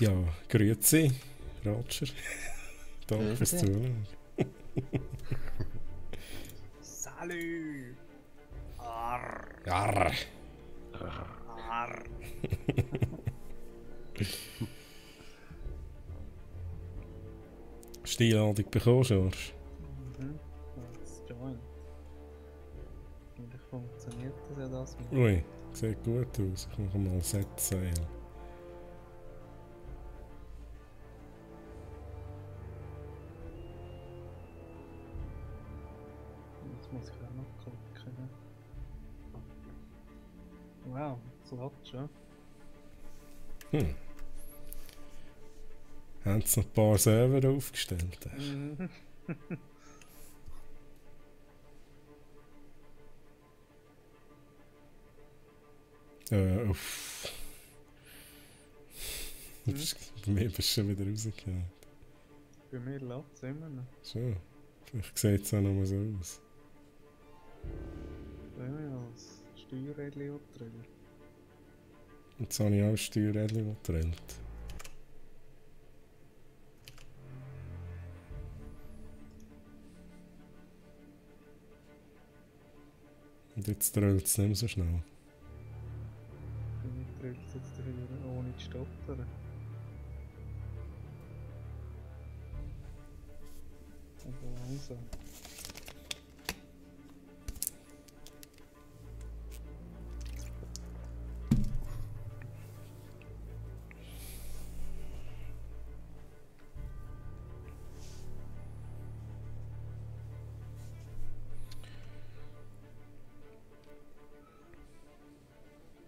Ja, grüezi, Roger. Danke fürs Grüezi. Zuhören. Salü! Arr! Jarr. Arr! Hast du die Einladung bekommen, George? Das joint. Vielleicht funktioniert das ja das mit. Ui, sieht gut aus. Ich mache mal Set Sail. Jetzt muss ich auch noch klicken. Ne? Wow, das lädt schon. Haben sie noch ein paar Server aufgestellt? Mhm. Uff. Bei mir bist du schon wieder rausgekommen. Bei mir lädt es immer noch. Schon. Vielleicht sieht es auch noch mal so aus. Bei mir als Steuerrädchen drüber. Jetzt habe ich auch ein Steuerrädchen getrennt. Und jetzt dröhlt es nicht mehr so schnell. Bei mir drückt es jetzt wieder ohne zu stottern. Aber langsam.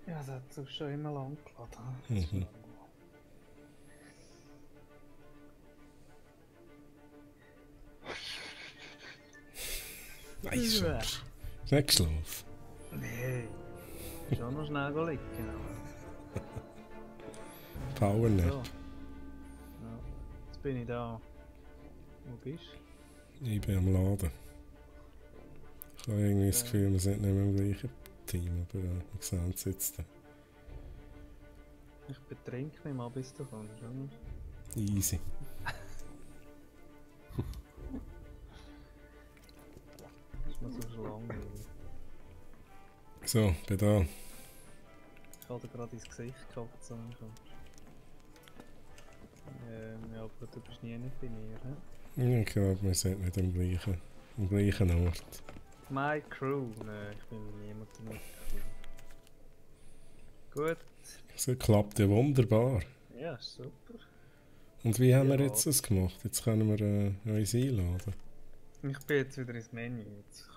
Ja, das hat sich schon immer lang geladen. Mhm. Nein, George. Hast du nicht geschlafen? Nee, schon noch schnell liegen. Powernap. So. Ja, jetzt bin ich da. Wo bist du? Ich bin am Laden. Ich habe irgendwie das Gefühl, wir sind nicht mehr im gleichen Team, aber wir sehen es jetzt. Ich betrink mich mal, bis du kommst, oder? Easy. Das ist mir so schlange. So, bin da. Ich habe dir gerade ins Gesicht gehabt, so ja, aber du bist nie nicht bei mir, hä? Ich glaube, wir sind nicht am gleichen Ort. My Crew? Nein, ich bin mit niemandem mit Crew. Gut. So klappt ja wunderbar. Ja, super. Und wie haben wir Ja. jetzt das gemacht? Jetzt können wir uns einladen. Ich bin jetzt wieder ins Menü. Jetzt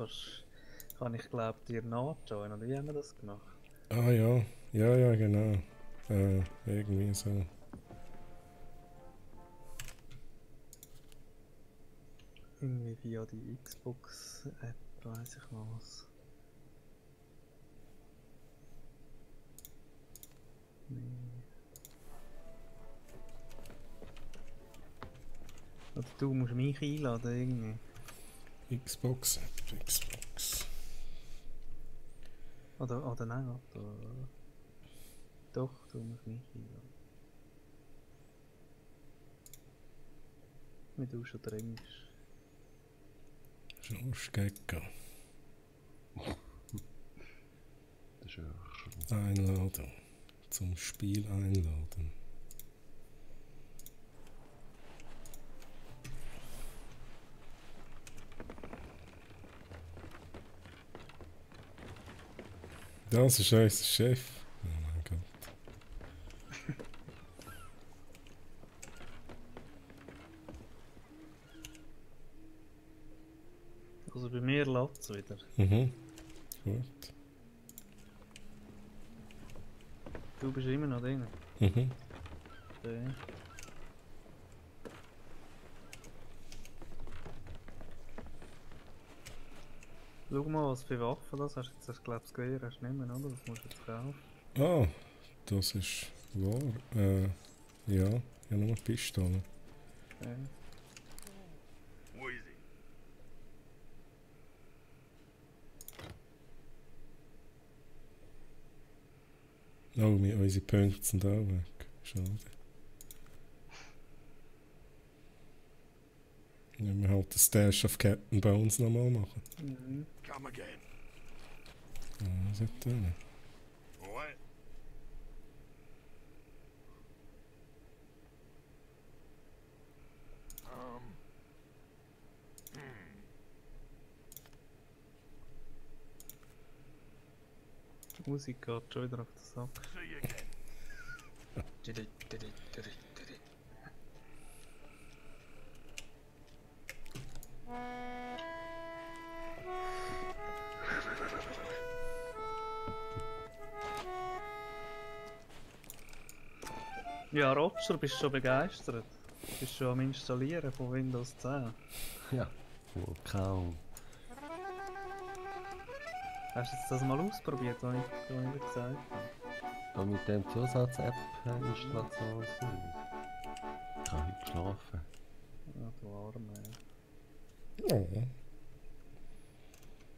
kann ich glaube dir nachjoinen, oder wie haben wir das gemacht? Ah ja, ja, genau. Irgendwie so. Irgendwie via die Xbox-App, weiss ich was. Nee. Oder du musst mich einladen irgendwie. Xbox. Oder nein, warte. Doch, du musst mich einladen. Wenn du schon drin bist. George Gecko. Das ist ja schon. Einladung. Zum Spiel einladen. Das ist unser Chef. Oh mein Gott. Also bei mir lädt es wieder. Mhm. Gut. Du bist immer noch drin. Mhm. Okay. Schau mal, was für Waffen das hast. Jetzt hast du glaube ich das Gewehr hast du nicht mehr, oder? Das musst du jetzt kaufen. Ah, das ist wahr. Ja, ich habe nur eine Pistole. Okay. Oh, unsere Punkte sind auch weg. Schade. Wenn wir halt den Stash of Captain Bones nochmal machen. Mhm. Come again. Ja, was hat der denn? What? Die Musik geht schon wieder auf den Sack. See you again. Ja, Roger, bist du schon begeistert? Bist du schon am Installieren von Windows 10? Ja, wohl kaum. Hast du jetzt das mal ausprobiert, was ich dir gesagt habe? Und mit dem Zusatz-App-Installation. Ich habe heute geschlafen. Ja, du Arme. Oh.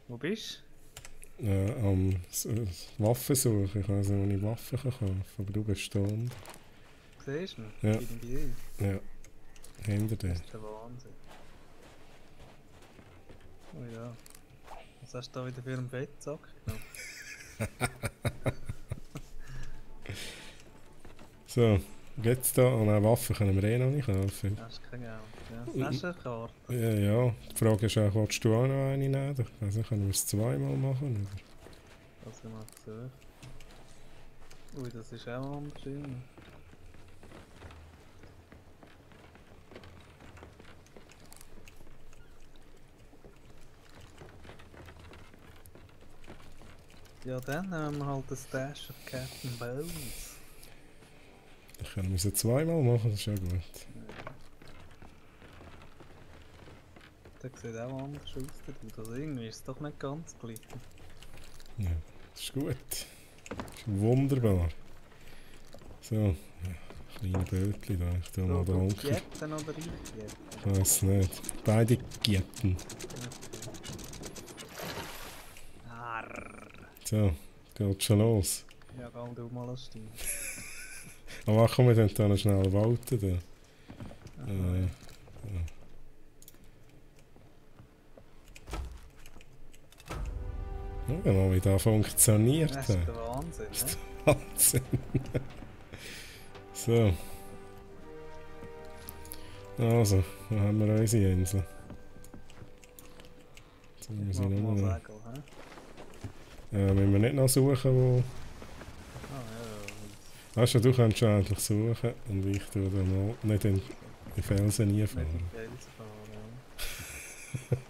Wo bist Am Waffen suchen. Ich weiß nicht, wo ich Waffen kaufen kann. Aber du bist da unten. du? Siehst du mich? Ja. Irgendwie. Ja. Hinter dir. Das ist der Wahnsinn. Oh ja. Was hast du da wieder für einen Bettsack genommen? So, geht's da? An eine Waffe können wir eh noch nicht kaufen. Hast du kein Geld? Ja. Hast du eine Karte? Ja, ja. Die Frage ist auch, willst du auch noch eine nehmen? Also können wir es zweimal machen, oder? Das haben wir gesucht. Ui, das ist auch anders. Ja, dann nehmen wir halt den Stash of Captain Bones. Dann können wir es ja zweimal machen, das ist ja gut. Der sieht auch anders aus. Also irgendwie ist es doch nicht ganz gleich. Ja, das ist gut. Das ist wunderbar. So, ja, kleine Bötchen da. Ich tue mal den Onkel. Jetten oder ich? Ich weiß nicht. Beide Gietten. Arrrr. So, geht schon los. Ja, geh du mal ein Stück. Aber komm, wir dann da noch schnell walten. Da. Schau mal, wie das funktioniert. Das ist der Wahnsinn, ne? Wahnsinn. So. Also, dann haben wir unsere Insel. Jetzt müssen wir Mach noch mal mal. Segel, hä? Müssen wir nicht noch suchen, wo. Ah Weißt du, du kannst schon endlich suchen und ich tue dann mal nicht in die Felsen ja, fahren. nicht in die Felsen fahren,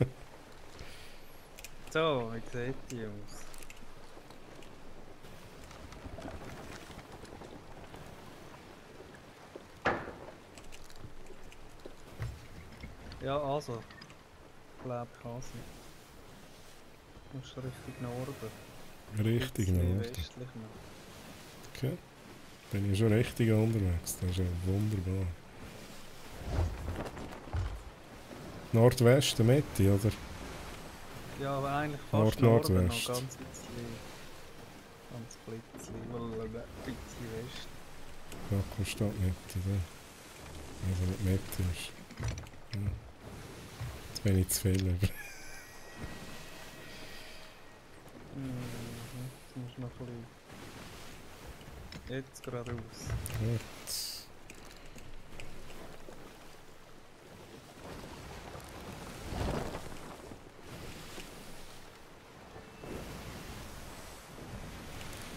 ja. So, wie sieht die aus? Ja, also. Ich glaube, ich kann sie. Du musst Richtung Norden. Richtig, Bisschen ne? westlich noch. Okay. Bin ich schon richtig unterwegs. Das ist ja wunderbar. Nordwesten, Mitte, oder? Ja, aber eigentlich fast Nord- Norden, noch Nordwest. ganz bisschen West. Jakobstadt Mitte, da. Also nicht Mitte ist. Ja. Jetzt bin ich zu viel über. Jetzt musst du noch ein bisschen... Jetzt geradeaus. Gut.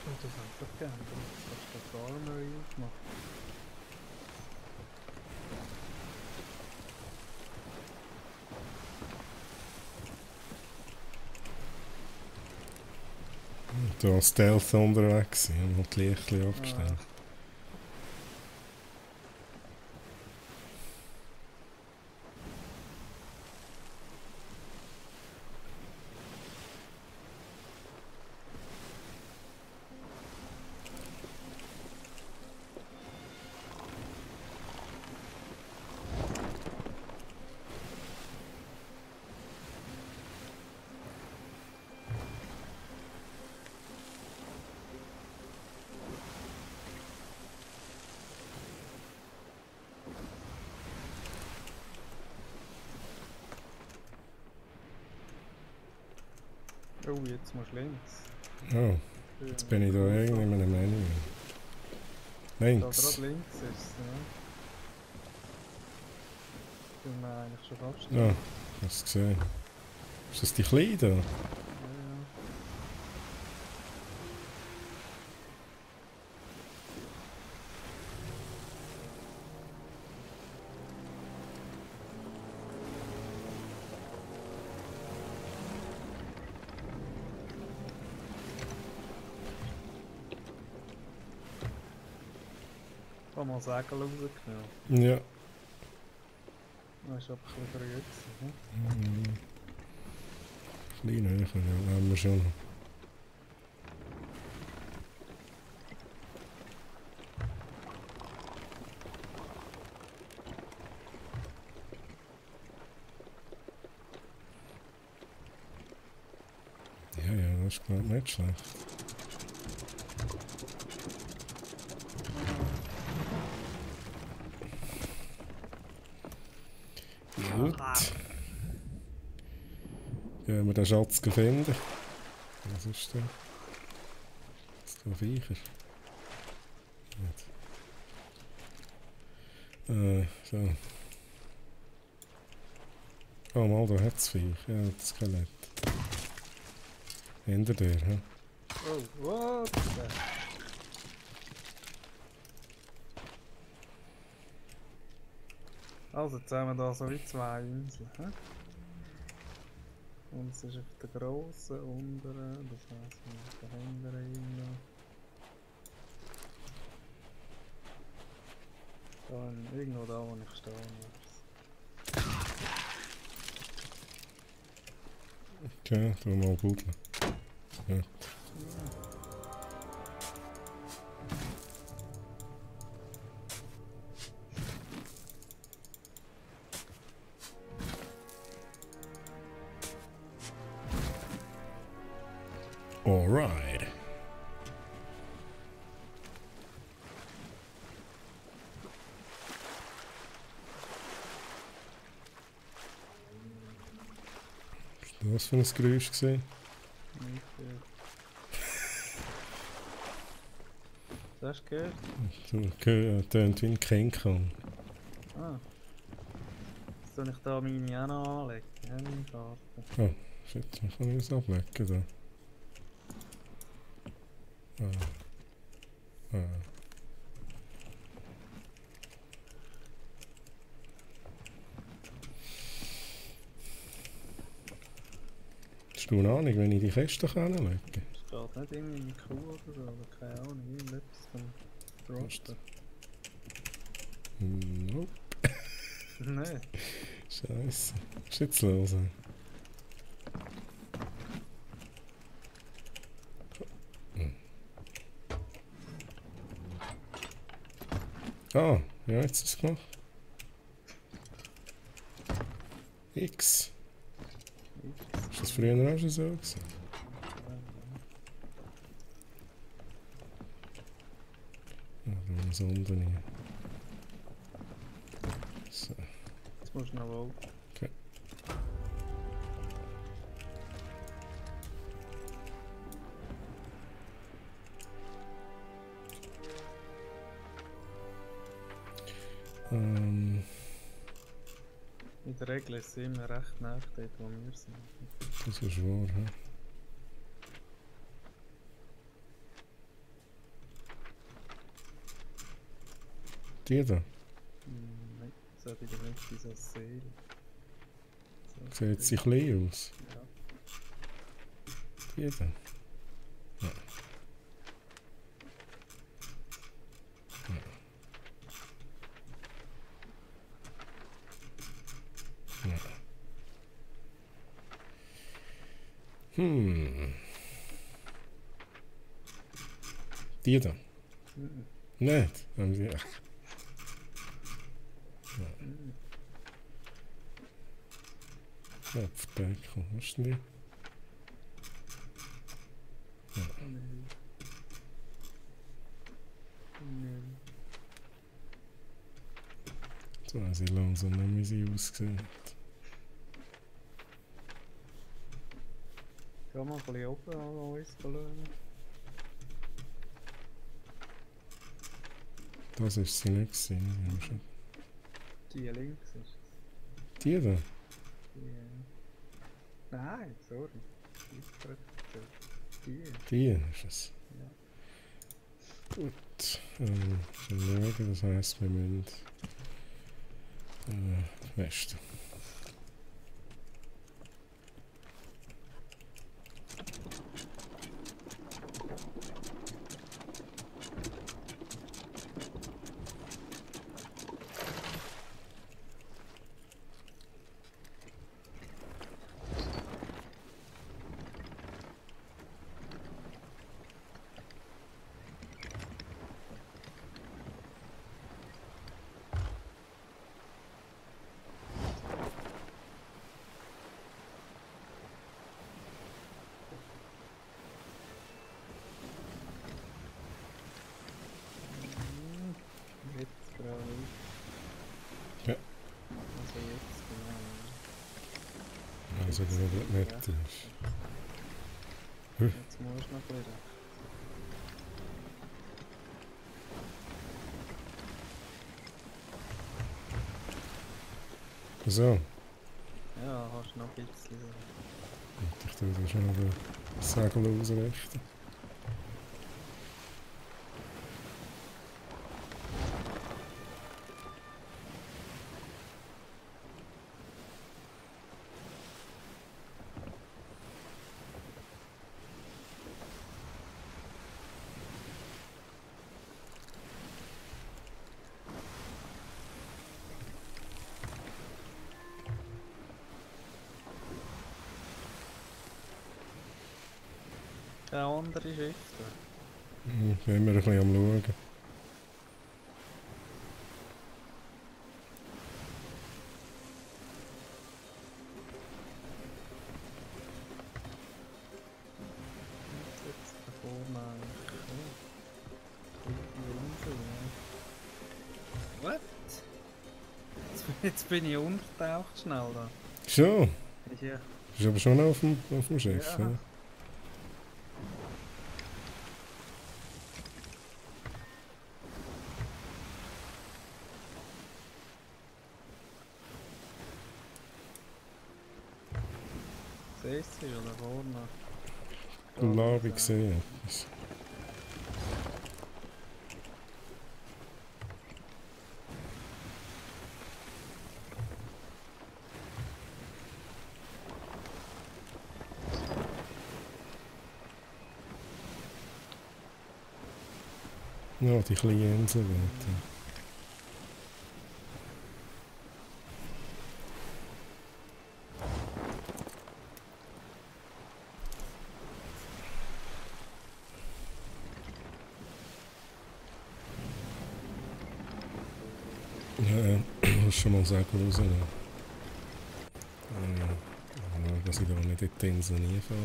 Und das haben wir geändert. Das hast du das Armory gemacht. Da als Stealth unterwegs sind und die Lichtchen abgestellt. Oh, jetzt musst du links. Oh, jetzt bin ich da irgendwie in einem Menü. Da Links. gerade links ist es, ja. Sind wir eigentlich schon fast. Ja, hast du gesehen. Ist das die Kleine da? Ja, ja. Ich habe mal Segel rausgenommen. Ja. Das war aber ein bisschen früh gewesen, hm? Klein höher, ja, haben wir schon noch. Ja, ja, das ist glaube ich nicht schlecht. Gut. Gehen wir den Schatz finden. Was ist der? Was ist der Viecher? So. Oh, mal, da hat es Viech. Ja, das Skelett. Hinter dir, hä? Oh, what? Also, jetzt haben wir hier so wie zwei Inseln. He? Und es ist auf der grossen, unteren, das heisst auf der hinteren Insel. Da, irgendwo da, wo ich stehen muss. Okay, tu mal buddeln. Ja. Alright. Was für ein Geräusch gesehen? Nicht das hast du gehört? Tönt wie ein King Kong. Ah. Jetzt soll ich da meine auch noch anlegen, ja, meine Karte. Oh, shit, man kann das ablecken da. Hast du eine Ahnung, wenn ich die Kiste anlegen kann? Es steht nicht irgendwie eine Kuh oder so, oder keine Ahnung, irgendetwas vom Roster. Nope. Nein. Scheiße. Was ist jetzt los? Ah, ja, jetzt ist es gemacht. X. Ist das früher auch schon so gewesen? Ja, da muss unten rein. So. Jetzt musst du noch wohl. Okay. In der Regel ist es immer recht nah dort, wo wir sind. Das ist wahr, hä? Die da? Nein, so in der Mitte so Seele. So Sieht sie klein aus? Ja. Die da? Ja. Ja. Die da? Mhm. Nicht? Haben sie... Mhm. Ja, Verdeckel. Was ist denn die? Nein. Nein. Jetzt weiss ich langsam nicht, wie sie aussieht. Geh mal ein bisschen oben an uns schauen. Das ist sie nicht gewesen. Ja, schon. Die links ist es. Die da? Die, nein, sorry. Die. Die ist es. Ja. Gut. Schauen, das heisst, wir müssen Westen. Jetzt gerade. Ja. Also jetzt genau. Also, der nicht ist. Jetzt musst du noch ein bisschen rechts. So. Ja, hast du noch ein bisschen. Ich tue da schon den Segel ausrichten. Der andere Schiff da. Ich bin immer ein bisschen am Schauen. Jetzt da vorne eigentlich. Oh. Die Insel, ja. What? Jetzt bin ich untertaucht schnell da. Schon? Ja. Bist aber schon auf dem Schiff, Ja. ja? Siehst du, oder vorne? Glaube ich gesehen. etwas. Ja, die kleine Insel. Ja, muss schon mal sagen, rausnehmen. Dass ich da nicht in die Insel nie fahre.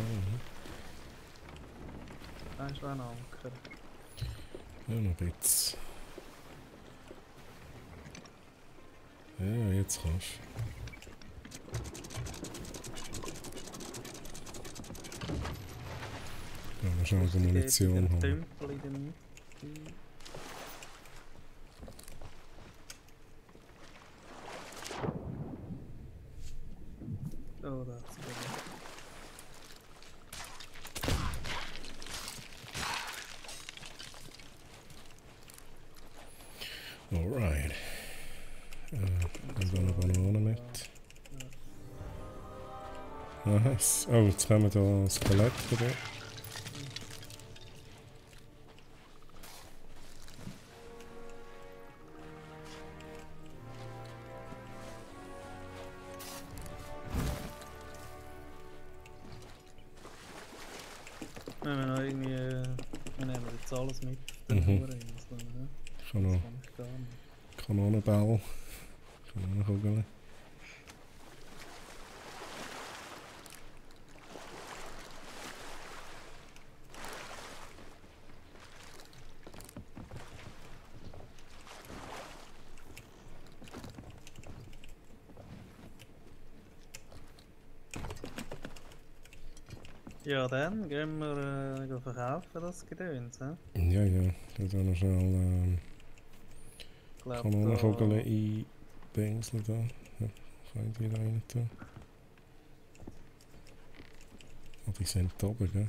Da ist ein Anker. Ja, noch ein bisschen. Ja, jetzt kannst du. Ja, wahrscheinlich eine Munition Ein haben. Tümpel in der Mitte. Oh, das ist gut. Alright. Und dann eine Banane mit. Nice. Oh, jetzt haben wir da ein Skelett dabei. Wenn wir noch irgendwie. Wir nehmen jetzt alles mit. Mhm. Insel, ne? Ich habe Das noch kann ich gar nicht. Kanonenball. Kanonenkugeln. Ja, dann gehen wir verkaufen das Gedöns. He? Ja, ja. Ich tue noch schnell Ich glaube, Kanonenkugeln einbengseln da. Ja, kann ich die da rein tun? Oh, die sind da oben, gell?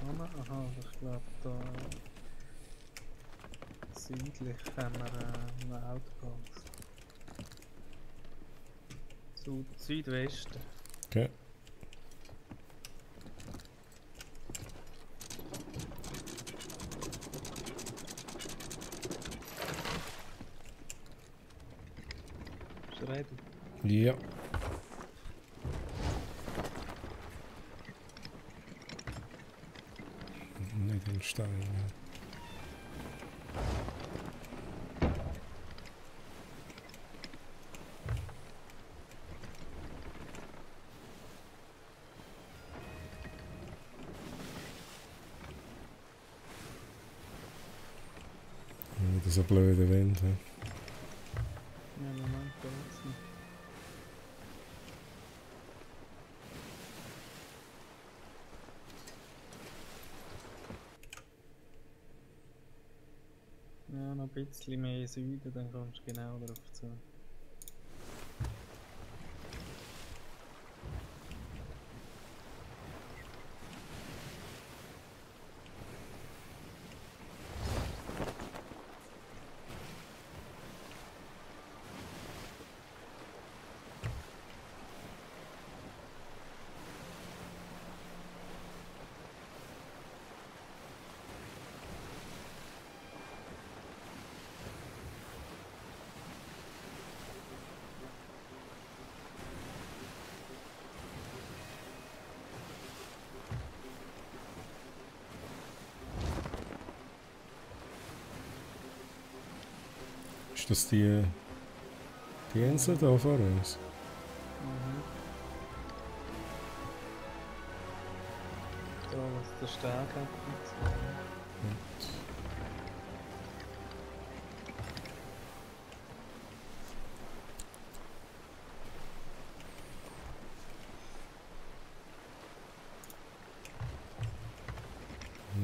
Aha, ich glaube, da südlich haben wir einen Outpost. Südwesten. Okay. Bist du ready? Ja. Nicht den Stein. Ja. Wieder so blöde Wind. Ja. Ja, Moment, da ist nicht. Ja, noch ein bisschen mehr Süden, dann kommst du genau darauf zu. Ist das die Insel da vor uns? Da, was der Steg hat.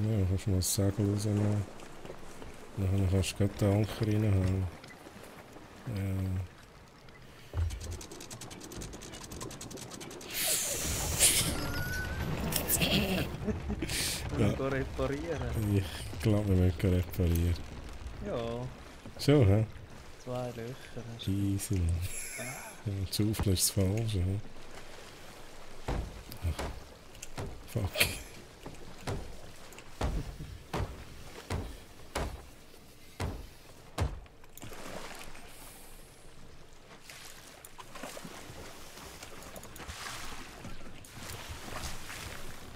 Ja, kannst du mal das Segel rausnehmen. Dann kannst du gleich den Anker reinhauen. Ja. Da reparieren. Ich glaube, wir müssen reparieren. Ja, So, hä? 2 Löcher. Hast du. Easy, man. Ja, die Schaufel ist das Falsche, hä? Ach, fuck.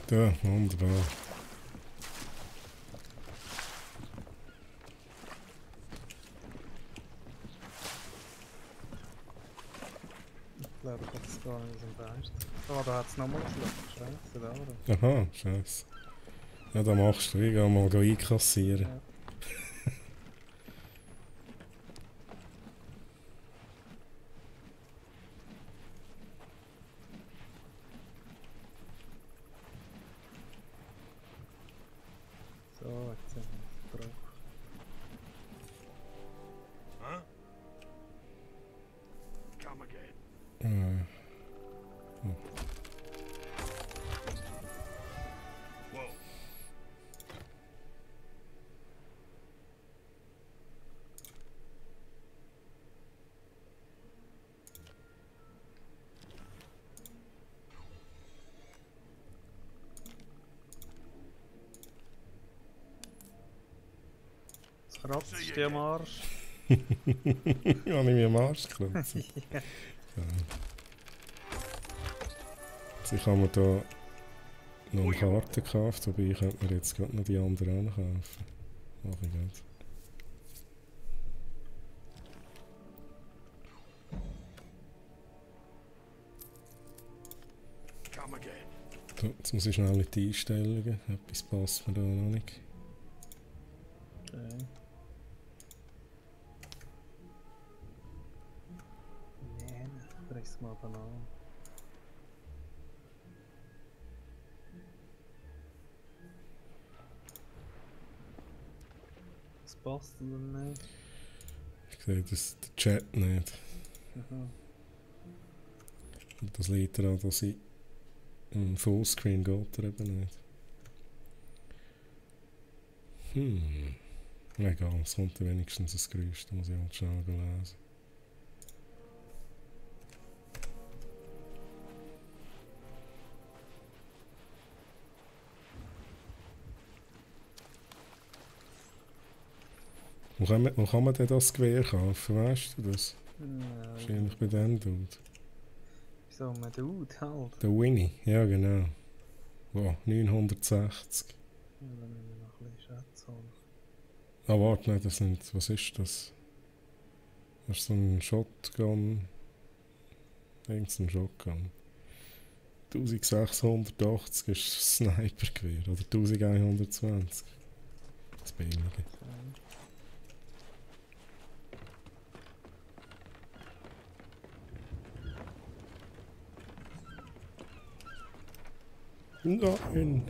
Da, wunderbar. Ich glaube, ich habe es gar nicht am besten. Oh, da hat es nochmal ein Schloss. Scheiße, da, oder? Aha, scheiße. Ja, da machst du. Ich gehe mal einkassieren. Ja. So, jetzt sind wir drauf. Huh? Come again. Whoa. Das kratzt dir am Arsch. Ja, ich mir am Arsch geklopft. Ja. Also ich habe mir da noch eine Karte gekauft, wobei ich könnte mir jetzt gerade noch die anderen auch kaufen. Mach ich nicht. Come again. So, jetzt muss ich schnell in die Einstellungen. Etwas passt mir da noch nicht. Okay. Nein, ich reiss mal Bananen. passt oder nicht. Ich sehe das, der Chat nicht. Aha. Und das liegt daran, dass ich im Fullscreen geht er eben nicht. Egal, es kommt ja wenigstens ein Geräusch, da muss ich halt schnell lesen. Wo kann man denn das Gewehr kaufen, weißt du das? Wahrscheinlich bei dem Dude. Wieso, man Dude halt. Der Winnie, ja genau. Wow, 960. Ja, dann müssen wir noch ein bisschen Schätze holen. Ah, warte, nein, das sind, was ist das? Das ist so ein Shotgun. Irgend so ein Shotgun. 1680 ist Snipergewehr, oder 1120. Das billige. Nein!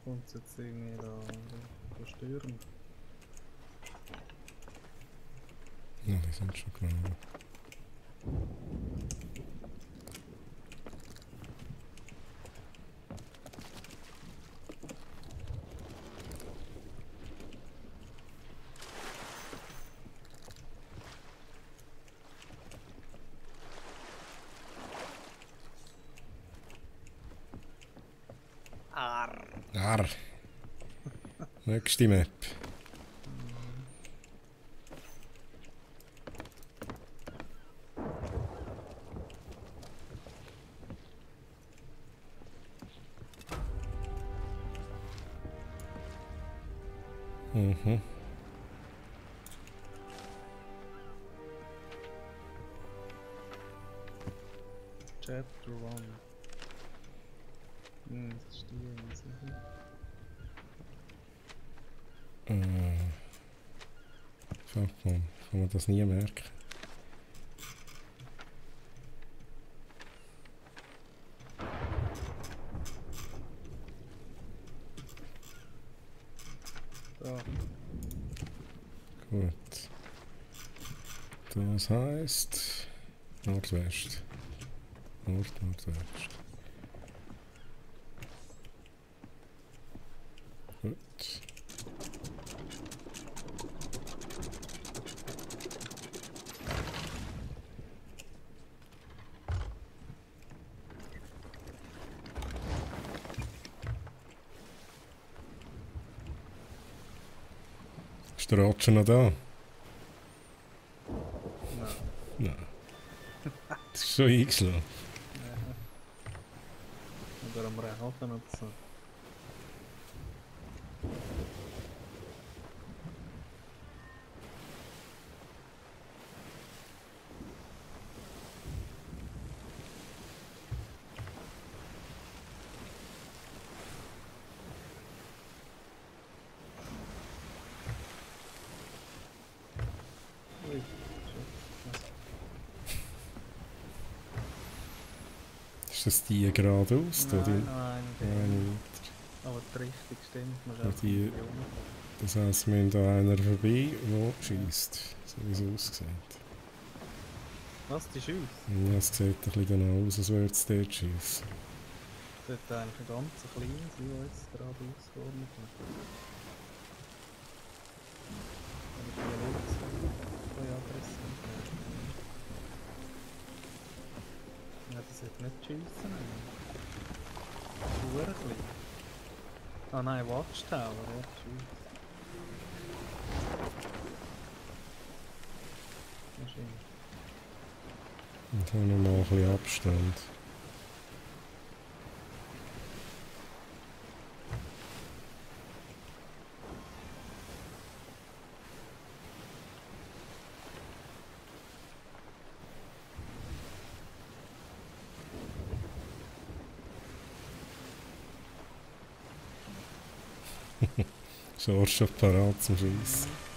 Kommt es jetzt irgendwie da störend? Ja, die sind schon genau. Arr. Nächste Map. Mhm. Chapter 1. Das ist die Insel. Fuck man, kann man das nie merken. Da. Gut. Das heisst Nordwest. Nordwest. Gut. Ist der Roger noch da? Nein. Nein. Das ist schon eingeschlafen. Oder am Rauchen oder so. Ui, Ist das die geradeaus? da, die- nein, Nein, aber die Richtung stimmt, man Ja, schaut die- das heisst, wir haben da einer vorbei, der schießt. So wie es aussieht. Was, die Schüsse? Ja, es sieht ein bisschen danach aus, als würde es dort schießen. Das sollte eigentlich ein ganz kleines sein, das jetzt gerade ausgeordnet hat. Aber die links kann ich aggressiv werden. Ja, das sollte nicht schiessen. Nur klein. Ah nein, Watchtower, ja, tschüss. Wahrscheinlich. Und dann noch mal ein bisschen Abstand. Schorsch schon parat zum Schiessen.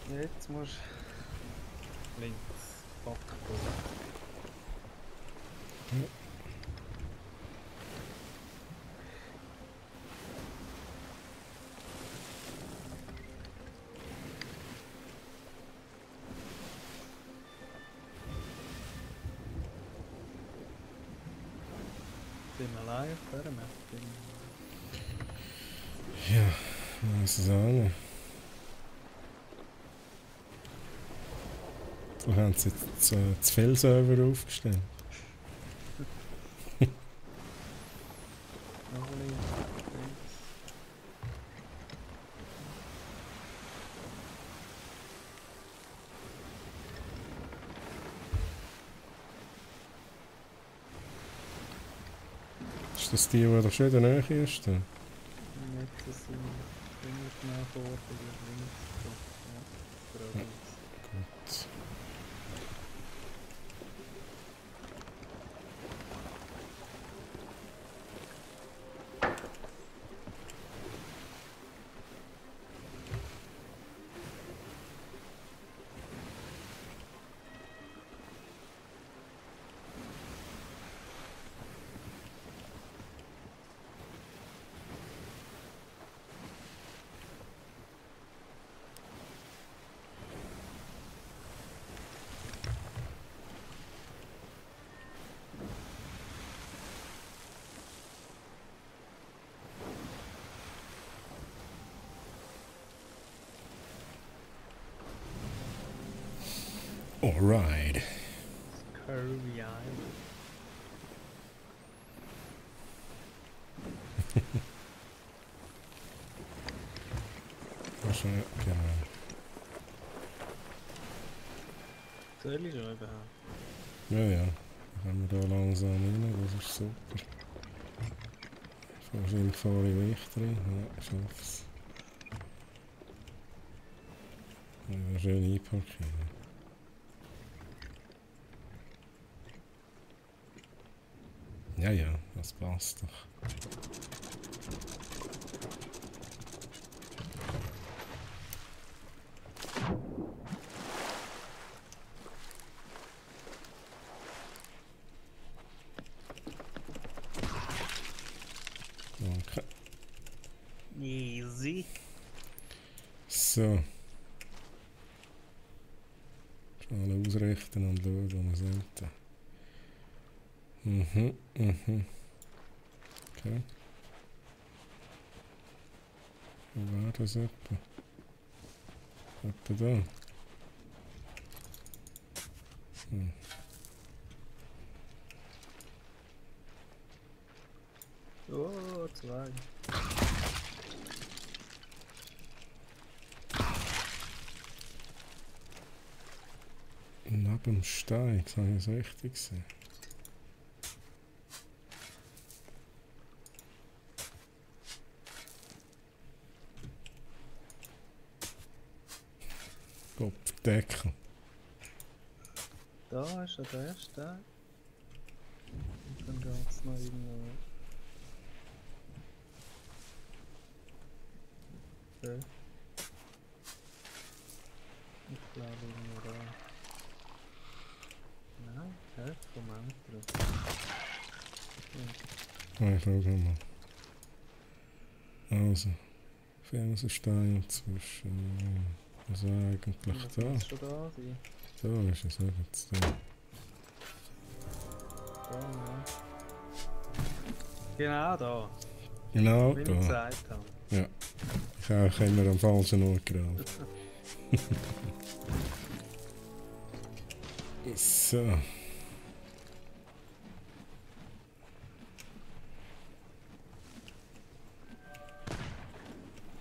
Jetzt musst du links Backboden. Bin allein auf dieser Map. Ja, ich weiß es auch nicht. Da haben sie jetzt zu viele Server aufgestellt. Noch links. Ist das die da schon in der Nähe ist? Dann? Nicht, dass sie ziemlich genau vor Ort links. Ja, gerade links. Gut. Alright. Curvy Eye. Wahrscheinlich, genau. Soll ich schon überhaupt? Ja, ja. Dann kommen wir da langsam rein, das ist super. Wahrscheinlich fahre ich Licht rein. Ja, ich schaff's. Ja, schön einparkieren. Ja, ja, das passt doch. Danke. Easy. So. Schnell ausrichten und schauen, wo wir sind. Okay. Wo war das etwa? Etwa da? Oh, 2. Neben dem Stein, das habe ich es richtig gesehen. Gott, verdecken. Da ist ja der erste. Und dann geht es noch irgendwo. Okay. Ich glaube irgendwo da. Nein, hä? Moment drauf. Ah, ich schaue mal. Also, Fernsehstein zwischen. Also eigentlich da. Muss schon da sein. Da ist es eben jetzt da. Da, ja. Genau da. Genau Wie ich da. gesagt habe. Ja. Ich habe auch immer am falschen Ort geraten. So.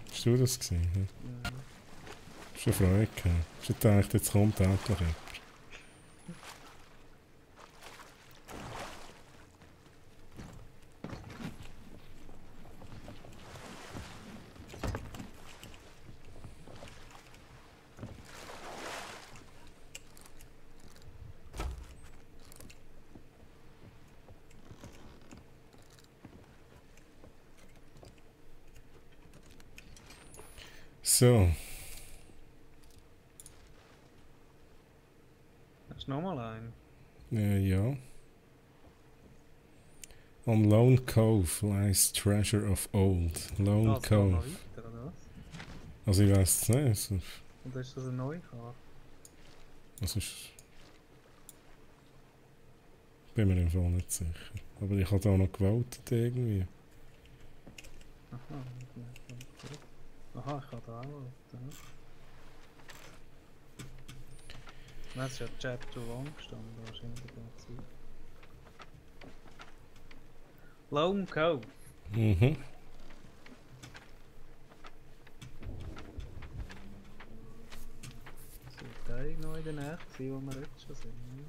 Hast du das gesehen? Ja? Ja. Schon Freude gehabt. Schon gedacht, jetzt kommt endlich jemand. So, Hast du nochmal einen? ja. On Lone Cove lies treasure of old. Lone Es geht noch Cove. weiter, oder was? Also ich weiß es nicht. Und ist das eine neue Karte? Das ist... Bin mir im Fall nicht sicher. Aber ich habe da noch gewollt irgendwie. Aha, okay. Aha, ich kann da auch warten. Nein, es ist ja Chapter 1 gestanden, wahrscheinlich die ganze Zeit. Lone Cove. Mhm. Sollte eigentlich noch in der Nähe sein, wo wir jetzt schon sind. Ne?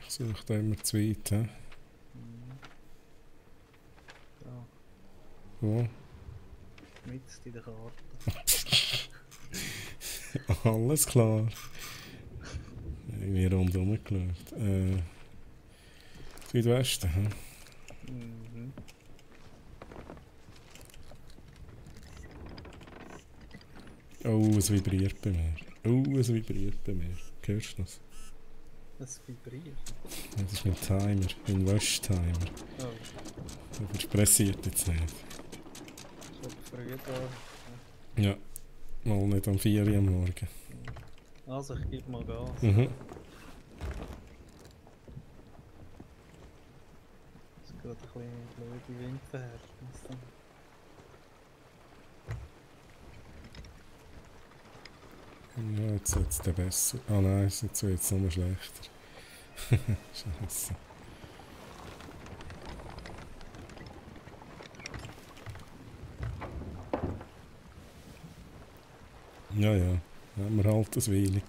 Ich suche da immer zu weit. He? Ja, Wo? mit in der Karte. Alles klar. Irgendwie rundherum geschaut. Südwesten. He? Mhm. Oh, es vibriert bei mir. Oh, es vibriert bei mir. Hörst du das? Es vibriert. Ja, das ist mein Timer, mein Waschtimer. Oh, Aber es pressiert jetzt nicht. so früh da. Ja, mal nicht am 4 Uhr am Morgen. Also, ich gebe mal Gas. Mhm. Es ist gerade ein bisschen blöde Windverhältnisse. Ja, jetzt wird es dann besser. Ah nein, jetzt wird es noch schlechter. Scheiße. Ja, ja. Haben wir halt das Weile.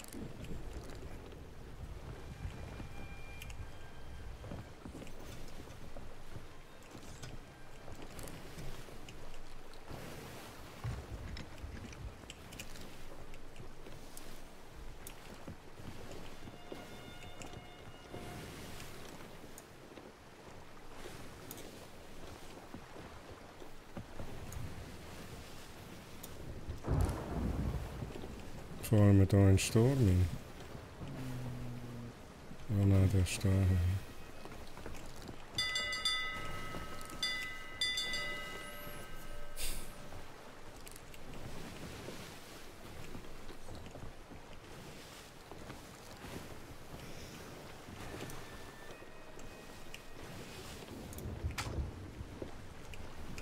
Fahren wir da in den Sturm rein? Oh nein, der ist da.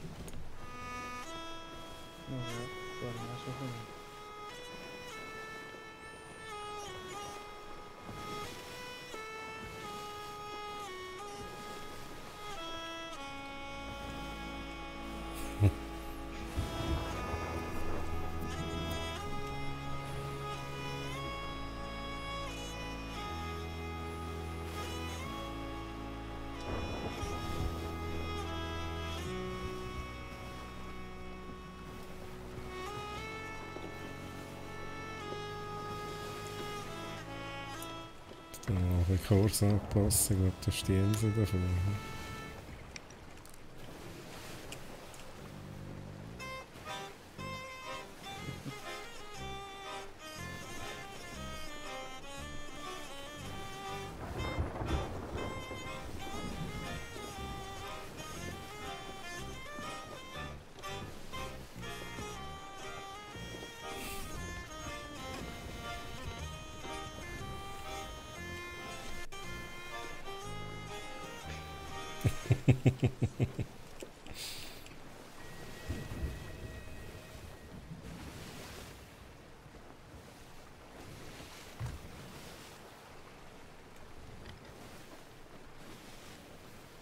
Ja, das war dann auch schon gut. Da mal den Kurs anpassen, ich glaube, da stehen sie davor.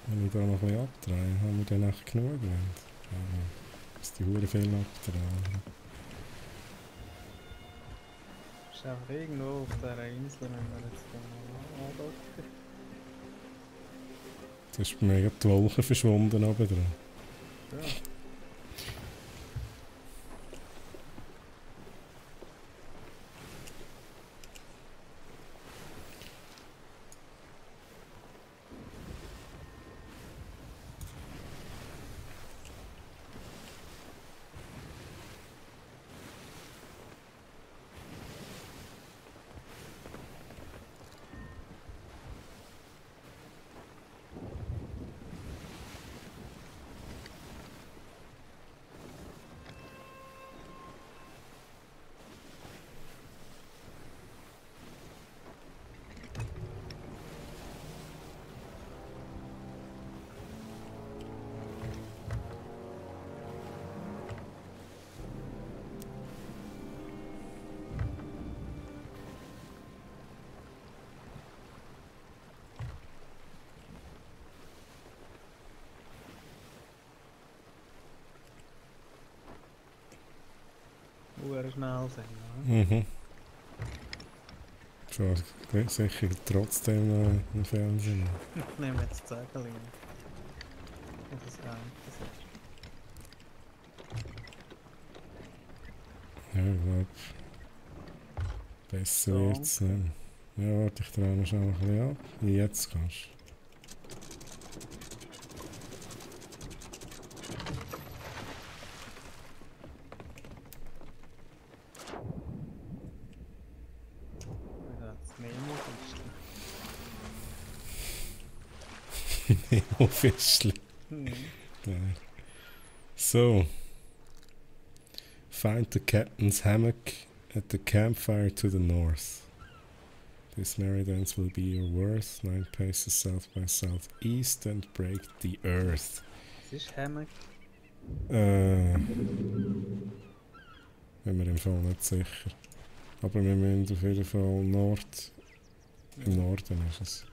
Wenn ich da noch ein bisschen abdrehe, haben wir dann echt genug Wind. Dass die Hure viel abdrehen. Es ist einfach irgendwo auf dieser Insel, wenn wir jetzt da mal andocken. Da ist mega die Wolke verschwunden oben dran. Ja. schnell sein. Ne? Mhm. Schon sicher trotzdem im Fernsehen. Ich nehme jetzt die Sägeline. Oder das Ja, ich glaube, besser Danke. wird's nicht. Ja, warte, ich drehe noch schnell ein bisschen ab. Wie jetzt kannst das Nemo-Fischchen. Nemo-Fischli. Ja. So. Find the captain's hammock at the campfire to the north. This merry dance will be your worth. 9 paces south by southeast and break the earth. Was ist Hammock? Bin mir im Fall nicht sicher. Aber wir müssen auf jeden Fall im Norden ist es.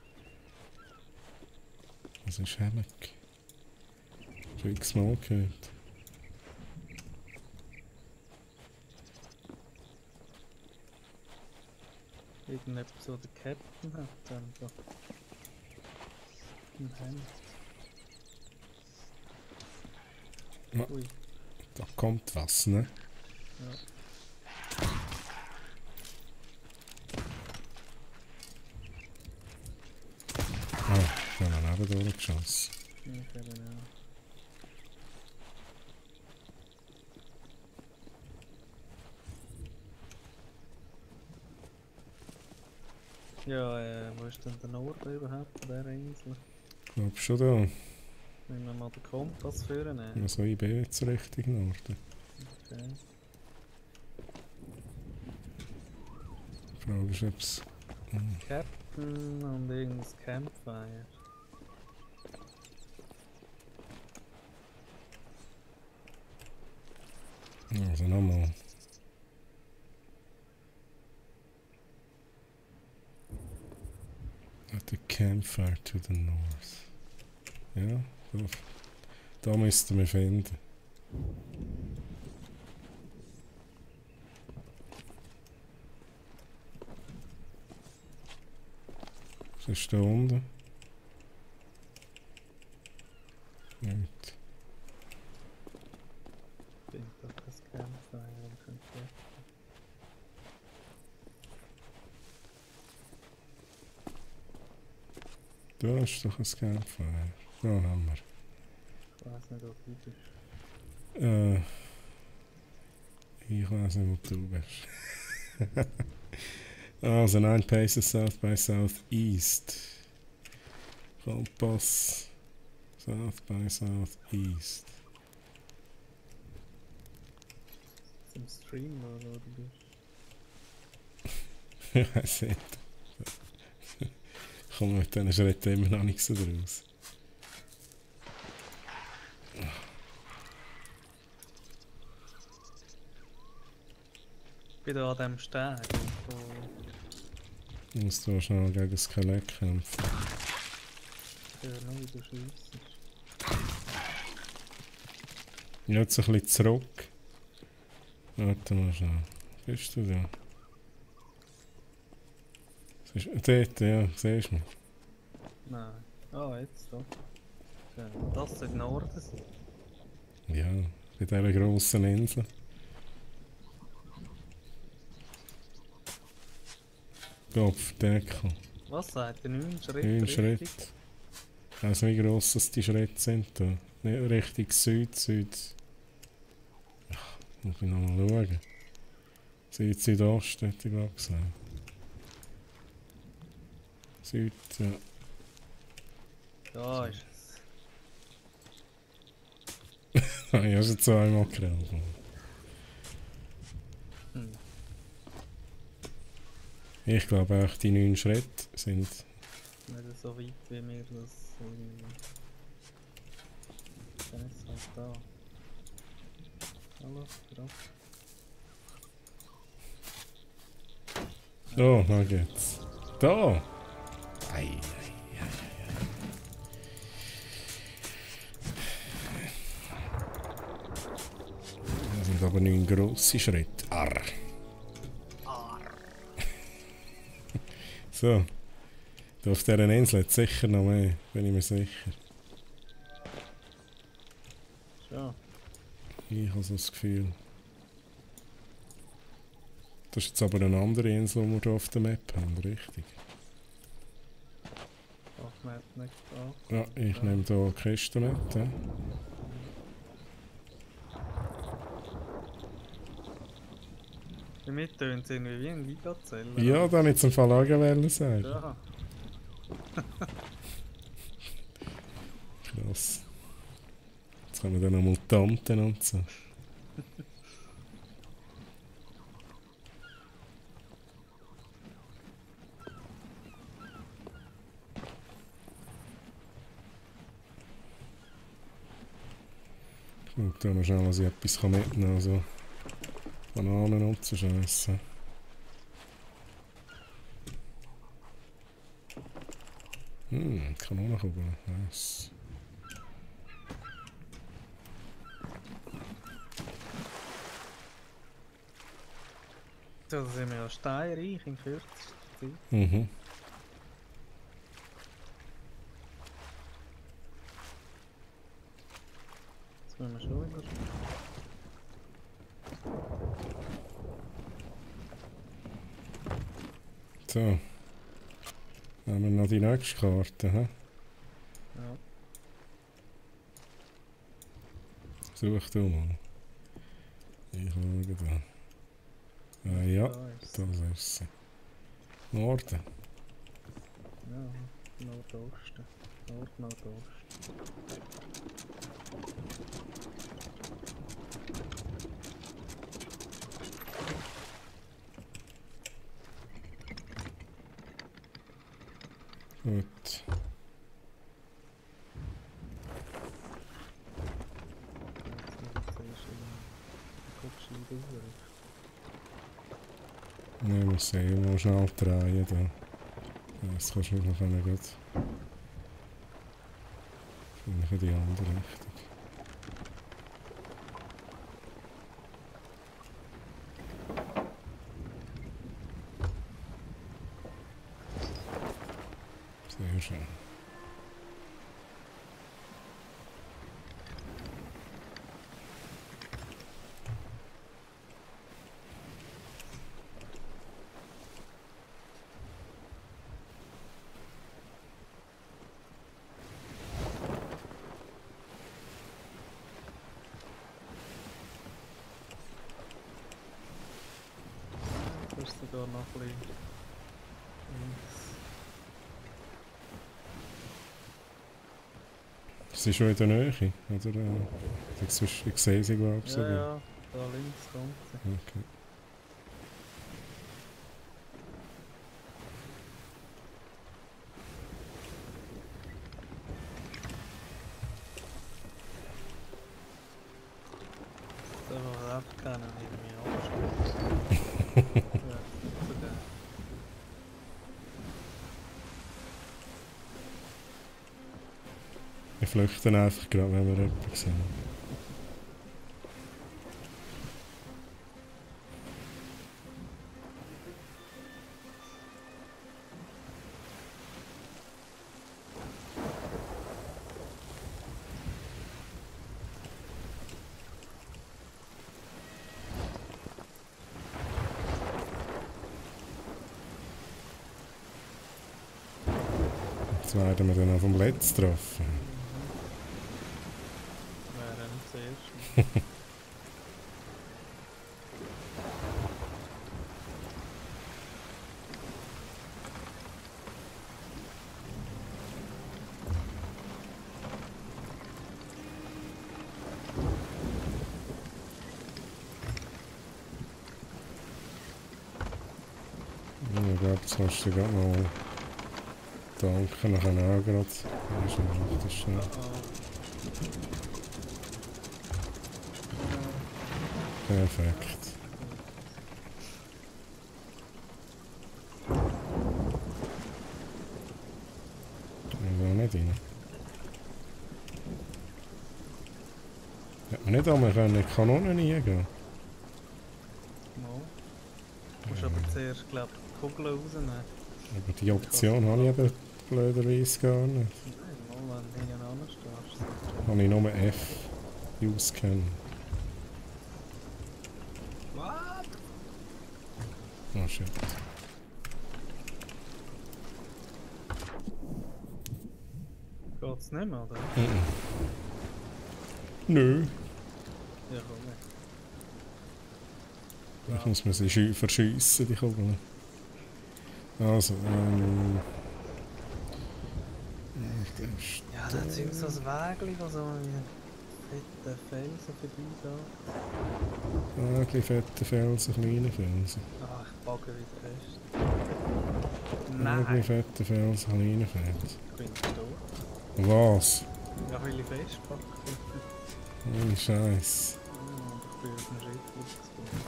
Was ist Hammock? Schon x-mal gehört. Irgendetwas, so der Captain hat. Dann so. Ein Hemd. Ja. Ui. Da kommt was, ne? Ja. Ah, ich habe einen Neben durchgeschossen. Okay, genau. Ja, wo ist denn der Norden überhaupt von dieser Insel? Ich glaube schon da. Wenn wir mal den Kompass führen. Also ich bin jetzt Richtung Norden. Okay. Die Frage ist, ob es... Captain und irgendein Campfire. Also nochmal. At the campfire to the north. Ja, da müssten wir finden. Was ist da unten? Nicht. Ich bin doch das Campfire und könnte Da ist doch ein Campfire. Da haben wir. ich weiß nicht, ob du bist. Ich weiß nicht, wo du bist. Also 9 paces south by southeast. Kompass. South by southeast. Zum Stream oder du bist. Ich weiß nicht. Ich komme mit diesen Schritten immer noch nicht so draus. Ich bin da an diesem Steg. Du musst du schnell gegen das Skelett kämpfen. Ich höre nur, wie du schiessest. Jetzt ein bisschen zurück. Warte mal schnell. Bist du da? Dort, ja, siehst du mich? Nein. Ah, jetzt doch. Schön. Das soll Norden sein. Ja, bei dieser grossen Insel. Kopfdeckung. Was sagt der 9 Schritt? 9 richtig? Schritte. Also wie gross das die Schritte sind da. Nicht Richtung Süd. Ach, muss ich noch mal schauen. Südost hätte ich glaube gesagt. Süd, ja. Da ist es. Ah, ich habe schon zweimal gekriegt. Hm. Ich glaube auch die 9 Schritte sind... Nicht so weit, wie wir das dann ist es halt da. Hallo, drauf. Oh, da geht's. Da! Ei. Das sind aber 9 grosse Schritte. Arr. So. Da auf dieser Insel hat es sicher noch mehr, bin ich mir sicher. Schon. Ich habe so das Gefühl. Das ist jetzt aber eine andere Insel, die wir hier auf der Map haben, richtig? Ach, man hat nicht da. Ja, ich nehme hier die Kiste mit. Ja. Die Mittöne sind wie ein Gigazelle. Ja, da habe ich zum Fall auch sagen. Ja. Krass. Jetzt haben wir dann noch Mutanten und so. Ich schaue da noch schnell, dass ich etwas mitnehmen kann. Also Bananen und so Scheiße. Kanonenkugel. Nice. So, da sind wir ja steinreich in kürzester Zeit. Mhm. Jetzt müssen wir schon wieder So. Haben wir noch die nächste Karte, hä? Ja. Such du mal. Ich schaue da. Ja, Da ist das ist sie. Norden. ja, Nordosten. Nord-Nordosten. Gut. Jetzt zuerst in die Kopfschneide durch. Ja, wir sehen, mal schnell drehen da. Das kannst du noch gut. Vielleicht in die andere Richtung. Sehr schön. Da ist sogar noch ein bisschen links. Sie ist schon in der Nähe, oder? Ich sehe sie, glaube ich, Ja, sogar. ja, da links kommt sie. Okay. Da wir wir abkennen, irgendwie abschließen. Ja, so geil. Wir flüchten einfach gerade, wenn wir jemanden sehen. Jetzt werden wir dann auch vom Letz treffen. Wäre nicht zuerst. Ich glaube, jetzt kannst du gerade mal danken, nachher auch gerade. Ja, ist noch richtig schnell. Perfekt. Ich will nicht rein. Hätte man nicht einmal in die Kanonen reingehen. Mal. Du musst aber zuerst, glaube ich, die Kugel rausnehmen. Aber die Option habe ich eben blöderweise gar nicht. Nein, mal, wenn du hinten stehst. Habe ich nur F Use Scan. What? Oh shit. Geht's nicht mehr, oder? Nö. Ja, komm nicht. Ich muss mir sie verschiessen, die Kugeln. Also, Ja, da hat irgend so ein Wägli, das so einen fetten Felsen vorbei geht. fette Felsen, kleine Felsen. Ah, ich bagger wieder fest. Irgendwie Nein! fette Felsen, kleine Felsen. Ich bin tot. Was? Ja, will ich festpacken. Oh, Scheiß. Und ich bin auf dem Schritt rausgekommen.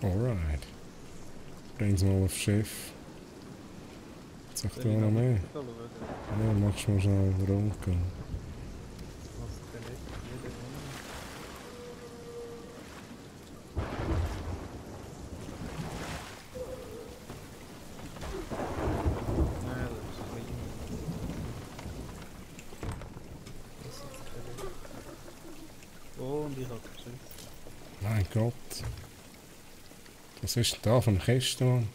Alright. Bring's mal aufs Schiff. Sag da noch mehr. Ja, machst du mal schnell einen Rundgang. Was belegt jeder Runde. Nein, das ist klein. Das ist jetzt belegt. Oh, und ich habe geschossen. Mein Gott. Was ist denn da für eine Kiste, Mann?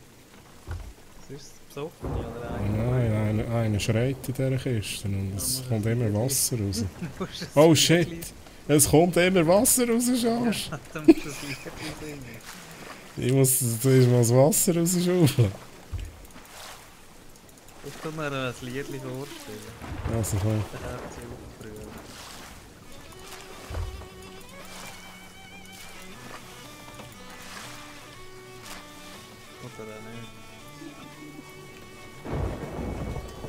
Was ist es? Besoffen oder Nein, einer schreit in dieser Kiste und es muss kommt es immer Liedli- Wasser raus. Musst du Oh ein shit! Liedli- Es kommt immer Wasser raus, Schorsch! Ja, dann musst du das Liedli singen. Ich muss zuerst mal das Wasser rausschaufeln. Ich kann mir ein Liedli vorstellen. Also komm. Dann hat sie aufgebrüllt. Oder auch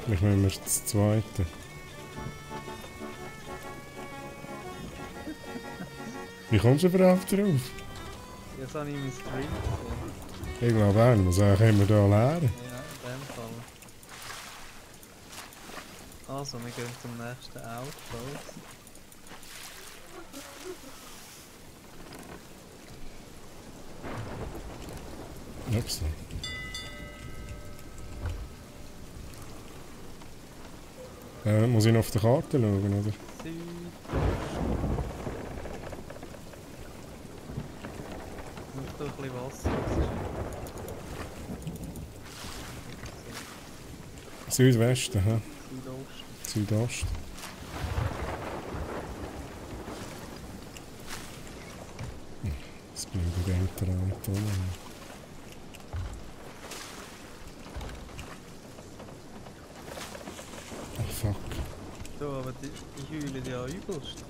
nicht. Ich nehme wir das zweite. Wie kommst du überhaupt drauf? Jetzt habe ich meinen Stream gesehen. Ich glaube auch, muss eigentlich immer hier lernen. Ja, in dem Fall. Also, wir gehen zum nächsten Outpost. Ups. Muss ich noch auf die Karte schauen, oder? Süd. Muss da ein bisschen Wasser rausschieben. Südwesten, hä? Südosten. Südost. Das blöde Ding dreht um. Oh fuck. So, aber die heulen ja übelst.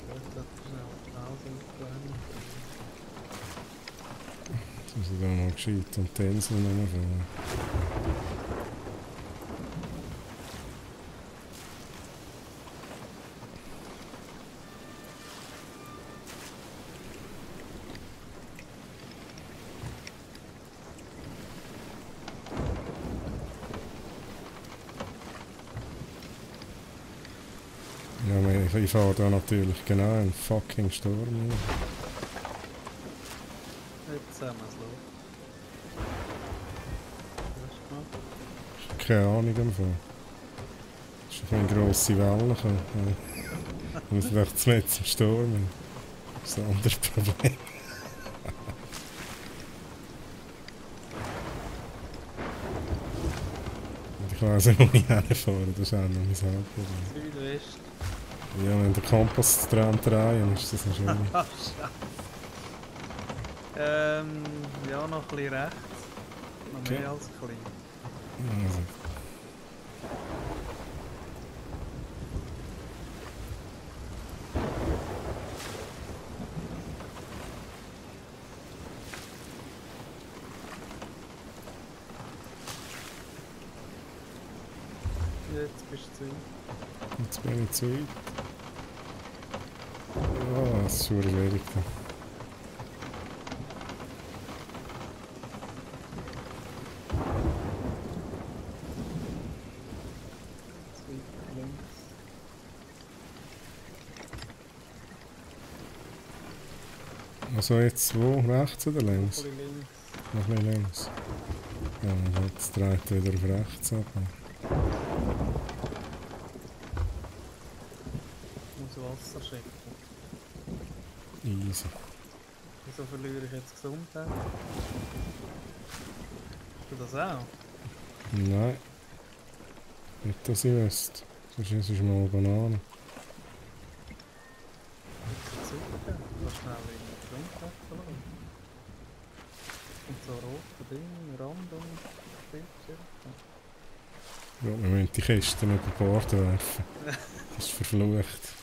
Ich sollte schnell die Pause aufbleiben. Jetzt muss ich da mal gescheit und die Insel rumfahren. Ja, aber ich fahre da natürlich genau einen fucking Sturm rein. Jetzt haben wir es los. Hast du gemacht? Keine Ahnung im Fall. Das ist eine grosse Welle gekommen. Und ich dachte, jetzt zum Sturm. Das ist ein anderes Problem. Und ich weiss nicht, wo ich hinfahren. Das ist auch noch mein Hauptproblem. Südwest. Ja, wenn der Kompass dran drehen, ist das nicht schön. Ah, Scheiße. Ja, noch ein bisschen rechts. Noch Okay. mehr als klein. Also, Jetzt bist du zu weit. Jetzt bin ich zu weit. Ah, das ist schon erledigt. Zu weit links. Also jetzt wo? Rechts oder links? Ein bisschen links. Noch ein bisschen links. Ja, und jetzt dreht er wieder auf rechts ab. Ich muss Wasser schicken. Easy. Wieso verliere ich jetzt Gesundheit? Hast du das auch? Nein. Nicht, dass ich wüsste. Sonst ist es mal eine Banane. Jetzt super. Du kannst schnell in die Gesundheit verloren. Und so rote Dinge, Rand und Bildschirm. Ja, wir müssen die Kisten über Bord werfen. Das ist verflucht.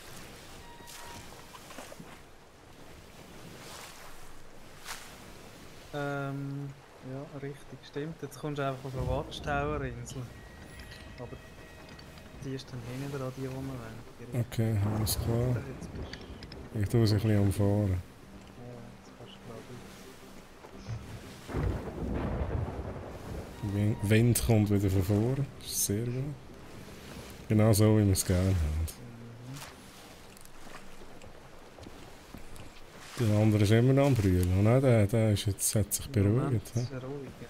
Ja, richtig, stimmt. Jetzt kommst du einfach auf eine Watchtower-Insel. Aber die ist dann hinten dran, die wir wollen. Okay, alles klar. Jetzt bist du... Ich tue es ein bisschen am Fahren. Ja, jetzt kannst du glaube ich... Wind kommt wieder von vorne. Das ist sehr gut. Genau so, wie wir es gerne haben. Der andere ist immer noch am Brüllen. Oh nein, der ist jetzt, hat sich beruhigt. Das ist ja ruhig, ja.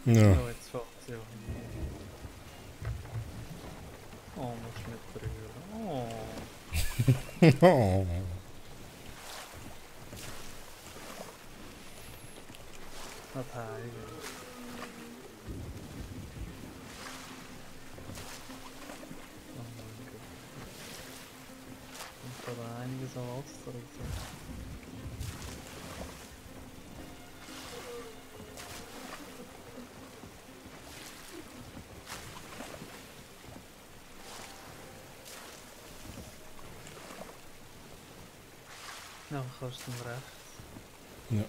Ja. So, jetzt fängt es ja an. Oh, musst nicht berühren. Oh. Oh. Not high. Oh mein Gott. Kommt da einiges an Wasser raus. Ja, kannst du dann rechts. Ja.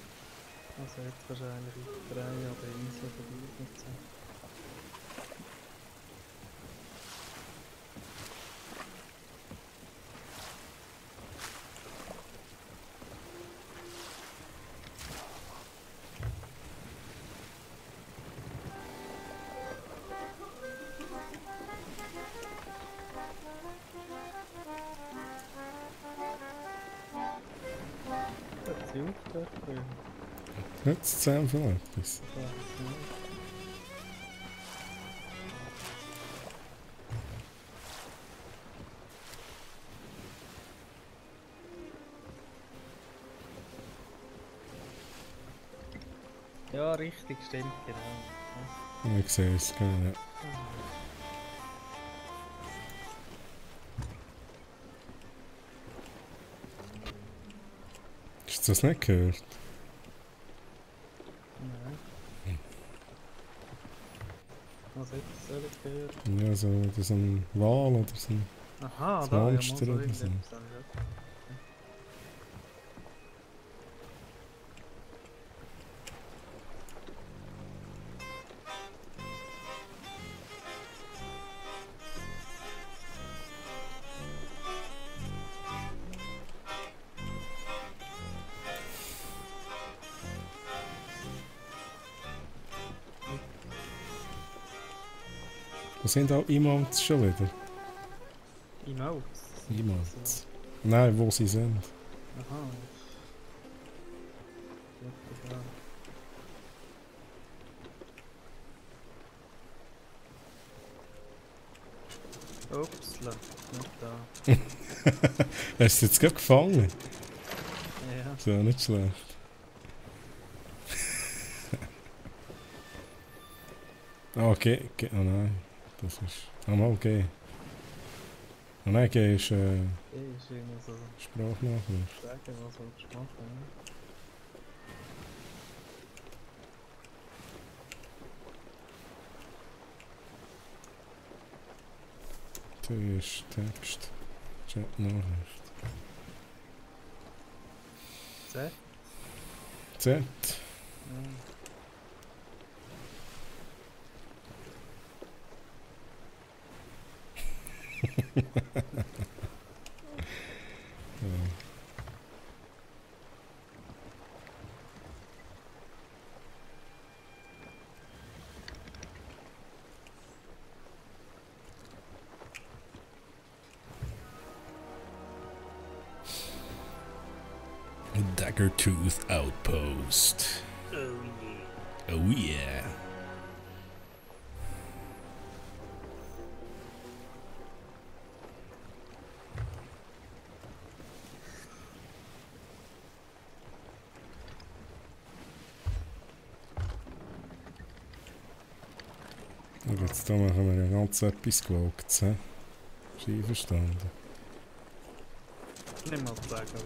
Also jetzt wahrscheinlich auf 3 an der Insel vorbei. Hat sie aufgehört? Jetzt 10 von etwas. Ja, richtig, stimmt, genau. Ich sehe es, genau. Ja. Hast du das nicht gehört? Nein. Was hätte ich soll ich gehört? Ja, so, oder so ein Wal oder so ein... Aha, Das da, ja, Monster mal so oder irgendetwas so. habe ich gehört. Wo sind auch Emotes schon wieder? Emotes? Emotes. Nein, wo sie sind. Aha. Ja. Upsla, nicht da. Hast du es jetzt gerade gefangen? Ja. So, nicht schlecht. Ah, G. Oh nein. Das ist... Ah, mal G. Oh nein, G ist Ist immer so Sprachnachricht. sagen, was willst du machen, ne? T ist Text. Chatnachricht. Z? Z. Ja. Daggertooth Outpost. Oh yeah. Oh yeah. Und jetzt da machen wir ja ganz etwas Gewagtes, hä? Ist einverstanden? Nicht mal sagen, so.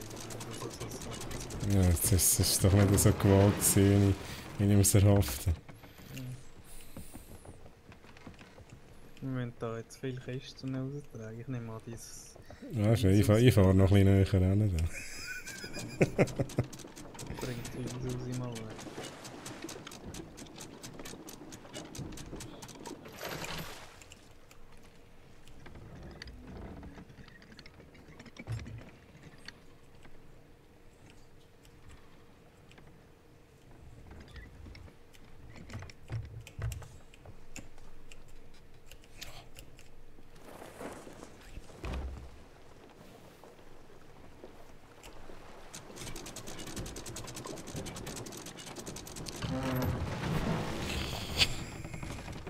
Ja, jetzt ist es doch nicht so gewagt gewesen, wie ich es erhoffte. Wir müssen da jetzt viele Kisten raustragen. Ich nehme an, dieses Ja, schon, ich fahre noch ein bisschen näher ran. Dann. bringt viel raus mal weg.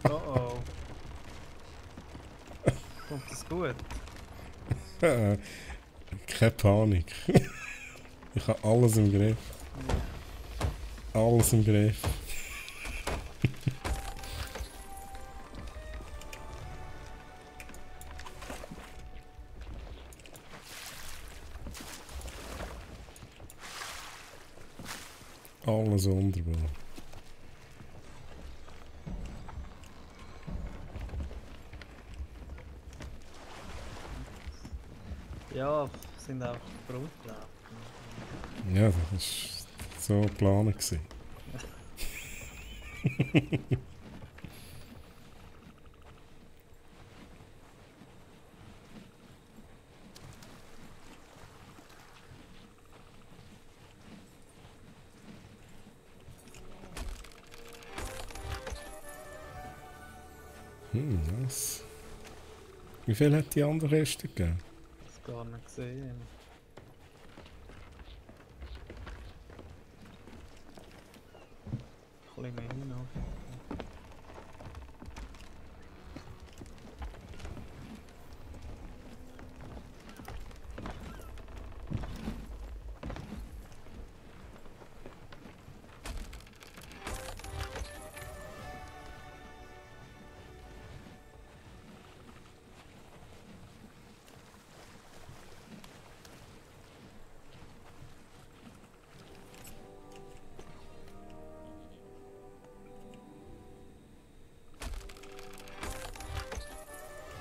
Oh oh. Kommt das gut? Keine Panik. Ich habe alles im Griff. Alles im Griff. Alles wunderbar. Ja, sind auch Grundlagen. Ja, das war so geplant gewesen. Nice. Wie viel hat die andere Reste gegeben? Das gar nicht gesehen. Ein bisschen mehr noch.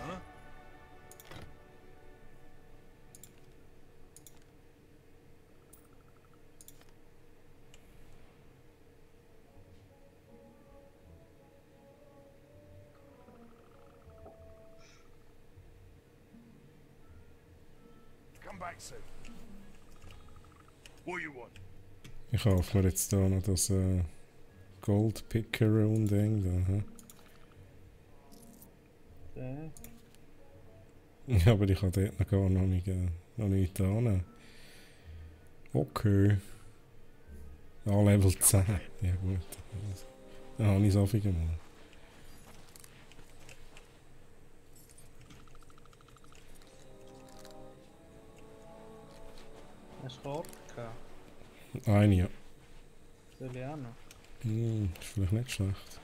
Huh? Come back soon. What you want? Ich kaufe mir jetzt da noch das Gold Pickeroon Ding da. Der. Ja, aber ich habe dort noch gar noch nicht da. Okay. Ah, Level 10. Ja gut. Dann habe ich so viel gemacht. Hast du Karte gehabt? Eine, ja. Soll ich auch noch? Ist vielleicht nicht schlecht.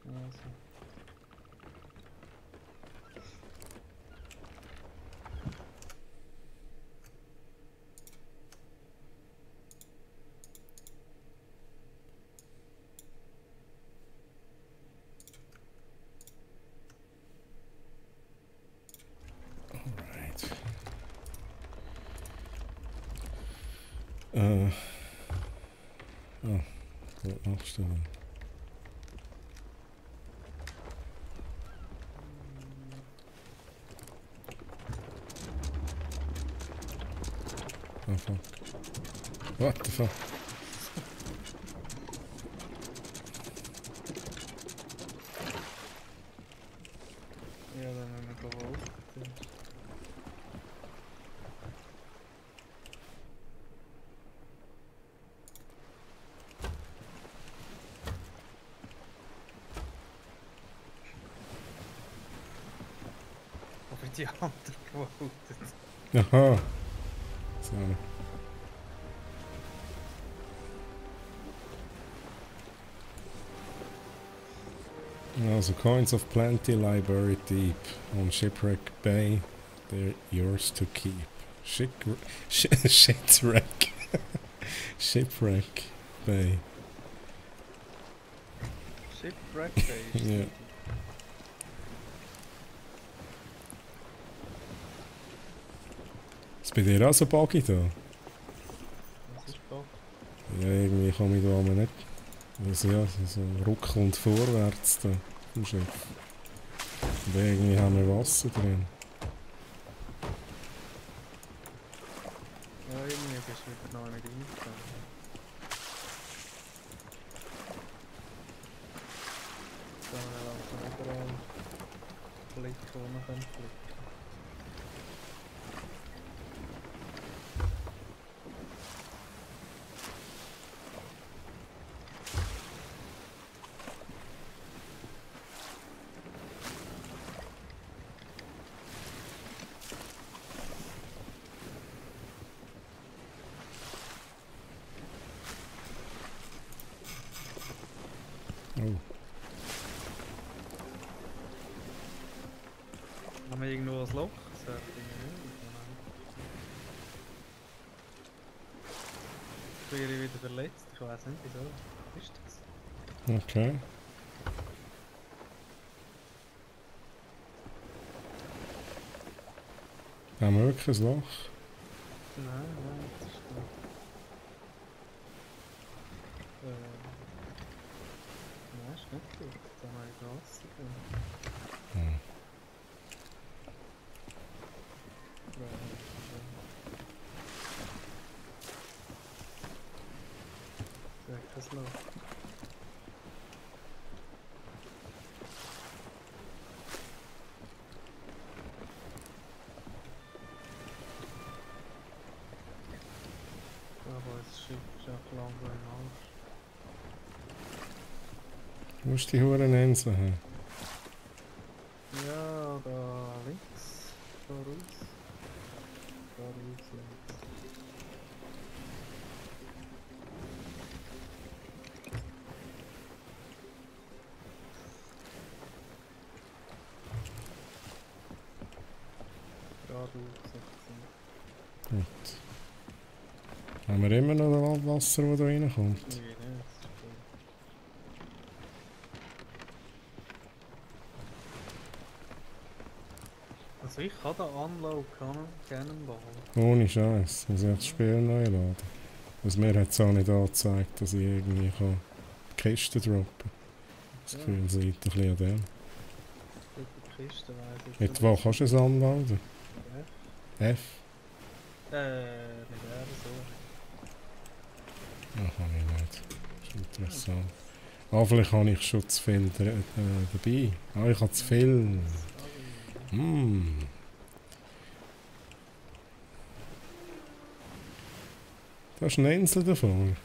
Also. Alright. Gut nachstellen. Oh fuck. What the fuck? Ja, dann haben wir geholt. Aber die anderen gewotet. Aha. Sorry. Also, Coins of Plenty Library Deep on Shipwreck Bay. They're yours to keep. Shipwreck. Shipwreck Bay. Shipwreck Bay. Ja. Ist bei dir auch so buggy da? Was ist Bock? Ja, irgendwie komme ich da aber nicht. Also ja, so ruck und vorwärts da vom Schiff. Und irgendwie haben wir Wasser drin. Ja, irgendwie bist du wieder noch nicht reingekommen. Da haben wir langsam überall klicken, wo man klicken. Oh. Haben wir irgendwo ein Loch? Das wäre irgendwie nicht. Ich werde wieder verletzt. Ich weiß nicht wieso. Was ist das? Okay. Haben wir wirklich ein Loch? Nein, das ist gut. Nein, ist nicht gut. Da haben wir Wasser drin. Hm. Das Loch. Aber das Schiff ist auch langsam im Arsch. Du musst die Huren Insel haben. Ja, da links. Da raus. Da raus links. Geradeaus 16. Gut. Haben wir immer noch Wasser, das da reinkommt? Irgendwie nicht. Das ist cool. Also ich kann den Unload Cannonball. Ohne Scheiß. Muss ich das Spiel neu laden. Also mir hat es auch nicht angezeigt, dass ich irgendwie kann die Kiste droppen kann. Das Gefühl, es liegt ein bisschen an dem. Die Kiste weiss ich Mit wo kannst du es anladen? Ja. F? Mit R so. Ach, kann ich nicht. Das ist interessant. Ah, vielleicht habe ich schon zu viel dabei. Ah, ich habe zu viel. Da ist eine Insel davor. Ja.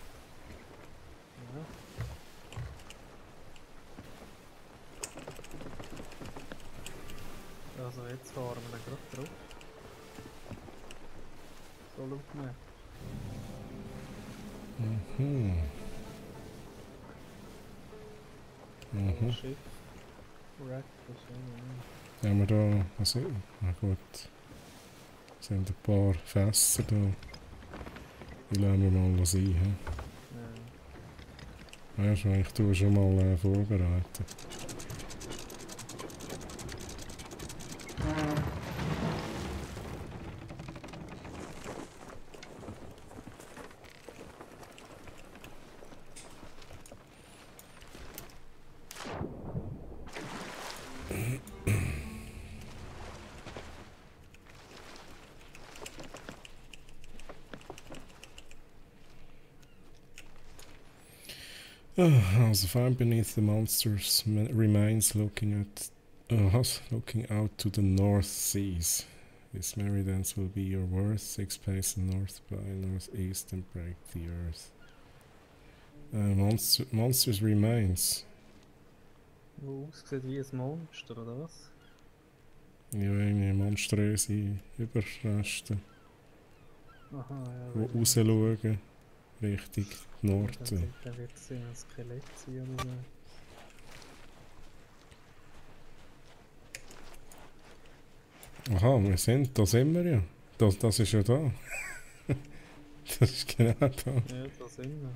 Also jetzt fahren wir dann gerade drauf. So laut Map. Mhm. Mhm. Schiff. Wreck, das ist ja Haben wir da... Also, na gut. Es sind ein paar Fässer da. Die lassen wir mal sein. He? Weißt du, ich tue schon mal vorbereiten. Also found beneath the monster's remains looking out to the North Seas. This merry dance will be your worth. Takes place north by northeast and break the earth. Monster's remains. Wo aussieht wie ein Monster, oder was? Ja, irgendwie monströse Überreste, Aha, ja. die rausschauen Richtung Norden. Da wird es ein Skelett sein oder so. Aha, da sind wir ja. Das ist ja da. Das ist genau da. Ja, da sind wir, ja.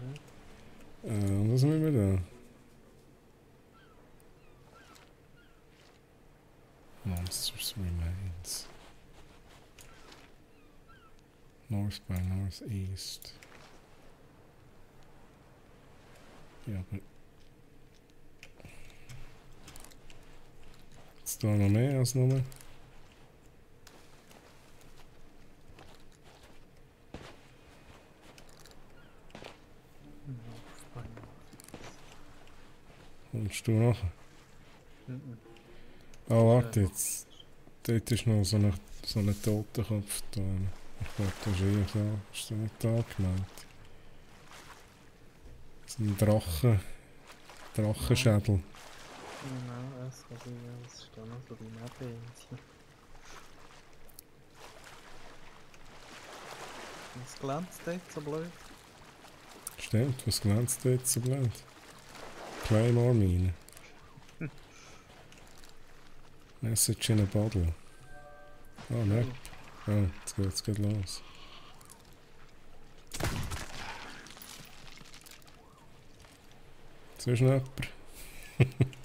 Was müssen wir da? Monsters remains. North by northeast. Ja, aber... Ist da noch mehr als nur? Kommst du nachher? Mhm. Ah, warte, jetzt. Dort ist noch so ein Totenkopf da. Ich glaube, das ist eher da. Ist der nicht da gemeint? So ein Drachenschädel. Genau, das kann sein, ja, das ist dann noch so die Nebeninsel. Was glänzt dort so blöd? Stimmt, was glänzt dort so blöd? Claymore Mine. Message in a bottle. Oh, ne. Oh, jetzt geht los. So ist noch jemand.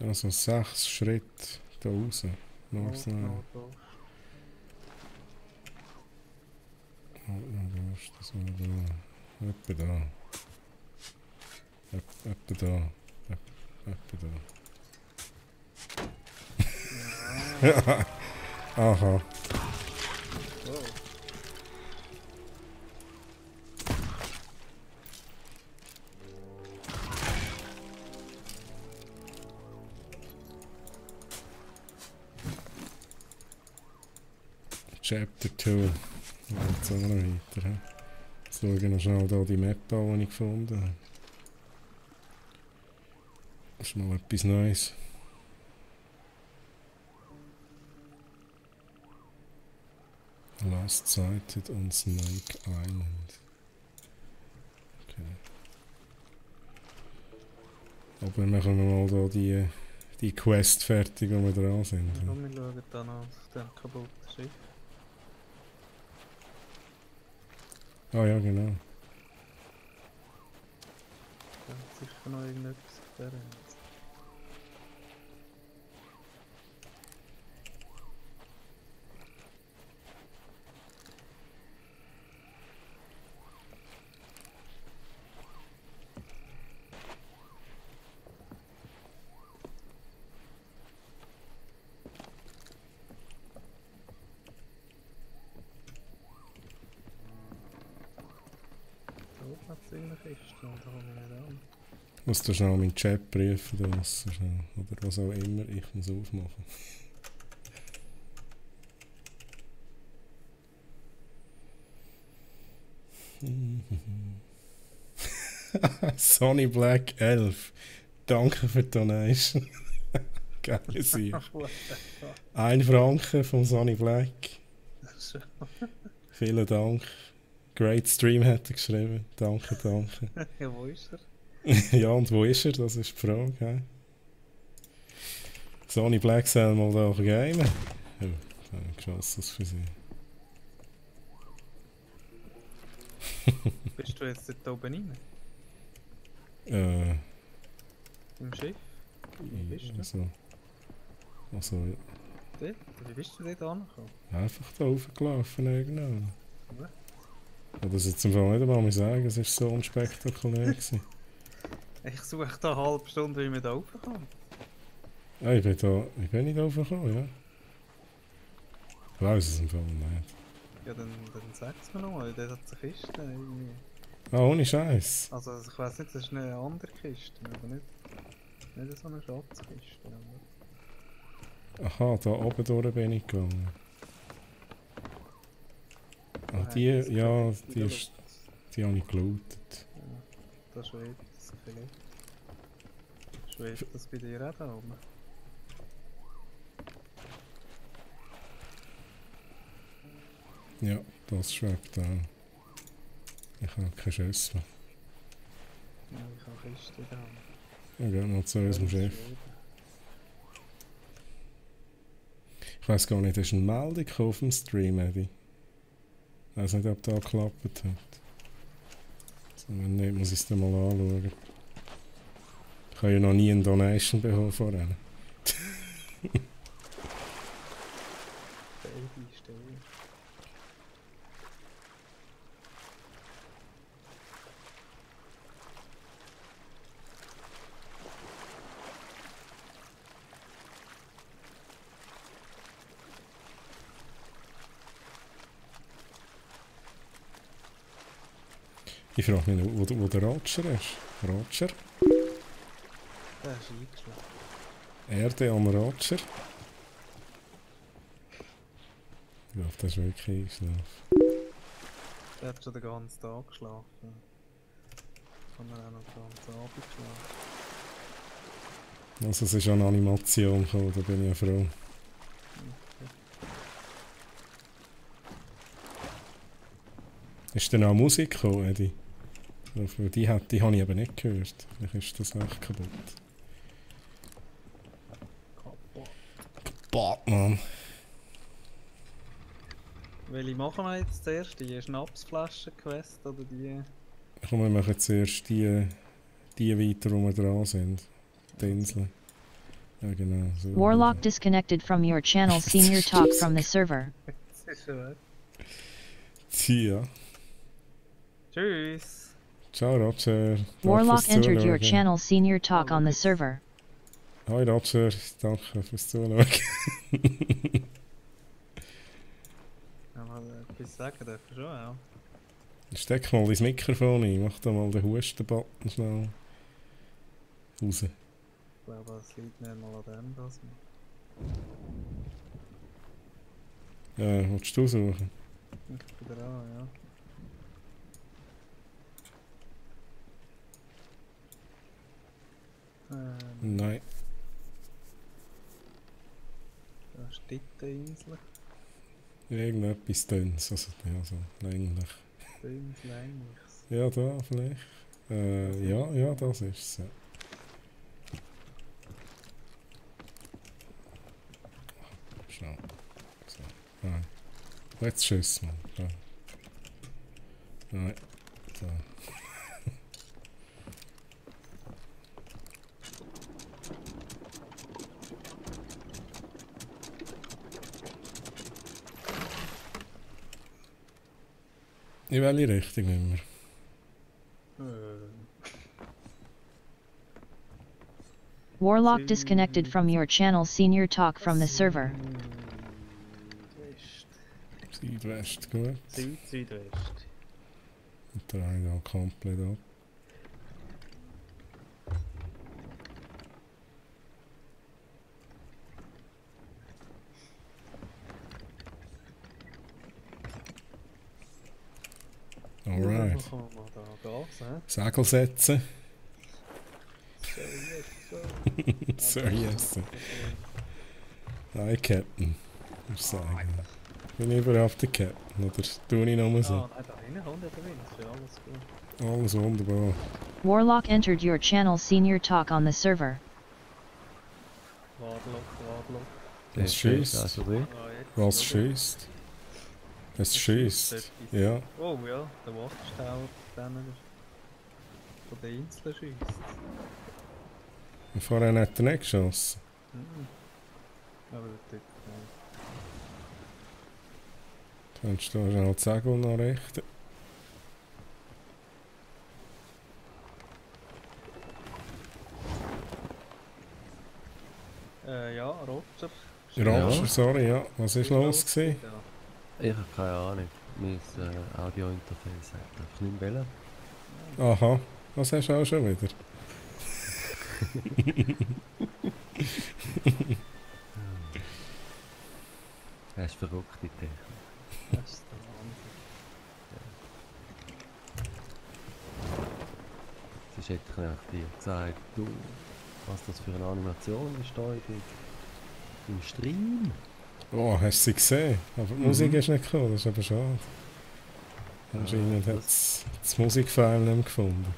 Also 6 Schritte da raus. North-Nord. Oh, ist das mal da. Etwa da. Etwa da. Etwa da. Aha. Oh. Chapter 2. Jetzt auch noch weiter. He? Jetzt schaue ich noch schnell hier die Map an, die ich gefunden habe. Das ist mal etwas Neues. Last sighted on Snake Island. Okay. Aber machen wir mal hier die Quest fertig, wo wir dran sind. Ja, wir schauen dann auf dem kaputten Schiff. Ah ja, genau. Da hat sicher noch irgendetwas verändert. Da hat es in der Kiste, da komme ich nicht an. Ich muss da schnell meinen Chat prüfen, oder was auch immer ich muss aufmachen. Sonny Black 11. Danke für die Donation. Geile Sieg. 1 Franken von Sonny Black. Vielen Dank. Great Stream hat er geschrieben. Danke, danke. Ja, wo ist er? Ja, und wo ist er? Das ist die Frage. He? Sonny Black soll mal da gamen. Oh, da habe ich geschossen, das für sie. Bist du jetzt dort oben rein? Im Schiff? Wo bist du? Also, Dort? Wie bist du dort angekommen? einfach da hochgelaufen irgendwann. Ja. Ich kann das jetzt im Fall nicht einmal sagen, es war so unspektakulär gewesen. Ich suche da eine halbe Stunde, wie man da raufkommt. Ah, ich bin nicht hochgekommen, ja. Ich weiss es im Fall nicht. Ja, dann sag's mir nochmal, dort hat es eine Kiste irgendwie. Ah, ohne Scheiß. Also ich weiss nicht, das ist eine andere Kiste, aber nicht so eine Schatzkiste. Aber... Aha, da oben durch bin ich gegangen. Ah, die habe ich gelootet. Ja, da schwebt das Skelett. Schwebt das bei dir auch da oben? Ja, das schwebt auch. Ich habe keine Schüsse mehr. Ja, ich habe Kiste da. Ich gehe noch zu unserem Chef. Ich weiss gar nicht, hast du eine Meldung auf dem Stream, Eddie? Ich weiss nicht, ob da geklappt hat. Also, wenn nicht, muss ich es dann mal anschauen. Ich habe ja noch nie eine Donation bekommen von ihnen. Baby, stell. Ich frage mich noch, wo der Roger ist. Roger? Der ist eingeschlafen. Erde am Roger? Ich glaube, das ist wirklich eingeschlafen. Der hat schon den ganzen Tag geschlafen. Kann er auch noch den ganzen Abend geschlafen. Also es ist eine Animation gekommen, da bin ich ja froh. Ist denn auch Musik gekommen, Eddie? Die habe ich eben nicht gehört. Vielleicht ist das echt kaputt. Kaputt. Kaputt, Mann. Welche machen wir jetzt zuerst? Die Schnapsflaschen-Quest oder die... Komm, wir machen zuerst die weiter, wo wir dran sind. Die Insel. Ja, genau. So. Warlock disconnected from your channel. Senior talk from the server. Das ist schon weg. Tja. Tschüss! Ciao, Roger. Danke Warlock fürs entered your Zuschauen. channel. Senior talk on the server. Hi, Roger. Danke fürs Zuschauen. Ja, mal etwas sagen dürfen schon auch. Steck mal ins Mikrofon ein. Mach da mal den Husten-Button schnell raus. Ich glaube, es liegt nicht mal an dem, dass man... Ja, willst du suchen? Ich bin dran, ja. Nein. Da ist die Insel. Irgendetwas Dünnes. Also, ja, so länglich. Dünnes, längliches. Ja, da vielleicht. Ja, das ist es. Ja. Schnell. So. Nein. Jetzt Schuss, Mann. Ja. Nein. So. In welche Richtung nehmen wir? Warlock disconnected from your channel. Senior talk from the server. West. Südwest, gut. Südwest. Und drehen da komplett ab. Alright. Dann kann man da Gas, hä? Segel setzen. So, yes, so. So, yes. Hi, Captain. Muss ich sagen. Bin ich überhaupt der Captain? Oder tue ich nur so? Ah, nein, da hinten kommt ja der Wind, ist ja alles gut. Alles wunderbar. Warlock entered your channel senior talk on the server. Wadlock. Was schießt? Also drin. Ah, jetzt, Was oder? schießt? Es schießt. etwas. Ja. Oh ja, der Watchtower dann von der Insel schießt. Und vorher hat er nicht geschossen. Mhm. Aber dort, Kannst du schnell die Segel noch richten? ja, Roger. Roger, sorry, ja. Was ist los gewesen? Ja. Ich habe keine Ahnung. Mein Audio-Interface hat einfach nicht wählen. Aha, was hast du auch schon wieder? Das ist verrückte Technik. Das ist der Wahnsinn. Sonst hätte ich eigentlich dir gesagt, du, was das für eine Animation ist da im Stream. Oh, hast du sie gesehen? Aber die Musik ist nicht gekommen, das ist aber schade. Anscheinend hat es das Musikfile nicht mehr gefunden.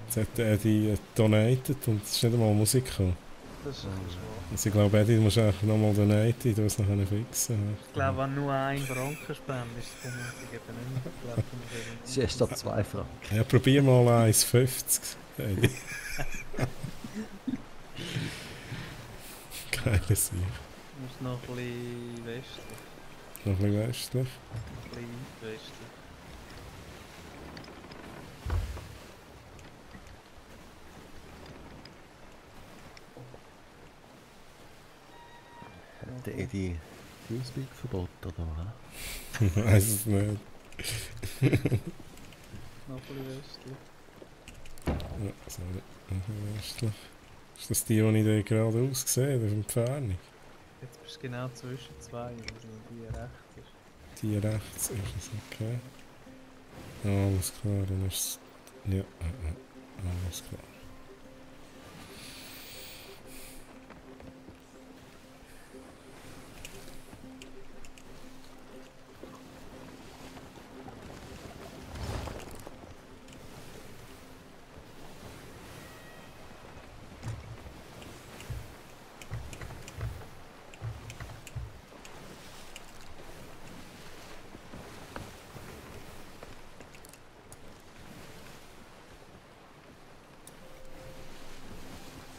Jetzt hat der Eddie donated und es ist nicht einmal Musik gekommen. Das ist ein bisschen schwach. Also ich glaube, Eddie, du musst einfach nochmal donaten, du musst es noch fixen. Ich glaube, wenn nur ein Franken spenden, ist die Musik eben nicht mehr. Ich glaube, Es ist erst ab 2 Franken. Ja, probier mal 1,50. Eddie. Geile Sicht. Du musst noch ein bisschen westlich. Noch ein bisschen westlich. Ein bisschen weit westlich. Hat der Eddie Teamspeak-Verbot oder was? Ich weiss es nicht. Noch ein bisschen westlich. Ja, sorry. Noch ein bisschen westlich. Ist das die, die ich da gerade ausgesehen habe, auf Entfernung? Jetzt bist du genau zwischen zwei, also die rechts ist. Die rechts ist es, okay. Ja, alles klar, dann ist es... Ja, alles klar.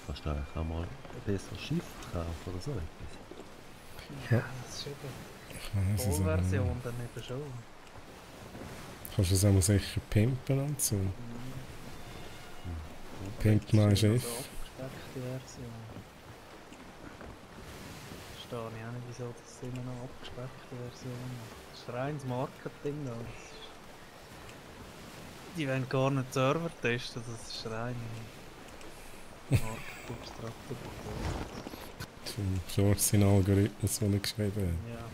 Kannst du eigentlich auch mal ein besseres Schiff kaufen oder so etwas? Ja, das ist eben Ich weiss die es aber nicht. Vollversion dann eben schon. Kannst du es auch sicher pimpen und so. Pimpt mein Schiff. Also abgespeckte Version. Verstehe ich auch nicht, wieso das immer noch abgespeckte Version ist. Das ist reines Marketing da. Die wollen gar nicht Server testen, das ist rein Marketingstrategie. Zum Sourcing-Algorithmus, den ich geschrieben habe. Ja.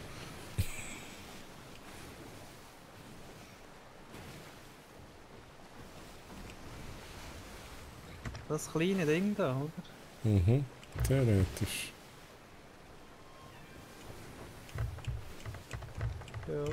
Das kleine Ding da, oder? Mhm, theoretisch. Ja.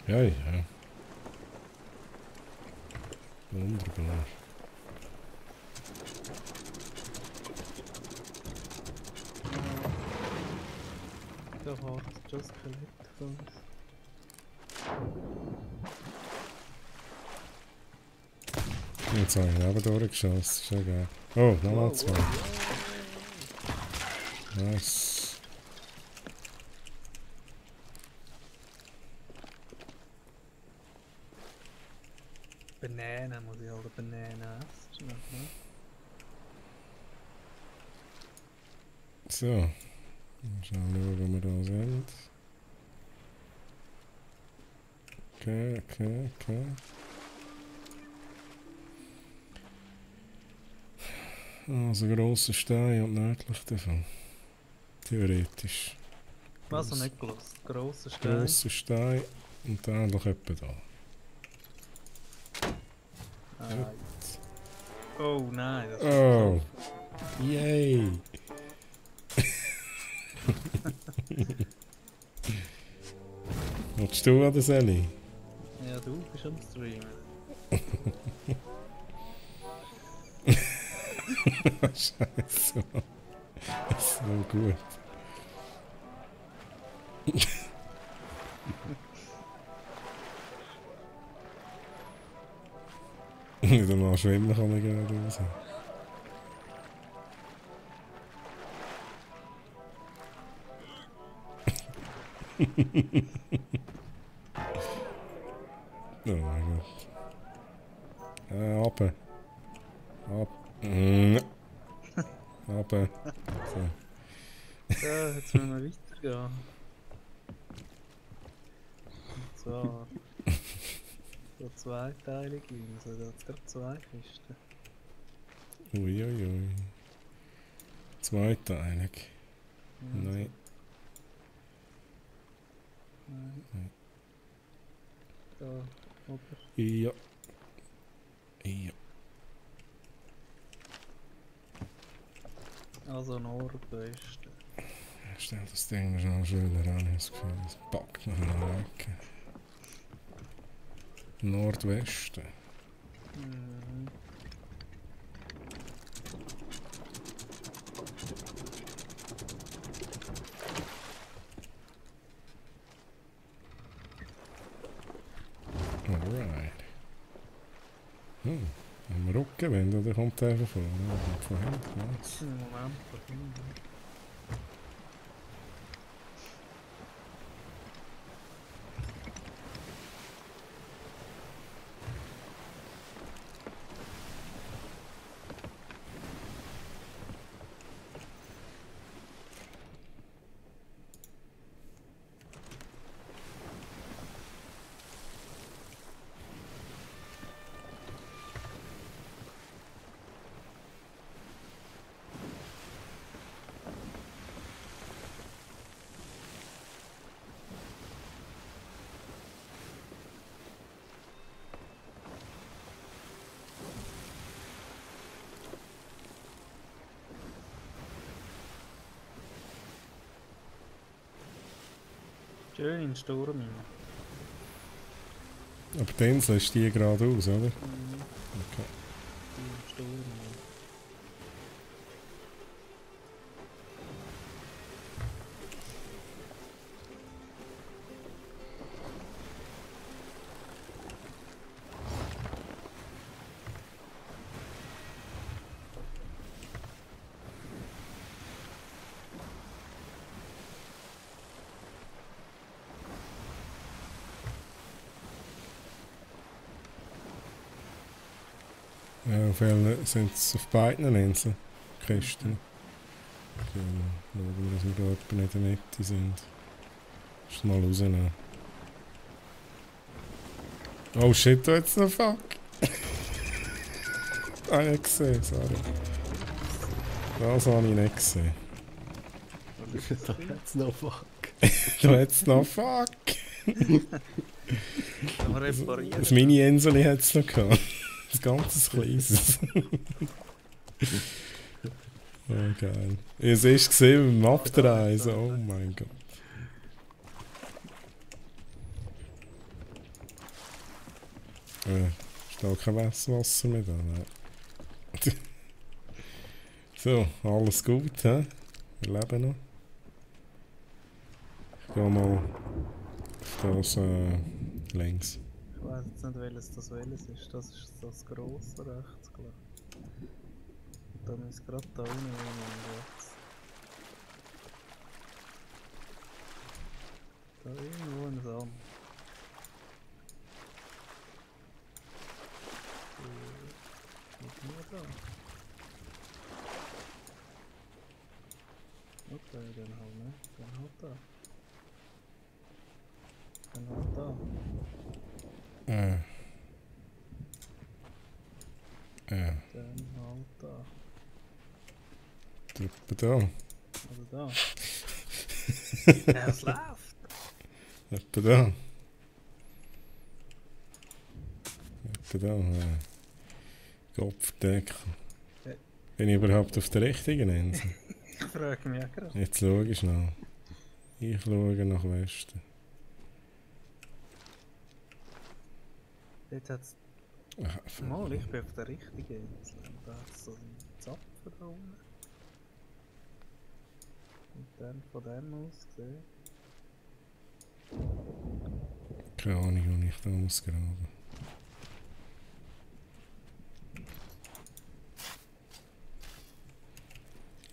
Ja, ja. Wunderbar. Da wartet schon das Skelett von uns. Jetzt habe ich ihn eben durchgeschossen, ist ja geil. Oh, nochmal zwei. Nice. Bananen muss ich halt Bananen essen. Ne? So. Mal schauen, wo wir da sind. Okay. Also grosser Stein und nördlich davon. Theoretisch. Was habe nicht gelöst? Grosser Stein. Grosser Stein und dann noch etwa da. Ah, oh nein, das ist Oh! Yay! Willst du oder Sally? Ja, du bist am Streamen. Scheiße. So gut. Nicht einmal schwimmen kann ich gerade raus. Oh mein Gott. Runter. Runter. So. So, jetzt müssen wir weitergehen. Und zwar... so zweiteilig Insel, da hat es gerade zwei Kisten. Uiuiui. Zweiteilig. Ja, Nein. Nein. Da, oben. Ja. Ja. Also Nordwesten. Stell das Ding noch schöner an, ich habe das Gefühl, es packt nach einer Ecke. Nordwesten. Mhm. Alright. Am Rückenwind oder kommt der einfach von hinten? Was? Moment, da hinten. Schön in den Sturm rein. Aber die Insel ist die geradeaus, oder? Mhm. Okay. In den Sturm rein. Ja, auf welchen sind es auf beiden Inseln? Kisten. Okay, dann schauen wir, dass wir da etwa nicht in der Mitte sind. Muss mal rausnehmen. Oh shit, da jetzt noch fuck! Ah, nicht gesehen, sorry. Das habe ich nicht gesehen. Da hat's noch fuck. Da hat's noch fuck! Aber reparieren. Das Mini-Insel hat es noch gehabt. Das ganze kleines. Oh geil. Ich habe es erst gesehen beim Abdrehen. So, oh mein Gott. Ist da kein Wasser mehr da? Nein. So, alles gut, hä? Wir leben noch. Ich gehe mal auf das links. Ich weiß jetzt nicht, welches ist. Das ist das grosse rechts, glaube ich. Und da müssen gerade da unten rechts. Da irgendwo ein Sand. Nicht nur da. Okay, dann halt nicht. Dann halt da. Dann halt da. Ja. Dann halt da. Etwa da. Oder da. Ja, es läuft. Etwa da. Etwa da. Kopfdeckel. Ja. Bin ich überhaupt auf der richtigen Insel? Ich frage mich auch gerade. Jetzt schau ich schnell. Ich schaue nach Westen. Dort hat es. Ah, Mal, ich bin auf der richtigen Insel. Und da hat es so einen Zapfen da unten. Und dann von dem aus gesehen. Keine Ahnung, wo ich da muss graben.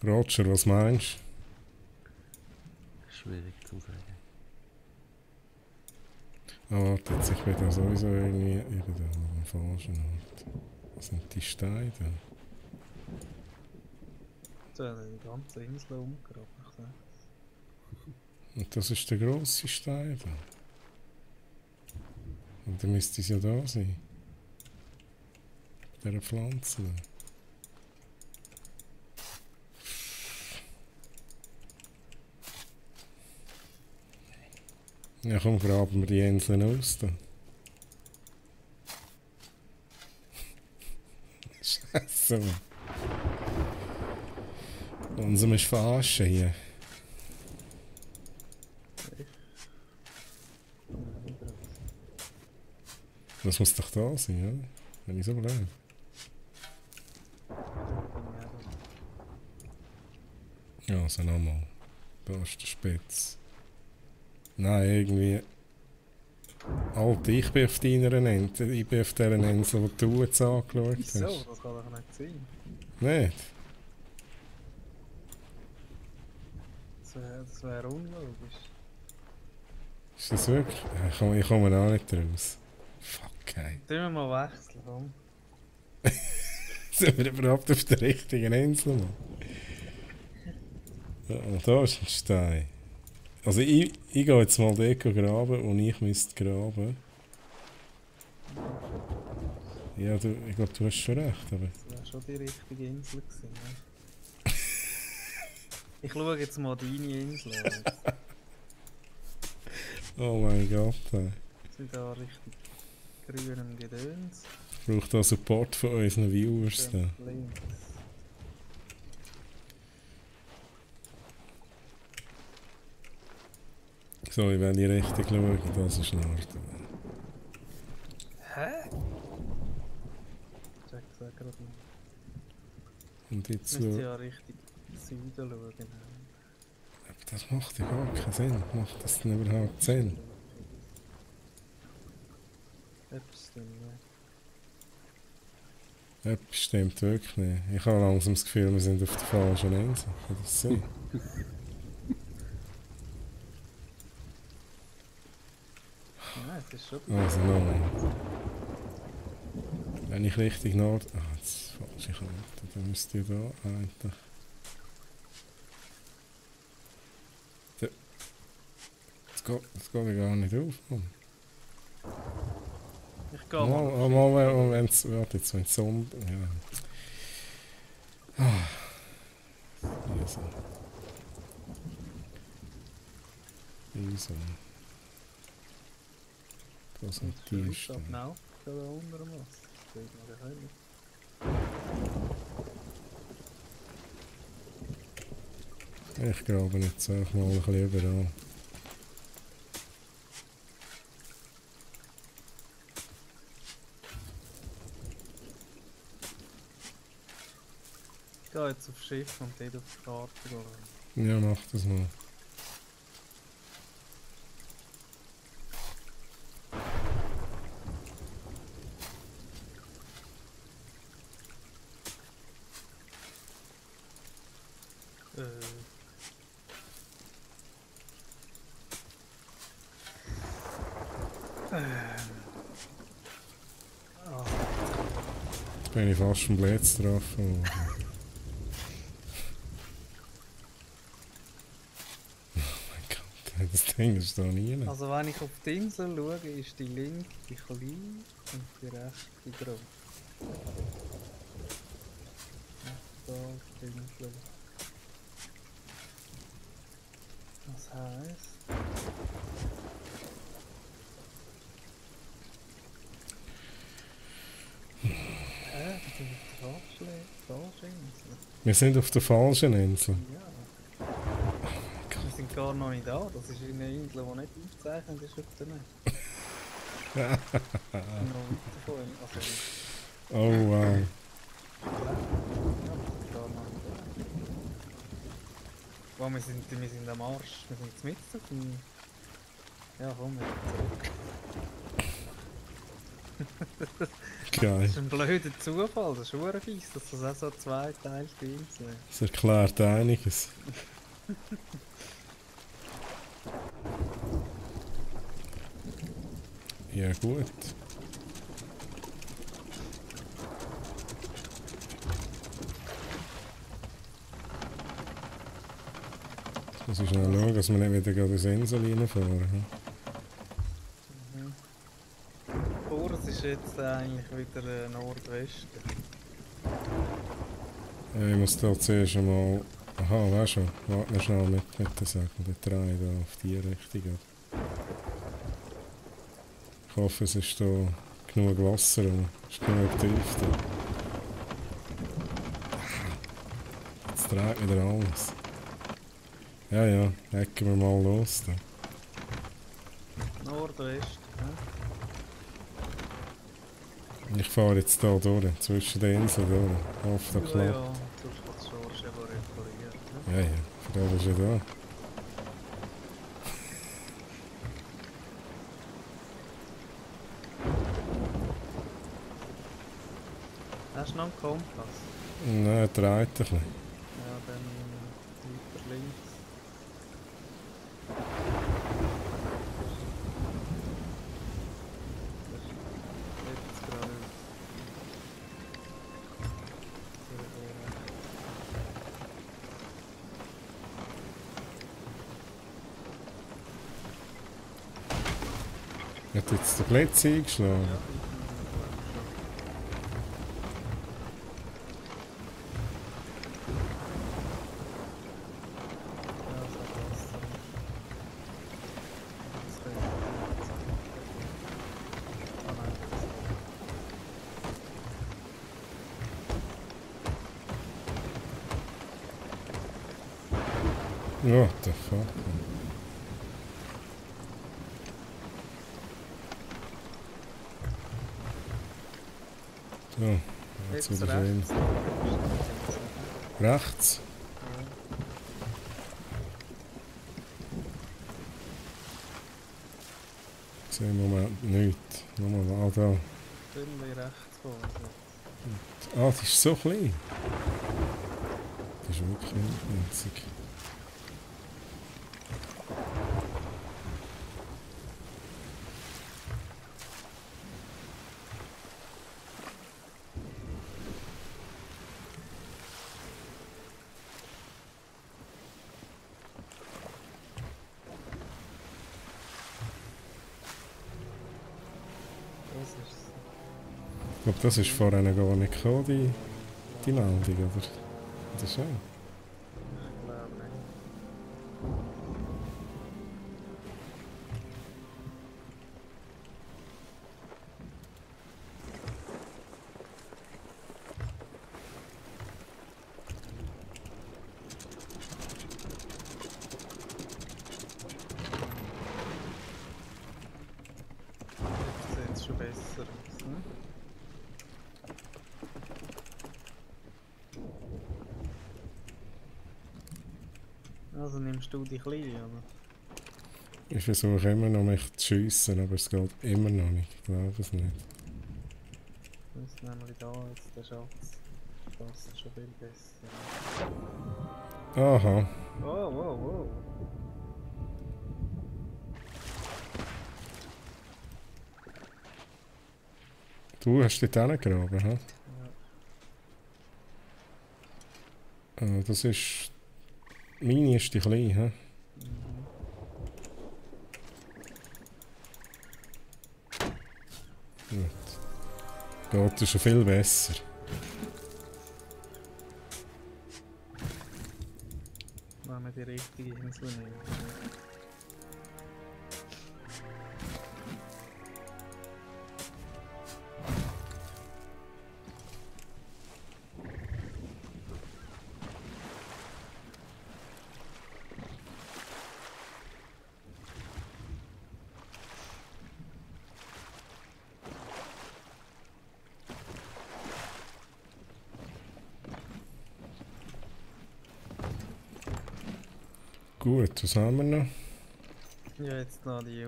Roger, was meinst Schwierig zu sagen. du? Ah, warte, jetzt, ich bin da sowieso irgendwie eben da am falschen Ort. Was sind die Steine da? So hat er die ganze Insel umgegraben. Ich sag. Und das ist der grosse Stein da. Und dann müsste es ja da sein. Bei dieser Pflanze. Ja, komm, graben wir die Inseln aus da. Scheiße, Mann. Langsam ist verarschen hier. Das muss doch da sein, oder? Wenn ich so bleibe. Ja, also nochmal. Da ist der Spitz. Nein, irgendwie. Alter, ich bin auf deiner Insel. Ich bin auf dieser Insel, die du jetzt angeschaut Wieso? hast. Das kann doch nicht sein. Nicht? Das wär unlogisch. Ist das wirklich? Ja, ich komme auch nicht raus. Fuck, ey. Tun wir mal wechseln, komm. Sind wir überhaupt auf der richtigen Insel, Mann? Ja, und da ist ein Stein. Also ich gehe jetzt mal dort graben und ich müsste graben. Ja, ich glaube, du hast schon recht, aber... Das wäre schon die richtige Insel gewesen. Ne? Ich schaue jetzt mal deine Insel an. Oh mein Gott, ey. Sind da richtig grünem Gedöns. Ich brauche da Support von unseren Viewers. Da. Schön links. So, ich will die Richtung schauen, das ist Nord. Hä? Check das auch gerade nicht. Und jetzt Ich müsste so... ja richtig Süden schauen. Das macht ja gar keinen Sinn. Macht das denn überhaupt Sinn? Etwas stimmt, ja. Etwas stimmt wirklich nicht. Ich habe langsam das Gefühl, wir sind auf der falschen Insel. Kann das sein? Nein, es ist schon Also nochmal. Wenn ich richtig Nord... Ah, jetzt falsche Karte. Dann müsste ich da eigentlich... Jetzt geht gar nicht auf. Mann. Ich gehe mal. Mal, warte jetzt, wenn die Sonne... Ja. Ah. Also. Also. Das sind die Ich Stellen. habe genau da unter dem Wasser. Das sieht man ja nicht. Ich glaube nicht, so ich mal ein bisschen überall. Ich gehe jetzt aufs Schiff und dort auf die Karte gehen. Ja, mach das mal. Ah, Jetzt bin ich fast vom Blitz getroffen. Oh mein Gott, das Ding ist da nie. also wenn ich auf die Insel schaue, ist die linke klein und die rechte groß. Da auf die Insel. Das heisst... Die falsche Insel. Wir sind auf der falschen Insel. Ja. Wir sind gar noch nicht da. Das ist eine Insel, die nicht eingezeichnet ist auf der Map. Noch weiter von ihm. Also, Oh wow. ja, wir sind gar noch nicht da. Wow, wir sind am Arsch. Wir sind mitten auf dem... Ja, komm, wir sind zurück. Geil. Das ist ein blöder Zufall. Das ist verdammt fies, dass das auch so zweiteilte Insel ist. Das erklärt einiges. Ja gut. Jetzt muss ich schnell schauen, dass wir nicht wieder gerade ins Insel reinfahren. Hm? Kurs ist jetzt eigentlich wieder Nordwesten. Ich muss da zuerst einmal... Aha, weißt du, warte noch schnell mit der Säge. Der dreht da auf die Richtung. Ich hoffe, es ist da genug Wasser und es ist genug tief da. Jetzt dreht wieder alles. Ja, ja, hacken wir mal los da. Nordwest, Ich fahre jetzt hier durch, zwischen den Inseln durch. Ich hoffe, das ja, klappt. ja, sonst kann es schon eben repariert. Ja, ja, für das ist ja da. Hast du noch einen Kompass? Nein, er dreht ein bisschen. Ja, dann weiter links. Jetzt gerade. Er hat jetzt den Blitz eingeschlagen. Ja, What the fuck? So, jetzt Jetzt wieder schön. rechts. Rechts? Ich sehe im Moment nichts. Nur mal da. Viertel rechts vor. Ah, das ist so klein. Das ist wirklich winzig. Das ist es. Ich glaube, das ist vorhin gar nicht gekommen, die Meldung, oder? Das ist schon. Ich glaube nicht. Jetzt sieht es schon besser aus, ne? Also nimmst du die kleine, oder? Ich versuche immer noch mich zu schiessen, aber es geht immer noch nicht. Ich glaube es nicht. Das ist nämlich da jetzt der Schatz. Das ist schon viel besser. Aha. Wow, wow, wow. Du hast dort hingegraben, hä? Ja. Das ist... Meine ist die klein, hä? Gut. Geht ist schon viel besser. Wenn wir die richtige Insel nehmen. Gut, was haben wir noch? Ja, jetzt noch die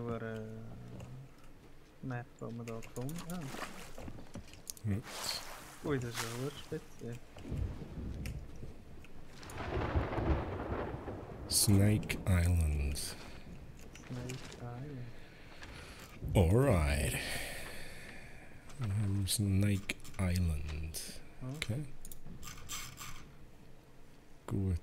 Map, die wir hier gefunden haben. Gut. Ui, das ist ja sehr speziell. Snake Island. Snake Island. Alright. Dann haben wir Snake Island. Okay. Gut.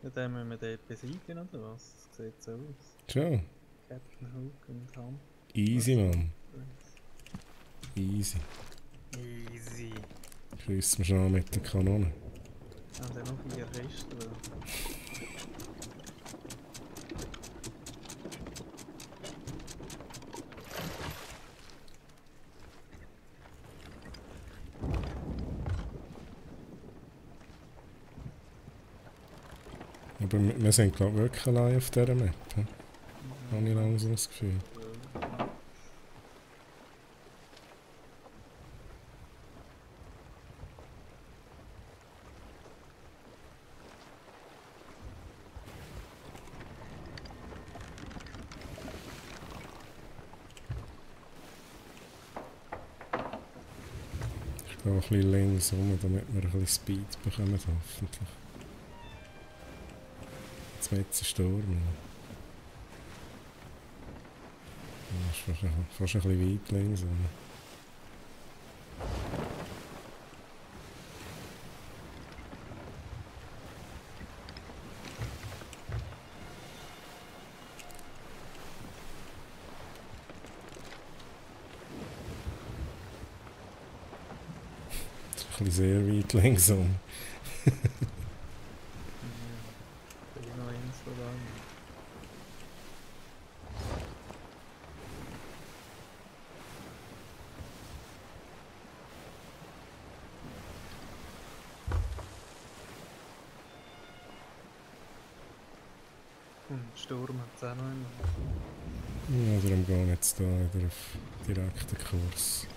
Ja, dann müssen wir dort besiegen, oder was? Das sieht so aus. Schon. Captain Hook und Ham. Easy, Mann. Easy. Easy. Schiessen wir schon mit der Kanone. Haben sie noch 4 Kisten da? Aber wir sind glaube ich wirklich allein auf dieser Map. Habe ich langsam das Gefühl. Ich gehe ein bisschen links rum, damit wir ein bisschen Speed bekommen, hoffentlich. Jetzt wird es ein Sturm. Das ist fast ein bisschen weit links rum. Ein bisschen sehr weit links rum. Ich noch Insel da. Und Sturm hat es auch noch immer. Ja, darum gehen wir jetzt da wieder auf direkten Kurs.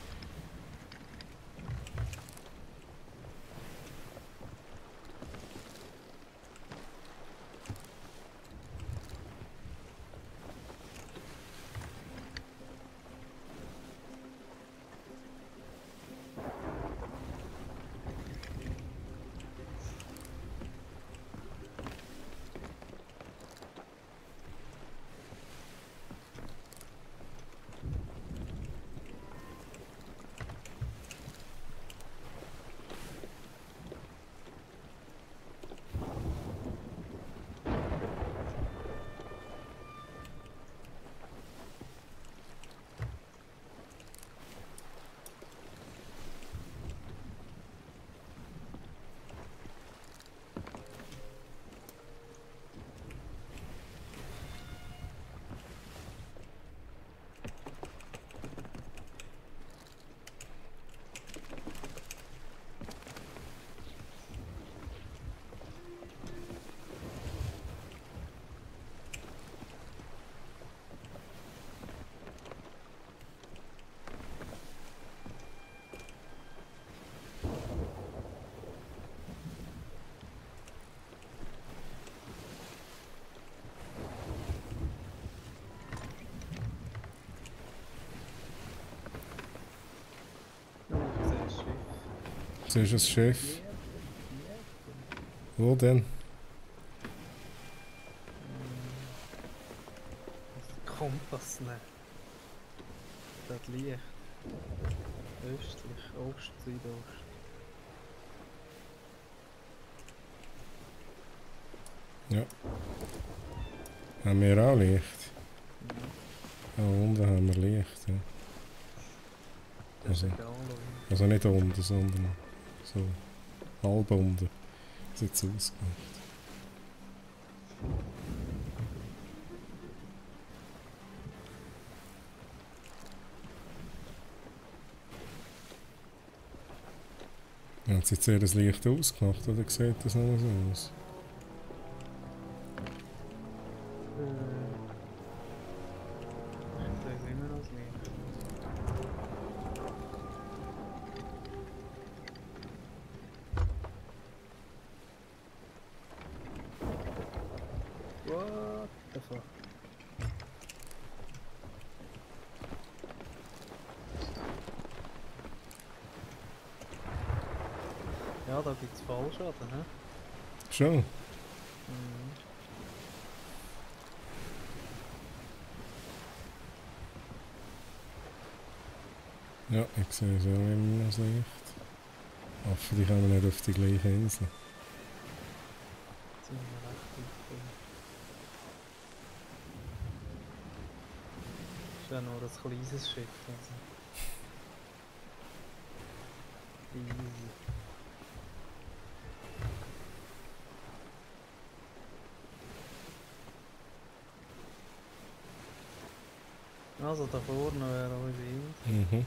Oh, ich sehe das Schiff. Siehst du das Schiff? Wo denn? Kompass nehmen. Das Licht. Östlich, Ost, Südost. Ja. Haben wir auch Licht? Da unten haben wir Licht, ja. Das ist Also, egal, oder? also nicht unten, sondern so halb unten. Sieht es ausgemacht. Haben sie jetzt eher das Licht ausgemacht oder sieht das noch so aus? Da ist immer noch das Licht. What the fuck? Ja, da gibt es Fallschaden, ne? Schon? Mhm. Ja, ich sehe so immer noch das Licht. Aber die kommen nicht auf die gleiche Insel. Jetzt sind wir recht weit. Ist ja nur ein kleines Schiff. Also. Easy. Also da vorne wäre unsere Insel. Mhm.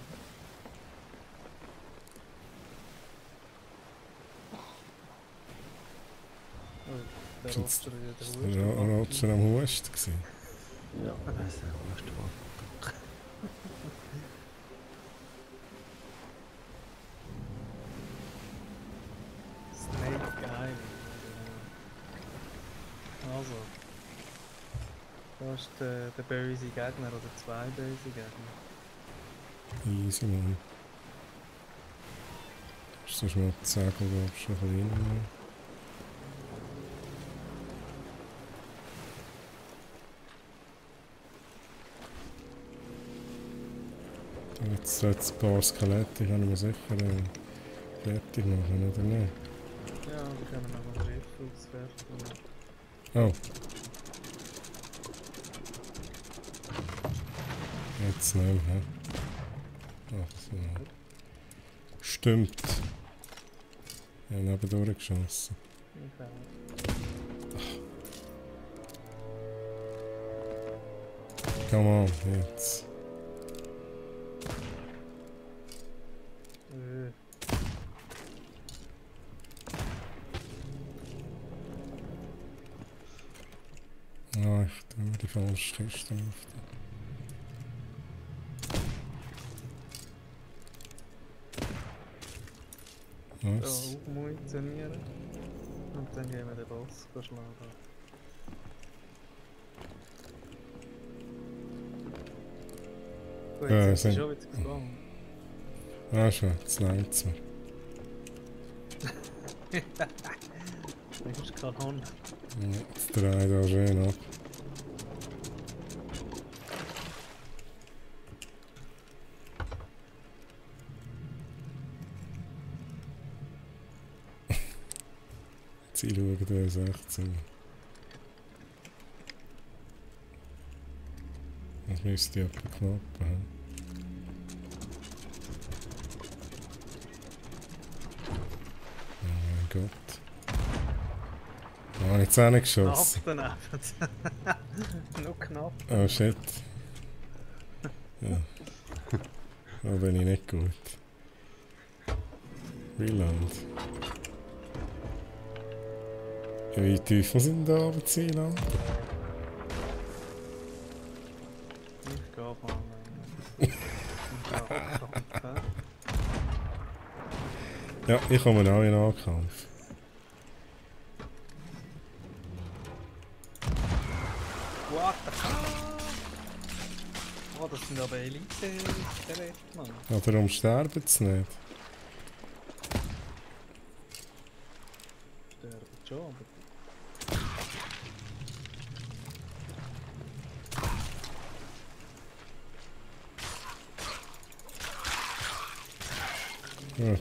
Oh, der Ist Roger wieder Ist der der Roger am Husten gewesen? Ja, das ist ja erst mal. Snake Island. Also. Da ist der böse Gegner oder zwei böse Gegner. Easy, Mann. Ist das mal die Segel, glaube ich, schon ein bisschen rein? Jetzt ein paar Skelette können wir sicher fertig machen, oder nicht? Ja, wir können noch ein Schiff auswerfen. Oh. Jetzt schnell, hä? Ach so. Stimmt. Ja, nebendurch geschossen. Okay. Come on, jetzt. Ah, ich tue die falsche Kiste auf. Was? Da munitionieren. Und dann gehen wir den Boss schlagen. Gut, Ja, jetzt sind- ist schon wieder gespannt. Ah, schon, jetzt längt es mir. Das ist Kanone. Ja, jetzt drehe ich da schön ab. Sie schauen uns echt zu. Das müsste etwa knapp haben. Oh mein Gott. Ah, jetzt auch nicht geschossen. Knapp daneben. Nur knapp. Oh shit. Ja. Da bin ich nicht gut. Reload. Ja, wie tief sind da aber Ziele? Ich gehe mal. Ja, ich komme auch in Ankampf. What the fuck? Oh, das sind aber Elite-Geräte, Mann. Ja, darum sterben sie nicht. Sterben schon, aber... Gut.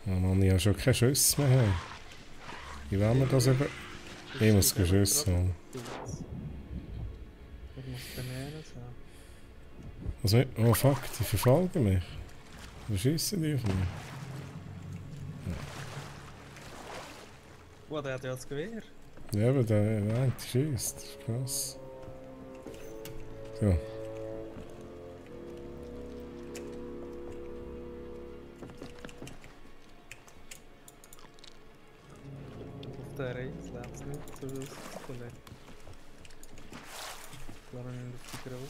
Oh Mann, ich habe schon keine Schüsse mehr. Haben. Wie wollen wir das eben? Ich muss keine Schüsse haben. Ich muss Bananen haben. Was mit? Oh fuck, die verfolgen mich. Die schiessen die auf mich. Oh, der hat ja das Gewehr. Ja, aber der eine schießt. Das ist krass. So. Auf der Insel hat es nicht so viel zu tun. Klar, nicht auf die grosse.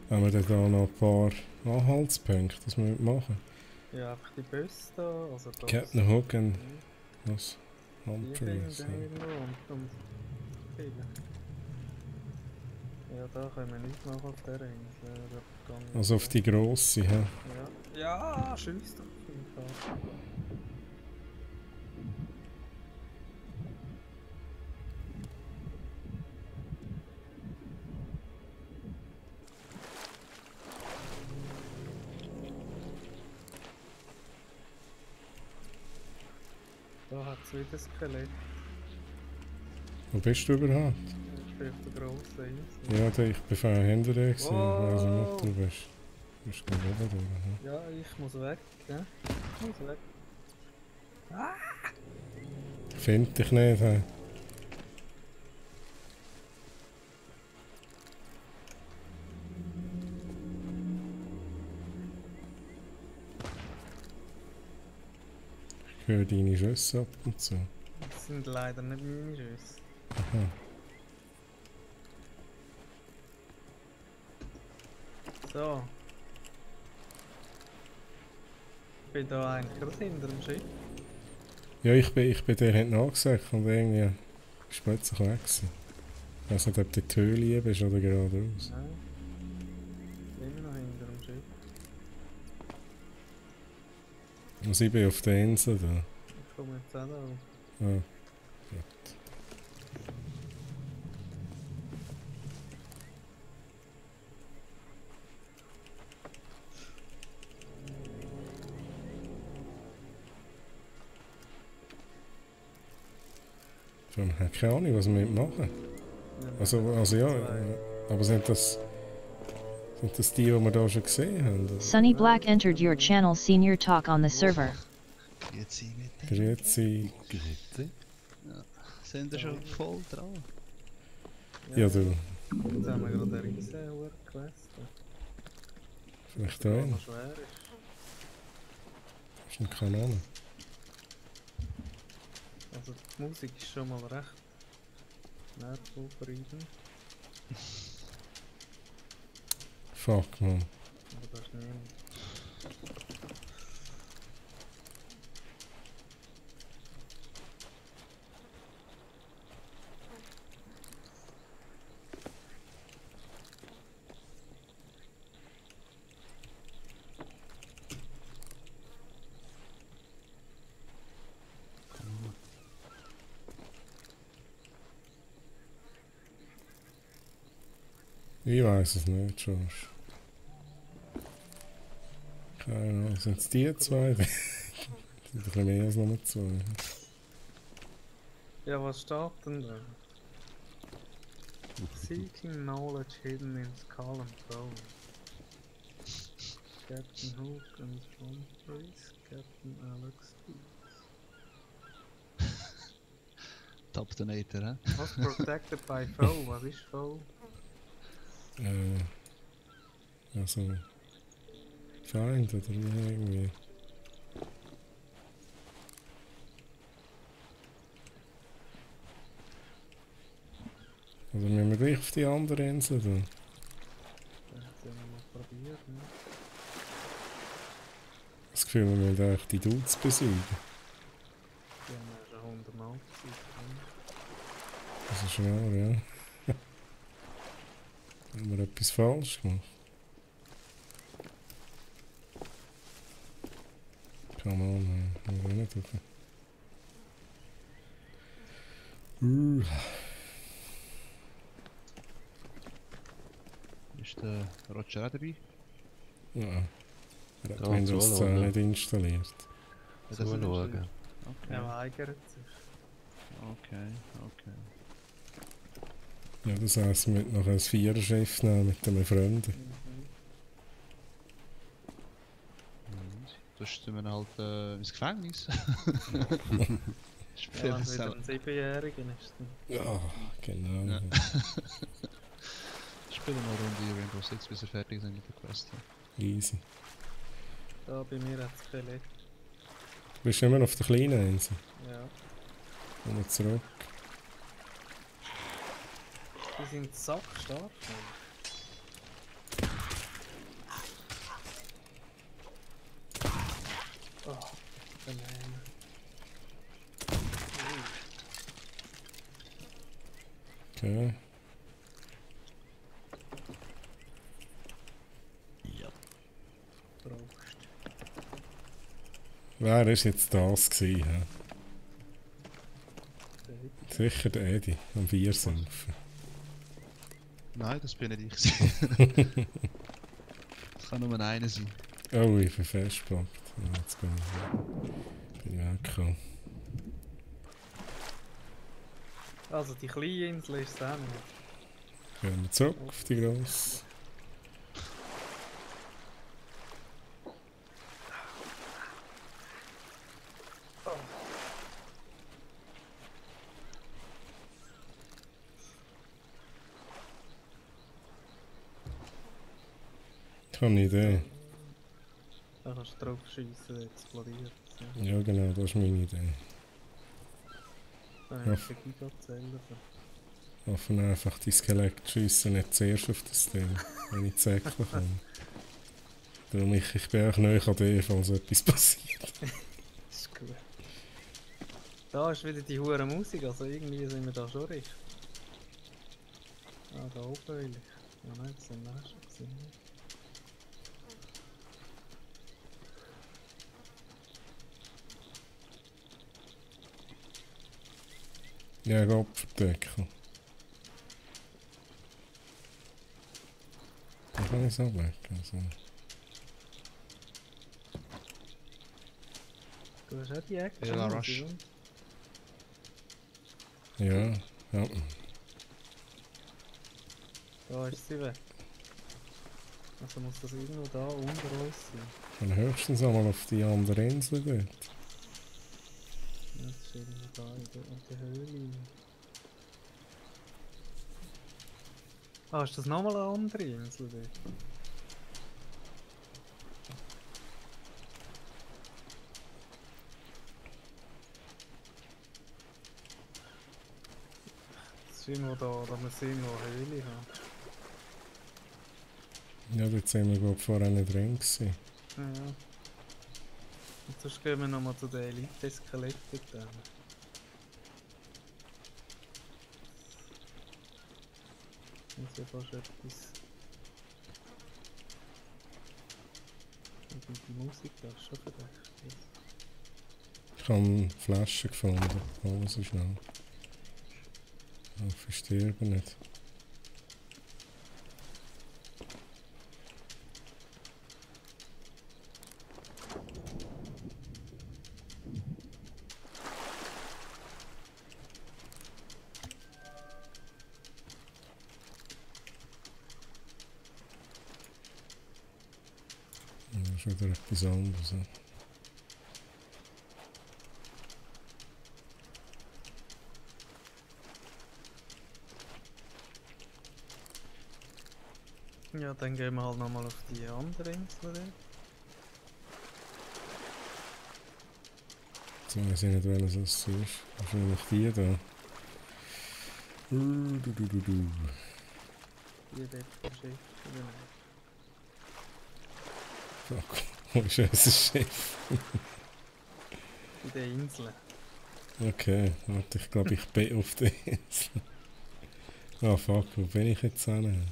Haben wir dann da noch ein paar Anhaltspunkte, das wir machen? Ja, einfach die Böse da, also das... Captain Hook und Ja, was? die Humphrey. finden irgendwo und viele. Ja, da können wir nicht machen auf der Insel. Da gehen wir Also auf die grosse, hä? Ja, ja, schieß doch auf jeden Fall. Da hat es wieder ein Skelett. Wo bist du überhaupt? Ich bin auf der grossen Insel. Ja, ich bin vorher hinter dir gewesen. Ich weiss nicht, Wow. wo du bist. Du bist gerade oben durch, hä? Ja, ich muss weg, gell? Ich muss weg. Ich finde dich nicht, hä? Ich höre deine Schüsse ab und zu. Das sind leider nicht meine Schüsse. Aha. So. Ich bin da eigentlich gerade hinter dem Schiff. Ja, ich bin dir hinten angesagt und irgendwie ist plötzlich weg gewesen. Ich weiß nicht, ob du die Höhle bist oder geradeaus. Nein. Immer noch hinter dem Schiff. Also ich bin auf der Insel da. Ich komme jetzt auch da. Ja. Ich habe keine Ahnung, was wir machen. Also ja, aber sind das die wir da schon gesehen haben? Oder? Sunny Black entered your channel. Senior talk on the server. Grüezi mit. Grüezi. Grüezi. Sind wir schon voll dran? Ja, du. Jetzt haben wir gerade eine riesen Quest. Vielleicht Die auch. noch schwer ist. Das ist eine Kanone. Also die Musik ist schon mal recht nervenaufreibend. Fuck, man. Aber das ist niemand. Ich weiß es nicht, George. Keine Ahnung, sind es die zwei? Die sind ein bisschen mehr als nur zwei. Ja, was steht denn da? Seeking knowledge hidden in skull and bone. Captain Hook and Humphreys, Captain Alex Dees. Top Donator, hä? Was protected by foe? Was ist foe? Also. Feind oder wie irgendwie. Also müssen wir gleich auf die andere Insel tun. Das haben wir mal probiert, ne? Das Gefühl, wir müssen eigentlich die Dudes besiegen. Die haben wir schon 100 Mal gezeigt. Das ist wahr, ja. Haben wir etwas falsch gemacht? Come on, wir gehen nicht rauf. Ist der Roger auch dabei? Ja. Er hat Da, Windows 10 zuschauen. nicht installiert. Ja, das Zuschauen. ist- Er Okay, weigert sich. okay, okay. Ja, das heisst, wir müssen noch ein Viererschiff nehmen mit den Freunden. Mhm. Das ist dann halt ins Gefängnis. Ja, Spielen wenn es wieder auch. ein 7-Jähriger ist, dann Ja, genau. Ja. Spielen wir eine Runde Rainbow Six, bis wir fertig sind mit der Quest. Easy. da bei mir hat es Skelett. Du bist immer noch auf der kleinen Insel. Ja. Kommen wir zurück. Die sind sackstark. Oh, Banane. Okay. Prost. Wer ist jetzt das gewesen? Hä? Sicher der Edi, am Bier saufen. Nein, das bin nicht ich. Das kann nur einer sein. Oh, ich bin festgepackt. Ja, jetzt bin ich weggekommen. Also die kleine Insel ist es auch nicht. Gehen wir zurück auf die grosse. Ich habe eine Idee. Da kannst du drauf schiessen, dann explodiert es. Ja. Ja genau, das ist meine Idee. Da Ja. habe ich den Gigazellen. Hoffen einfach die Skelettschüsse nicht zuerst auf das Ding, wenn ich Zäckchen komme. Darum ich bin auch neu an dir, falls etwas passiert. Das ist gut. Da ist wieder die hure Musik, also irgendwie sind wir da schon richtig. Ah, da oben will ich. Ja nein, das sind wir auch schon gesehen. Ja, Gott verdecken. Da kann ich es auch weg. Also. Du hast auch die Ecke. Ja, Rush. Ja, ja. Da ist sie weg. Also muss das irgendwo da unter uns sein. Dann höchstens einmal auf die andere Insel dort. Ja, das ist irgendwo da in der Höhle. Ah, ist das nochmal eine andere Insel dort? Das ist irgendwo da muss irgendwo eine Höhle haben. Ja, dort sind wir glaub, vorher nicht drin gewesen. Ja. Und sonst gehen wir nochmal zu den Elite-Skeletten. Das ist ja fast etwas. Und die Musik, das ist schon verdächtig. Ich habe Flaschen gefunden. Alles so schnell. Ich sterbe nicht. Das ist wieder etwas anderes. Ja, dann gehen wir halt nochmal auf die andere Insel. Jetzt weiß ich nicht, welches es ist. Wahrscheinlich die da. Du. Die dort vom Schiff. Oder nicht? Fuck, wo ist unser Schiff? In der Insel. Okay, warte, ich glaube, ich bin auf der Insel. Ah fuck, wo bin ich jetzt hin?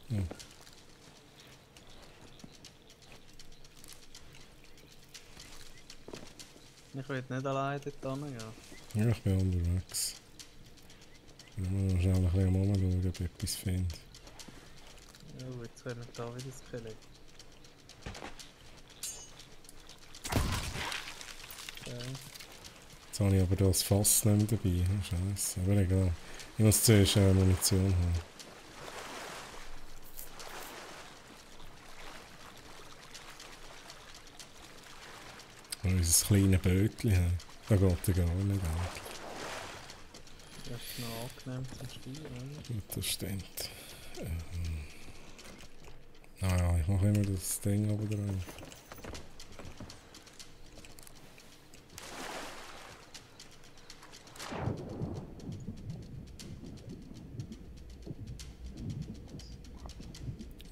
Ja. Ich will nicht alleine dort hin, ja. Ja, ich bin unterwegs. Ich muss noch schnell ein bisschen umschauen, ob ich etwas finde. Ja, jetzt werden wir da wieder das Skelett. habe ich aber das Fass nicht mehr dabei. Scheiße, aber egal. Ich muss zuerst Munition haben. Und unser kleines Bötchen haben. Da geht er gar nicht eigentlich. Das ist noch angenehm zum Steuern, oder? Gut, das stimmt. Naja, ich mache immer das Ding oben drauf.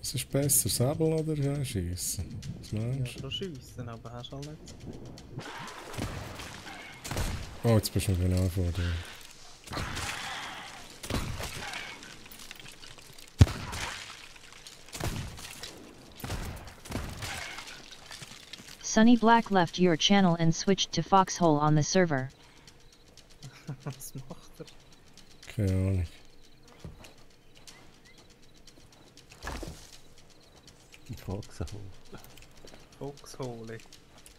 Was ist besser, Säbel oder Schiessen? Was meinst du? Ja, schon schiessen, aber hast du halt nicht. Oh, jetzt bist du mir genau vor dir. Sunny Black left your channel and switched to Foxhole on the server. Was macht er? Keine Ahnung. Foxhole. Foxhole.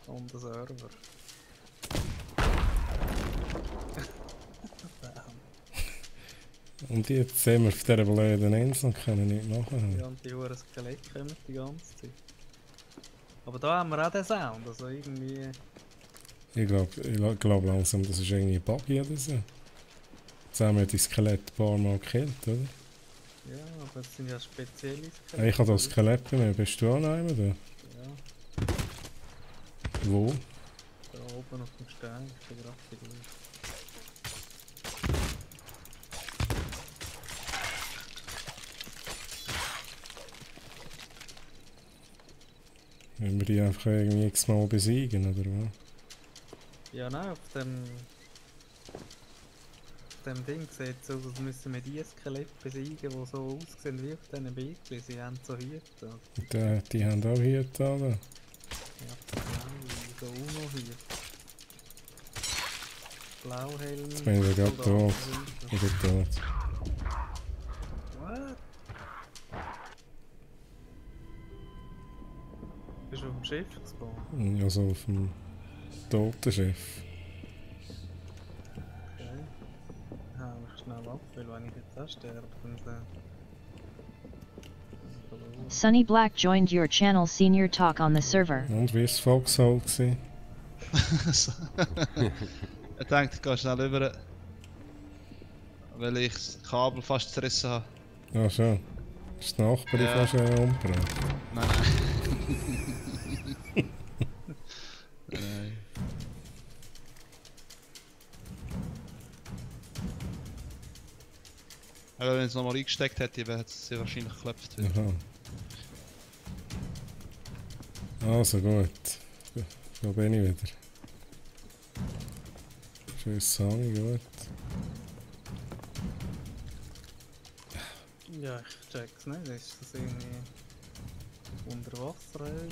On the server. Und jetzt sind wir auf dieser blöden Insel und können nicht machen. Ja, und die Huren Skelette kommen die ganze Zeit. Aber da haben wir auch den Sound, also irgendwie... Ich glaub langsam, das ist irgendwie ein Buggy oder so. Jetzt haben wir die Skelette ein paar Mal gekillt, oder? Ja, aber das sind ja spezielle Skelette. Ich habe das Skelett bei mir. Bist du auch noch einmal da? Ja, Wo? da oben auf dem Stein, ich bin gerade bei dir. Wenn wir die einfach irgendwie x-mal besiegen, oder was? Ja, nein, auf dem Ding sieht es aus, als müssen wir die Skelette besiegen, die so aussehen wie auf diesen Bildchen. Sie haben so Hüte. Die haben auch hier da. Ja, blau, so UNO-Hüte. Blauhelm. Jetzt bin ich gerade tot. Ich bin tot. What? Bist du auf dem Schiff gespawnt? Also auf dem toten Schiff. Okay. Ja, ich schnell ab, weil wenn ich jetzt auch sterbe, dann... Sunny Black joined your channel. Senior Talk on the server. Und wie war das Foxhole gewesen? Ich dachte, ich gehe schnell rüber. Weil ich das Kabel fast zerrissen habe. Ah schon. Ist die Nachbarin Ja. fast umgebracht? Nein, nein. Nein. Aber wenn es nochmal eingesteckt hätte, hätte es sie wahrscheinlich geklopft. Aha. Also gut. Da bin ich wieder. Tschüss, Sani, gut. Ja, ich check's nicht. Ist das irgendwie Unterwasserhöhle?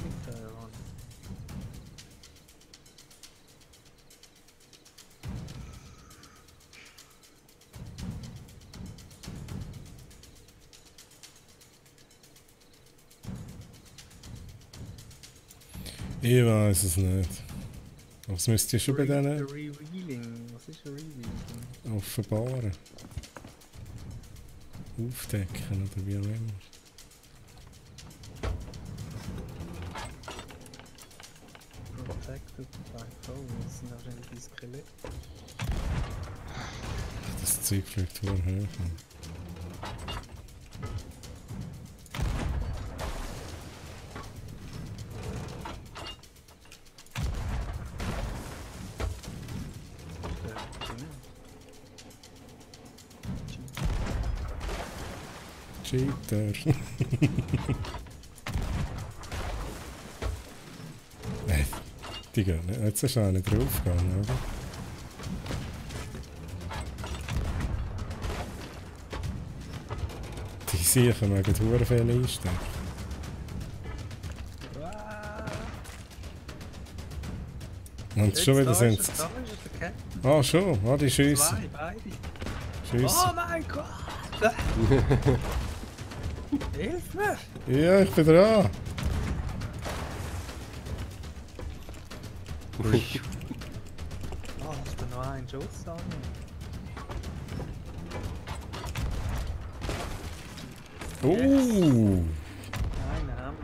Ich weiß es nicht. Aber es müsste ja schon bei denen Revealing. Was ist ein Revealing? offenbaren. Aufdecken oder wie auch immer. Protected by foe. Das sind wahrscheinlich die Skelette. Das Zeug fliegt vor hoch. Cheater. Nein, die gehen nicht. Jetzt ist auch nicht draufgegangen, oder? Die sicher mögen verdammt viel einstecken. Und schon wieder sind sie. Ah, schon. Ah, die schiessen. Zwei, beide. Schiessen. Oh mein Gott! Hilf mir! Ja, ich bin dran. Ah, das da noch einen Schuss an. Einen haben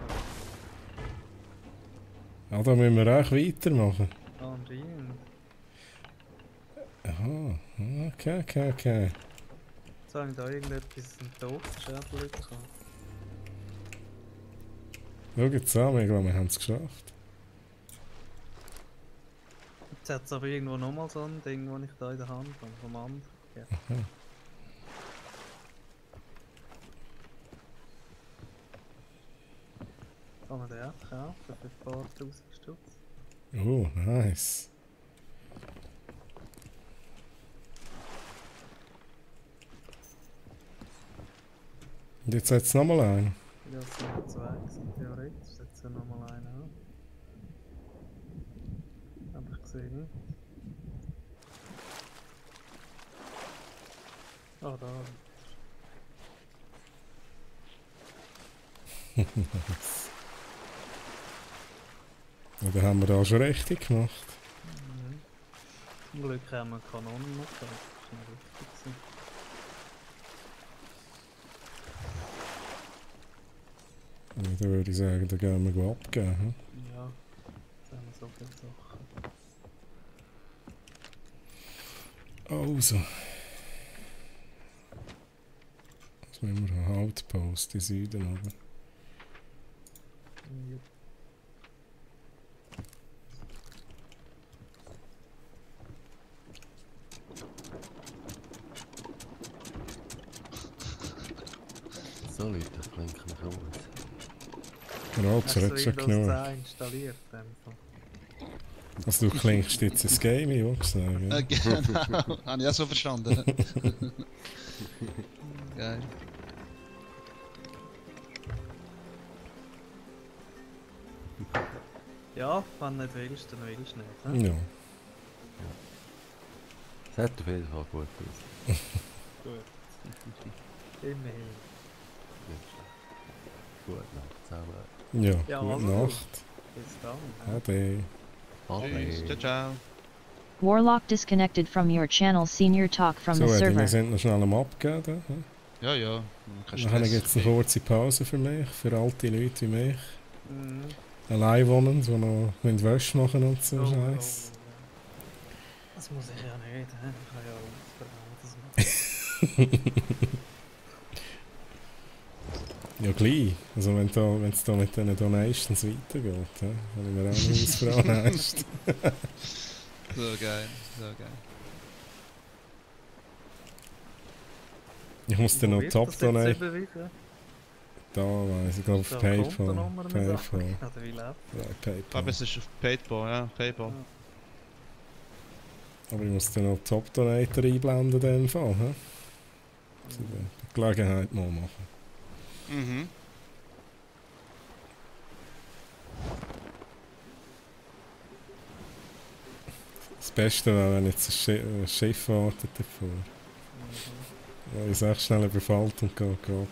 wir. Ja, da müssen wir auch weitermachen. Anscheinend. Aha, okay. Jetzt habe ich da irgendetwas im Todesschädel bekommen. Schau jetzt an, ich glaube, wir haben es geschafft. Jetzt hat es aber irgendwo nochmal so ein Ding, das ich da in der Hand habe, vom anderen. Ja. Kann man den auch kaufen für ein paar tausend Stutz? Oh, nice. Und jetzt hat es nochmal einen. Ja, es sind ja zwei gewesen, theoretisch setzt ja nochmal einen an. Hab ich gesehen. Ah, da. Ja, dann haben wir da schon richtig gemacht. Zum Glück haben wir Kanonen noch gehabt. Das war richtig gewesen. Ja, dann würde ich sagen, da gehen wir abgeben. Hm? Ja, jetzt haben wir so viele Sachen. Also. Jetzt müssen wir einen Outpost in Süden oben. Ja. So Leute, ich blinke mich aus. Genau, das hat schon genug. Windows 10 installiert, in dem Fall. Also du klingst jetzt ins Game, ich würde sagen. Genau, habe ich auch so verstanden. Geil. Ja, wenn nicht willst, dann willst du nicht. He? Ja. Es hat auf jeden Fall gut aus. Gut. Immerhin. Nicht schlecht. Gute Nacht zusammen. Ja, Ja, gute also. Nacht. Bis dann. Ade. Tschüss, ciao, ciao. Warlock disconnected from your channel. Senior talk from So, the Eddie, server. wir sind noch schnell am Abgeben. Da, hm? Ja, ja. Kein Dann habe ich Stress. jetzt eine kurze Pause für mich, für alte Leute wie mich. Mhm. Allein wohnen, die noch Wäsche machen und so Oh, Scheiß. oh, ja. Das muss ich ja nicht, he? Ich kann ja ausverraten. Ja, gleich. Also wenn es da mit diesen Donations weitergeht, dann ich mir auch noch ausfragen. So geil, so geil. Ich muss dann Wo noch wird Top das jetzt Donate. überwiesen? Da weiss ich, glaube auf Da PayPal. Kontonummer mit PayPal. Sachen. Oder wie läuft Ja, Aber PayPal. es ist auf Paypal, ja, Paypal. Aber ich muss dann noch Top Donator einblenden in dem Fall. He? Also die Gelegenheit mal machen. Mhm. Das Beste wäre, wenn jetzt ein Schiff wartet davor. Ja, ich sage schnell überfällt und geht abgeben.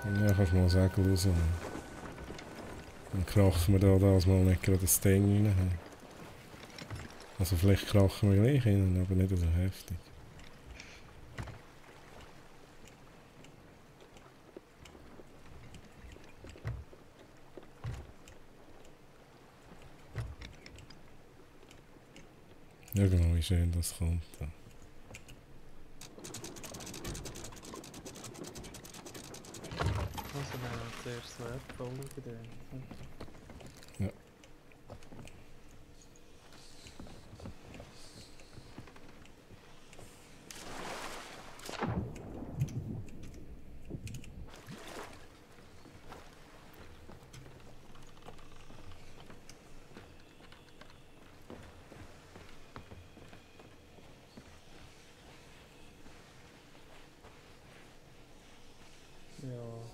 Ja, kannst du mal sagen, rausnehmen. Dann krachen wir da das mal nicht gerade das Ding rein. Also vielleicht krachen wir gleich rein, aber nicht so heftig. Ja genau, wie schön das kommt. Ja. Also, wir haben zuerst so Erdfolgen gedreht. Ja.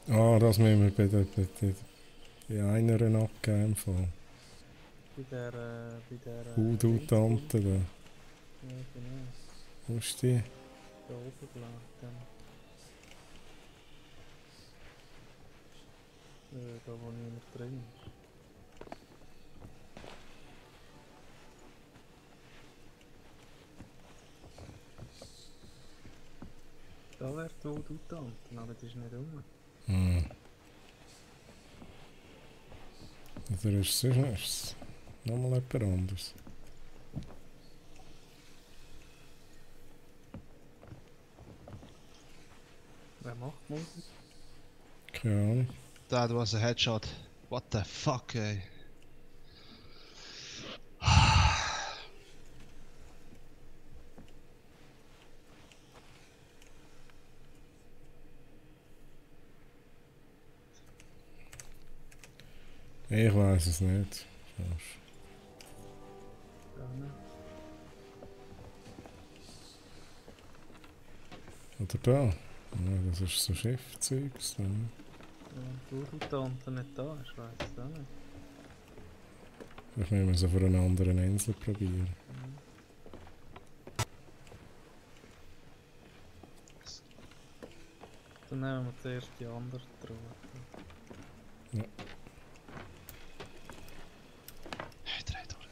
Ja, Ah, das müssen wir bei einer abgeben. Im Fall. bei der Voodoo-Tante da. Ja, genau. Wo ist die? Da oben bleibt. Da wo niemand drin ist. Da wäre die Voodoo-Tante, aber die ist nicht rum. Hm. Oder ist es sonst nochmal jemand anderes? Wer macht Musik? Keine Ahnung. That was a headshot. What the fuck, ey. Ich weiß es nicht. Fast. Ja, ne? Oder da? Ja, das ist so Schiffzeugs. Ne? Ja, die Voodoo-Tante nicht da ist, weiss ich auch nicht. Ich nehme es auf einer anderen Insel probieren. Dann nehmen wir zuerst die andere Truhe. Hey, dreh durch.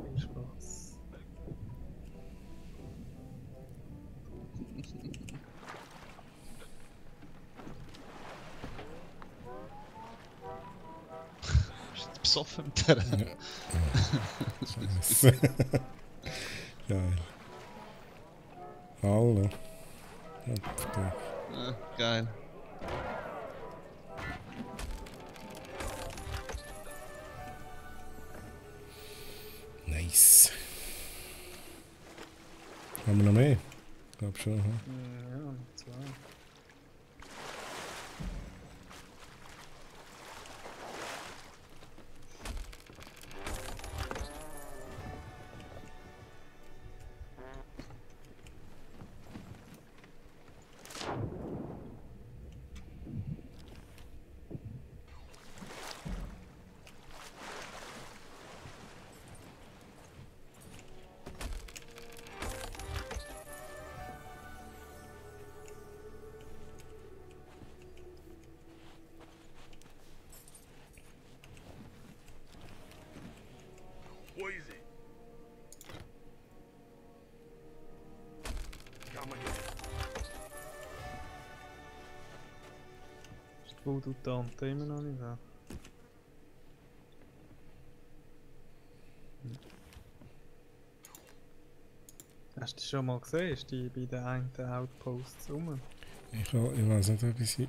Viel Spaß. Bist du besoffen mit der? Ja. Scheiße. Geil. Hallo. Hoppla. Geil. Nice. Haben wir noch mehr? Ich glaube schon. Hm? Ja, noch zwei. Wheezy. Come again. Ist die Voodoo-Tante immer noch nicht da? Hast du die schon mal gesehen? Ist die bei den einen Outposts rum? Ich weiß nicht, ob ich sie.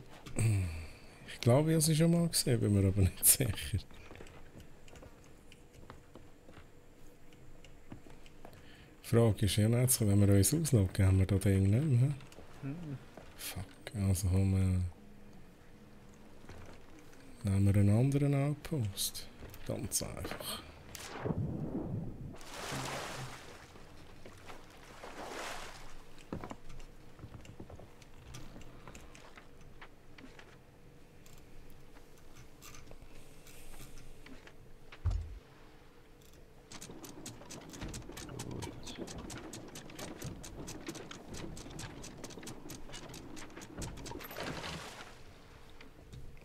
Ich glaube, ich habe sie schon mal gesehen, bin mir aber nicht sicher. Die Frage ist ja nicht, wenn wir uns ausloggen, haben wir da Ding nicht mehr. Mhm. Fuck, also nehmen wir einen anderen Outpost. Ganz einfach.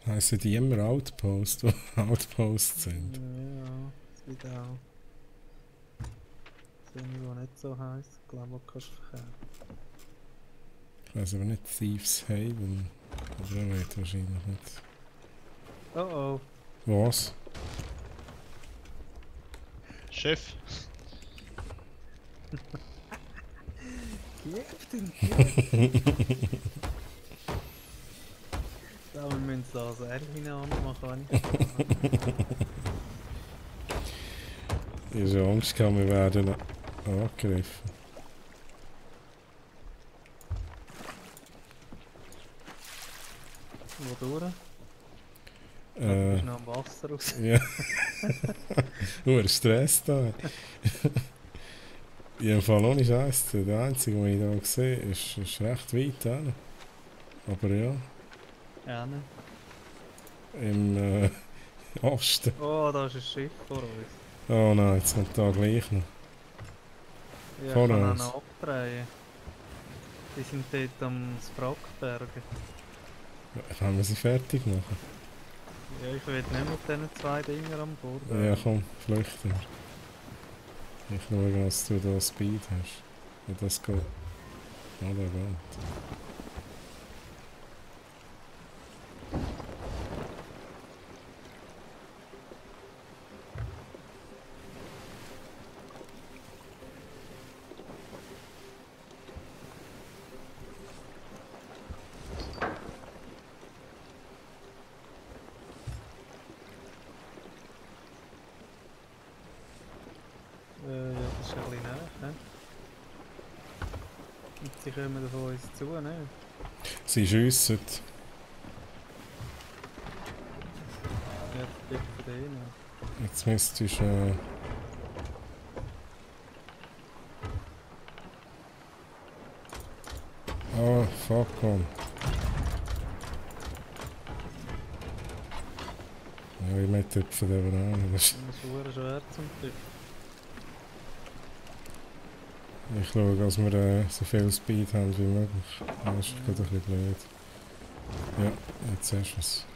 Heissen die immer Outpost, die Outposts sind? Ja, das wird auch. Das ist irgendwo nicht so heiß. Ich glaube, du kannst verkaufen. Ich weiß aber nicht, Thieves Haven. Aber er wird wahrscheinlich nicht. Oh oh. Was? Chef. Gib den Gib! Ja, wir müssen da das R hineinmachen, wenn ich Ich habe Angst gehabt, wir werden angegriffen. Wo durch? Du Äh, bist noch am Wasser raus. ja. Nur Stress da. In jedem Fall ohne Scheiß. Der einzige, den ich hier sehe, ist recht weit hin. Aber ja, Ja, ne? im Osten. Oh, da ist ein Schiff vor uns. Oh nein, jetzt kommt da gleich noch. Ja, ich Vor kann auch uns. noch abdrehen. Die sind dort am Sprackbergen. Können wir sie fertig machen? Ja, ich will nicht mit diesen zwei Dingern an Bord. Ja, komm, flüchten wir. Ich schaue, dass du da Speed hast. Wie das geht. Oh, der geht. Ja, das ist ein bisschen näher, ne? Und sie kommen von uns zu, ne? Sie schiessen. Ja, das gibt von denen. Jetzt müsstest oh, fuck on. Ja, ich möchte von der Banane. Das ist verdammt schwer zum Tipp. Ich schaue, dass wir so viel Speed haben wie möglich. Das ist gerade ein bisschen blöd. Ja, jetzt hast du es.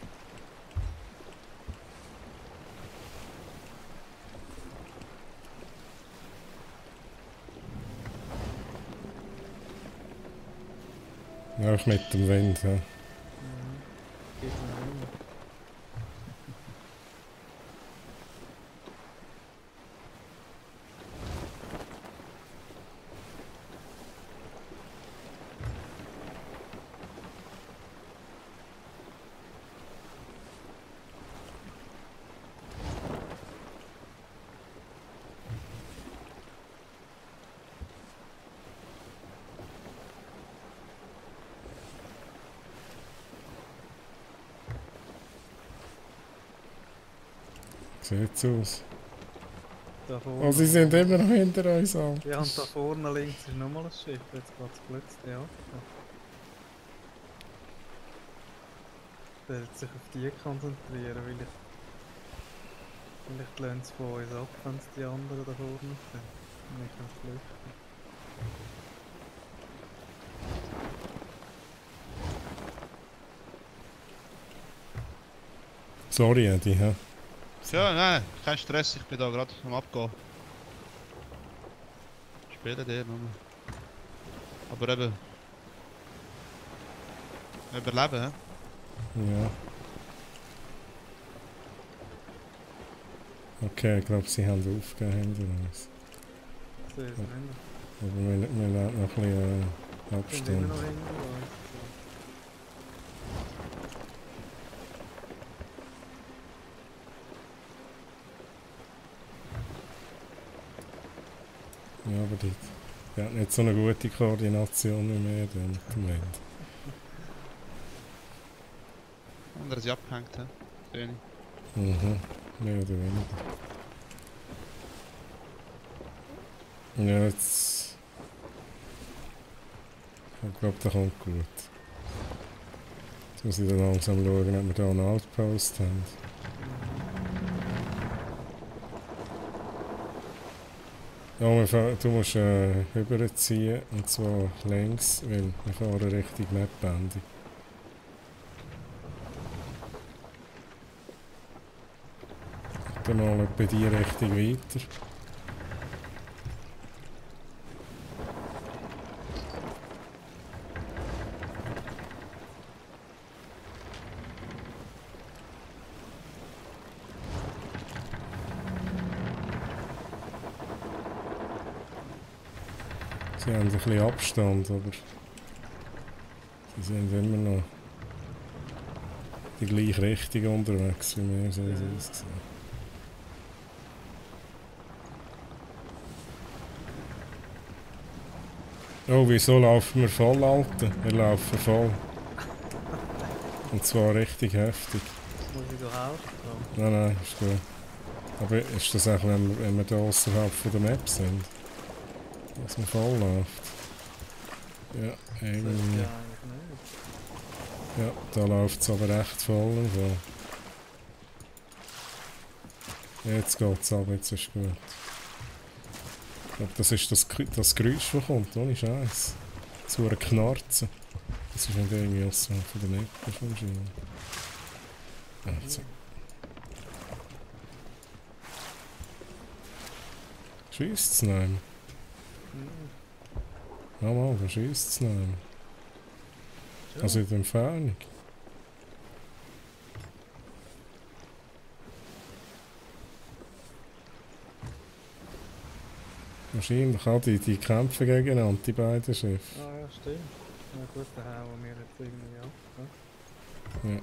Ja, ich mit dem Wind, ja. Mhm. Geht mir nicht mehr. Sieht's aus. Da vorne. Oh, sie sind immer noch hinter uns an. Ja, und da vorne links ist nochmal ein Schiff. Jetzt geht es plötzlich ab. Der wird sich auf die konzentrieren, weil vielleicht lassen sie von uns ab, wenn es die anderen da vorne sind. Und ich kann flüchten. Sorry, Eddie, hä? Ja, nein, kein Stress, ich bin da gerade am Abgehen. Spielen dir nur. Aber eben. Überleben, hä? Ja. Okay, ich glaube, sie haben aufgegeben hinter uns. Ich sehe es nicht mehr. Aber wir lassen noch ein bisschen Sind immer Abstand. noch hinter uns. Ja, aber die hat nicht so eine gute Koordination wie wir da mit dem Wind. Andere sind abgehängt, hä? Wenig. Mhm, mehr oder weniger. Ja, jetzt... Ich glaube, das kommt gut. Jetzt muss ich dann langsam schauen, ob wir da einen Outpost haben. Ja, du musst rüberziehen, und zwar längs, weil wir fahren Richtung Map-Ende. Dann mal bei die Richtung weiter. Sie haben ein bisschen Abstand, aber sie sind immer noch die gleiche Richtung unterwegs wie wir, so wie es aussieht. Oh, wieso laufen wir voll, Alter? Wir laufen voll. Und zwar richtig heftig. Muss ich da helfen? Nein, nein, ist gut. Aber ist das auch, wenn wir da außerhalb von der Map sind? Dass man voll läuft? Ja, Das ist irgendwie. ja eigentlich nicht. Ja, da läuft es aber echt voll und so. Jetzt geht's ab, jetzt ist gut. Ich glaube, das ist das Geräusch, das kommt, ohne Scheiß. So ein Knarzen. Das ist nicht irgendwie außerhalb von der Map anscheinend. Also. Schießt es nehmen? Ja mal, da schießt es nehmen. Ja. Also in der Entfernung. Wahrscheinlich auch die kämpfen gegeneinander, die beiden Schiffe. Ah ja, stimmt. Na gut, dann hauen wir jetzt irgendwie ab. Ja.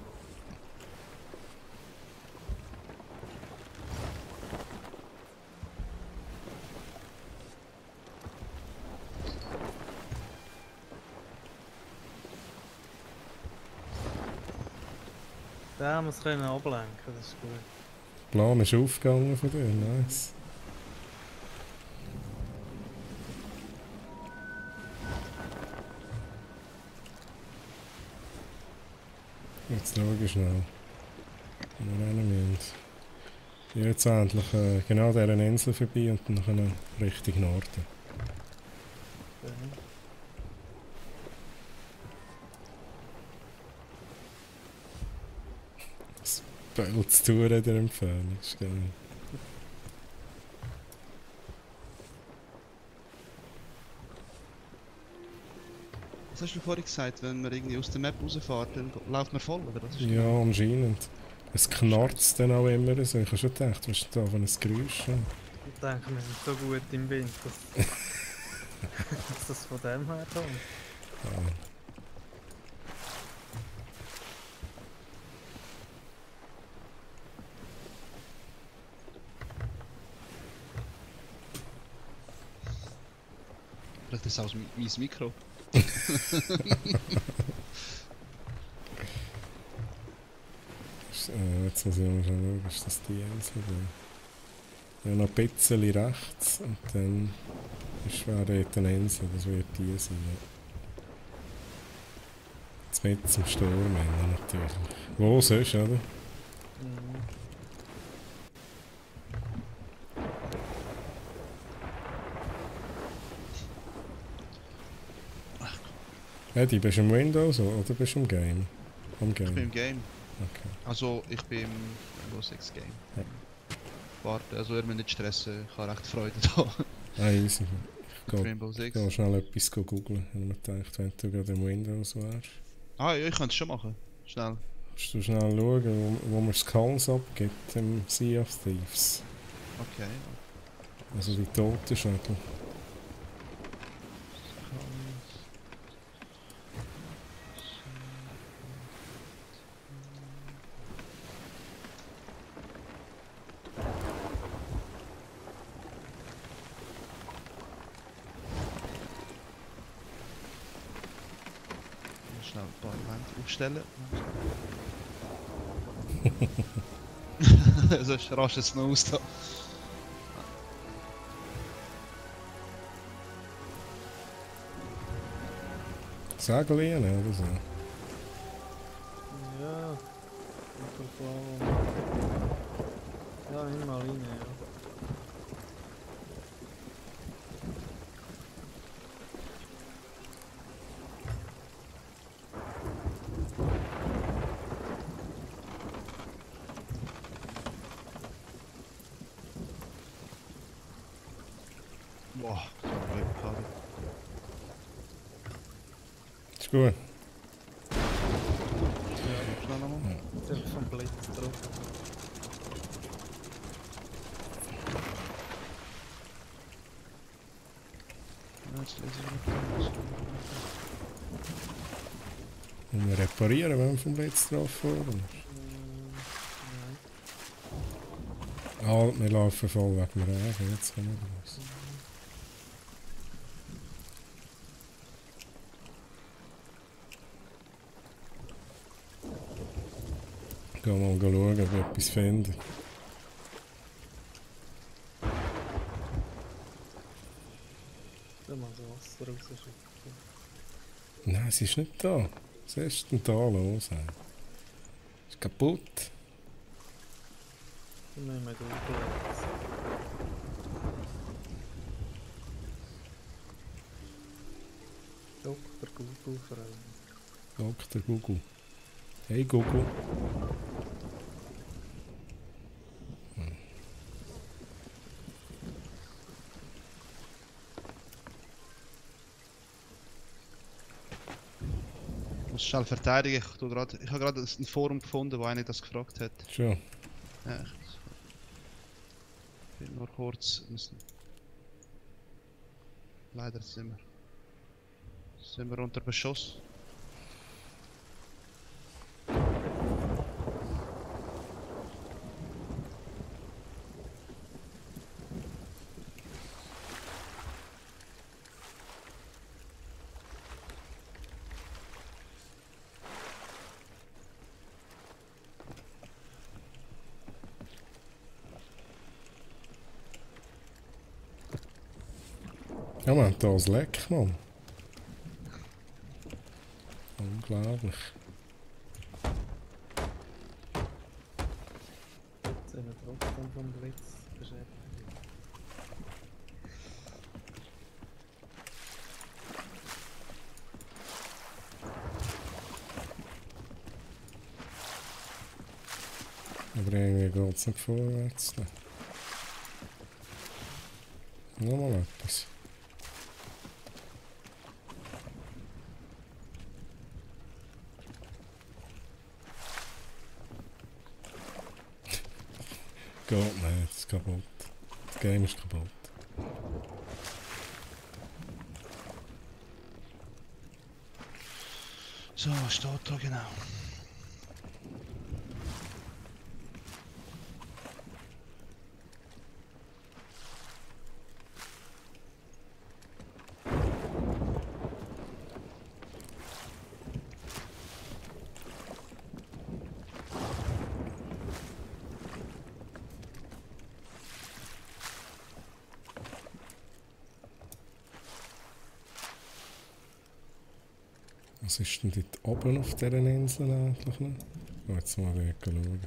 Da haben wir es können ablenken, das ist gut. Der Plan ist aufgegangen von dir, nice. Jetzt schauen wir schnell. Wo wir rennen müssen. Jetzt endlich genau dieser Insel vorbei und dann können wir Richtung Norden. Das bellt zu tun in der Entfernung, ist geil. Was hast du vorhin gesagt, wenn wir irgendwie aus der Map rausfahren, dann läuft man voll, oder? Das ist Ja, anscheinend. Es knarzt dann auch immer so. Ich habe schon gedacht, was ist da für ein Geräusch? Ich denke, wir sind so gut im Wind, dass, dass das von dem her kommt. Ja. Vielleicht ist das auch mein Mikro. Jetzt muss ich mal schauen, ist das die Insel da? Ja, noch ein bisschen rechts und dann wäre dort eine Insel, das wird die sein. Jetzt mit zum Sturm natürlich. Wo sonst, oder? Mhm. Eddie, bist du im Windows oder bist du im Game? Am Game? Ich bin im Game. Okay. Also, ich bin im Rainbow Six Game. Ja. Warte, also ihr müsst nicht stressen, ich habe recht Freude da. Ah, easy. Ich Mit gehe Rainbow Six. schnell etwas googeln. Ich habe mir gedacht, wenn du gerade im Windows wärst. Ah ja, ich könnte es schon machen. Schnell. Kannst du schnell schauen, wo man Skulls abgibt im Sea of Thieves. Okay. Also die Totenschädel. Schnell ein paar Elemente aufstellen. Sonst rasch es noch aus da. Segel rein, oder so. Ja, ja, nimm mal rein, ja. Boah, so ein Webkabel. Ist gut. Schnell nochmal. Jetzt einfach vom Blitz drauf. Ja, jetzt lese ich noch. Und wir reparieren, wenn wir vom Blitz drauf fahren. Ah, wir laufen voll weg dem Regen, jetzt kommen wir raus. Geh mal schauen, ob ich etwas finde. Soll mal so Wasser rausschicken. Nein, sie ist nicht da. Was ist denn da los? Ey? Ist kaputt. Dann nehmen wir den jetzt. Dr. Google Freund. Dr. Google. Hey Google. Ich muss schnell verteidigen. Ich habe gerade ein Forum gefunden, wo einer das gefragt hat. Schon. Ja, ich will nur kurz müssen. Leider sind wir unter Beschuss. Ja, man, da ist leck, Mann. Unglaublich. Jetzt sind wir trotzdem vom Blitz beschäftigt. Aber irgendwie geht es nicht vorwärts. Nochmal etwas. Geht nicht, es ist kaputt. Das Game ist kaputt. So, was steht da genau? Was ist denn dort oben auf dieser Insel eigentlich noch? Jetzt mal dort schauen.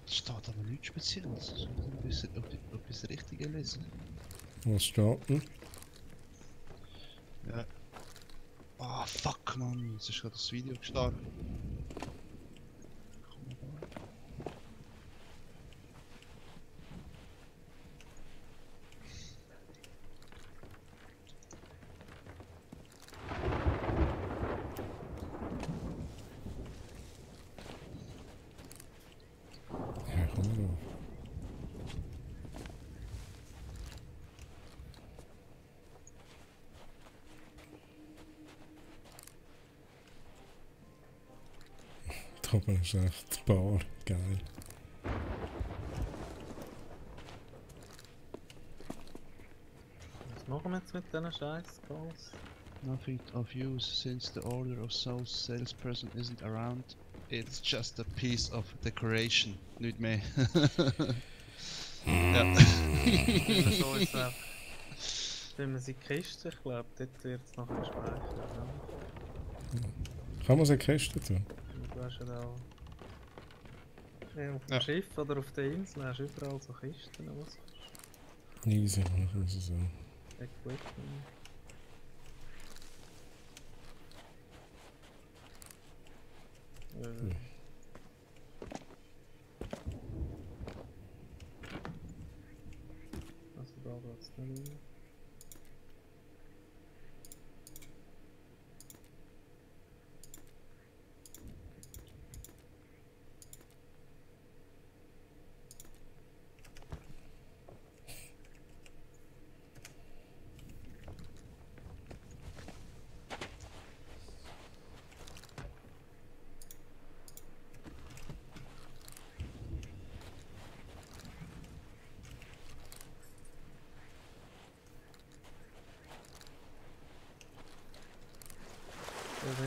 Es steht aber nichts Spezielles. Ich muss etwas Richtiges lesen. Was steht denn? Ja. Ah, fuck, man. Jetzt ist gerade das Video gestartet. Ja, komm mal. Da oben ist echt die Bar. Geil. Was machen wir jetzt mit diesen scheiß Calls? Nothing of use since the Order of Souls salesperson isn't around. It's just a piece of decoration. Nicht mehr. Ja. So ist es einfach. Wenn man sie Kiste, ich glaube, dort wird es noch gespeichert. Ja. Kann man so eine Kiste tun? Und du hast ja da auch. Ja, auf dem Ja. Schiff oder auf der Insel hast du überall so Kisten. Was? Easy, machen wir so. Equipment. Hm. Also da geht's nicht rein.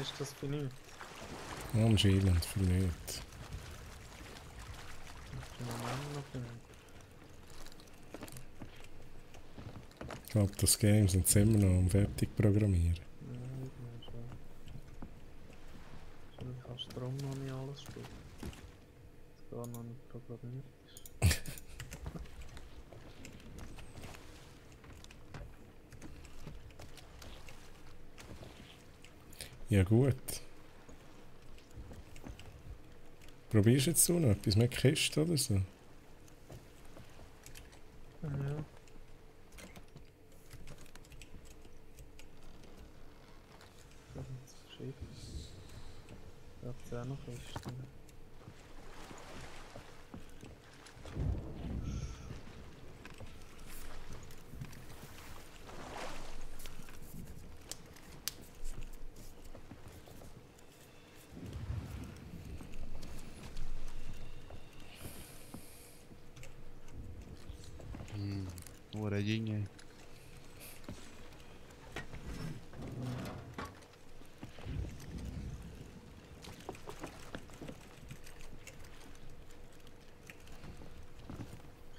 ist das für nichts. Anscheinend für nicht. Im Moment noch für nichts. Ich glaube, das Game sind sie immer noch am fertig programmieren. Ja, irgendwie schon. Wahrscheinlich kannst du darum noch nicht alles spielen. Das gar noch nicht programmiert ist. Ja gut. Probierst du jetzt so noch etwas mit Kiste oder so? Ja. Das ist das Schiff. Da hat es auch noch Kisten. What a yin.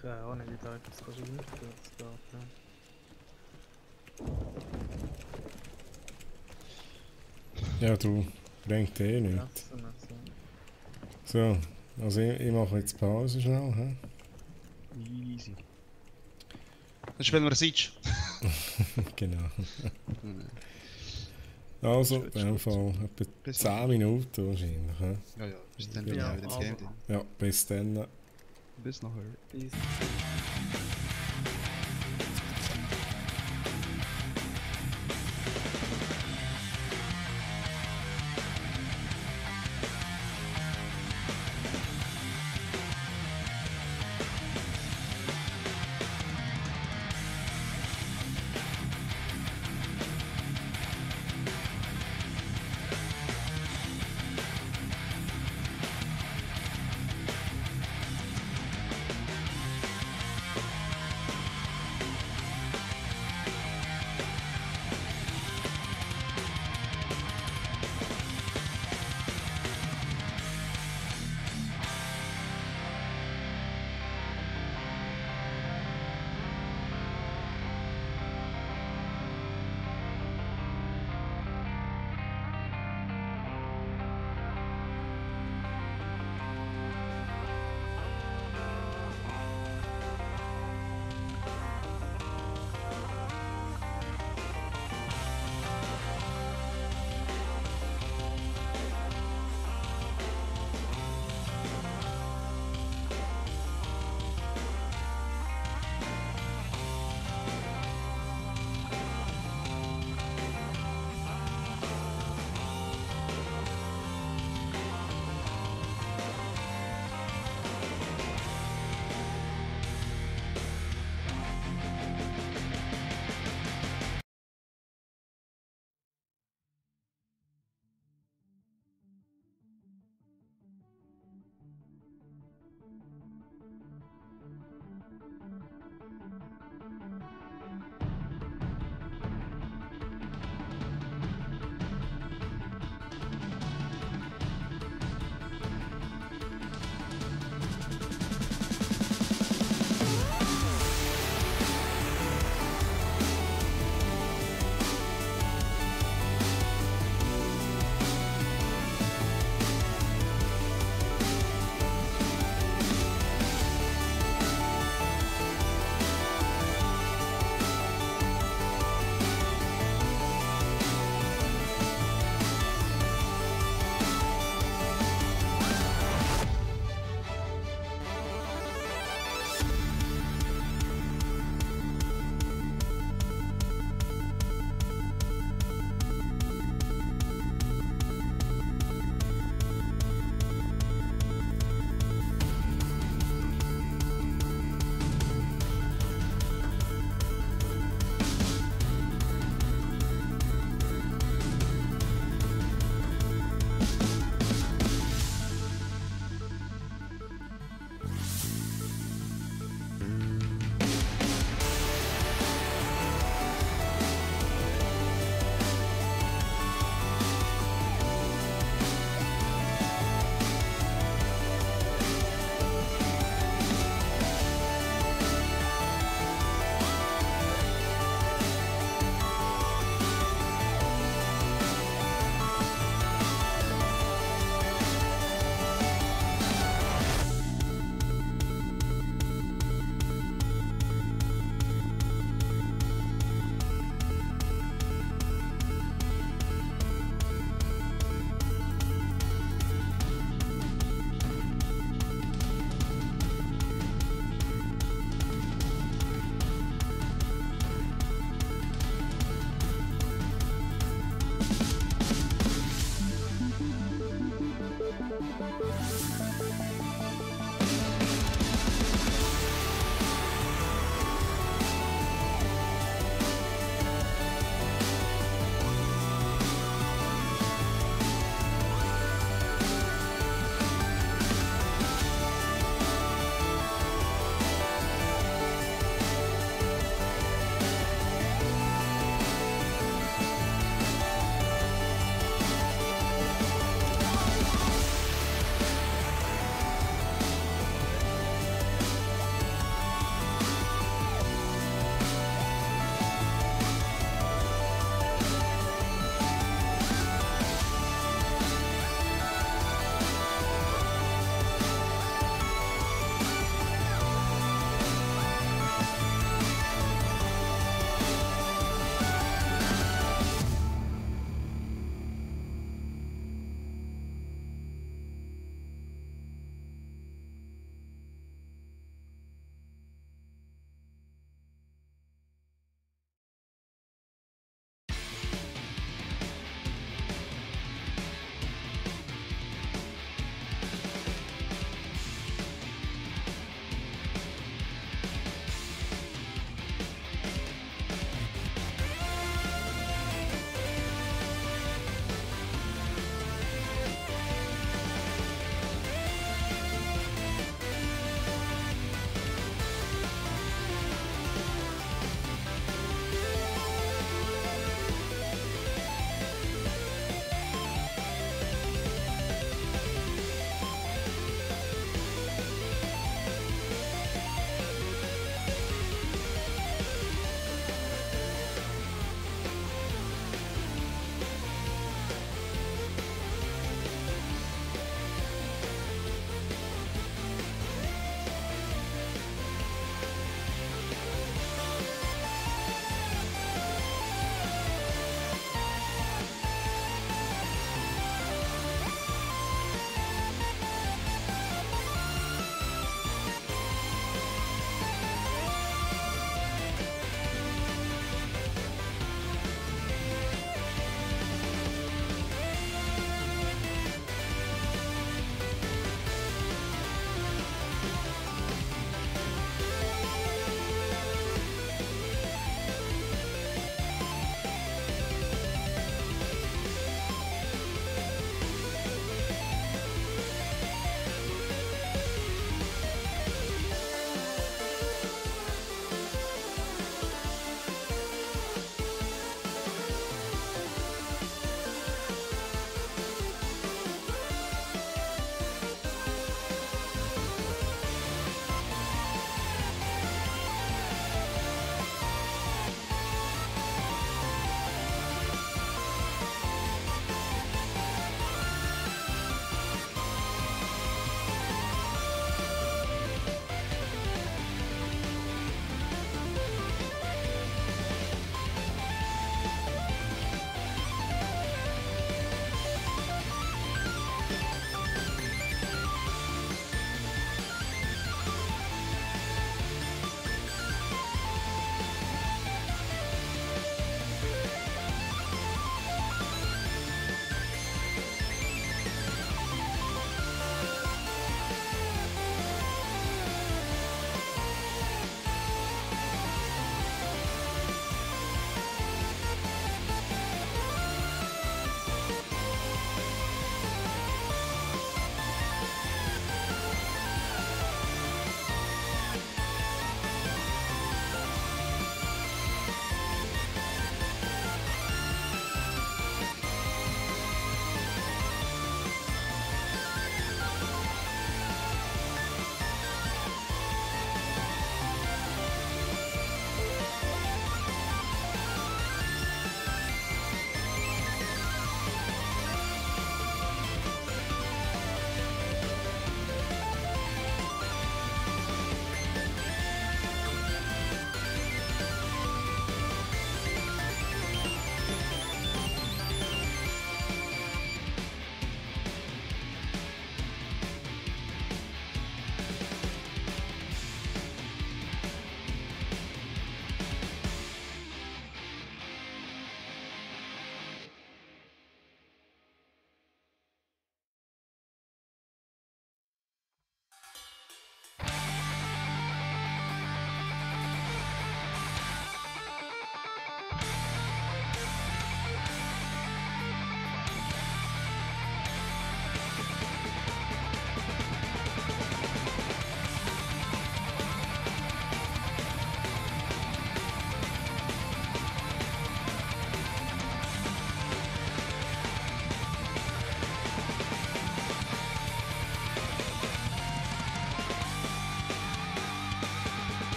Keine Ahnung, wie da etwas kannst einstellen geht. Ja. Ja, du bringt eh nichts. Essen, also. So, also ich mache jetzt Pause schnell. He? Easy. Dann spielen wir ein Siege. Genau. Also, in dem Fall etwa Bis 10 Minuten wahrscheinlich. He? Ja, ja. Bis dann bin ich Ja, auch wieder ins Game drin. Ja, bis dann. Bis nachher. Bis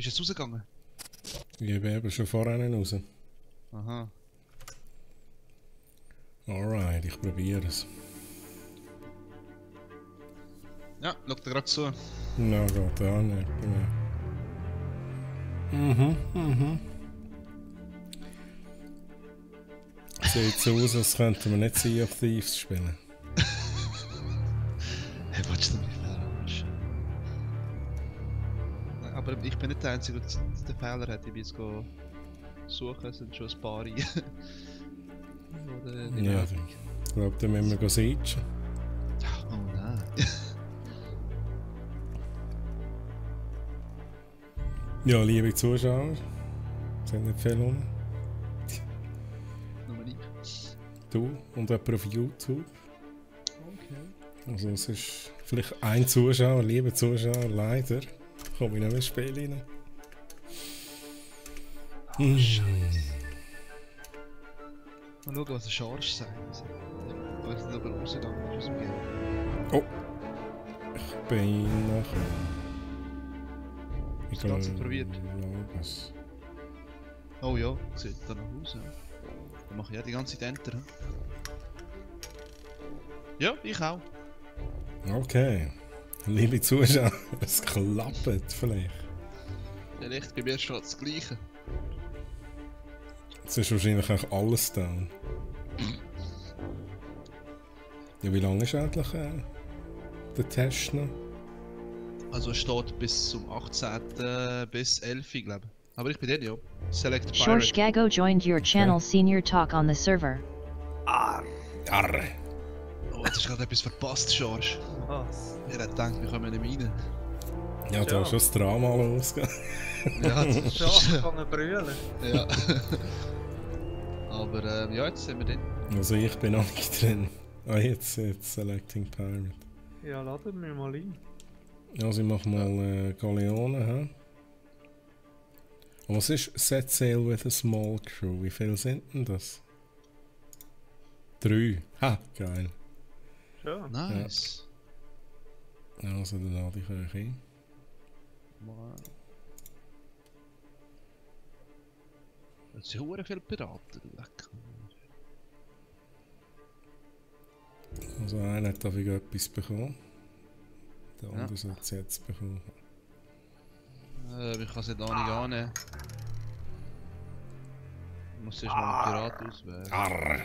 Bist du jetzt rausgegangen? Ich bin eben schon vorher raus. Aha. Alright, ich probiere es. Ja, schau dir gerade zu. Na, geht auch nicht. Ja. Sieht so aus, als könnten wir nicht Sea of Thieves spielen. Hey, willst du mich verarschen? Aber ich bin nicht der Einzige, der den Fehler hat. Ich bin jetzt suchen, es sind schon ein paar rein. Ja, ich glaube, da müssen wir sitzen. Oh nein. Ja, liebe Zuschauer, sind nicht viele rum. Nur ich. Du und jemand auf YouTube. Okay. Also es ist vielleicht ein Zuschauer, liebe Zuschauer, leider komme ich nicht mehr ins Spiel rein. Mal schauen, was ein Charge sagt. Ich weiß nicht, ob er rausgegangen ist aus dem Game. Oh! Ich bin nachher. Hast du das Ganze probiert? Was? Oh ja, sieht da noch aus. Ja. Dann mache ich ja die ganze Zeit Enter. Ja, ich auch. Okay. Liebe Zuschauer, es klappt vielleicht. Vielleicht bei mir schon das Gleiche. Es ist wahrscheinlich auch alles down. Ja, wie lange ist eigentlich der Test noch? Also es steht bis zum 18. bis 11. glaube ich. Aber ich bin der ja. Select Pirate. Shorsh Gago joined your channel Senior Talk on the server. Arre! Oh, jetzt hast du gerade etwas verpasst, George. Was? Er hat gedacht, wir kommen nicht rein. Ja, da ist schon das Drama losgegangen. Ja, das ist Schon angefangen zu brüllen. Ja. Aber ja, jetzt sind wir drin. Also ich bin noch nicht drin. Ah, jetzt Selecting Pirate. Ja, laden wir mal ein. Also ich mach mal Galeone, hä? Und was ist Set Sail with a Small Crew? Wie viele sind denn das? 3. Ha, geil. Schon. Nice. Also dann lade ich euch ein. Wow. Es sind sehr viele Piraten, du Lecker. Also einer hat dafür etwas bekommen. Der andere Ja. soll es jetzt bekommen. Ich kann es nicht annehmen. Ich muss erst mal einen Pirat auswählen. Arr!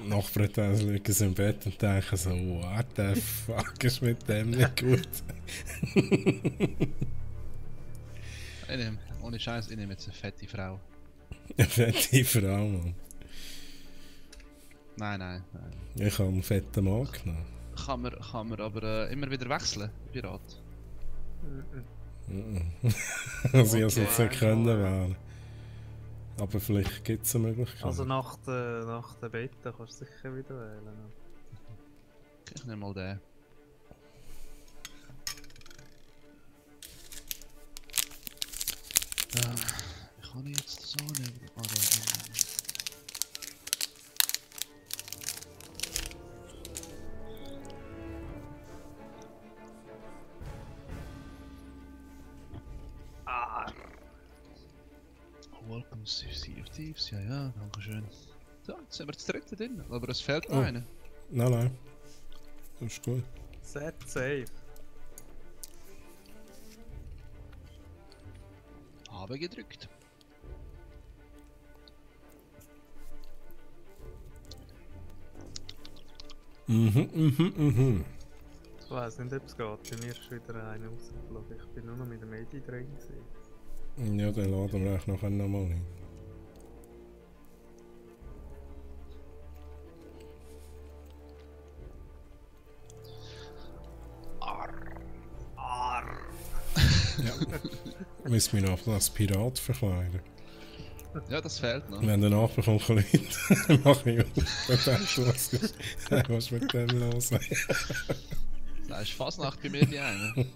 Nachbar hat also liegen im Bett und denken so, what the fuck ist mit dem nicht gut? Ohne Scheiß, ich nehme jetzt eine fette Frau. Eine fette Frau, Mann. Nein. Ich habe einen fetten Mann genommen. Kann man aber immer wieder wechseln, Pirat. Also ich hätte es nicht können wählen. Aber vielleicht gibt es eine Möglichkeit. Also nach der Beta kannst du sicher wieder wählen. Okay, ich nehme mal den. Wie kann ich jetzt das annehmen? Ah, da. Welcome to Sea of Thieves, ja, danke schön. So, jetzt sind wir das dritte drin, aber es fehlt noch einer. Nein. Das ist gut. Set safe. Habe gedrückt. Mhm. Ich weiss nicht, ob es geht. Bei mir ist wieder einer rausgeflogen. Ich bin nur noch mit dem Medi drin gewesen. Ja, dann laden wir euch nachher nochmal ein. Ja. Müssen wir noch als Pirat verkleiden. Ja, das fehlt noch. Wenn der Nachbar kommt, Leute, dann mache ich auf. Dann denkst du, was ist mit dem los? Da ist Fasnacht bei mir die eine.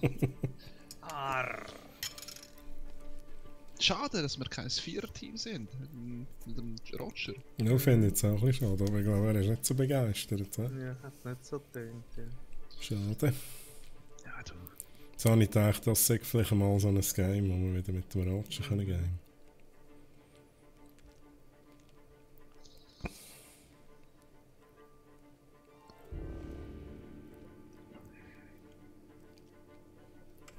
Schade, dass wir kein Vierer-Team sind. Mit dem Roger. Ja, finde ich jetzt auch ein bisschen schade, aber ich glaube, er ist nicht so begeistert. He? Ja, hat nicht so getönt. Ja. Schade. Ja, du. Jetzt habe ich gedacht, das sei vielleicht mal so ein Game, wo wir wieder mit dem Rotschen gehen können.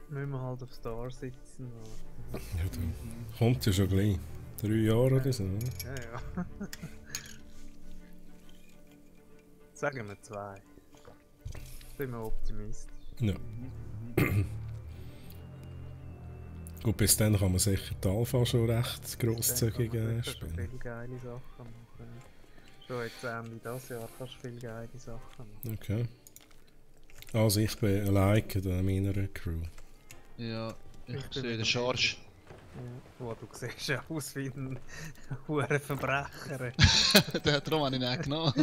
Müssen wir halt auf Star sitzen. Ja, da kommt ja schon gleich. 3 Jahre oder so, oder? Ja, ja. Sagen wir 2. Sind wir optimistisch. Ja. Gut, bis dann kann man sicher die Alpha schon recht grosszügig Dann kann man sicher spielen. schon viele geile Sachen machen. Schon jetzt Ende dieses Jahr kannst du viele geile Sachen machen. Okay. Also ich bin alleine in meiner Crew. Ja, ich Ich bin sehe mit den dem Charge. Ja. Wo du siehst ja aus wie ein hoher Verbrecher. Darum habe ich ihn auch genommen.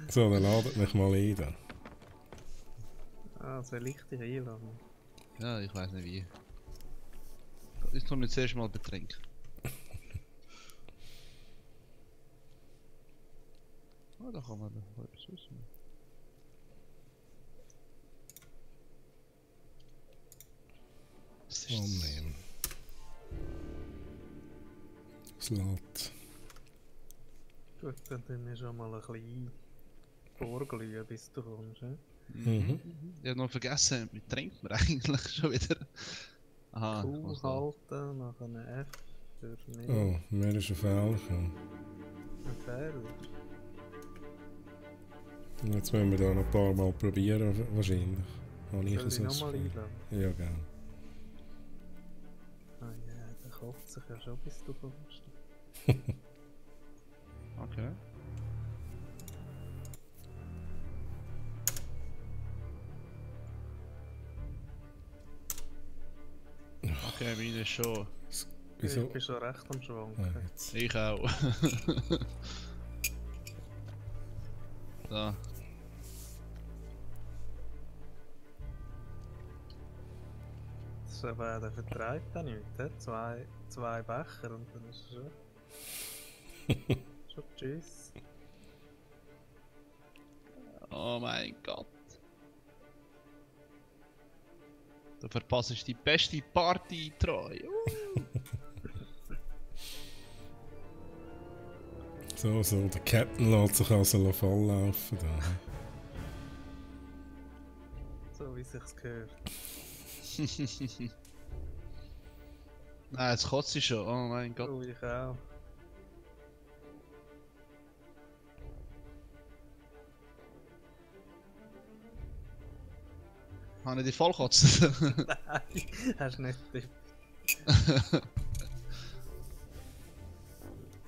So, dann ladet mich mal ein. Da. Ah, soll ich dich einladen? Ja, ich weiß nicht wie. Ich tue mich zuerst mal betrinken. Oh, da kann man noch etwas wissen. Annehmen. Es lädt. Gut, dann tun wir schon mal ein bisschen vorglühen, bis du kommst. Mhm. Ich habe noch vergessen, wie trinkt man eigentlich schon wieder? Aha, Q was da? halten, nach einem F für nicht. Oh, mir ist ein Fehler gekommen. Ein Fehler. Und jetzt wollen wir da noch ein paar Mal probieren, wahrscheinlich. Habe ich Soll ich so nochmal Spiel. einladen? Ja, gerne. Ah ja, der kocht sich ja schon, bis du kommst. Okay. Okay, meine ist schon. Wieso? Ich bin schon recht am Schwanken. Ah, jetzt. Ich auch. Da. Das ist aber, der vertreibt auch nichts, he? Zwei Becher und dann ist es schon... schon tschüss. Oh mein Gott. Du verpasst die beste Party treu. So, der Captain lässt sich also volllaufen da. So wie sich's gehört. Nein, jetzt kotzt sie schon. Oh mein Gott. Oh, ich auch. Habe ich die vollkotzt? Nein, hast nicht tippt.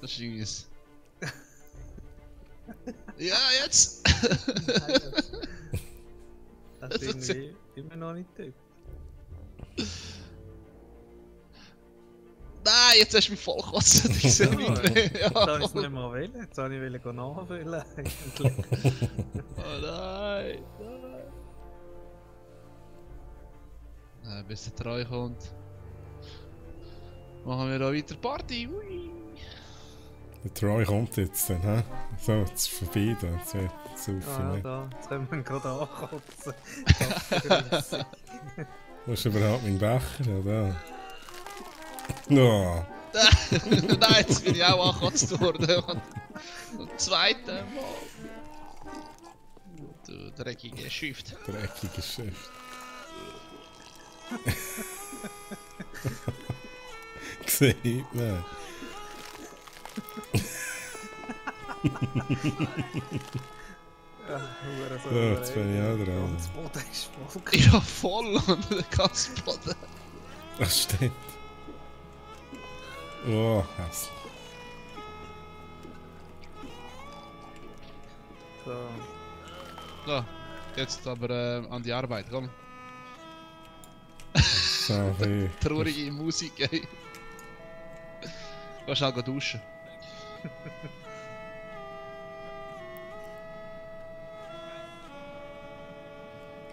Das ist irgendwie. Ja, jetzt! Hast du irgendwie immer noch nicht tippt? Nein, jetzt hast du mich vollkotzt. Ich sehe nicht mehr. Jetzt habe ich es Ja. nicht mal wollen. Jetzt habe ich wollen nachfüllen eigentlich. Oh nein, nein. Bis der Treu kommt. Machen wir da weiter Party. Ui. Der Troy kommt jetzt dann, hä? So, jetzt ist vorbei da. Jetzt wird es Ah ja, da. Jetzt können wir ihn gerade ankotzen. Wo ist überhaupt mein Becher? Ja, da. No. Nein, jetzt bin ich auch angekotzt worden. Und zweite Mal. Du dreckige Shift. Dreckiges Schiff. Sieht man. Ja, hure so. So, jetzt bin ich auch dran. Das Boden ist voll. Ja, voll und der ganze Boden. Das stimmt. Oh, hässlich. So. So, jetzt aber an die Arbeit, komm. So viel. Traurige Musik, ey. Geh schnell duschen.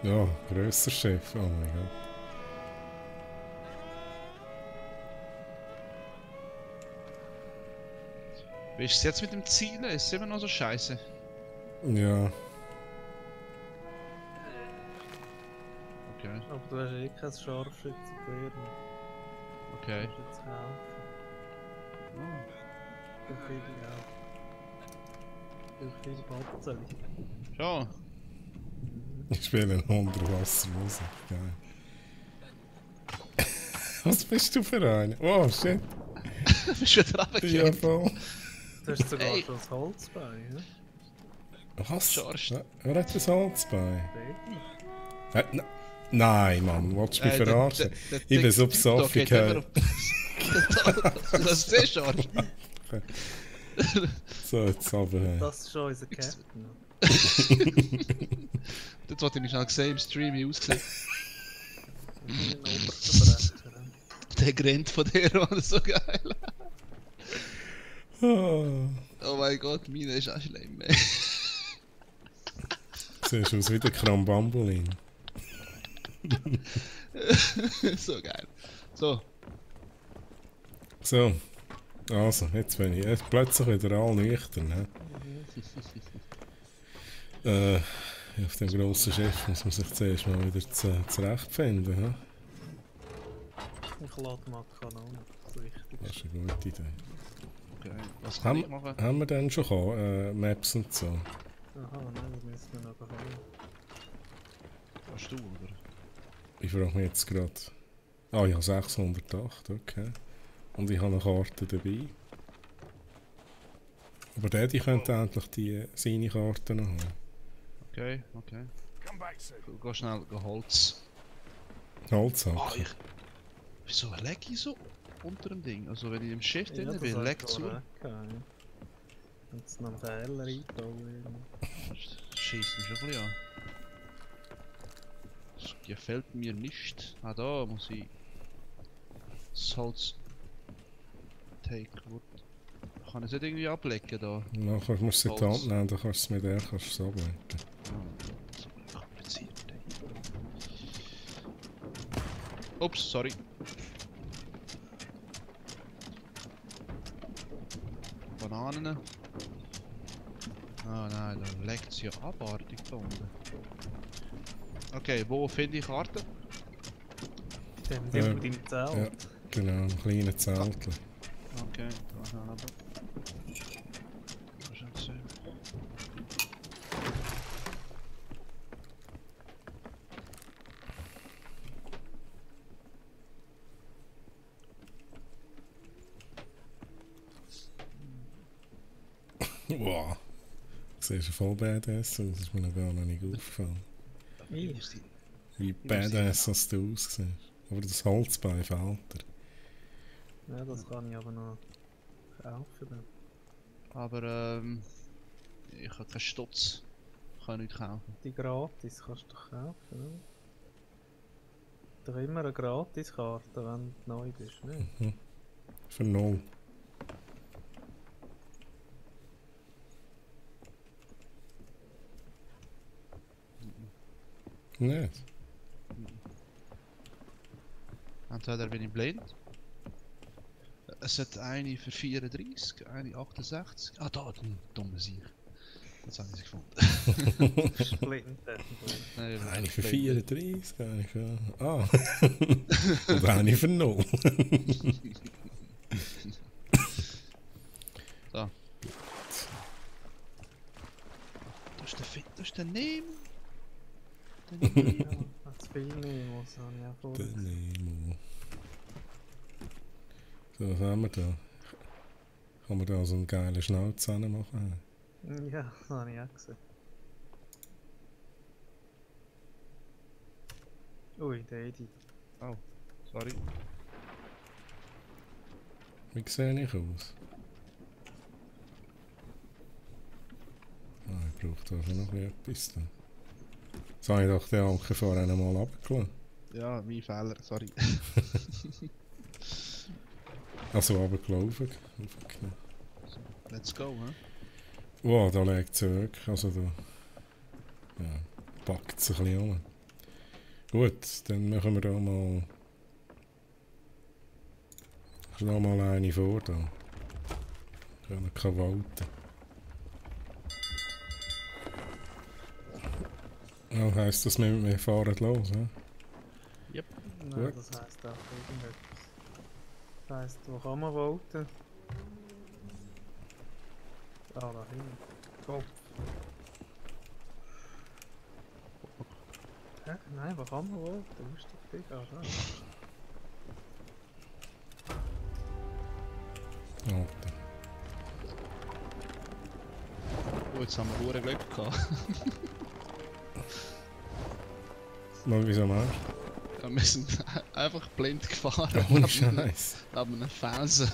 Ja, grösser Schiff. Oh mein Gott. Wie ist es jetzt mit dem Zielen? Ist es immer noch so scheiße? Ja, Okay. Aber du hast eh kein Scharfschützengewehr mehr. Okay. Du musst jetzt kaufen. Oh. Für viele auch. Für viele Batzen. Schon. Ich spiele Unterwassermusik, geil. Was bist du für einer? Oh shit, Bist du wieder ja runtergegangen? voll. Du hast sogar Ey. schon das Holz bei, ja? Was? Scharst. Wer hat das Holz bei? Baby. Nein, Mann, willst du mich verarschen? Ich bin so besoffen. Das ist sehr scharf. So, jetzt aber. Das ist schon unser Captain. Das wollte ich schnell sehen im Stream, wie aussieht. Ein Oberverbrecher. Der Grind von der war so geil. Oh. Oh mein Gott, meine ist auch schlimm, ey. Siehst aus wie der Krambambolin. So geil. So, So, also, jetzt bin ich plötzlich wieder all nüchtern. Ne? Auf dem grossen Schiff muss man sich zuerst mal wieder zurechtfinden. Ne? Ich lade mal die Kanone. Das ist wichtig. Das ist eine gute Idee. okay. Was kann ich machen? Haben wir denn schon gehabt, Maps und so? Aha, nein, das müssen wir noch holen. Hast du, oder? Ich frage mich jetzt gerade. Ah ja, 608, okay. Und ich habe eine Karte dabei. Aber der könnte endlich seine Karte noch haben. Okay, okay. Come back soon. Geh schnell, geh Holz. Holzhacken. Ah, wieso lag ich so unter dem Ding? Also wenn ich im Schiff drin das bin, habe leckt ich zu. vorher gehabt, ja. Jetzt noch einen Fehler einbauen. Das schießt mich schon ein bisschen an. Das gefällt mir nicht. Ah, da muss ich das Holz take wood. Kann ich es nicht irgendwie ablecken da? Nachher musst du es in die Holz. Hand nehmen, dann kannst du es mit der ablenken. So kompliziert. Ey. Ups, sorry. Bananen. Ah nein, da leckt es ja abartig da unten. Okay, wo finde ich Karten? Dem Ja. mit dem Zelt. Ja. Genau, ein kleines Zeltchen. Okay, da schnell runter. Da ist ein Wow. Du siehst ja voll badass aus, das ist mir noch gar nicht aufgefallen. Ich? Wie badass als du aussiehst. Aber das Holzbein fehlt dir. Ja, das kann ich aber noch kaufen. Dann. Aber ich habe keinen Stutz. Ich kann nicht kaufen. Die gratis kannst du doch kaufen, oder? Doch immer eine Gratiskarte, wenn du neu bist, ne? Für 0. Nicht? Entweder bin ich blind. Es hat eine für 34, eine 68. Ah, da, den dummen Sieg. Jetzt habe ich sie gefunden. Splinter. Nein, Eine für blind. 34, eine für... Ah! Und eine für 0. So. Das ist der Nemo. Der Nemo. Ja, zu viel nehmen muss, habe ich auch vor. Der Nemo. So, was haben wir da? Kann man da so einen geilen Schnauz machen? Ja, das habe ich auch gesehen. Ui, der Edi. Oh, sorry. Wie sehe ich aus? Ah, ich brauche da schon noch etwas. Da. Jetzt habe ich doch den Anker vorher mal runtergelassen. Ja, mein Fehler, sorry. Also runtergelaufen. Let's go, hä? Wow, da liegt es wirklich. Also da ja, packt es ein bisschen an. Gut, dann machen wir da mal... Noch mal eine vor da. Können keine walten. Ja, heisst das, wir fahren los, hä? Yep. Nein, Gut. das heisst auch irgendetwas. Das heisst, wo kann man voten? Ah, da hinten. Kopf. Hä? Nein, wo kann man voten? Wo ist das Ding? Ah, da. Alter. Oh, jetzt haben wir verdammt Glück gehabt. Mal wieso meinst Ja, wir sind einfach blind gefahren. du? Ohne Scheiß. Neben einem Felsen.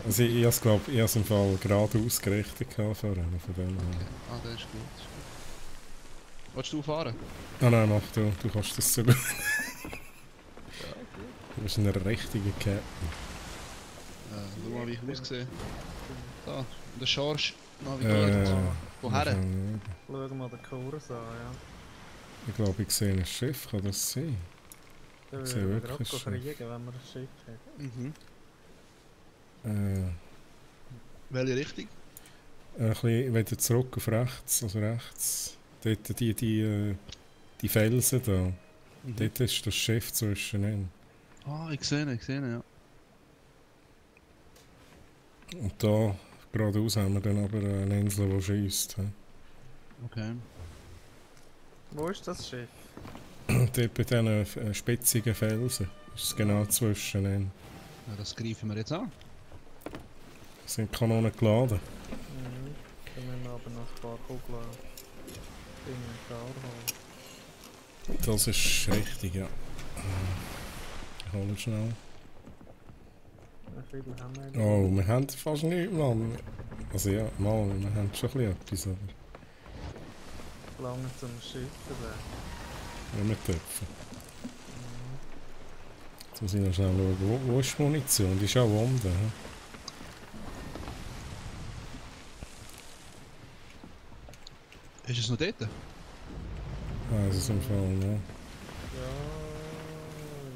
Also ich glaube, ich habe es im Fall geradeaus gerichtet gehabt vorhin, von dem her. Ah, das ist gut. Das ist gut. Willst du fahren? Ah nein, mach du kannst das so gut. Du bist ein richtiger Captain. Schau mal, wie ich aussehe. Da, der Charge Navigator. Woher? wahrscheinlich. Schau mal den Kurs an, ja. Ich glaube, ich sehe ein Schiff, kann das sein? Da Ich sehe würden wir wirklich gerade ein Schiff. kriegen, wenn wir ein Schiff hätten. Mhm. Welche Richtung? Ein bisschen wieder zurück auf rechts, also rechts. Dort die Felsen da. Dort ist das Schiff zwischen ihnen. Ah, ich sehe ihn, ja. Und da geradeaus haben wir dann aber eine Insel, die schiesst. Okay. Wo ist das Schiff? Dort bei diesen spitzigen Felsen ist es genau zwischen ihnen. Ja, das greifen wir jetzt an. Sind die Kanonen geladen? Mhm. Dann müssen wir aber noch ein paar Kugeln in den Tar holen. Das ist richtig, ja. Ich hole schnell. Wie viel haben wir? Oh, wir haben fast nichts, Mann. Also ja, mal, wir haben schon ein bisschen etwas, aber Lange zum Schiffen. wenn wir dürfen. Jetzt muss ich noch schnell schauen, wo ist die Munition? Die ist auch unten. He? Ist es noch dort? Also ist im Fall, ja.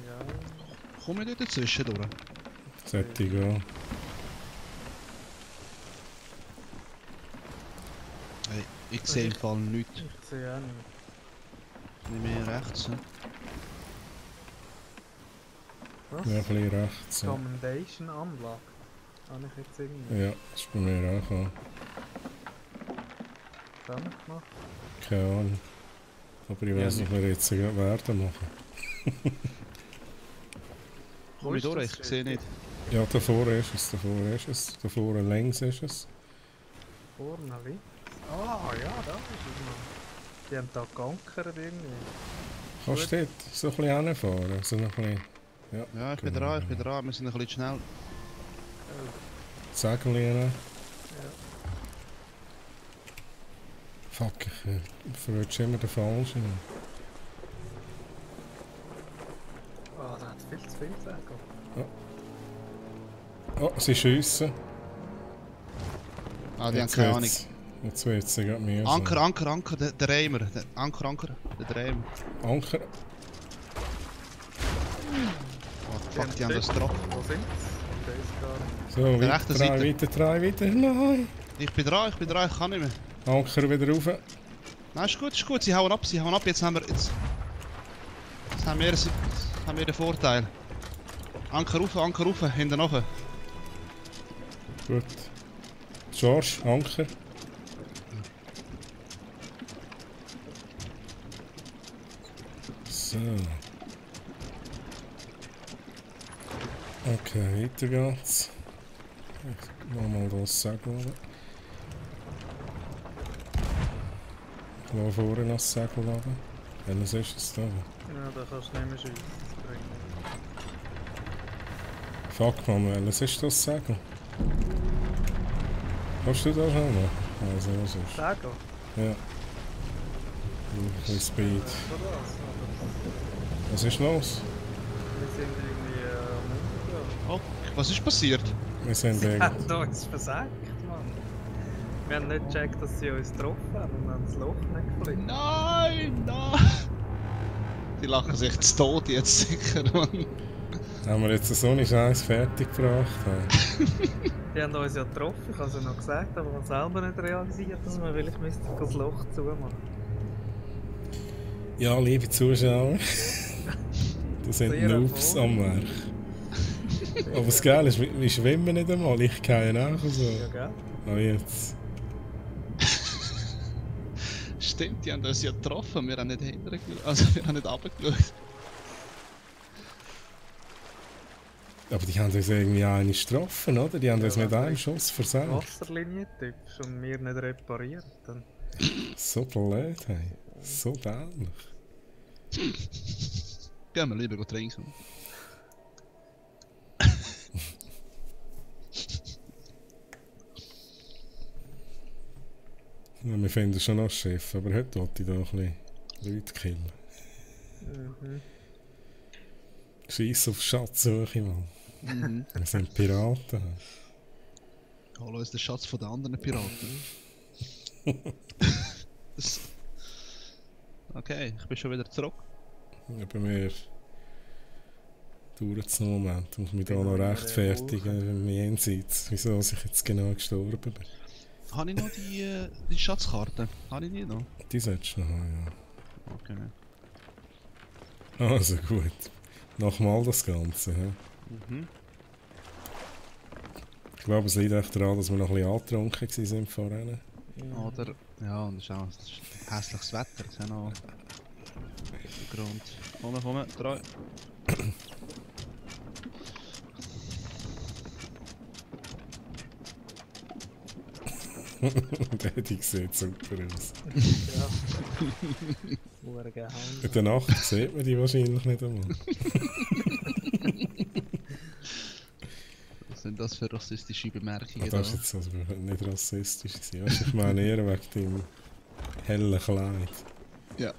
Ja. Komm ich dort dazwischen durch? Sollte gehen. Hey, ich sehe im Fall nichts. Ich sehe auch nicht. Nicht mehr rechts. He? Was? Ja, ein bisschen rechts. Ja, Commendation Anlage. Habe ich jetzt irgendwie ja das ist bei mir auch gekommen. zusammen gemacht? Keine Ahnung. Aber ich weiß nicht, was wir jetzt gerade werden machen. Komm ich ist durch? das Ich sehe nicht. Ja, da vorne ist es, da vorne ist es. Da vorne längs ist es. Vorne links. Ah, ja, da ist es noch. Die haben da geankert irgendwie. Kannst du dort so ein bisschen hinfahren? So ein bisschen, Ja, ich bin dran, wir sind ein bisschen schnell. Segel rein. Ja. Fuck, ich verwirrst immer den Falschen. Ah, da hat viel zu viel Segel. Oh, sie schiessen. Ah, die haben keine Ahnung. Jetzt wird es gerade mehr. Anker, der Reimer. Anker, der Reimer. Anker. Oh, fuck, die haben das getroffen. Wo sind sie? Ich weiß gar nicht. So, Der weiter, rechten drei, Seite. weiter. Nein! Ich bin dran, ich kann nicht mehr. Anker wieder rauf. Nein, ist gut, sie hauen ab, jetzt haben wir, jetzt haben wir den Vorteil. Anker rauf, hinten rauf. Gut. George, Anker. So. Okay, weiter geht's. Ich nochmal das Segel. Ich lasse vorne noch das Segel laden. Welches ist es da? Ja, da kannst du nicht mehr schiessen. Das bringt nichts. Fuck man, welches ist das Segel? Kannst du das schon machen? Also, was ist? Segel? Ja. Ein bisschen Speed. Schon das? Was ist los? Wir sind irgendwie am Oh, was ist passiert? Wir sind Untergehen. wegen... Sie haben uns versagt, Mann. Wir haben nicht gecheckt, dass sie uns getroffen haben und haben das Loch nicht geflickt. Nein! Die lachen sich zu Tod jetzt sicher, Mann. Haben wir jetzt so eine Scheiße fertig gebracht? Die haben uns ja getroffen, ich habe es ja noch gesagt, aber ich habe selber nicht realisiert, dass wir vielleicht müssten das Loch zumachen. Ja, liebe Zuschauer. Das sind Sehr Noobs am Werk. Aber das Geile ist, wir schwimmen nicht einmal. Ich gehe nachher so. Ja, gell? Ah, jetzt. Stimmt, die haben uns ja getroffen, wir haben nicht hintergeschaut, also wir haben nicht runtergeschaut. Aber die haben uns irgendwie eine getroffen, oder? Die haben Ja, uns mit wenn einem du Schuss versenkt. Wasserlinie tippst und wir nicht repariert, dann... So blöd, hey. So dämlich. Gehen wir lieber trinken. Ja, wir finden schon noch Chef, aber heute wollte ich da ein bisschen Leute killen. Mhm. Scheiss auf Schatzsuche, Mann. Mhm. Wir sind Piraten. Hol uns den Schatz von den anderen Piraten. Das- Okay, ich bin schon wieder zurück. Ja, bei mir dauert es einen Moment. Ich muss mich da Bin noch noch in einer rechtfertigen im Jenseits, wieso ich jetzt genau gestorben bin. Habe ich noch die Schatzkarte? Habe ich die noch? Die solltest du noch haben, Okay. ja. Also gut. Nochmal das Ganze. Ja. Mhm. Ich glaube, es liegt echt daran, dass wir noch ein bisschen angetrunken waren vorhin. Oder, ja, und es ist auch hässliches Wetter, das ist auch noch der Grund. Komm, drei. Die sieht super aus. Ja. Hure gehauen. In der Nacht sieht man die wahrscheinlich nicht einmal. Was sind das für rassistische Bemerkungen Das war jetzt also nicht rassistisch. Gewesen. Weißt, ich meine eher wegen deinem hellen Kleid. Ja.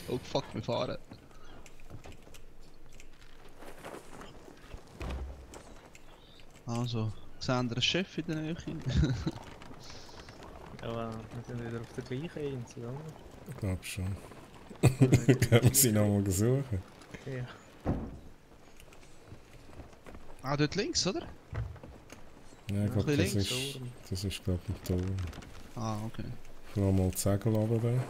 Oh fuck, wir fahren. Also, sehen wir einen Chef in der Nähe? Ja, wir sind wieder auf der gleichen Insel, oder? Ich glaube schon. Ja, Können wir sie nochmal suchen? Ja. Ah, dort links, oder? Ja, ich glaube, Ein das bisschen ist, das ist glaube ich, ein Turm. Ah, okay. Ich will mal die Segel runter da.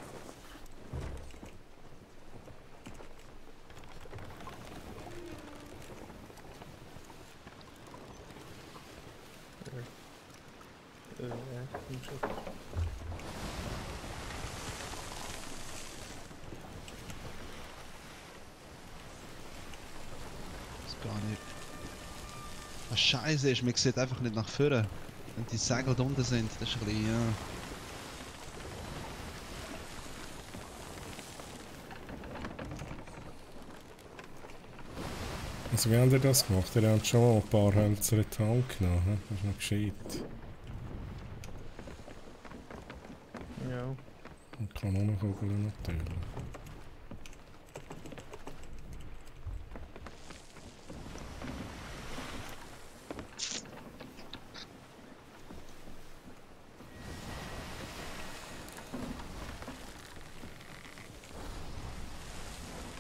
Komm schon. Das gar nicht. Was scheiße ist, man sieht einfach nicht nach vorne. Wenn die Segel da unten sind, das ist ein bisschen, ja. Also wie habt ihr das gemacht? Ihr habt schon mal ein paar Hölzer in die Hand genommen, he? Das ist noch gescheit. Ja. Und Kanonenkugeln natürlich.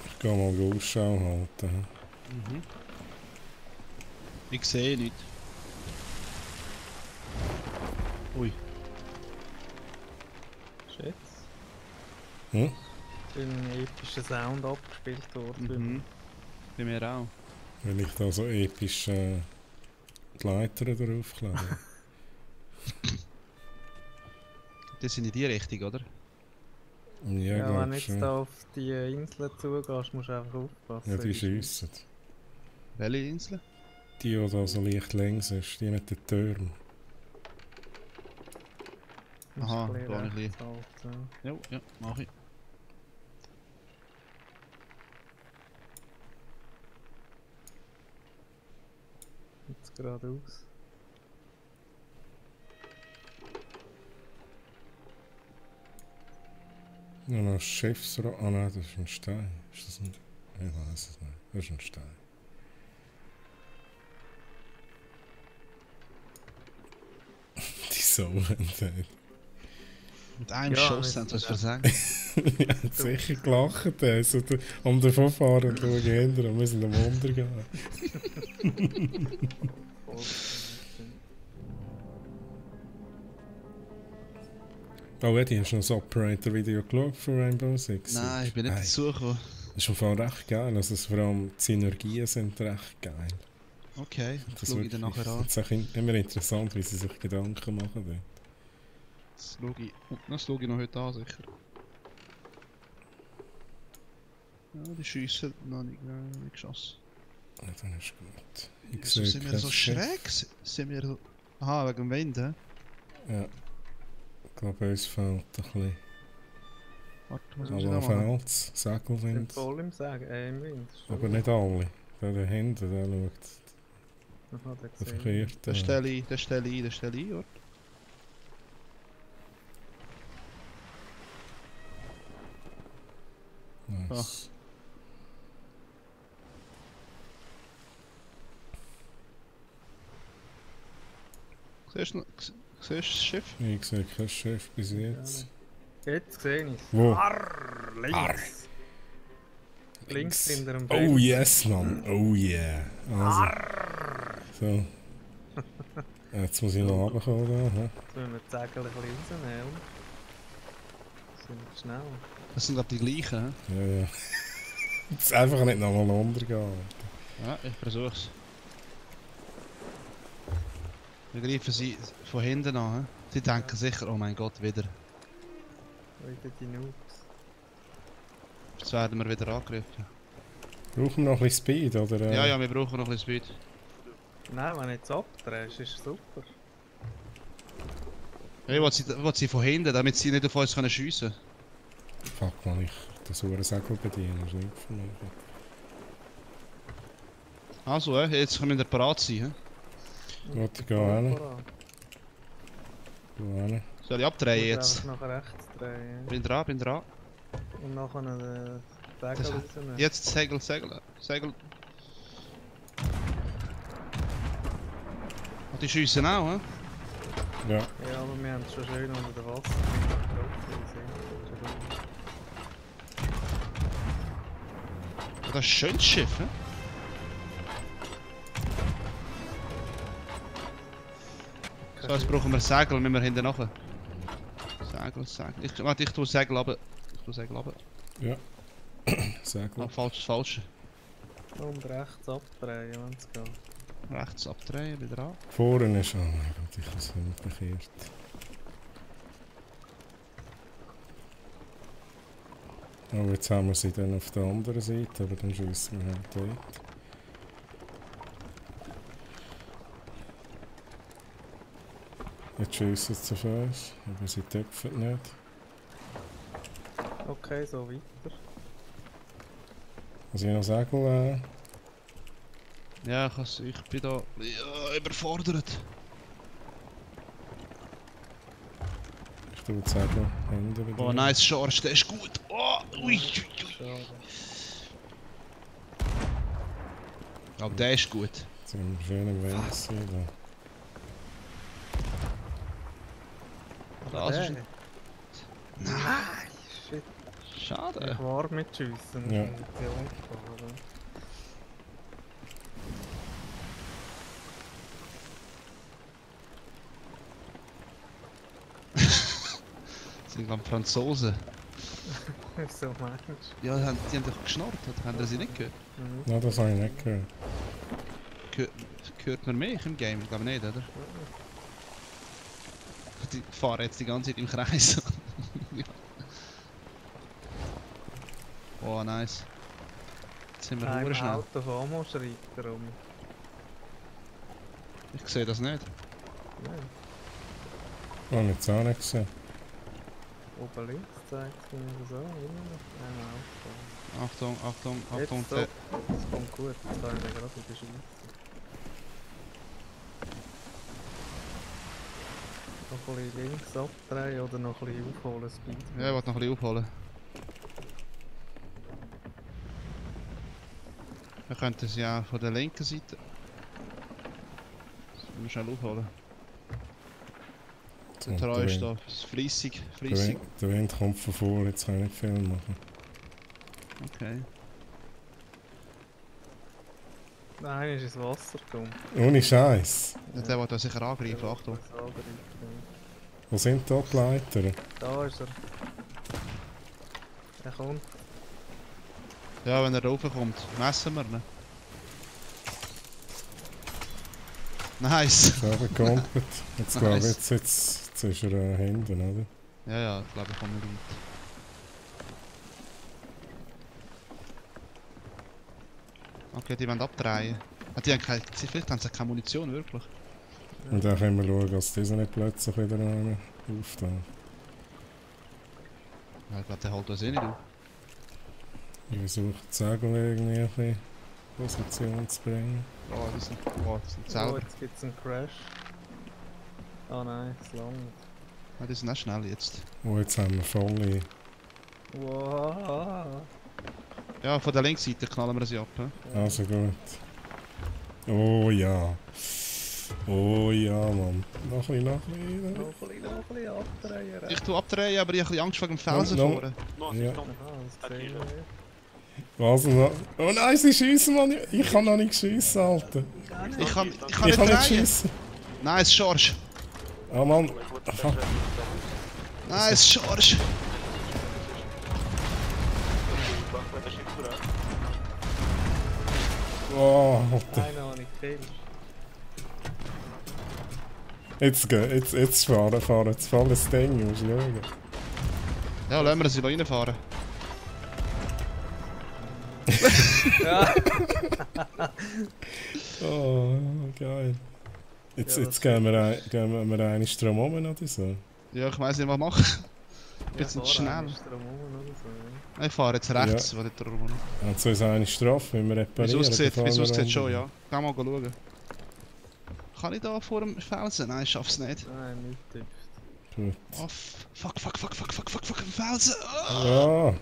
Ich gehe mal Ausschau halten. he? Ich sehe nicht. Ui. Schätz. Hm? Ist ein epischer Sound abgespielt worden. Bei mir auch. Weil ich da so episch die Leiter drauf klebe. Das sind in die Richtung, oder? Ja, Ja, wenn glaub du jetzt schon. da auf die Insel zugehst, musst du einfach aufpassen. Ja, die schiessen. Welche Insel? Die, die da so leicht links ist, die mit den Türmen. Musst Aha, ein bisschen gar nicht rechts halten. Jo, ja, mach ich. Jetzt geradeaus. Ja, noch Schiffsrohr. Ah nein, das ist ein Stein. Ist das ein... Ich weiß es nicht. Das ist ein Stein. Die Sauerentheit. Mit einem Ja, Schuss wir haben sie es sind versagt. Ich hat sicher gelacht. Also, um davon fahren und schauen hinterher. Und wir sind am Untergehen. Oh, Eddie, hast du noch das Operator-Video geschaut von Rainbow Six? Nein, ich bin nicht Hey, dazu gekommen. Das ist im Fall recht geil, also vor allem die Synergien sind recht geil. Okay, Das das schaue ich dann nachher an. ist immer interessant, wie sie sich Gedanken machen. Dort. Das schaue ich noch heute an, sicher. Ja, die schiessen noch nicht geschossen. Ja, dann ist gut. Ich Wieso sehe sind wir kein so Schiff. schräg? Sind wir so... Aha, wegen dem Wind, hä? Ja. Ich glaube, uns fehlt ein bisschen. Warte, was muss ich Aber da machen? fehlt's. Sind Segelwind. voll im Sagen, im Wind. Aber nicht alle. Der da hinten, der schaut Aha, der der gesehen. verkehrt. Das stelle ich ein, oder? Nice. Siehst du das Schiff? Ich sehe kein Schiff bis jetzt. Jetzt sehe ich es. Wo? Arr, links. Arr. Links hinter dem Oh yes, Mann. Oh yeah. Also. So. Jetzt muss ich noch runterkommen da. Hä? Jetzt müssen wir die Segel ein bisschen rausnehmen. Sind wir schnell. Das sind glaube die gleichen, hä? Ja, ja. Jetzt einfach nicht nochmal runtergehen. Ja, ich versuch's. Wir greifen sie von hinten an, hä? Sie denken sicher, oh mein Gott, wieder. Wieder die Noobs. Jetzt werden wir wieder angegriffen. Brauchen wir noch ein bisschen Speed, oder? Ja, ja, wir brauchen noch ein bisschen Speed. Nein, wenn du jetzt abdrehst, ist es super. Ich will sie von hinten, damit sie nicht auf uns schiessen können. Fuck man, ich das Uhrensegel bedienen, das ist nicht von mir. Also, jetzt können wir parat sein. Warte, ich gehe hin. Geh hin. Soll ich abdrehen jetzt? Nach rechts drehen. Bin dran, bin dran. Und nachher den Segel Das- rausnehmen. Jetzt Segel. Und die schiessen auch, hä? Ja, Ja, aber wir haben es schon schön unter dem Wasser. Das ist ein schönes Schiff, hä? So, jetzt brauchen wir Segel, müssen wir hinten nachher. Segel. Warte, ich tue Segel runter. Segel. Ah, falsch. Und rechts abdrehen, wenn es geht. Rechts abdrehen, wieder an. Vorne ist, oh mein Gott, ich habe es umgekehrt. Oh, jetzt haben wir sie dann auf der anderen Seite, aber dann schiessen wir halt dort. Jetzt schiessen sie auf uns, aber sie töpfen nicht. Okay, so weiter. Muss ich noch Segel Ja, ich bin da überfordert. Ich tue die Segel hinten wieder. Oh, nice Charge, der ist gut. Oh, ui. Schade. Aber der ist gut. Jetzt sind wir schön im Wind gewesen, Das ist ein... Nein! Shit, Schade. ich war mit Schiessen. Ja. Mit der Unfall. Das sind glaube Franzosen. So meinst du? Ja, die haben doch geschnarrt, oder? Haben sie nicht gehört? Mhm. Ja, das habe ich nicht gehört. Hört man mich im Game? Ich glaube nicht, oder? Die fahren jetzt die ganze Zeit im Kreis. Ja. Oh, nice. Jetzt sind wir Nein, hure im schnell. Auto von Amo schreit er um. Ich sehe das nicht. Nein. Oh, jetzt auch nicht gesehen. Oben links zeigt es mir so. Einmal auffahren. Achtung, Achtung, Jetzt Achtung. so. Das kommt gut. Jetzt kann ich den gerade wieder schießen. Noch ein bisschen links abdrehen oder noch ein bisschen aufholen, Speed. Ja, ich wollte noch ein bisschen aufholen. Wir könnten sie ja von der linken Seite. Das müssen wir schnell aufholen. Der Treu ist da. Fließig. Der Wind kommt von vor, jetzt kann ich nicht viel machen. Okay. Nein, ist ins Wasser gekommen. Ohne Scheiß. Der will da sicher angreifen, Achtung. Wo sind die Leiter? Da ist er. Er kommt. Ja, wenn er da raufkommt, messen wir ihn. Nice! Selber gehumpelt. Jetzt glaube ich, Nice. jetzt ist er hinten, oder? Ja, ja, ich glaube, ich komme nicht weit. Okay, die wollen abdrehen. Ah, die haben keine, vielleicht haben sie keine Munition, wirklich. Und dann können wir schauen, dass dieser nicht plötzlich wieder auftaucht. Ja, ich glaube, der hält uns eh nicht auf. Ich versuche die Segel irgendwie ein bisschen in Position zu bringen. Oh, die sind Oh, selber. jetzt gibt es einen Crash. Ah nein, es langt. Ja, die sind auch schnell jetzt. Oh, jetzt haben wir volle. Wow. Ja, von der Linksseite knallen wir sie ab. He? Also gut. Oh ja. Oh ja, Mann. Noch ein bisschen, noch ein bisschen. Noch ein bisschen abdrehen. Ich tue abdrehen, aber ich habe ein bisschen Angst wegen dem Felsen No, no. vorne. No, Ja. stop. Aha, das sehe ich. Was noch? Oh nein, sie schiessen, Mann. Ich kann noch nicht schiessen, Alter. Ich kann Ich nicht kann nicht drehen. schiessen. Nice, Charge. Ah, Mann. Aha. Nice, Charge. Oh, Alter. Einen habe ich gekillt. Jetzt fahren. Jetzt voll das Ding. Musst du schauen. Ja, lassen wir sie noch reinfahren. Ja, Oh, geil. Jetzt, Ja, jetzt das gehen wir einen Strom um oder so. Ja, ich weiss nicht, was machen. Bisschen ja, zu schnell. vorne ist drum rum oder so, ja. Ich fahre jetzt rechts, wo nicht drum. Hat uns eine Strafe, wenn wir Wie reparieren. es aussieht, dann fahren wir schon, runter. ja. Geh mal schauen. Kann ich da vor dem Felsen? Nein, ich schaff's nicht. Nein, nicht tippst. Gut. Oh, fuck, im Felsen! Ah. Ja.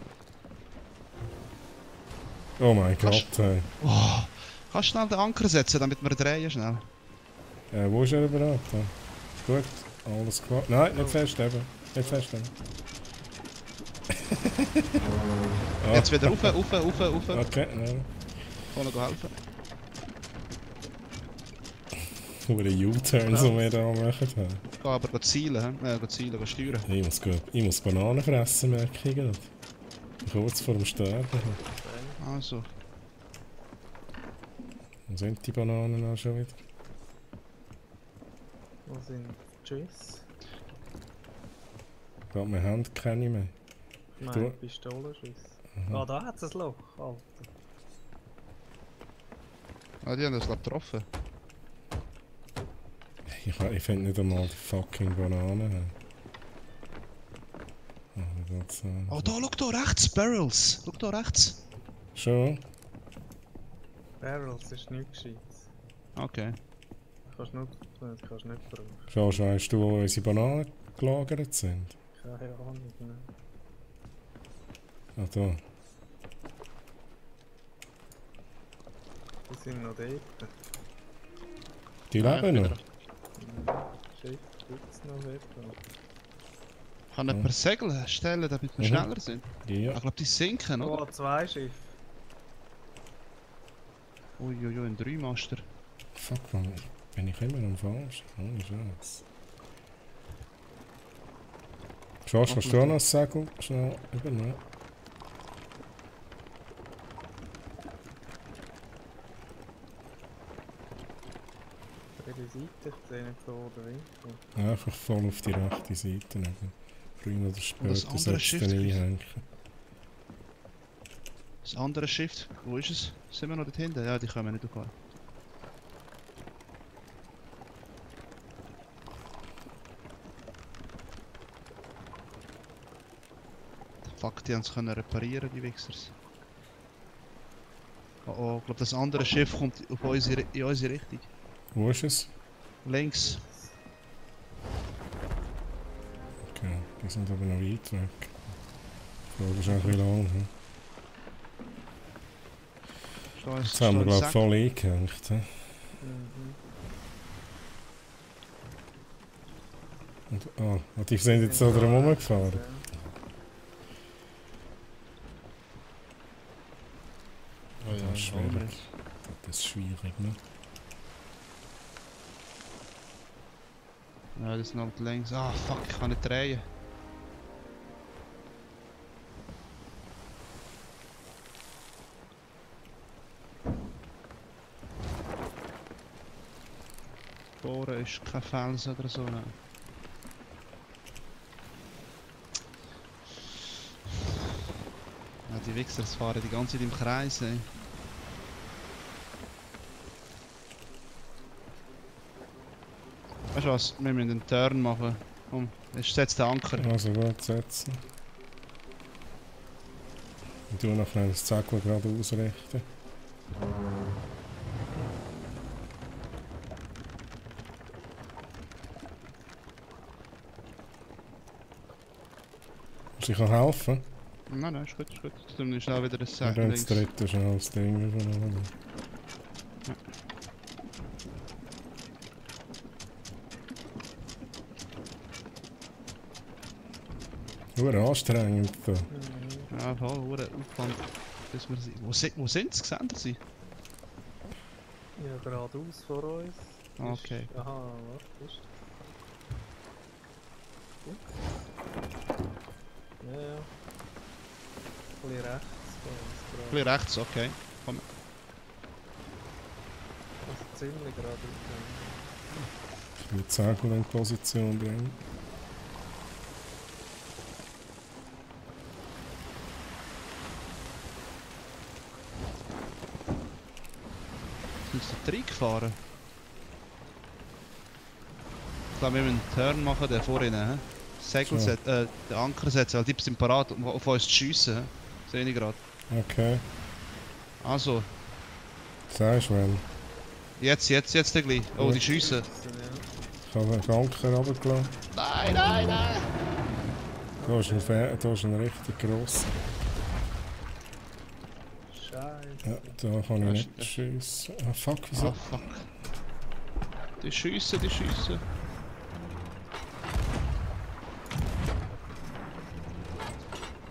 Oh mein Kannst- Gott, hey. Oh. Kannst du schnell den Anker setzen, damit wir drehen schnell? Wo ist er überhaupt? Gut, alles klar. Nein, nicht festhalten. Nicht festhalten. Ah, Jetzt wieder rauf. Okay, nein. Kann noch helfen. Über den U-Turn, so wir da machen. Geh aber zielen, gehen steuern. Ich muss Bananen fressen, merke ich gerade. Kurz vor dem Sterben. Also, Wo sind die Bananen auch schon wieder? Wo sind die Tschüss? Ich glaube, wir haben keine mehr. Nein, Pistolenschuss. Ah, da hat es ein Loch, Alter. ah, die haben das glaub getroffen. Ich finde nicht einmal die fucking Bananen. Oh, da, schau da rechts, Barrels. Schau da rechts. Schon? Barrels ist nichts Gescheites. Okay. Kannst nicht brauchen. Schon weißt du, wo unsere Bananen gelagert sind? Keine Ahnung, ne? Ah, da. Die sind noch dort. Die Ja, leben noch? Shit, gibt's noch dort? Kann ich per Segel stellen, damit wir Mhm. schneller sind? Ja. Ich glaube, die sinken, oder? Oh, 2 Schiffe. Uiuiui, ein Dreimaster. Fuck man, bin ich immer am falsch? Oh, Scheiße. Schaust du noch das Segel schnell übernehmen? Welche Seite? Ich sehe nicht so den Winkel. Einfach voll auf die rechte Seite. Eben. Früher oder später das andere sollst du Schiff den gleich. einhängen. Das andere Schiff, wo ist es? Sind wir noch dort hinten? Ja, die können wir nicht auffahren. Fuck, die haben es können reparieren, die Wichsers. Oh oh, ich glaube das andere Schiff kommt auf unsere, in unsere Richtung. Wo ist es? Links. Okay, die sind aber noch weit weg. Das ist auch ein bisschen lang. Hm? Da ist, Jetzt haben wir da glaube ich voll eingehängt. He? Mhm. Und die sind jetzt so drum rumgefahren. Oh ja, Das ist schwierig. Das ist schwierig, ne? Ja, das sind halt längs. Ah, fuck, ich kann nicht drehen. Vorne ist kein Felsen oder so. Nein. Ja, die Wichser fahren die ganze Zeit im Kreis. Ey. Weißt du was? Wir müssen einen Turn machen. Komm, jetzt setzt der Anker. Also gut, setzen. Und du noch schnell das Zackl gerade ausrichten. Muss ich auch helfen? Nein, nein, ist gut, ist gut. Jetzt tun wir schnell wieder das Wir Segel haben das links. dritte schon als Ding übernommen. Nur anstrengend da. Ja, voll, hure Aufwand. Bis wir sie. Wo sind sie? Sehen sie? Ja, geradeaus vor uns. Okay. Ist, aha, was ist das? Ja, ja. Ein bisschen rechts von uns Ein gerade. bisschen rechts, okay. Also ziemlich geradeaus. Ich will die Zackl in Position bringen. Sind sie da reingefahren? Ich glaube, wir müssen einen Turn machen, den vorhin. Segel So. den Anker setzen, weil die sind parat, um auf uns zu schiessen. Sehe ich gerade. Okay. Also, Sagst du wenn? jetzt der gleich. Oh, die schiessen. Ich habe den Anker runtergelassen. Nein, nein, nein! Da ist ein richtig grosser. Scheiße. Ja, da kann ich Das nicht schiessen. Ah fuck, wieso? Ah, fuck. Die schiessen, die schiessen.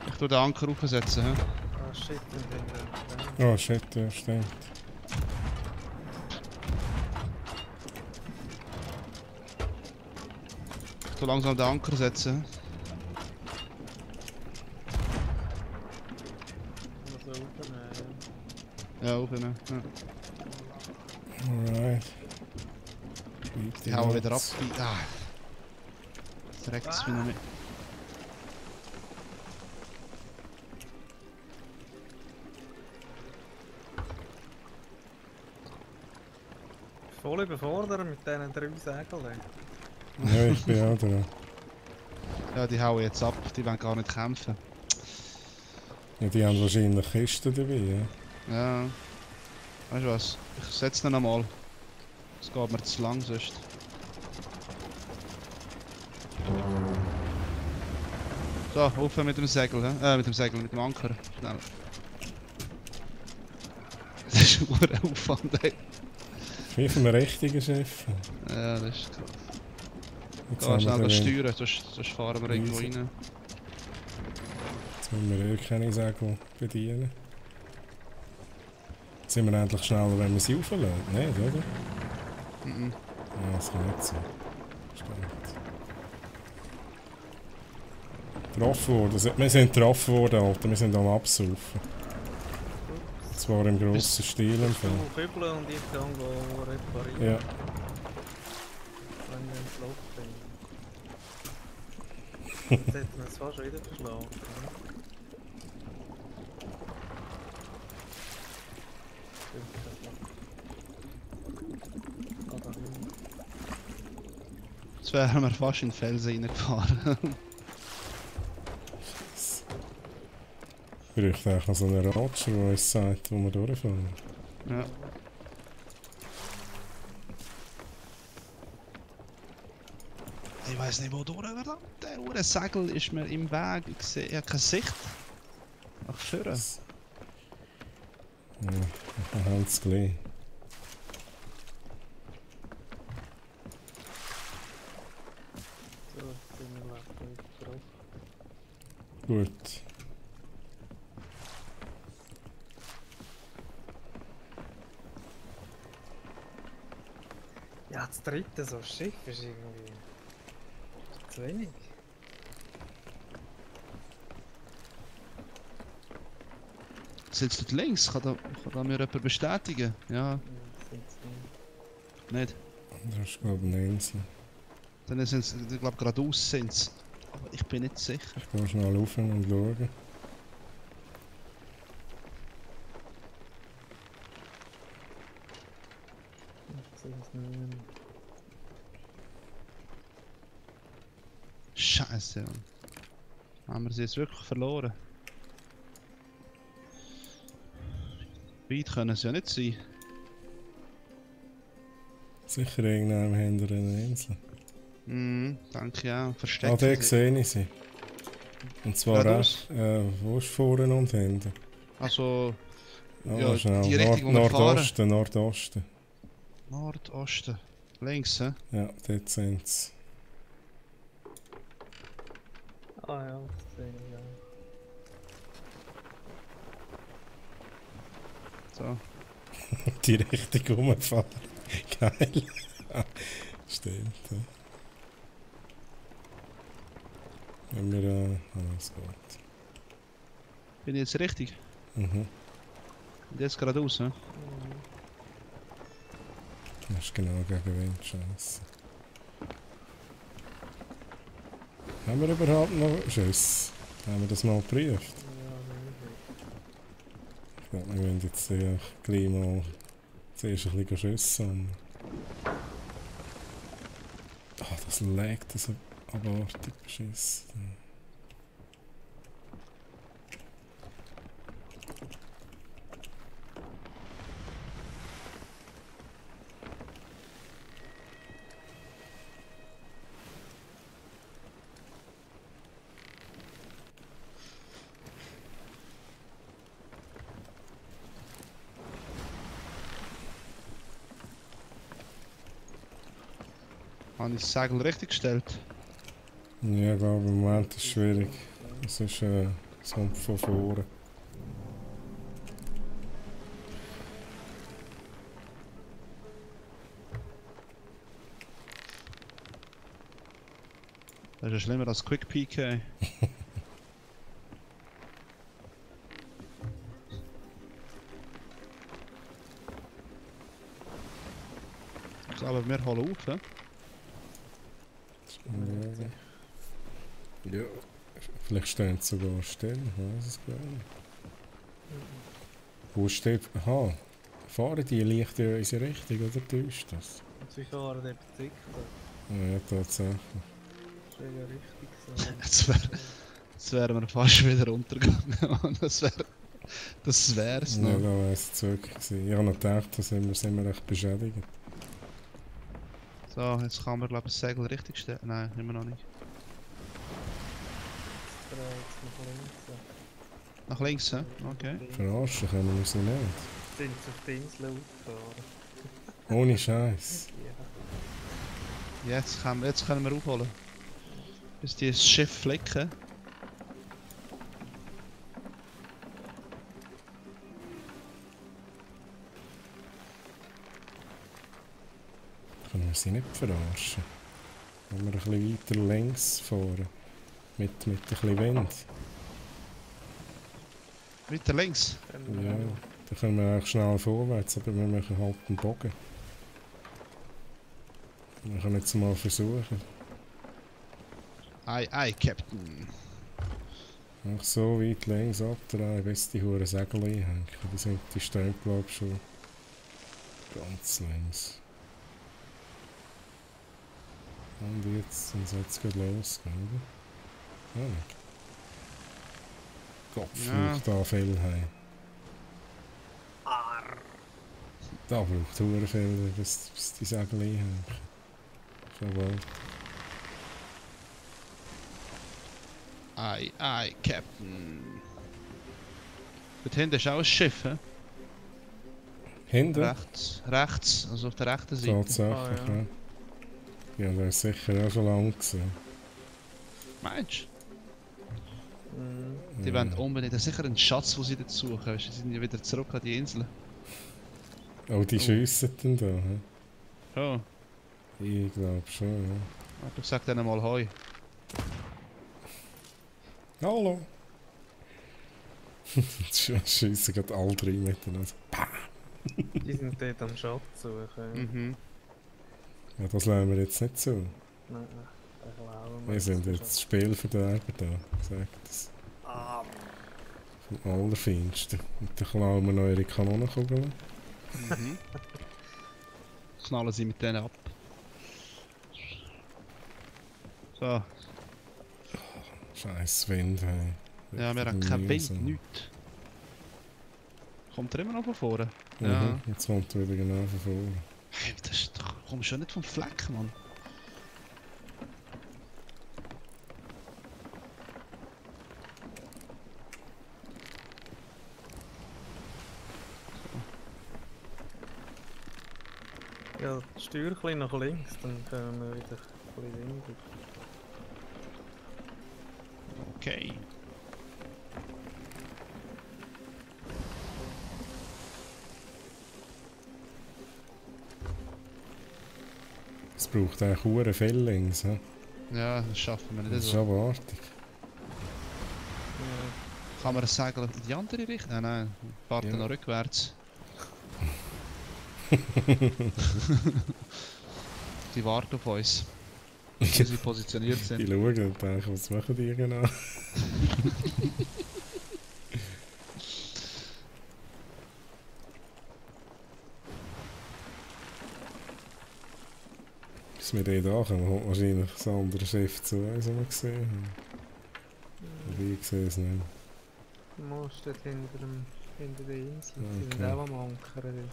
Ich tue den Anker aufsetzen. He? Ah shit, ich bin Oh shit, ja, stimmt. Ich tue langsam den Anker setzen. muss so aufnehmen. Ja, aufnehmen. Ja. Alright. Die hauen wieder ab. Ah. Jetzt regt es wieder nicht. Voll überfordert mit diesen 3 Segeln. Ja, ich bin auch dran. Ja, die hauen jetzt ab. Die wollen gar nicht kämpfen. Ja, die haben wahrscheinlich Kisten dabei, ja. Ja. Weißt du was? Ich setze ihn nochmal. Es geht mir zu lang sonst. So, auf mit dem Segel, mit dem Segel, mit dem Anker. Schnell. Das ist ein Aufwand, ey. Wie von einem richtigen Chef. Ja, das ist krass. Jetzt Geh haben schnell wir das den- steuern, sonst fahren wir irgendwo Easy. rein. Jetzt müssen wir keine Segel bedienen. Jetzt sind wir endlich schneller, wenn wir sie aufladen. Nicht, oder? Mhm. Ja, das kann nicht sein. Stimmt. Getroffen worden. Wir sind getroffen worden, Alter. Wir sind am Absaufen. Zwar im grossen Stil im Fall. Du kübeln und ich kann reparieren, Ja. wenn wir ins Loch bringen. Jetzt hätten wir es fast wieder verschlagen. Jetzt wären wir fast in den Felsen reingefahren. Ich bräuchte eigentlich noch so einen Roger, der uns sagt, wo wir durchfahren. Ja. Ich weiß nicht, wo durch, verdammt. Der Uhrensegel ist mir im Weg. Ich sehe ja keine Sicht. Nach vorne. Ja, wir haben es gleich. So, jetzt sind wir wieder drauf. Gut. Ja, das dritte so Schiff ist irgendwie zu wenig. Sitzt dort links? Kann da mir jemand bestätigen? Ja, Das sind's nicht. nicht. Das ist glaube ich eine Insel. Dann sind sie, ich glaube geradeaus sind sie. Aber ich bin nicht sicher. Ich gehe schnell rauf und schauen. Ich sehe es nicht mehr. Scheiße, Mann. Haben wir sie jetzt wirklich verloren? Weit können sie ja nicht sein. Sicher irgendwann hinter einer Insel. Danke ja. Ah, Verstecken da sie. sehe ich sie. Und zwar Geradeaus? wo ist vorne und hinten? Also, Oh, ja, schnell. die Richtung, wo wir Nordosten, Nordosten. Nordosten. Links, hä? Ja, dort sind sie. Ah ja, das sehe ich ja. So. Die Richtung rumfahren. Geil. Stimmt. Ja. Wenn wir alles gut. Bin ich jetzt richtig? Mhm. Und jetzt geradeaus, hä? Das ist genau gegen Wind, scheiße. Haben wir überhaupt noch Schüsse? Haben wir das mal geprüft? Ich glaube, wir müssen jetzt gleich mal zuerst ein bisschen Schüsse sammeln. Ah, das legt so abartig beschissen. Habe ich das Segel richtig gestellt? Ja, ich glaube, im Moment ist es schwierig. Es ist es kommt von vorne. Das ist ja schlimmer als Quick PK. Ich glaube, wir holen auf, hä? Ja. Vielleicht stehen sie sogar still, ich weiß es gar nicht. Wo steht. Aha. Fahren die leicht in unsere Richtung oder täuscht das? Und sie fahren eben zickzack. Ja, tatsächlich. Das ist ja richtig so. Jetzt wären wir fast wieder runtergegangen. Das wär's Ja, noch. da war es jetzt wirklich gewesen. Ich habe noch gedacht, da sind wir recht beschädigt. So, jetzt kann man glaube ich das Segel richtig stellen. Nein, immer noch nicht. Nach links, hä? Okay. Verarschen können wir sie nicht. Sind sie auf die Insel ausgefahren? Ohne Scheiß. Ja. Jetzt können wir aufholen. Bis die das Schiff flicken. Können wir sie nicht verarschen. Wenn wir ein bisschen weiter längs fahren. Mit ein bisschen Wind. Weiter links. Ja, dann können wir eigentlich schnell vorwärts, aber wir machen halt einen Bogen. Wir können jetzt mal versuchen. Aye, Captain. Einfach so weit längs abdrehen, bis die Huren Segel einhängen. Die stehen, glaube ich, schon ganz längs. Und jetzt sind sie jetzt gerade losgehen, oder? Ja, nicht. Gott, flucht da viel heim. Da braucht Huren viel, bis die Segel einhängen. Schon bald. Aye, Captain. Dort hinten ist auch ein Schiff, hä? Hinten? Rechts, also auf der rechten Seite. Tatsächlich, Ah, ja. ja. Ja, das ist sicher auch schon lange gesehen. Meinst Mhm. du? Die wollen unbedingt, das ist sicher ein Schatz, den sie dort suchen. Weißt du, sie sind ja wieder zurück an die Insel. Oh, die schiessen dann da, hä? Oh, Ich glaube schon, ja. warte, ich sag denen mal Hoi. Hallo! Schiessen gerade alle drei miteinander. Die sind dort am Schatz suchen. Mhm. Ja, das lassen wir jetzt nicht zu. Nein, den klauen Wir sind jetzt Spielverderber da, sagt das. Ah, Vom Allerfeinsten. Und dann klauen wir noch ihre Kanonenkugeln. Mhm. Knallen sie mit denen ab. So, Scheiß Wind, hey. ja, wir haben keinen Wind, nichts. Kommt er immer noch von vorne? Ja. Mhm, jetzt kommt er wieder genau von vorne. Hey, das ist doch... Kommst du ja nicht vom Fleck, Mann. ja, steuer ein bisschen nach links, dann können wir wieder ein bisschen weniger. Okay. Es braucht eigentlich hure viel links, he? Ja, das schaffen wir Das nicht ist so. abartig. Ja, Kann man das Segel in die andere Richtung? Nein, nein. Warte Ja. noch rückwärts. Die warten auf uns. Wie sie positioniert Die sind. schauen und denken, was machen die genau? Bis wir dort ankommen, kommt wahrscheinlich das andere Schiff zu uns, das wir gesehen haben. Aber ich sehe es nicht. du musst dort hinter der Insel, die sind Okay. auch am Ankern.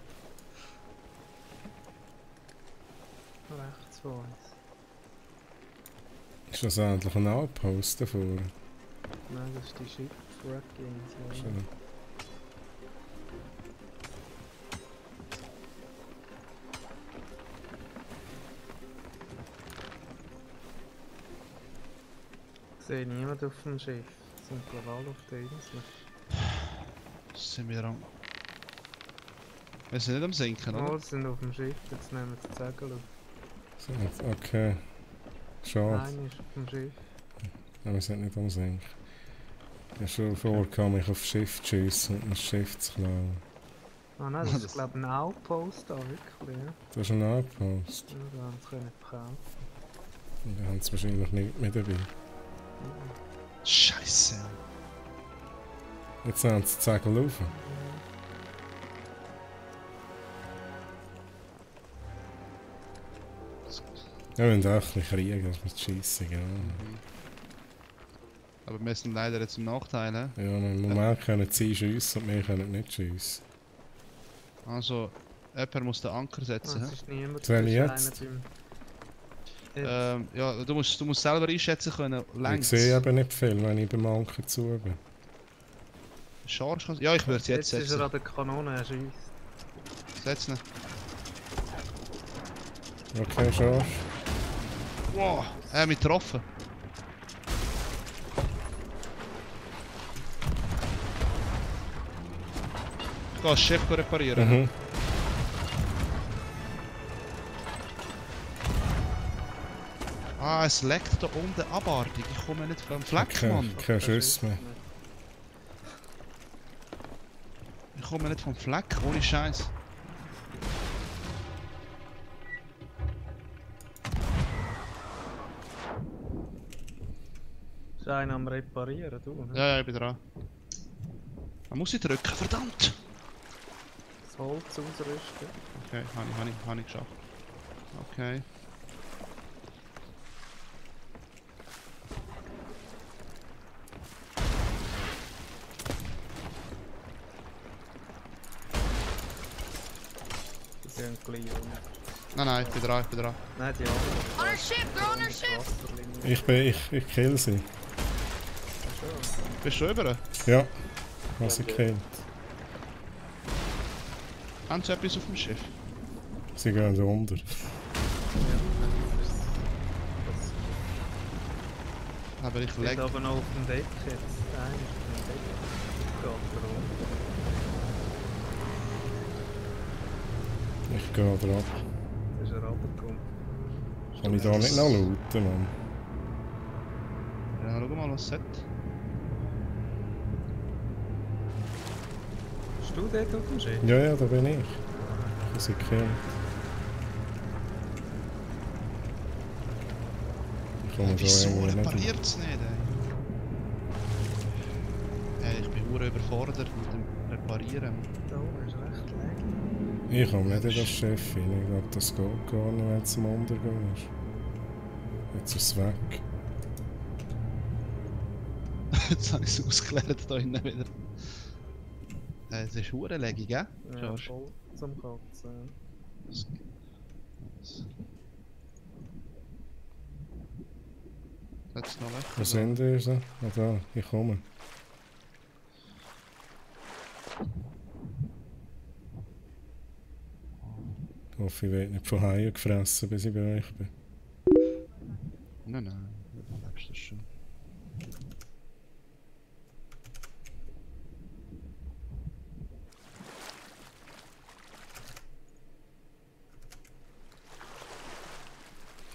Rechts von uns. Ist das endlich ein Outpost davor? Nein, das ist die Shipwreck-Insel. Schon. Ich sehe niemand auf dem Schiff. Sind glaube alle auf der Insel. Sind wir am... Wir sind nicht am Sinken, oder? Alle sind auf dem Schiff, jetzt nehmen wir das Segel auf. So, okay. Schade. Einer ist auf dem Schiff. Ja, wir sind nicht am Senken. Ich habe schon vorgehabt, mich auf das Schiff zu schiessen und das Schiff zu klauen. Ah nein, das ist glaube ich ein Outpost da, wirklich. Ja. Das ist ein Outpost. Ja, da haben sie können verkaufen. Und da haben sie wahrscheinlich nicht mehr dabei. Scheiße. Jetzt haben sie die Segel auf. Ja, wir müssen echt nicht kriegen, dass wir schiessen, genau. Aber wir sind leider jetzt im Nachteil, he? Ja, im Moment können sie schiessen und wir können nicht schiessen. Also, jemand muss den Anker setzen, Es he? ist niemand. Soll ich es ist jetzt? einer beim- Jetzt. Ja, du musst selber einschätzen können, Ich längs. sehe eben nicht viel, wenn ich beim Anker zu bin. Scharf kannst... Ja, ich würde es jetzt Jetzt ist er setzen. an der Kanone, er schießt. Setzen. Okay, scharf. Wow, er hat mich getroffen. Ich gehe das Schiff reparieren. Mhm. Ah, es leckt da unten abartig. Ich komme nicht vom Fleck, Okay. Mann. Kein Schuss mehr. Ich komme nicht vom Fleck, ohne Scheiß. Ist einer am Reparieren, du? Ne? Ja, ja, ich bin dran. Man muss ich drücken, verdammt! Das Holz ausrüsten. Okay, habe ich geschafft. Okay. Die sind gleich unten. Nein, ich bin dran, Nein, die anderen. On our ship, they're on our ship. Wasserlinie. Ich kill sie. Ach schon. Bist du über? Ja. Was sie killt. Haben sie etwas auf dem Schiff? Sie gehen da unter. Aber ich Ich bin leg. aber noch auf dem Deck jetzt. Einer ist auf dem Deck. Geht da runter. Ich gehe drauf. Ist er runtergekommen. Kann ich da nicht noch looten, Mann? Ja, schau mal, was es hat. Bist du dort auf dem Schiff? Ja, ja, da bin ich. Ich habe sie gekillt. komme da Wieso irgendwie nicht repariert es nicht, ey? Hey, ich bin hure überfordert mit dem Reparieren. Da oben ist recht leer. Ich komme nicht in das Schiff rein. Ich glaube, das geht gar nicht, wenn es zum Untergehen ist. Jetzt ist es weg. Jetzt habe ich es ausgeklärt da innen wieder. Es ist hure lecky, gell? Ja, George? voll zum Kotzen. Das- Jetzt noch Wo lecker. sind wir? So? Ah, da, ich komme. Ich hoffe, ich werde nicht von Haien gefressen, bis ich bei euch bin. Nein, nein, du überlebst das schon.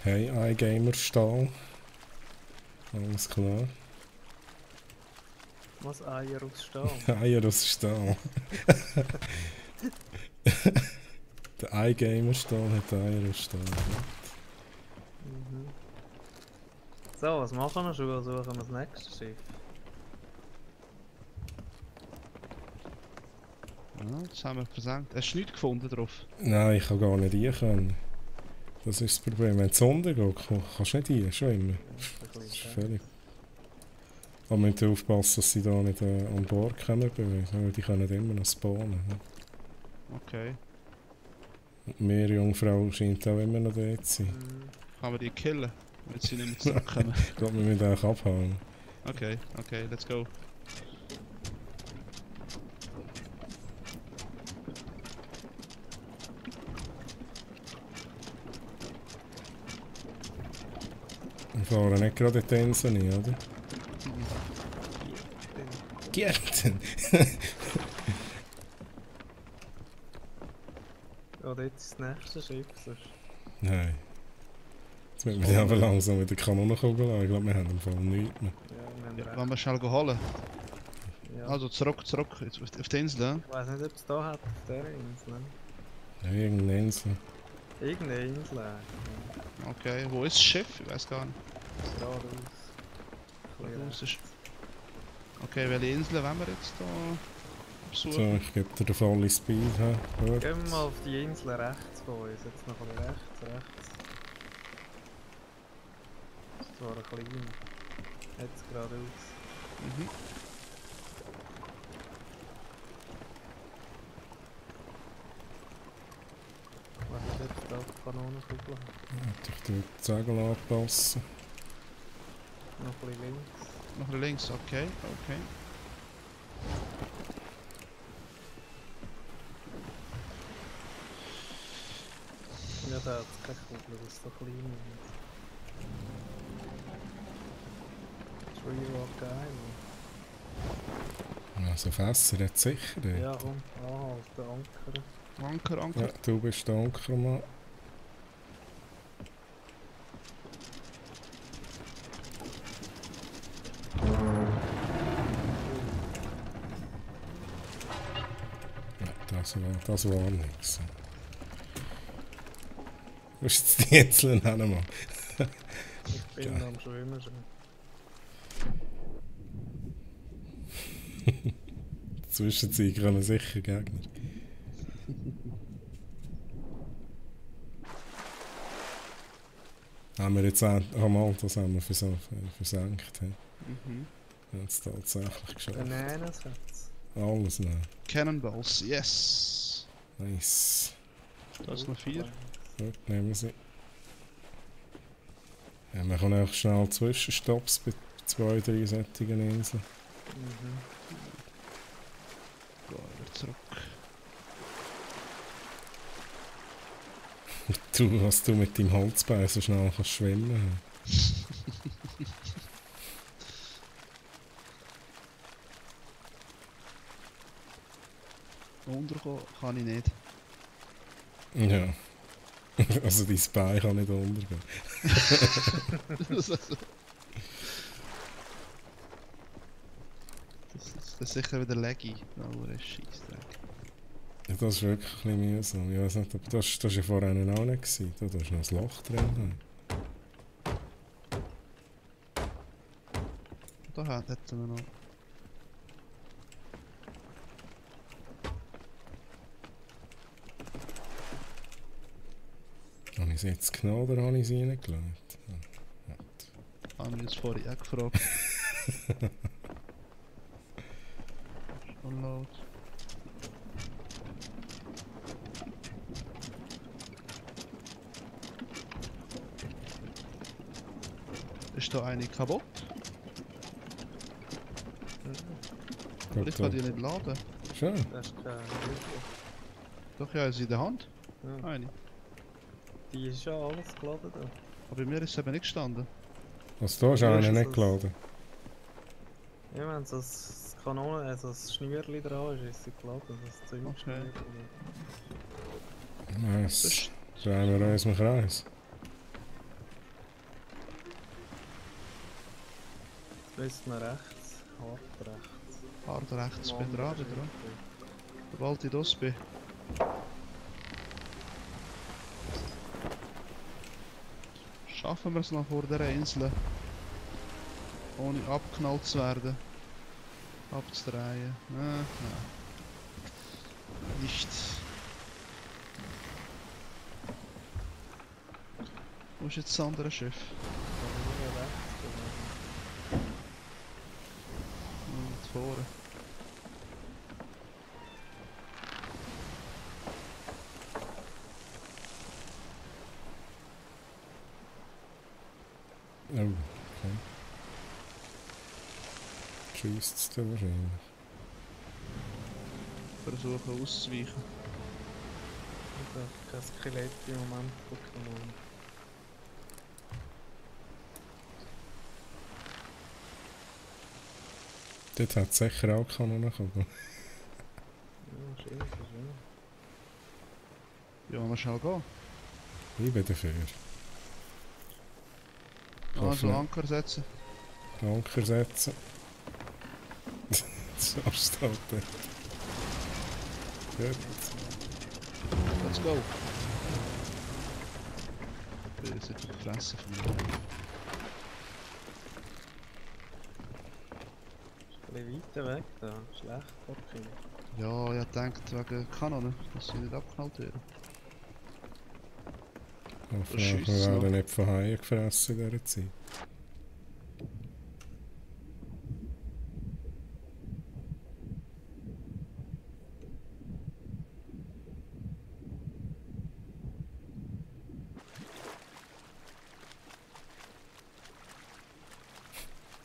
Hey, iGamer-Stahl. Alles klar. Was Eier aus Stahl? Eier aus Stahl. Der iGamer-Stahl hat Eier aus Stahl. Mhm. So, was machen wir schon? Suchen wir das nächste Schiff. Ja, das haben wir versenkt. Hast du nichts gefunden drauf? Nein, ich kann gar nicht rein können. Das ist das Problem. Wenn die Sonde geht, kannst du nicht rein, schon immer. Das ist völlig. Aber wir müssen aufpassen, dass sie da nicht an Bord kommen, weil die können immer noch spawnen. Okay. Und die Meerjungfrau scheint auch immer noch dort zu sein. Mhm. Kann man die killen, wenn sie nicht mehr zurückkommen? Ich glaube, wir müssen auch abhauen. Okay, okay, let's go. Wir fahren nicht gerade in die Insel rein, oder? Gärten! Ja, dort ist das nächste Schiff. Sonst... Nein. Jetzt müssen wir aber langsam mit der Kanonenkugel an. Ich glaube, wir haben im Fall nichts mehr. Ja, wir Ja, haben wollen wir schnell holen? ja. Also zurück, jetzt auf die Insel, ja? Ich weiß nicht, ob es da hat, auf dieser Insel. Ne? Ja, irgendeine Insel. Irgendeine Insel. Okay, wo ist das Schiff? Ich weiß gar nicht. Geradeaus. Wo Ein ist bisschen es? Okay, welche Insel wollen wir jetzt da So, besuchen? ich gebe dir den vollen Speed. He. Gut. Gehen wir mal auf die Insel rechts von uns. Jetzt noch ein bisschen rechts. Das ist zwar ein klein. Jetzt geradeaus. Mhm. Was ist jetzt da die Kanonenkugel? Hätte ich die Segel anpassen. Noch ein bisschen links. Noch links, okay, okay. Ja, da hat es keine Kugel, das ist so klein. Tree Rock Island. Also Fässer hat sicher. Dort. Ja, komm, anhalten, ankern. Anker, Anker. Ja, du bist der Ankermann. Ja, das war nichts. Wo ist jetzt die Insel hin, Mann? Ich bin am Schwimmen schon. Zwischenzeit kommen sicher Gegner. Haben wir jetzt auch mal das haben wir versenkt. He? Mhm. Wir haben es tatsächlich geschafft. Bananas hat's. Alles noch. Cannonballs, yes. Nice. Da ist noch 4. Gut, nehmen wir sie. Ja, wir können auch schnell Zwischenstopps bei 2, 3 sättigen Inseln. Mhm. Gehen wir zurück. Du, was du mit deinem Holzbein so schnell kannst schwimmen. Unterkommen kann ich nicht. Ja. Also dein Bein kann nicht untergehen. Das ist sicher wieder laggy. Oh, das ist Scheissdreck. Ja, das ist wirklich ein bisschen mühsam. Ich weiß nicht, aber das war ja vorher auch nicht gewesen. Da ist noch ein Loch drin. Da hätten wir noch. Habe ich es jetzt genommen oder habe ich sie reingelegt? Haben wir jetzt vorhin auch gefragt. Schon laut. Ist da eine kaputt? Aber ich kann die nicht laden. Schön. Das ist keine Hilfe. Doch, ja, sie in der Hand. Ja. Eine. Die ist ja alles geladen da. Aber bei mir ist es eben nicht gestanden. Was da ist Ja, einer ist nicht das- geladen. Ja, wenn so das Kanone, also das Schnürli dran ist, ist sie geladen. Das Zeug Okay. Nice. Drehen wir uns im Kreis. Jetzt müssen wir rechts, hart rechts. Hart rechts, Am bin dran, anderen bin dran. Seite. Sobald ich das bin. Schaffen wir es noch vor der Insel? Ohne abknallt zu werden. Abzudrehen. Nein. Nicht. Wo ist jetzt das andere Schiff? Da nur rechts, Und vorne. Oh, okay. Schießt es da wahrscheinlich. Versuchen auszuweichen. kein Skelett im Moment von Kanonen. Dort hat es sicher auch Kanonen gekommen. Ja, schön, schön. Ja, mal schnell gehen. Ich bin dafür. Also Hoffentlich. Anker setzen. Anker setzen. So steht er. Gut. Let's go. Ich bin jetzt auf die Fresse von mir. Ein bisschen weiter weg da, schlecht parkiert. Ja, ich denkt wegen Kanonen, dass sie nicht abknallt werden. Hoffentlich schiessen wir noch. werden nicht von Haien gefressen in dieser Zeit.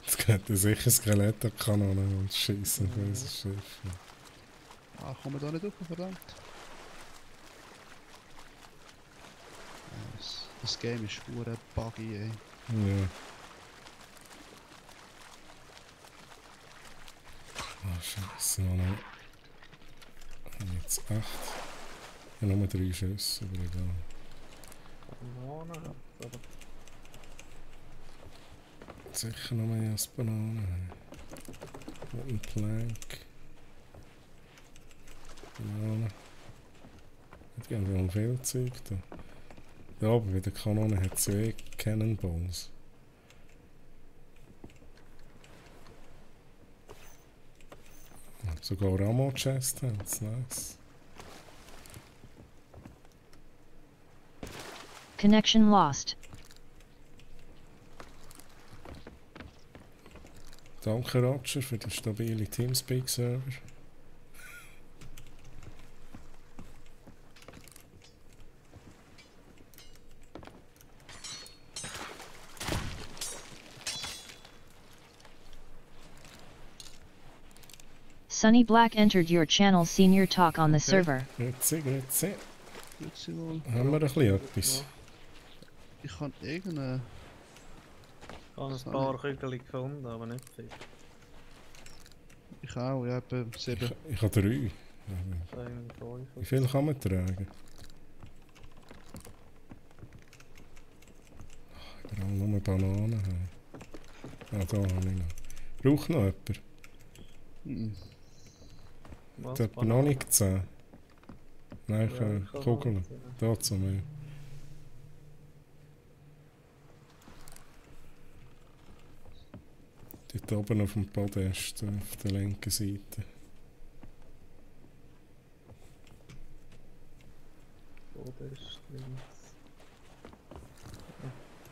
Es geht sicher Skelett an Kanonen und schiessen auf unser Schiff. Ah, kommen wir da nicht rauf, verdammt. Das Game ist pure buggy, ey. Ja. Oh Scheiße, Mann. Ich habe jetzt 8. Ich habe nur 3 Schüsse, aber egal. Bananen hat aber Sicher noch mehr als Bananen. Und ein Plank. Bananen. Ich habe noch viel Zeug da. Da oben bei der Kanone hat es ja eh Cannonballs. Sogar Ammo-Chest haben sie, nice. Connection lost. Danke Roger für den stabilen Teamspeak-Server. Sunny Black entered your channel senior talk on the Okay. server. Grüezi, grüezi. Grüezi wohl. Haben wir ein bisschen etwas? Ich kann irgendeine... Ich habe ein paar Kügel gefunden, aber nicht viel. Ich auch, ja, etwa 7. Ich habe 3. Ich habe irgendwie 5. Wie viel kann man tragen? Ich brauche nur Bananen. Ah, da habe ich noch. Braucht noch jemand? Mhm. Was? Der hat noch nicht 10. Nein, ich Ja, habe ich kann Kugeln. noch sehen. Da zu mir. Dort oben auf dem Podest, auf der linken Seite. Oder ist links.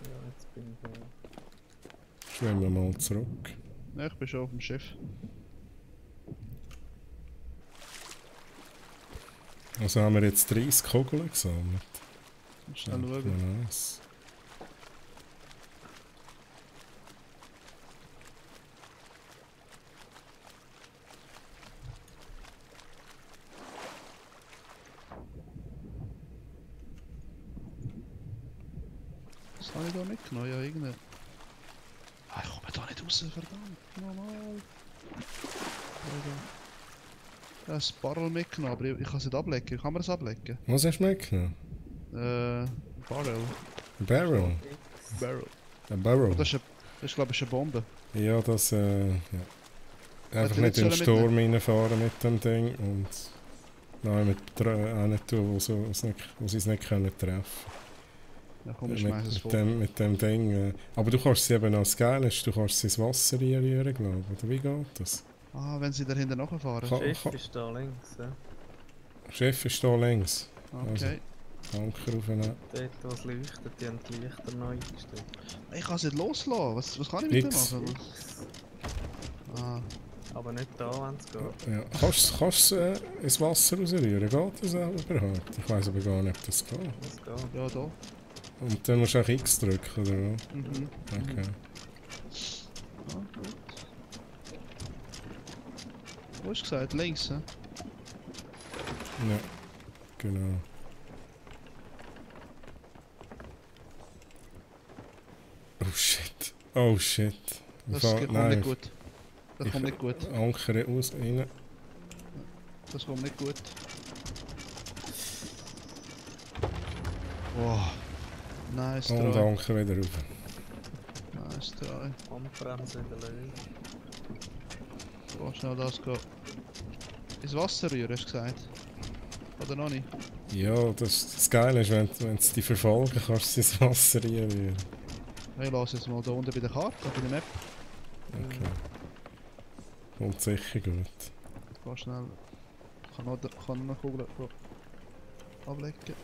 Ja, jetzt bin ich da. Schwimmen wir mal zurück. Ja, ich bin schon auf dem Schiff. Also haben wir jetzt 30 Kugeln gesammelt. Schnell Ja, schauen. nice. Was habe ich da mitgenommen? Ja, irgendeine... Ah, ich komme da nicht raus, verdammt. Normal. Ich habe ein Barrel mitgenommen, aber ich kann es nicht ablecken. Kann man es ablecken? Was hast du mitgenommen? Barrel. Ein Barrel? Barrel. Ein Barrel? Das ist glaube ich eine Bombe. Ja, das ja. Einfach Hätte nicht ich in den nicht Sturm reinfahren mit dem Ding und nein, auch nicht tun, wo sie es nicht können treffen. Ja komm, ich schmeiß es vor. Mit dem Ding. Aber du kannst sie eben als geil ist, du kannst sie ins Wasser reinrühren, glaube ich. Oder wie geht das? Ah, wenn sie dahinter nachfahren. Ka- Schiff ist da links, ja. Schiff ist hier links. Okay. Anker aufnehmen. Dort, wo es leuchtet, die haben die Lichter neu eingestellt. Ich kann es nicht loslassen. Was kann ich mit dem Nix. machen? Ah, Aber nicht da, wenn es geht. Ja. Kannst du ins Wasser rausrühren? Geht das auch überhaupt? Ich weiss aber gar nicht, ob das geht. Das geht. ja, da. Und dann musst du auch X drücken, oder was? Mhm. Okay. Ah, gut. Wo hast du gesagt? Links, hä? Ja, genau. Oh shit. Oh shit. Das Fa- kommt nein, nicht gut. Das ich- kommt nicht gut. Anker aus, rein. Das kommt nicht gut. Wow. Nice Und try. Anker wieder rauf. Nice try. Handbremse in der Löwe. So, schnell das gehen. Ins Wasser rühren, hast du gesagt? Oder noch nicht? Ja, das Geile ist, wenn sie dich verfolgen, kannst du sie ins Wasser reinrühren. Ich lasse jetzt mal da unten bei der Karte, bei der Map. Okay. Kommt sicher gut. Geh schnell. Ich kann noch eine Kugel ablecken.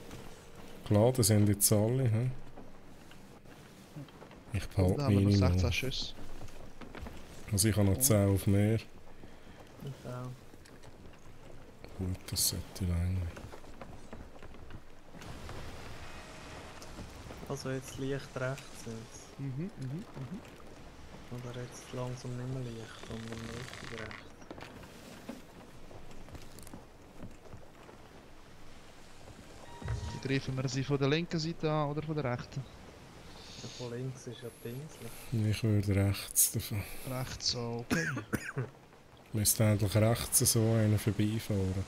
Geladen sind jetzt alle, hä? Ich Da behalte haben wir noch meine 16 noch. Schüsse. Also ich habe noch 10 auf mehr. Ich auch. Gut, das sollte länger. Also jetzt Licht rechts jetzt. Oder jetzt langsam nicht mehr Licht, sondern richtig rechts. Greifen wir sie von der linken Seite an oder von der rechten? Der von links ist ja die Insel. Ich würde rechts davon. Rechts, so, okay. Müsste eigentlich rechts so einen vorbeifahren.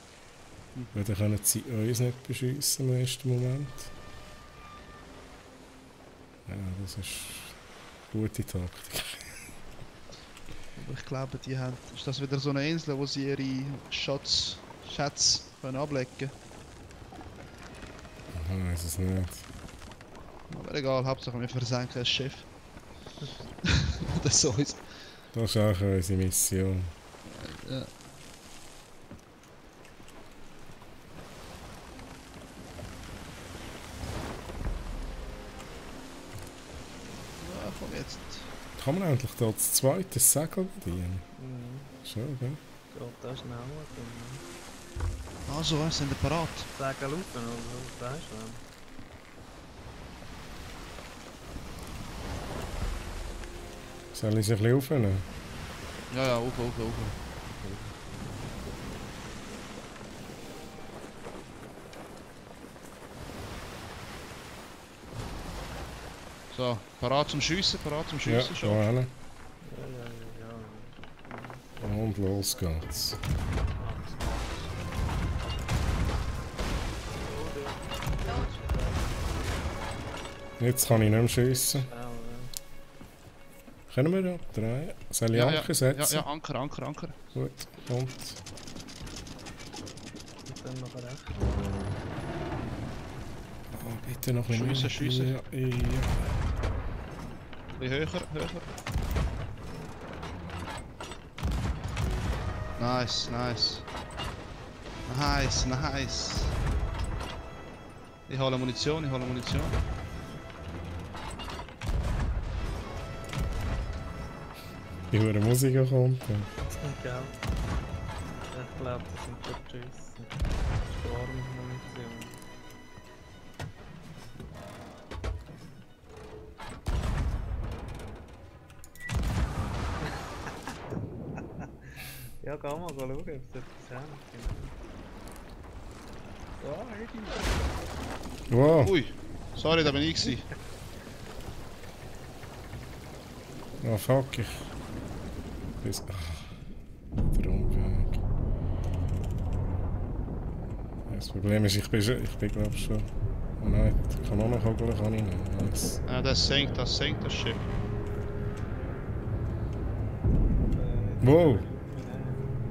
Weil dann können sie uns nicht beschiessen im ersten Moment. Ja, das ist gute Taktik. Aber ich glaube, die haben... Ist das wieder so eine Insel, wo sie ihre Schätze können ablecken Ich weiß es nicht. Aber egal, Hauptsache wir versenken ein Schiff. Das so ist. Das ist auch unsere Mission. Ja. Ja, komm jetzt. Kann man eigentlich da das zweite Segel bedienen? Mhm. Schon, gell? Geht da schneller. Also, was sind wir parat? Sagen laufen oder so, weißt du? Soll ich sich ein bisschen aufnehmen? Ja, ja, auf. So, parat zum Schiessen Ja, schon. da hin. Ja. Und los geht's. Jetzt kann ich nicht mehr schiessen. Können wir da drehen? Soll ich Anker setzen? Ja, Anker. Gut, kommt. Und dann noch rechts. Oh, bitte noch ein bisschen Schiessen. mehr. Ja. Ein bisschen höher. Nice, nice. Nice, nice. Ich hole Munition, ich hole Munition. Die hure Musik kommt. Ja. Gell? Ich glaube, das sind schon Tschüss. Storm-Munition. Ja, geh mal schauen, ob es etwas haben. Oh, Eddie. Wow! Ui, sorry, da bin ich gewesen. Oh fuck, ich... Der Umweg. Ja, das Problem ist, ich bin glaube schon... Oh nein, die Kanonenkugel kann ich nicht. Nice. Ja, das sinkt, das Schiff. Wow!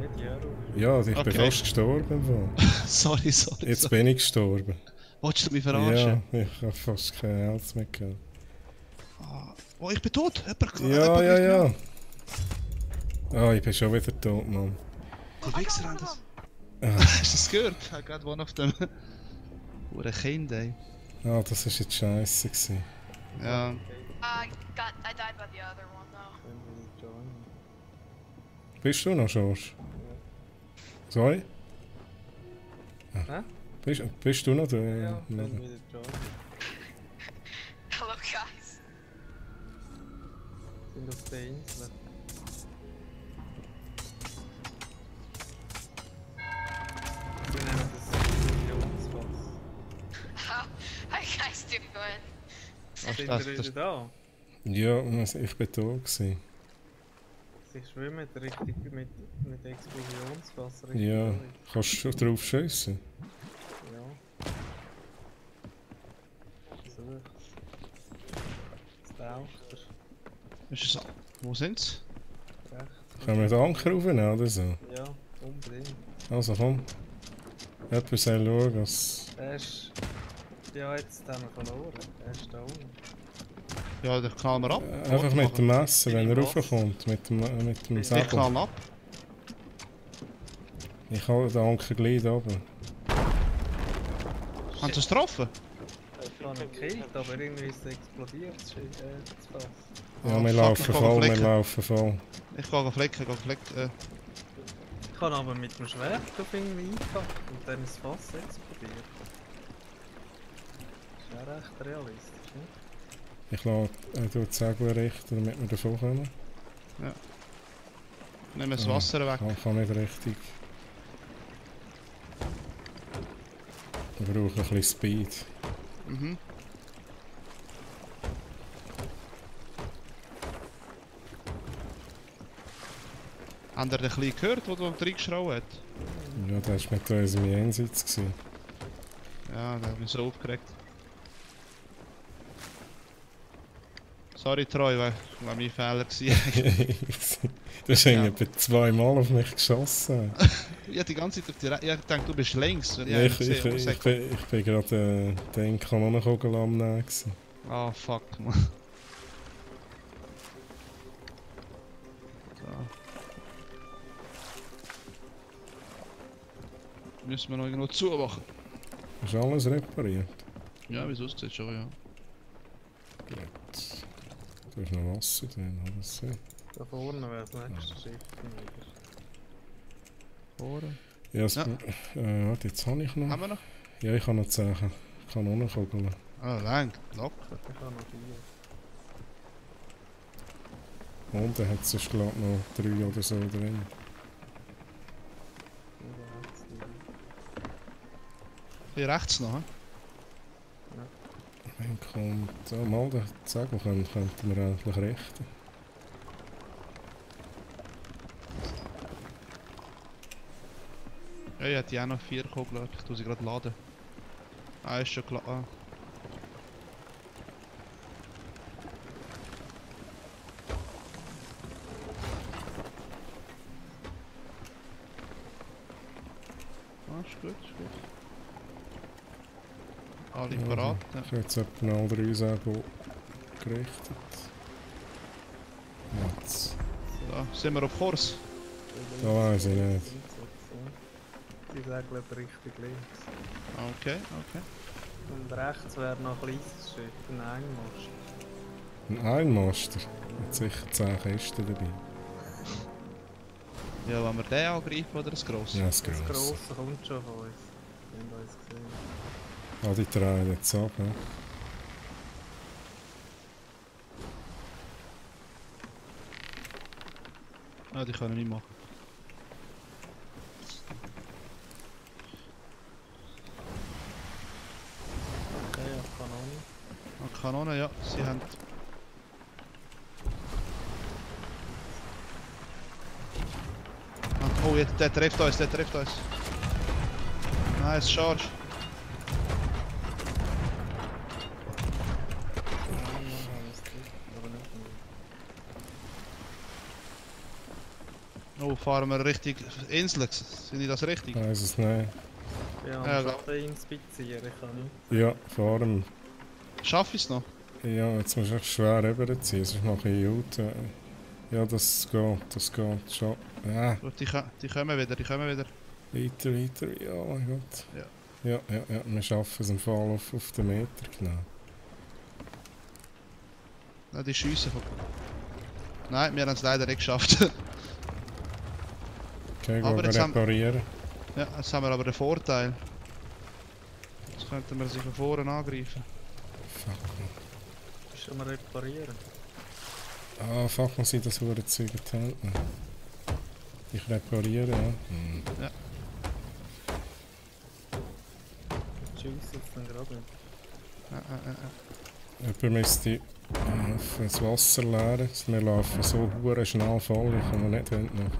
Nicht Jaro. Ja, ich bin Okay. fast gestorben. Wo. Sorry, sorry. Jetzt sorry. bin ich gestorben. Wolltest du mich verarschen? Ja, ich habe fast kein Herz mehr gehabt. Oh, ich bin tot. Ja, ja, ja. Ah, ich bin schon wieder tot, Mann. Die Wichser haben das. Ah, Hast du das gehört? Ich habe gerade one auf dem... Hure Kind, ey. ah, das war jetzt scheiße gewesen. Ja. I died by the other one though. Wenn wir joinen. Bist du noch, George? Sorry? Hä? Bist du noch da? Ja, wenn wir joinen. Hello guys. Sind auf der Insel. Wir nennen das Explosionsfass. How you guys doing? Ach, Sind das- wir das- wieder da? Ja, ich bin da gewesen. Sie schwimmen richtig mit Explosionsfass richtig Ja, durch. kannst du drauf schiessen? Ja. So. Jetzt taucht er. Ist es... Wo sind's? Rechts. Können wir den Anker raufnehmen oder so? Ja, unbedingt. Also komm. Jemand soll schauen, was... Er ist... Ja, jetzt haben wir verloren. Er ist da unten. Ja, dann knallen wir ab. Einfach mit dem Messer, wenn er Was? raufkommt. Mit dem Ich Säbel. knallen ab. Ich habe den Anker gleich da oben. Haben sie es getroffen? Ich habe ihn gekillt, aber irgendwie ist es explodiert, das Fass. Ja, Ah, wir fuck, laufen ich kann voll, wir flicken. laufen voll. Ich gehe flicken, Ich habe aber mit dem Schwert auf ihn eingepackt und dann ist das Fass explodiert. Das ist ja recht realistisch, nicht? Ich lasse die Segel richten, damit wir davon kommen. Nehmen wir das Wasser weg. Ich kann nicht richtig. Ich brauche ein bisschen Speed. Mhm. Habt ihr den Kleinen gehört, der da reingeschraubt hat? Ja, das war mit uns im Jenseits. gewesen. Ja, der hat mich so aufgeregt. Sorry, Troy, war mein Fehler gewesen. Du hast etwa zweimal auf mich geschossen. Ich hab die ganze Zeit auf die Reihe. Ich dachte, du bist längs. Ja, ich bin gerade den Kanonenkugel am Nehmen. gewesen. Ah, fuck, man. So. Müssen wir noch irgendwo zumachen? Ist alles repariert? Ja, wie es aussieht schon, ja. Gut. Da ist noch Wasser drin, alles so. Da vorne wäre das nächste Schiff wieder. Vorne. Ja, Ja. warte, jetzt habe ich noch. Haben wir noch? Ja, ich habe noch 10 Kanonenkugeln. Ah, lang, locker. Ich habe noch 4. Und dann hat es sonst glaub noch 3 oder so drin. Hier rechts noch, hä? Dann kommt... Oh, mal, den Segel könnten wir endlich richten. Ja, ich hätte auch noch 4 Kugeln. Ich tue sie gerade laden. Ah, ist schon klar. Ah. Ah, ist gut, ist gut. Alle parat. Ja. Ich habe jetzt etwa noch 3 Segel gerichtet. Jetzt. Da sind wir auf Kurs. Da weiss ich nicht. Die segeln Richtung links. Okay, okay. Und rechts wäre noch ein kleines Schiff, ein Engmast. Ein Einmaster. Hat sicher 10 Kästen dabei. Ja, wenn wir den angreifen oder das grosse? Ja, das Das Grosse. Grosse kommt schon von uns. Wir haben uns gesehen. Ah, die drehen jetzt ab. Ja. Ah, die können nicht machen. Okay, ja, Kanone. Ah, Kanonen, ja, sie haben... Ah, oh, jetzt, der trifft uns, der trifft uns. Nice charge. Oh, fahren wir Richtung Insel? Sind die das richtig? Weiss es nicht. Ja, Ja, ich glaub- kann inspizieren, ich kann nicht. Ja, fahren. Schaff ich es noch? Ja, jetzt musst du echt schwer rüberziehen, sonst mache ich Jute. Ja, das geht schon. Ja, Gut, die kommen wieder, die kommen wieder. weiter, ja, mein Gott. Ja. Ja, wir schaffen es im Fall auf den Meter genau. Ja, die schiessen von... Nein, wir haben es leider nicht geschafft. Okay, Aber gehen jetzt haben- reparieren. Ja, jetzt haben wir aber den Vorteil. Jetzt könnten wir sie von vorne angreifen. Fuck. Bist du mal reparieren? Ah, fuck, muss ich das hure Zeug in die Hand nehmen. Ich repariere, ja. Hm. Tschüss, jetzt dann gerade nicht. Jemand müsste das Wasser leeren. Wir laufen so hure schnell voll, ich kann mir nicht hinten.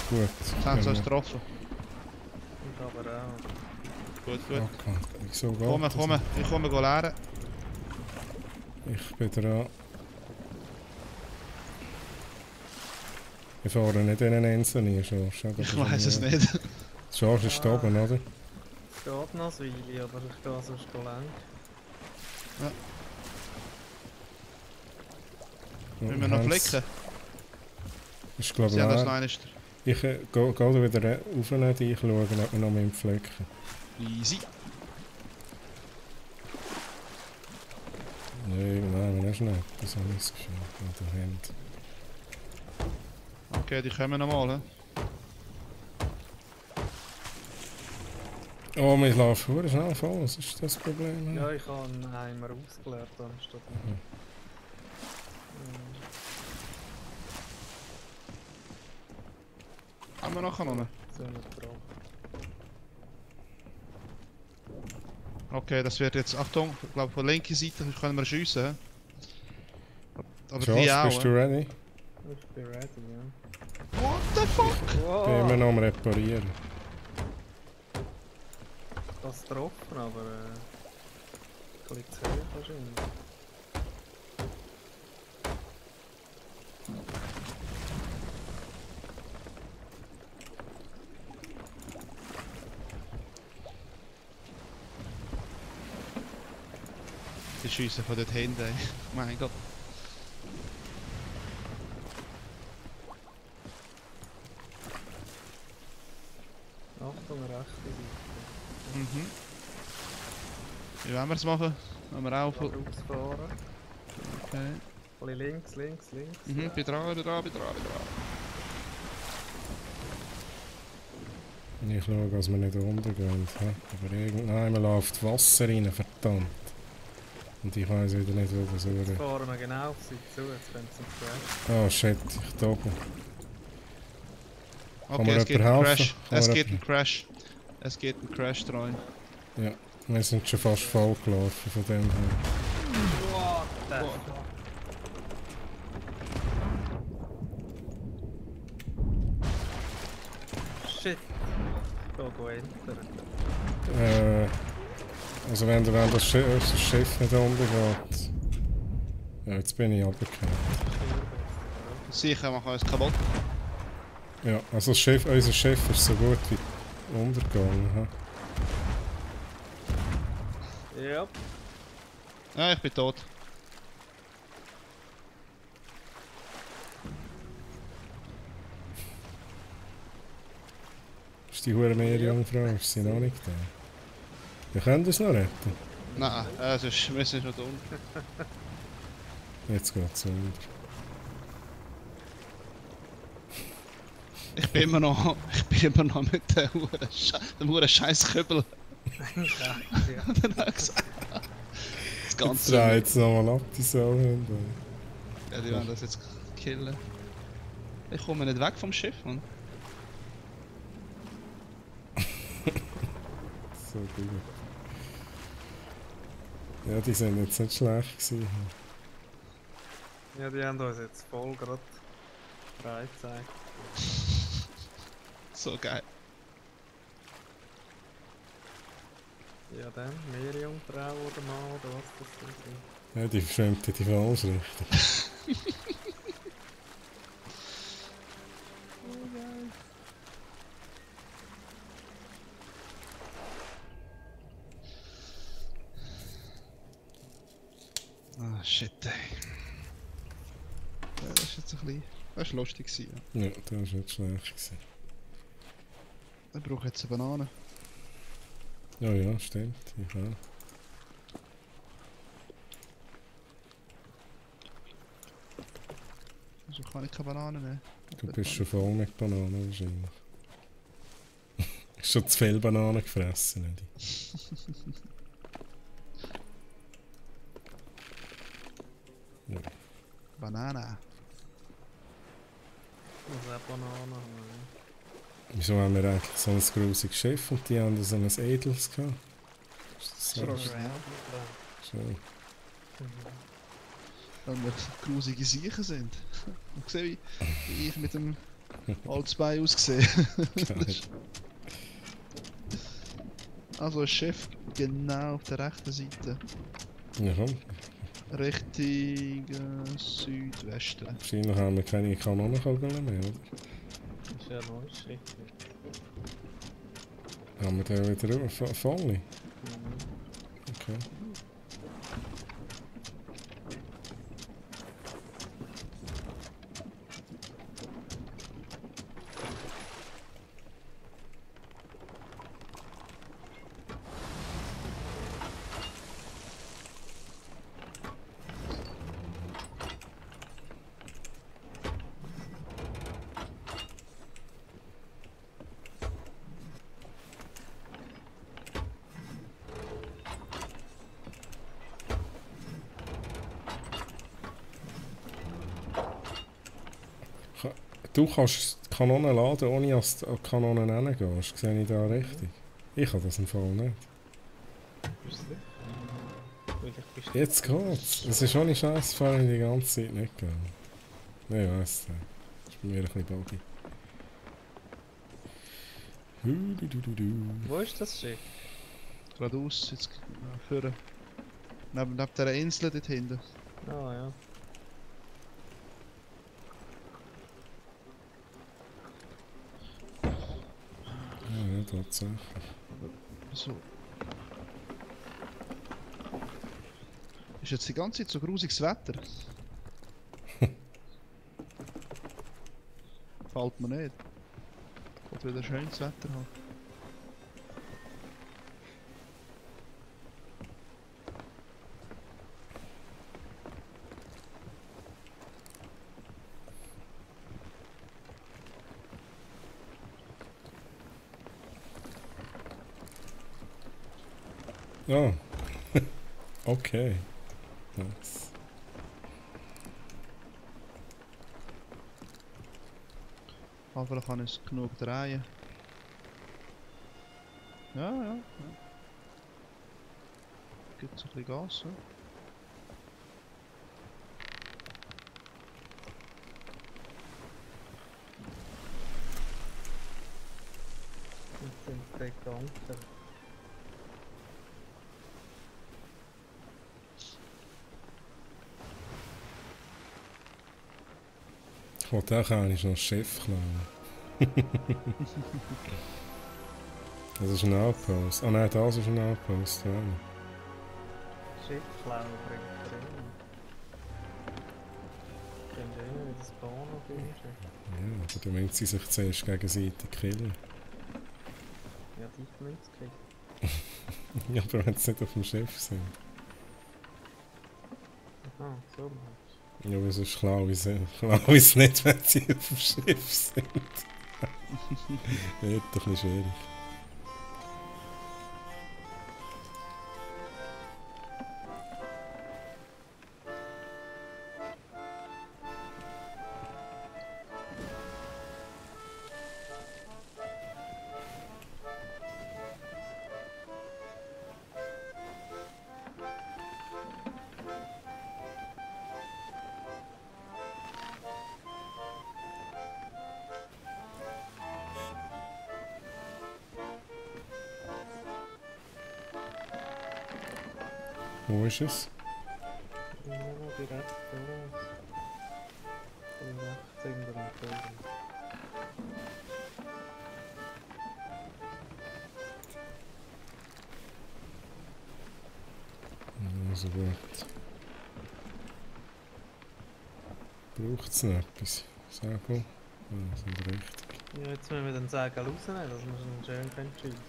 Gut. Jetzt haben sie uns getroffen. Ich aber auch. Gut, gut. Okay. Wieso geht Komm, das? komm, ich komme leeren. Ich bin dran. Wir fahren nicht in eine Insel rein, Schorsch. Ich weiß es nicht. Schorsch ist da oben, oder? Es geht noch ein Weile, aber ich gehe sonst lang. Müssen wir noch flicken? Ist glaube Sie haben das ich noch einmal. Ich gehe wieder rauf und dich schauen, ob wir noch mit dem Flecken. Easy. Nein, wir nicht. Das habe ich das Gefühl. Oder Hand. Okay, die kommen nochmal. Oh, wir laufen verdammt schnell voll. Was ist das Problem? Ja, ich habe einen Eimer ausgeleert anstatt. Haben wir noch Kanonen? So eine Frage. Okay, das wird jetzt. Achtung, ich glaube von der linken Seite können wir schiessen. Aber die Schorsch, auch. bist du ready? Ich bin ready, ja. What the fuck? Gehen Wow! wir noch am Reparieren. Das getroffen, aber ein bisschen zu hoch wahrscheinlich. Die schiessen von dort hinten. Ey. Mein Gott. Achtung, rechte Seite. Mhm. Wie wollen wir es machen? Wollen wir auch. Rausfahren. Okay. Ein bisschen links, links, links. Mhm, bin dran. Ich schaue, dass wir nicht untergehen. hä? Aber irgendwann läuft Wasser rein, verdammt. Und ich weiß wieder nicht, wo das Jetzt ist. fahren wir genau auf sie zu, jetzt werden sie uns Oh shit, ich da oben. Okay, mir es gibt jemand einen helfen? Crash. Kann Es mir gibt einen Crash. Es gibt einen Crash dran. Wir sind schon fast voll gelaufen von dem her. What the fuck? Shit! Go entern. Also wenn das Schiff nicht untergeht. Ja, jetzt bin ich runtergefallen. Sicher machen wir uns kaputt. Ja, also unser Schiff ist so gut wie untergegangen. hä? Ja, Ja, ich bin tot. Ist die hure Meerjungfrau, ist sie noch nicht da? Wir können es noch retten. Nein, sonst wir sind noch da unten. Jetzt geht's unter. Ich bin immer noch mit dem huren Scheißkübel. Ja. Dann hat er gesagt, das Jetzt Ganze. dreht es nochmal ab, die Sau. Ja, die wollen das jetzt killen. Ich komme nicht weg vom Schiff, Mann. So gut. Ja, die sind jetzt nicht schlecht gewesen. Ja, die haben uns jetzt voll gerade frei gezeigt. So geil. Ja, dann Meerjungfrau oder Mann oder was das ist. Ja, die schwimmt in die falsche Richtung. Ah, shit, ey. Ja, das ist jetzt ein bisschen... Das war lustig gewesen, ja. Ja, das war nicht schlecht gewesen. Ich brauche jetzt eine Banane. Ja, ja, stimmt. Ich auch. Also kann ich keine Banane nehmen. Du bist schon voll mit Bananen wahrscheinlich. Hast schon zu viel Bananen gefressen, Eddie? Ja. Banane. Ich muss auch Bananen haben. Wieso haben wir eigentlich so ein grusiges Schiff und die haben so ein edles gehabt? Ist das so? Ja. Schön. Wenn wir grusige Siechen sind. Und sehe, wie ich mit dem Holzbein aussehe. Geil. Also ein Schiff genau auf der rechten Seite. Ja, komm. Richtung Südwesten. Wahrscheinlich haben wir keine Kanonenkugeln mehr, oder? Das ist ja ein neues Schiff. Haben wir den wieder voll? Okay. Du kannst die Kanonen laden, ohne dass du an die Kanonen reingehst. Sehe ich da richtig? Ich habe das im Fall nicht. Bist du sicher? Vielleicht bist du... Jetzt geht's. Es ist ohne Scheiß vorhin die ganze Zeit nicht gegangen. Nein, ich weiss nicht. Das ist bei mir ein bisschen buggy. Wo ist das Schiff? Geradeaus, jetzt führen. Neben der Insel dort hinten. Ah ja. Ja, ja, tatsächlich. So. Ist jetzt die ganze Zeit so grusiges Wetter? Fällt mir nicht. Ich will wieder schönes Wetter haben. Ja. Okay. Nice. Hoffentlich kann ich es genug drehen. Ja. Gibt es ein bisschen Gas, ja? Jetzt sind es Dekanter. Ich wollte auch eigentlich noch ein Schiff klauen. Das ist ein Outpost. Ah nein, das ist ein Outpost. Ja. Schiffklauen bringt drin. Können wir immer wieder spawnen auf dem Schiff? Ja, aber dann müssen sie sich zuerst gegenseitig killen. Ja, die Münze gekriegt. Ja, aber wenn sie nicht auf dem Schiff sind. Aha, so meinst Ja, aber es ist schlau, ist nicht, wenn sie auf dem Schiff sind. Wird doch nicht schwierig. Wo ist es? du? Ja, direkt voraus. Im rechts hinter dem Turm. Also gut. Braucht es noch etwas? Segel? Ja, sind richtig. Ja, jetzt müssen wir den Segel rausnehmen, dass wir ihn schön schiessen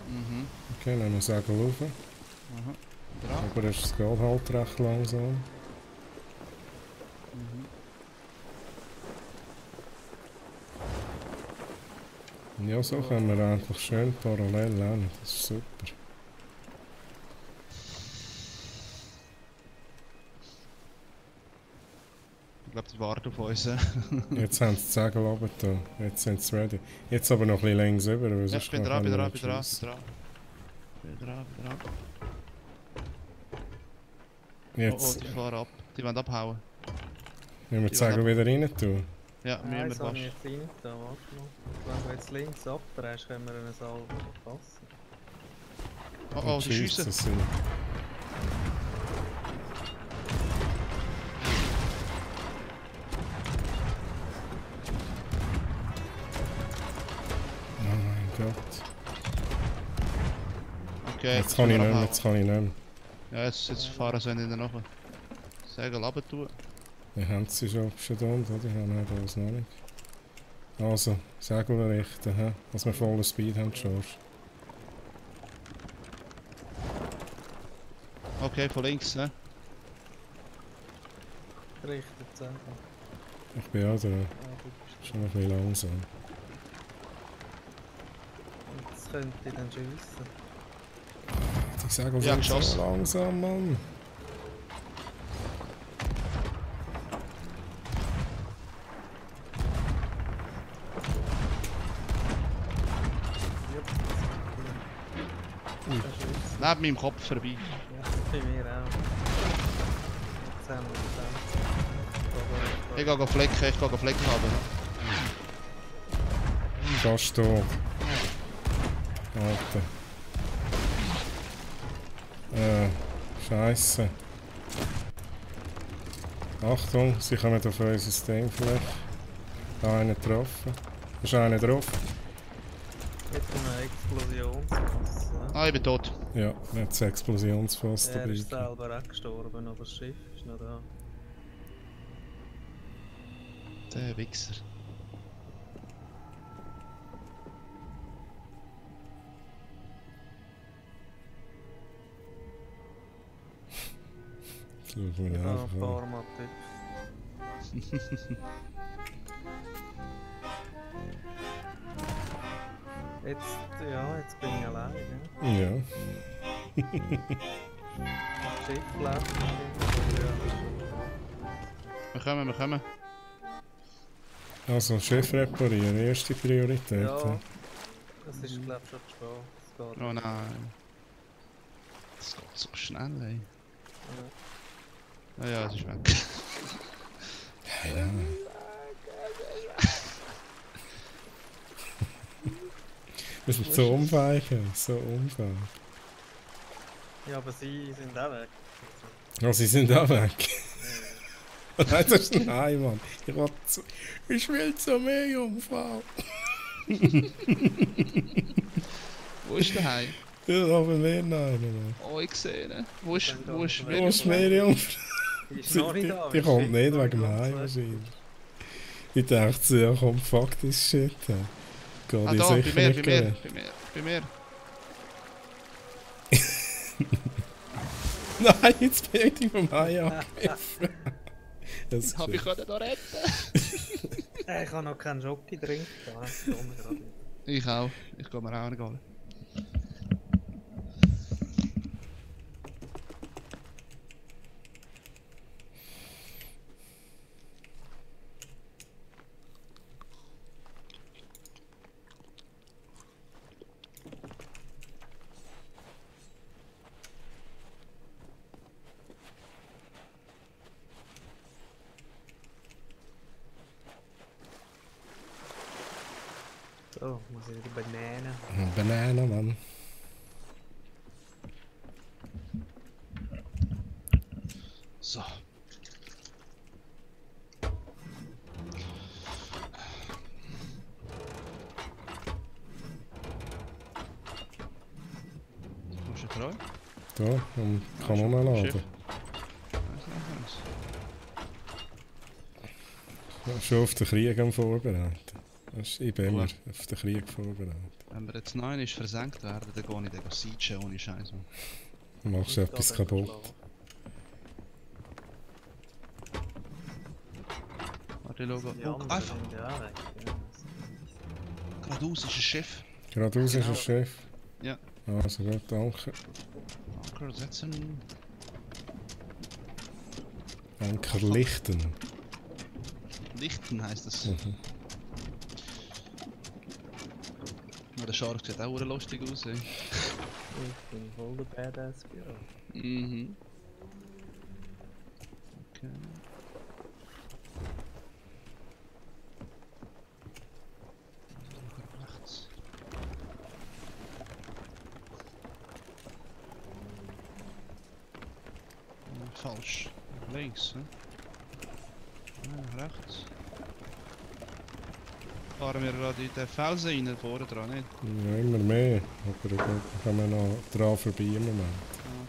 können. Mhm. Okay, nehmen wir Segel rauf. Aha. Dran. Aber es geht halt recht langsam. Mhm. Ja, so können wir einfach schön parallel lernen. Das ist super. Ich glaube, die warten auf uns. Jetzt haben sie die Segel runter. Jetzt sind sie ready. Jetzt aber noch ein bisschen längs über, weil Ja, sonst ich bin können dran, wir bin dran, nicht bin dran, schiessen. bin dran. Bin dran. Oh, Jetzt die fahren ab. Die wollen abhauen. müssen wir die Segel wieder rein tun. Ja, müssen Nein, wir so habe ich fast. jetzt rein da, warte mal. Wenn du jetzt links abdrehst, können wir einen Salvo verpassen. Oh, die schiessen. Das sind Oh mein Gott. Okay, Jetzt kann ich nicht mehr, abhauen. jetzt kann ich nicht mehr. Ja, jetzt fahren sie in den Ofen. Segel runter tun. Wir haben sie schon da, oder? Die haben das noch nicht. Also, Segel richten, hä? Dass wir vollen Speed haben, George. Okay, von links, ne? Richtet Segel. Ich bin auch da. Ja, du bist Schon ein bisschen langsam. Jetzt könnte ich dann schiessen. Die Segel Ja, sind so geschossen. langsam, Mann. Neben meinem Kopf vorbei. Ja, bei mir auch. Jetzt haben wir Ich gehe flecken, ich gehe flecken haben. Fast tot. Alter. Scheisse. Achtung, sie kommen auf unser Ding vielleicht. Da einen getroffen. Ist einer drauf? Jetzt eine Explosionsfass. Ah, ich bin tot. Ja, jetzt ein Explosionsfass Er dabei. ist selber auch gestorben, aber das Schiff ist noch da. Der Wichser. Schauen wir Ich habe einfach ein an. paar Mal Tipps. Jetzt, ja, jetzt bin ich allein. Ja. Ja. Das Schiff läuft. Wir kommen. Also, Schiff reparieren, erste Priorität. Ja, hä? das ist glaube ich schon zu spät. Es geht. Oh nein. Das geht so schnell, ey. Ja. Ah ja, es ist weg. Ja. Wir sind so unfähig, so unfähig. Ja, aber sie sind auch weg. Oh, sie sind auch weg. Nein, das ist nein, Mann. Ich will zur Meerjungfrau. Wo ist der Hai? Ja, aber mehr nein, Mann. Oh, ich sehe ihn. Wo ist Wo ist wer? Meerjungfrau? Die ist Die, noch nicht da. die kommt nicht Shit, wegen dem noch Hai nicht wahrscheinlich. Ich dachte so, ja komm, fuck this shit. Geht Ah, die da, bei sicher mir, nicht bei mir, gerecht. bei mir. Nein, jetzt bin ich vom Hai angegriffen. Das ist Hab ich schön. können da retten? Ich habe noch keinen Jockey trinken. Ich auch. Ich gehe mir auch nicht holen. So, muss ich wieder Bananen. Banane, Mann. So. Kommst du treu? Da, am Kanonenladen. Schiff. Weiss nicht, Ja, schon auf den Krieg am Vorbereiten. Das ist, ich bin immer Cool. auf den Krieg vorbereitet. wenn wir jetzt 9 ist versenkt werden, dann gehe ich den siegen ohne Scheiß. Du machst etwas kaputt. Warte, ich schaue. Die Oh, anderen einfach! sind ja auch weg. Ja. Geradeaus ist ein Schiff. Geradeaus ist Genau. ein Chef. Ja. Also gut, danke. Anker setzen. Anker lichten. Lichten heisst das. Mhm. Ja, der Shark sieht auch lustig aus. Ey. Ich bin voll der Badass Büro. Mhm. Okay. Rechts. Falsch. Links, hè? Rechts. Fahren wir gerade in den Felsen rein, vorne dran, nicht? Ja, immer mehr. Aber da kann man noch dran vorbei im Moment.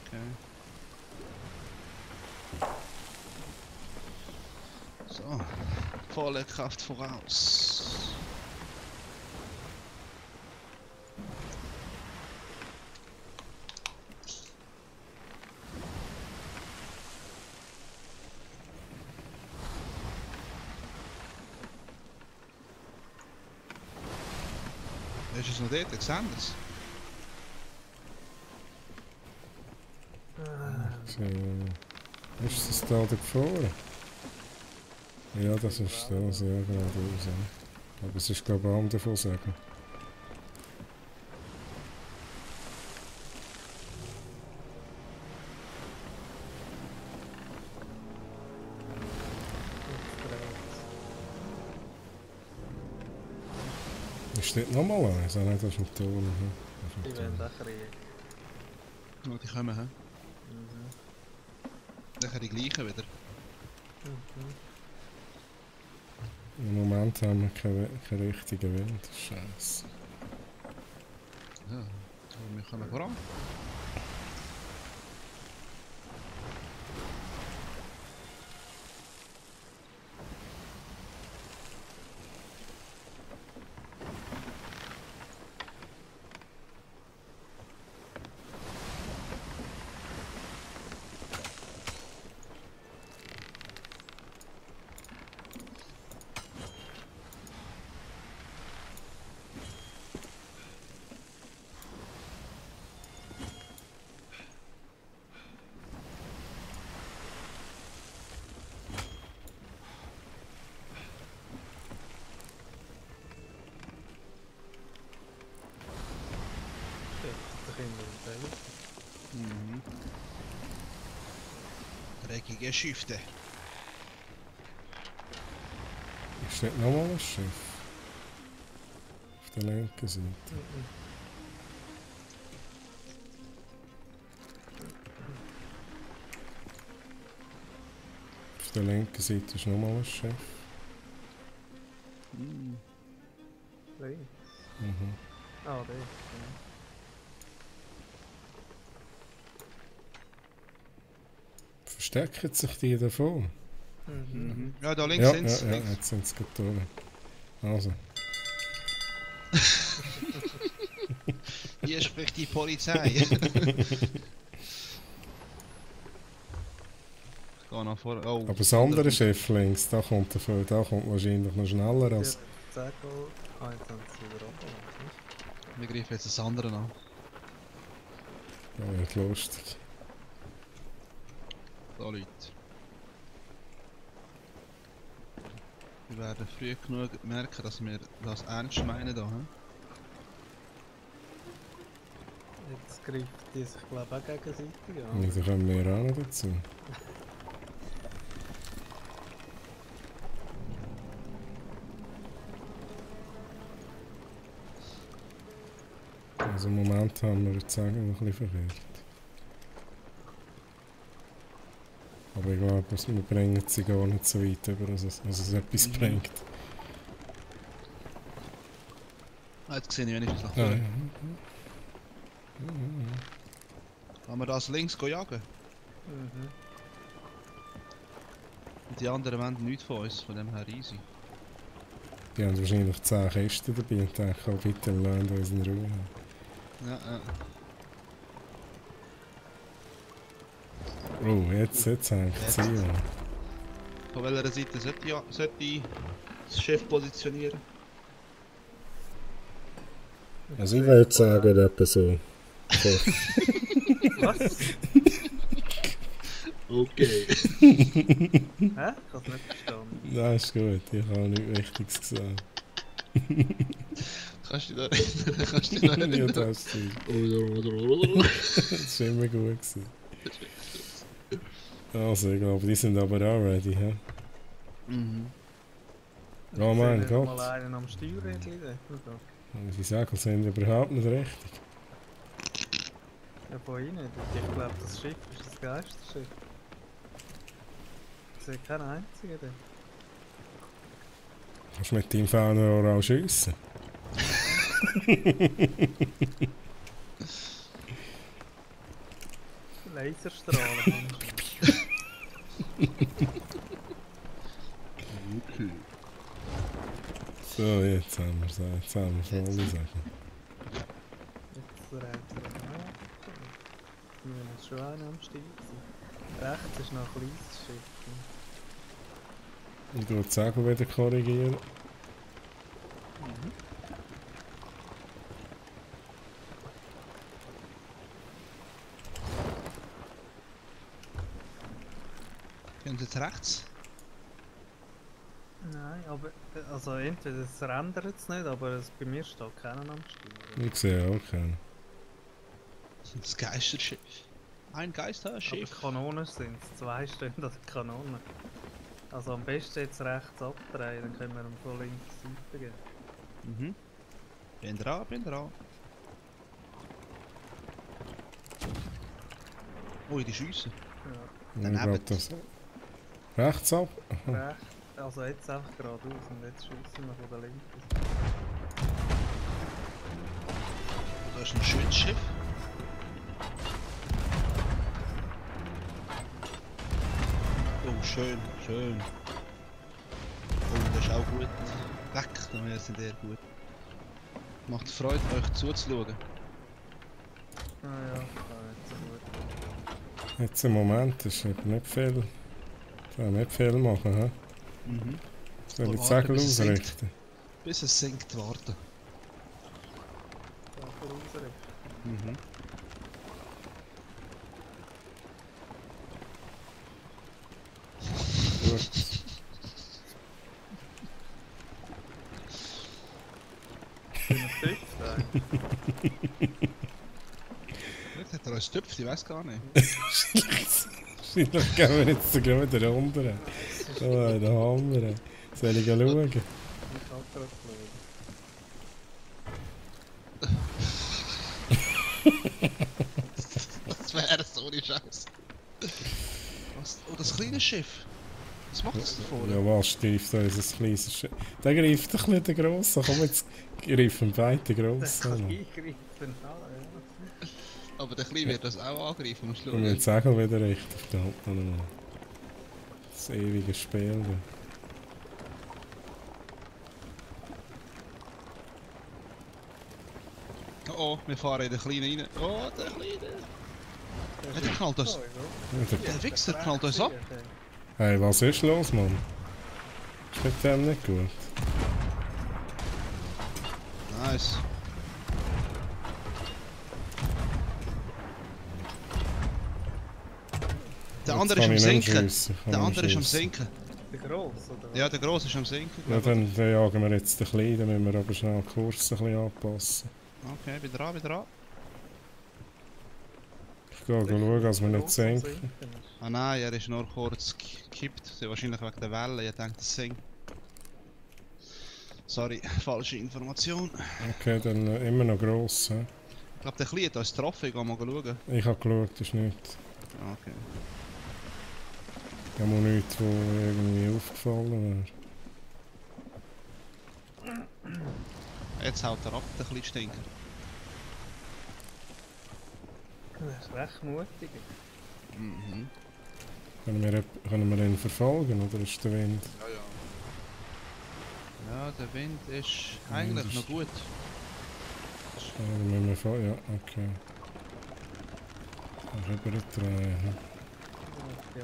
Okay. So. Volle Kraft voraus. Ist es noch dort? Ich sehe es. So, ist das da vorne? Ja, das ist das, ja, geradeaus. Ja. Aber es ist, glaube ich, am davon sagen. Ist das nochmal eins? Ah, nein, das ist ein Ton. Ja. Das Die ist ein werden Ton. auch kriegen. Oh, die kommen, hä? Mhm. Dann die gleichen wieder. Mhm. Im Moment haben wir keinen richtigen Wind. Scheiße. Ja, aber wir kommen voran. Da können wir uns Mhm. Dreckige Schifte. Ist das nochmal ein Schiff? Auf der linken Seite. Auf der linken Seite ist nochmal ein Schiff. Mhm. Links. Mhm. Ah, der ist. Verstecken sich die davon? Mhm. Mhm. Ja, da links Ja, sind sie. ja, jetzt sind sie gerade da. Also, Hier spricht die Polizei. Geh nach vorne. Oh, Aber das andere Schiff links, da kommt wahrscheinlich noch schneller als... Segel. Ah, jetzt haben sie wieder runter. Wir greifen jetzt das andere an. Ja, wird lustig. Da Leute. Wir werden früh genug merken, dass wir das ernst meinen da. Hm? Jetzt greift die sich, glaube ich, auch gegenseitig an. Wieso kommen wir auch noch dazu? Also im Moment haben wir, würde ich sagen, noch ein bisschen verwirrt. Aber ich glaube, wir bringen sie gar nicht so weit über, dass es etwas bringt. Ah, jetzt sehe ich wenigstens nach Ja, vorne. ja. Kann man das links jagen? Mhm. Und die anderen wollen nichts von uns, von dem her easy. Die haben wahrscheinlich 10 Kisten dabei und denken, oh, bitte lasst uns in Ruhe. Ja, Oh, jetzt hängt sie an. Von welcher Seite sollte ich das Schiff positionieren? Also ich würde sagen, etwa so. Was? Okay. Hä? Ich hab's nicht verstanden. Nein, ist gut, ich habe nichts Wichtiges gesagt. Kannst du dich da erinnern? Kannst du dich da Ja, erinnern? das stimmt. Das war immer gut gewesen. Also, ich glaube, die sind aber auch ready, hä? Mhm. Oh mein Sind Gott. mal einen am Steuerrädchen da? Die Segel sind überhaupt nicht richtig. Ja, von innen. Ich glaube, das Schiff ist das Geisterschiff. Ich sehe keinen einzigen da. Kannst du mit deinem Fernrohr auch schiessen? Laserstrahlen. Okay. So, jetzt haben wir es. Jetzt haben wir volle Sachen. Jetzt rennt er nach. Wir müssen schon einer am Steuer sein. Rechts ist noch ein kleines Schiff. Ich tue die Segel wieder korrigieren. Gehen Sie jetzt rechts? Nein, aber also entweder es rendert es nicht, aber bei mir steht keiner am Steuer. Ich sehe auch keinen. Das Geisterschiff. Ein Aber Geisterschiff. Kanonen sind es, 2 stehen an der Kanone. Also am besten jetzt rechts abdrehen, dann können wir ihm von links Seite gehen. Mhm. Bin dran, bin dran. Ui, die schiessen. Ja, Ich glaube, das... Rechts ab? Aha. rechts, also jetzt einfach geradeaus und jetzt schiessen wir von der linken Seite. Da ist ein schönes Schiff. Oh, schön, schön. Oh, das ist auch gut. Leck, das ist sehr gut. Macht Freude, euch zuzuschauen. Ah ja, nicht so gut. Jetzt im Moment ist eben nicht viel... Da nicht viel machen, hä? Mhm. Soll ich die Warten, Segel bis es sinkt. ausrichten? Bis es sinkt, warten. Da vorausrichten. Mhm. Gut. Schöner Tüpf da. Vielleicht hat er uns Töpfe, ich weiß gar nicht. Wahrscheinlich gehen wir jetzt sogar wieder runter. Oh, der Hammer. Soll ich schauen? Ich hab gerade geschaut. Das wäre so eine Scheiße. Was? Oh, das kleine Schiff. Was macht das da vorne? Ja, was greift unser kleines Schiff? Der greift ein bisschen den grossen. Komm, jetzt greifen beide den Der grossen kann an. eingreifen, ja. Aber der Kleine wird das auch angreifen, musst du Und schauen. jetzt Segel wieder richtig, verdammt nochmal. Das ewige Spiel da. Oh, wir fahren in den Kleinen rein. Oh, der Kleine! Ja, der knallt uns. Oh, ja. Ja, der- Der Wichser knallt uns ab. Hey, was ist los, Mann? Ist mit dem nicht gut? Nice. Der andere ist am Senken. Der andere ist am Senken. Der Gross, oder? Ja, der Grosse ist am Senken. Ja, dann jagen wir jetzt den Kleinen, dann müssen wir aber schnell den Kurs ein bisschen anpassen. Okay, bin dran, bin dran. Ich gehe schauen, dass wir nicht Gross am senken. Sinken ist. Ah nein, er ist nur kurz gekippt. Wahrscheinlich wegen der Welle. Ich denke, das sinkt. Sorry, falsche Information. Okay, dann immer noch gross. He? Ich glaube, der Kleine hat uns getroffen. Ich gehe mal schauen. Ich habe geschaut, ist nicht. Ah, okay. Ich habe mir nichts, wo irgendwie aufgefallen wäre. Jetzt haut er ab, der kleine Stinker. Das ist recht mutig. Mhm. Können wir ihn verfolgen, oder ist der Wind? Ja, ja. Ja, der Wind ist eigentlich ist- noch gut. Ja, dann müssen wir folgen. Ja, okay. Dann rüberdrehen. He? Auf die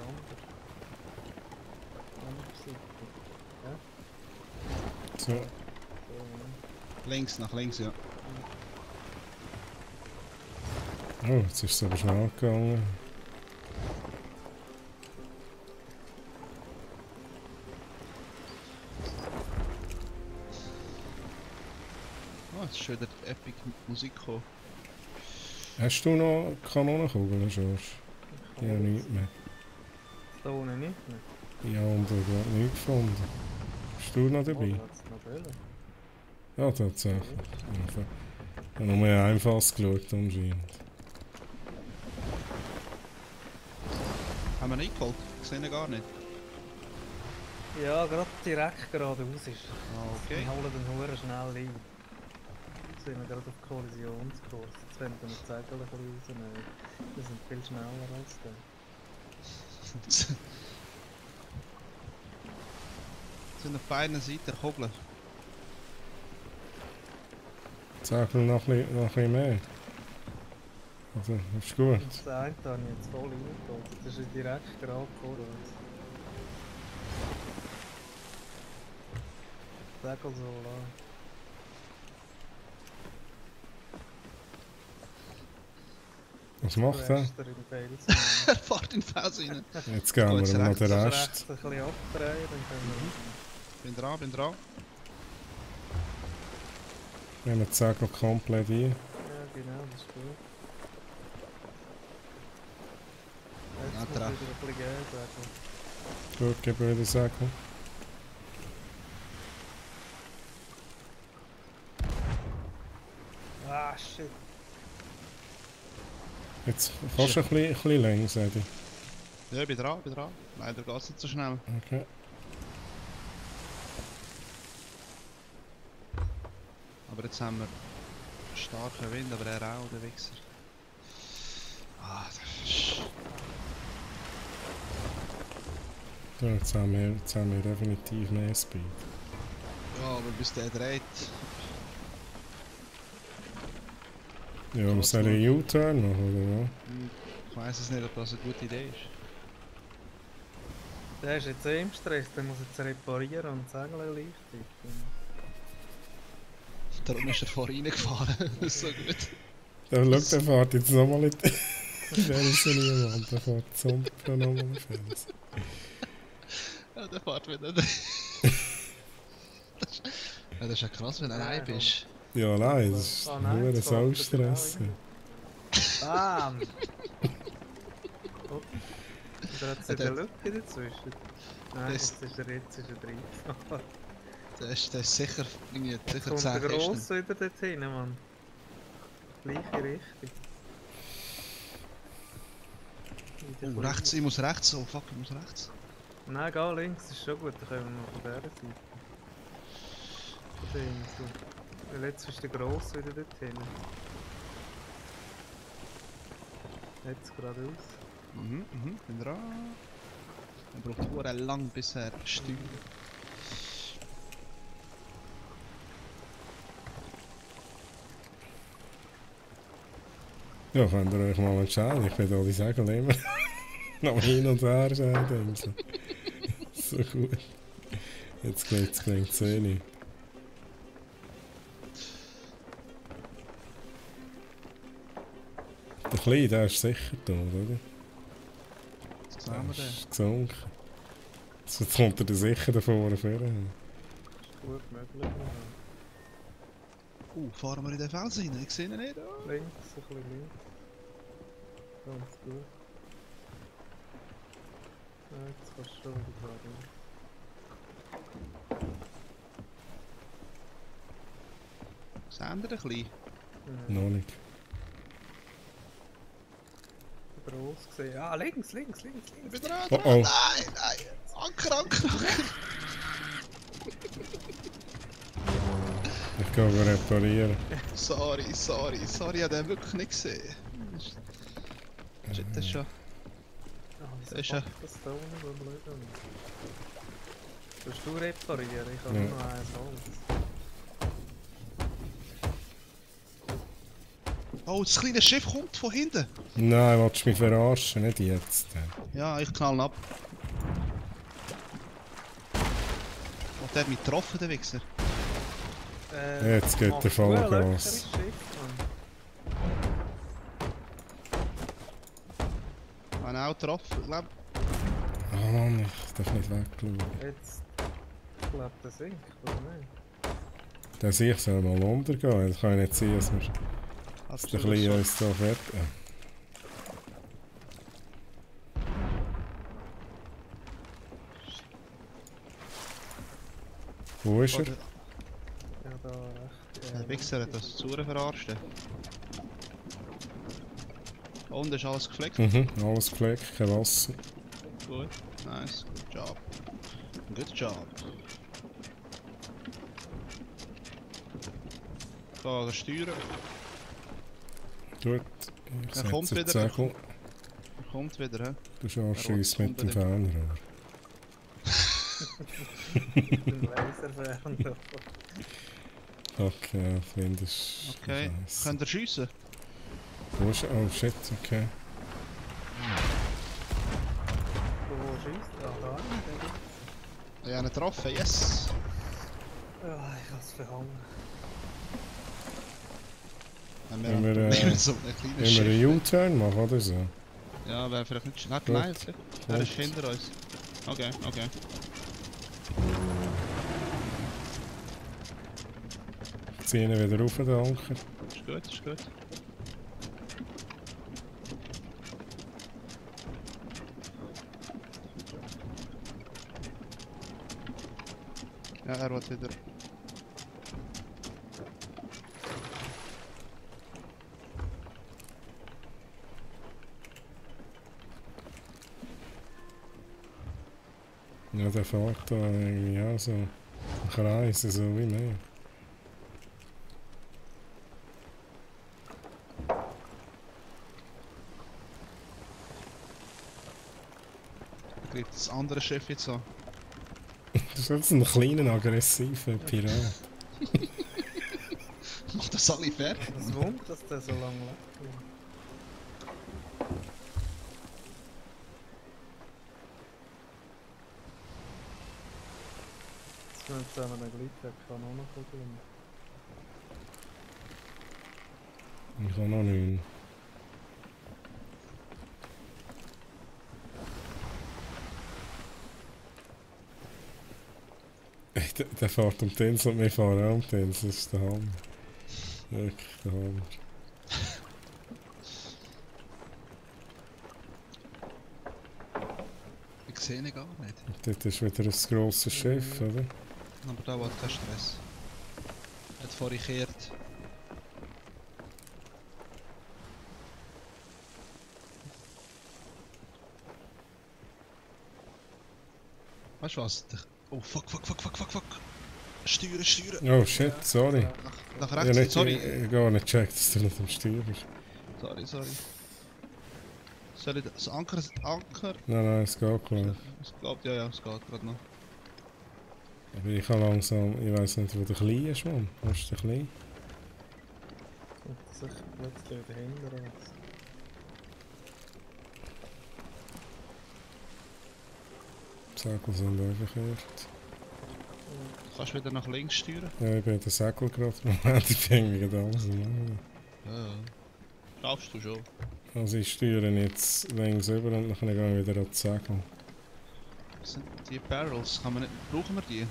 andere Seite. So, Links, nach links, ja. oh, jetzt ist es aber schnell gegangen. Oh, jetzt ist schon wieder Epic Musik gekommen. Hast du noch Kanonenkugeln, George? Ich habe nichts mehr. Da unten nicht mehr. Ja, und ich habe nichts gefunden. Bist du noch dabei? Oh, hat's noch Bälle. Ja, tatsächlich. Ich habe nur ein Fass geschaut, anscheinend. Haben wir nicht geholt? Ich sehe ihn gar nicht. Ja, gerade direkt geradeaus ist. Okay. Wir holen den Huren schnell ein. Jetzt sind wir gerade auf Kollisionskurs. Jetzt werden wir die Segel ein bisschen rausnehmen. Wir sind viel schneller als der. sind auf beiden Seiten Kugeln. Sag mir noch ein bisschen mehr. Also, ist gut. Das eine habe ich jetzt voll reingeholt. Das ist direkt gerade vor uns. Segel so lang. Was macht er? Rester in Felsen. Er fährt in den Fels rein. Jetzt geben Gut, wir ihm noch den Das Rest. rechts ein bisschen abdrehen, dann können wir... Bin dran, bin dran. Nehmen wir die Segel komplett ein. Ja, genau, das ist gut. Jetzt Ja, muss treffe. wieder ein bisschen geben, Segel. Gut, geben wir den Segel. Ah, shit. Jetzt kannst du ein bisschen längs, Eddie. Ja, bin dran, bin dran. Leider geht es nicht so schnell. Okay. Aber jetzt haben wir starken Wind, aber er auch, der Wichser. Ah, das ist... So, jetzt haben wir definitiv mehr Speed. Ja, aber bis der dreht... Ja, wir sollen einen U-Turn machen, oder Ich weiss es nicht, ob das eine gute Idee ist. Der ist jetzt im Stress, der muss jetzt reparieren und Segel erleichtern. Darum ist er vorhin reingefahren. Das ist so gut. was? Ja, schau, der fährt jetzt nochmal in die... Der ist ja niemand, der fährt zum nochmal in den Fels. Ja, der fährt wieder. Das ist ja krass, wenn du allein bist. Ja, nein, das ist Oh nur nein, ein jetzt fährt er Saustress. genau Bam! Oh. Da hat es eine Lücke dazwischen. Nein, Das- jetzt ist er drin. Der ist sicher, irgendwie, sicher Kommt 10 der Kisten. Gross wieder dorthin, Mann. Gleiche Richtung. Oh, rechts, ich muss rechts. Oh fuck, ich muss rechts. Nein, geh links, ist schon gut, dann können wir noch von dieser Seite. Von der Insel. Weil jetzt ist der Gross wieder dorthin. Jetzt geradeaus. Bin dran. Er braucht verdammt lang, bis er steuert. Ja, könnt ihr euch mal entscheiden. Ich bin da die Segel immer noch hin und her. So gut. Jetzt klingt es eh nicht. Der Kleine, der ist sicher tot, oder? Was sehen wir Der denn? ist gesunken. Jetzt kommt er dann sicher da vorne rein. Gut möglich. Fahren wir in den Fels rein? Ich sehe ihn nicht. Links, ein bisschen links. Ganz gut. Ja, jetzt kannst du schon wieder geradeaus. Sehen wir ein bisschen? Noch nicht. Groß gesehen. Ah, links. Wieder Oh oh. Nein! Anker! Ich gehe mal reparieren. Sorry, ich habe den wirklich nicht gesehen. Shit, das ist schon... Ah, Das ist ja... das da unten bleiben. Willst du reparieren? Ich habe Ja. nur noch eins Holz. Oh, das kleine Schiff kommt von hinten! Nein, willst du mich verarschen? Nicht jetzt. Ja, ich knall ihn ab. Hat der mich getroffen, der Wichser? Jetzt geht der Vollgas. Habe ihn auch getroffen, glaub. Oh Mann, ich darf nicht wegschauen. Jetzt, ich glaube, der sinkt, oder nicht? Der Sieg soll mal untergehen. Das kann ich nicht sein, dass wir Hab's der Kleine uns da fertig... Wo ist er? Ja, da recht. Der Wichser hat das Zuhren verarscht. Und ist alles gefleckt? Mhm, alles gefleckt, kein Wasser. Gut. Nice. Good job. Good job. Da steuern. Gut, ich Er kommt setze die wieder. Segel. Er kommt wieder, hä? Du schaust Er mit dem kommt Fernrohr. Den Laserfernrohr. Okay, finde ich... Okay. Scheiße. Könnt ihr schiessen? Wo ist er? Oh shit, okay. Wo schießt? Ah, da hinten. Ich habe ihn getroffen, yes! Ja, ich hab's verhangen. Wenn Wenn wir, nehmen so ein kleines Wenn wir Schiff. einen U-Turn machen oder so? Ja, wäre vielleicht nicht schnell. Gut. Nein, er ist Gut. hinter uns. Okay. Ich ziehe ihn wieder rauf, den Anker. Ist gut. Ja, er wird wieder. Ja, der fährt da irgendwie auch so im Kreis, so wie wir. Er greift das andere Schiff jetzt an. Das ist jetzt ein kleiner, aggressiver Pirat. Macht das alle fertig? Es wundert, dass der so lange lebt. Jetzt müssen wir zusammen einen Glitch, kann auch noch Probleme. Ich habe noch 9. Der fährt um den und wir fahren auch um den, das ist der Hammer. Wirklich der Hammer. Ich sehe ihn gar nicht. Dort ist wieder ein grosses Schiff, oder? Aber da war kein Stress. Hat vorhin gekehrt. Weißt du was? Oh fuck. Steuern. Oh shit, sorry. Nach Ich rechts, nicht, sorry. Ich gar nicht gecheckt, dass du nicht am Steuer bist. Sorry. Soll ich das Anker? Nein, es geht klar. Ich glaube, ja, es geht gerade noch. Aber ich habe langsam, ich weiss nicht, wo der Kleine ist, Mann. Wo ist der Kleine? Kommt sicher plötzlich wieder hinter uns. Segel sind auch verkehrt. Kannst du wieder nach links steuern? Ja, ich bin den Segel gerade. Moment, ich bin irgendwie gerade alles am machen. Ja. Schaffst du schon. Also ich steuere jetzt links über und dann gehe ich wieder an das Segel. Was sind die Barrels? Kann man nicht, brauchen wir die? Ja,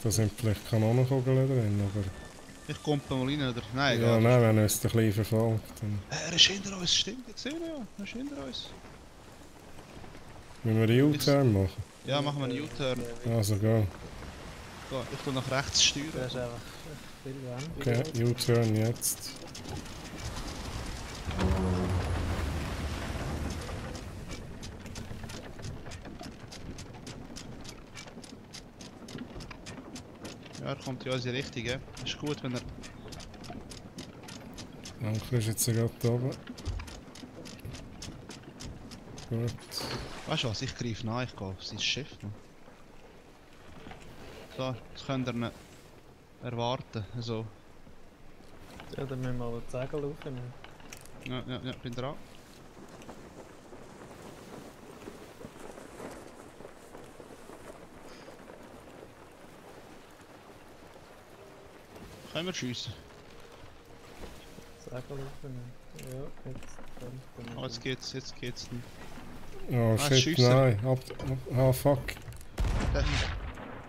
da sind vielleicht Kanonenkugeln drin, aber... Ich komme mal rein, oder? Nein, Ja, egal. nein, wenn uns ein bisschen verfolgt, dann Er ist hinter uns, stimmt, jetzt sehen wir ja. Er ist hinter uns. müssen wir einen U-Turn machen. Ja, machen wir einen U-Turn. Also go. So, ich tu nach rechts Das steuern. ist einfach viel Wände. Okay, U-Turn jetzt. Ja, er kommt in unsere Richtung, ja. Ist gut, wenn er... Anker ist jetzt gerade da oben. Gut. Weißt du was, ich greife nach, ich gehe auf sein Schiff. Man. So, jetzt könnt ihr ihn erwarten. Also, Ja, dann müssen wir mal das Segel aufnehmen. ja, bin dran. Können wir schiessen? Das Segel aufnehmen. Ja, jetzt kommt Oh, jetzt geht's nicht. Oh shit, schiessen. nein. Ah fuck.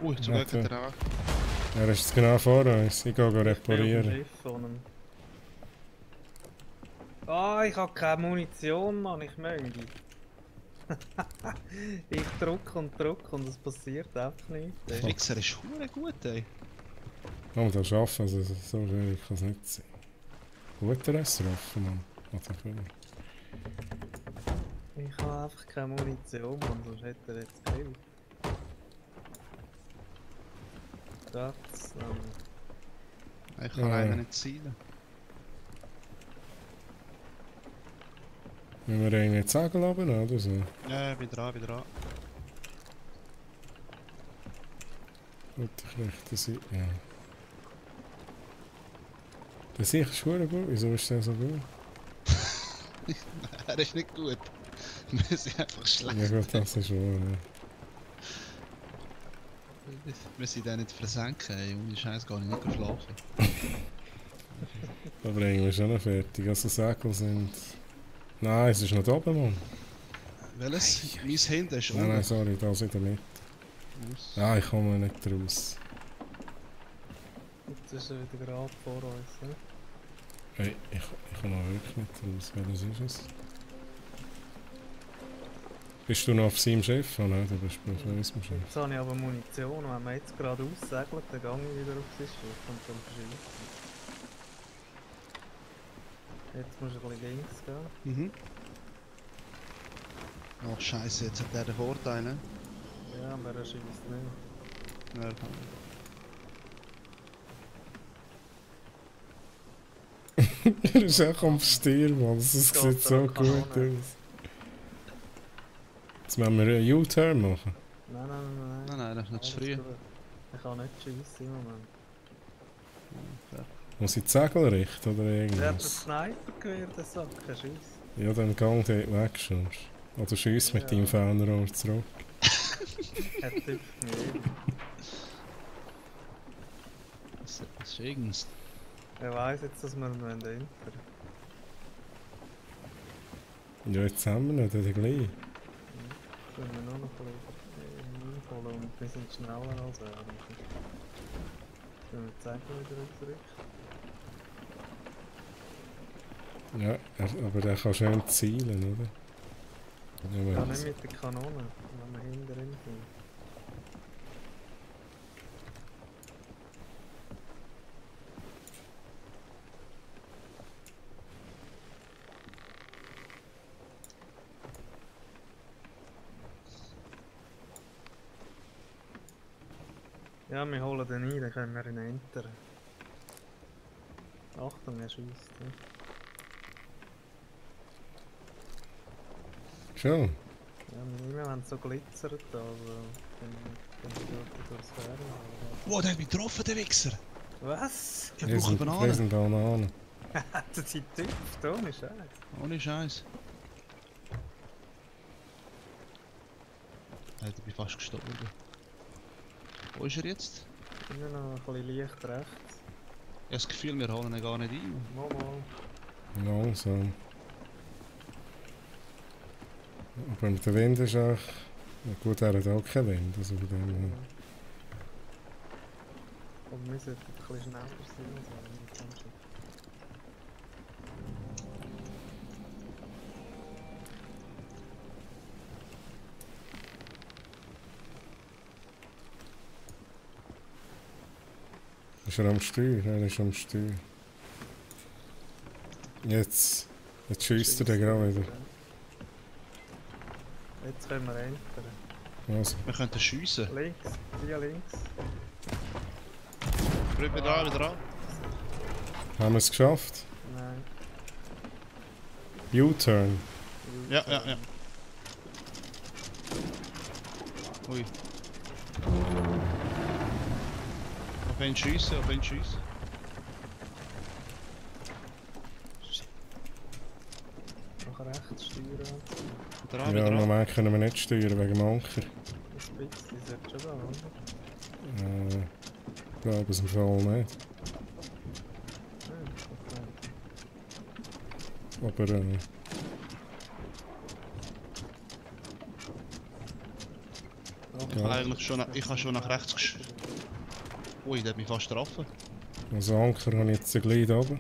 Zum Glück hat er auch. Er ist jetzt genau vor uns. Ich gehe Ich bin auf reparieren. dem Schiff von ihm. Ah, ich habe keine Munition, Mann, ich möchte. Ich drücke und es passiert einfach nichts. Der ey. Fixer ist hure gut, ey. Oh, das schaffen, also so schwierig kann es nicht sein. Guter Restaurant, Mann. Oder cool. Ich habe einfach keine Munition, Mann, sonst hätte er jetzt gekillt. Das, Ich kann Ja. leider nicht zielen. Müssen wir irgendwie die Segel runternehmen oder so? Ja, bin dran. Gut, ich richte sie. Ja. Der Sicht ist verdammt gut. Wieso ist der so gut? Er ist nicht gut. Wir sind einfach schlecht. Ja gut, das ist wahr, ja. Wir sind den nicht versenken, ey. Ohne Scheiß gar nicht schlafen. Da bringen wir schon noch fertig. Also Segel sind... Nein, es ist noch da oben, Mann. Welches? Mein Hinten ist Nein, nein, unten. sorry, da ist in der Mitte. Ah, ich komme nicht raus. jetzt ist er wieder gerade vor uns. Ne? Hey, ich komme wirklich nicht raus. Welches ist es? Bist du noch auf seinem Schiff? Oh nein, du bist auf unserem Schiff. Jetzt habe ich aber Munition und wenn wir jetzt gerade aussegeln, dann gehe ich wieder auf sein Schiff und dann verschießen. Jetzt musst du ein bisschen links gehen. Mhm. Ach Scheiße, jetzt hat der den Vorteil, ne? Ja, aber er schießt nicht. Ja, kann. Er ist auch am Stier, Mann. Das Geht sieht so er gut Kanone. aus. Jetzt müssen wir einen U-Turn machen. Nein, das ist nicht zu Alles früh. gut. Ich kann nicht schiessen im Moment. Muss ich die Segel richten oder Der hat den irgendwas? Sniper-Gewehr, der Sack, er schießt. Ja, dann gang dort weg schon. Oder schiess mit Ja. deinem Fernrohr zurück. Er tippt mich. Das ist irgendwas. Er weiss jetzt, dass wir ihn entern. Ja, jetzt haben wir nicht, oder gleich. Können wir nur noch ein bisschen einholen und wir sind schneller als er. Können wir die Segel wieder zurück? Ja, aber der kann schön zielen, oder? Ja, Ja, aber nicht mit der Kanone, wenn wir hinter ihm sind. Ja, wir holen den ein, dann können wir ihn entern. Achtung, er schießt. Ja. schon. Ja, immer wenn es so glitzert, also dann geht er durchs Fern. Wow, der hat mich getroffen, der Wichser! Was? Ich brauche Bananen. Wir sind Bananen. Hat er sie getüpft? Ohne Scheiß. Ohne Scheiß. Ich bin fast gestorben. Wo ist er jetzt? Immer noch ein bisschen leicht rechts. Ich habe das Gefühl, wir holen ihn gar nicht ein. Mal. Langsam. Aber mit dem Wind ist auch... Ja, gut, er hat auch keinen Wind, also von dem her. Aber wir sollten ein bisschen schneller sein. Also, Ist er am Steuer? Er ist am Steuer. Jetzt schiesst er den gerade wieder. Jetzt können wir entern. Also, Wir könnten schiessen. Links, hier links. Wieder dran, wieder dran. haben wir es geschafft? Nein. U-Turn. Ja. Ui. Auf ihn schiessen, auf ihn schiessen. Nach rechts steuern. Dran, Ja, wieder im dran. Moment können wir nicht steuern wegen dem Anker. Ein bisschen sollte schon gehen, oder? Ich glaube es im Fall nicht. Okay. Aber ja. Eigentlich schon, ich habe schon nach rechts Ui, der hat mich fast getroffen. Als Anker habe ich jetzt gleich da oben.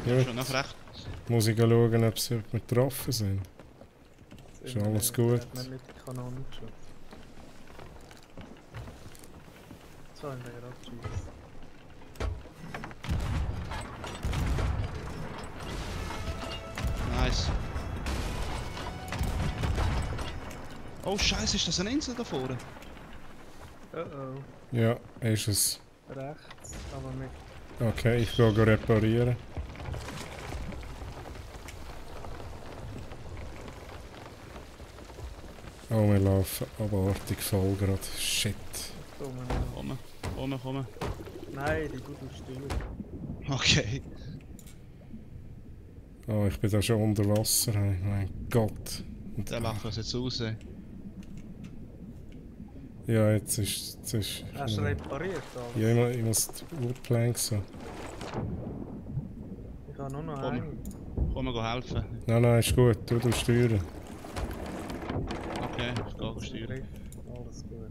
Schon Gut. nach rechts. Muss ich schauen, ob sie mit getroffen sind. Ist alles gut. Nicht mit der Kanonenschutz. So, haben wir gerade geschossen. Nice. Oh Scheiße, ist das eine Insel da vorne? Oh, Ja, ist es. rechts, aber mit. Okay, ich gehe reparieren. Oh, wir laufen abartig voll gerade. Shit. Kommen. Nein, die gute Steuer. Okay. Oh, ich bin da schon unter Wasser. Hey. Mein Gott. Und, Der lacht uns jetzt raus. ja, jetzt ist... Hast du repariert alles? ja, ich muss die Urplanks haben. Ich habe nur noch Komm. einen. Komm, wir helfen. Nein, ist gut. Du steuern. Okay, ich gehe steuern. Griff. Alles gut.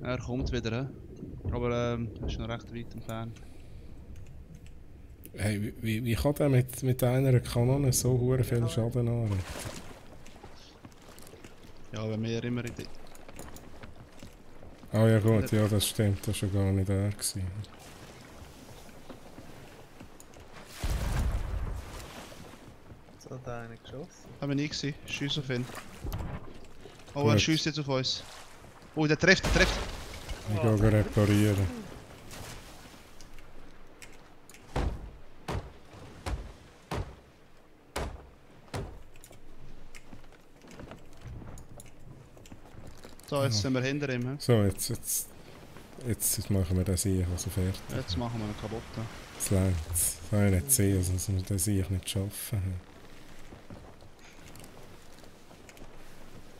Er kommt wieder, he? Aber er ist noch recht weit entfernt. Hey, wie kann der mit einer Kanone so hure viel Schaden anrichten? Ja, wenn wir immer in die... Ah ja gut, ja das stimmt. Das war schon gar nicht er gewesen. So hat einer geschossen. Haben wir nie gesehen. Schiess auf ihn. Oh, Gut. er schießt jetzt auf uns. Oh, der trifft. Ich gehe reparieren. So, jetzt sind wir hinter ihm. He? So, jetzt machen wir das hier also fertig. Jetzt machen wir ihn kaputt. He? Das längt's. Das kann ich nicht sehen, sonst muss das hier nicht schaffen.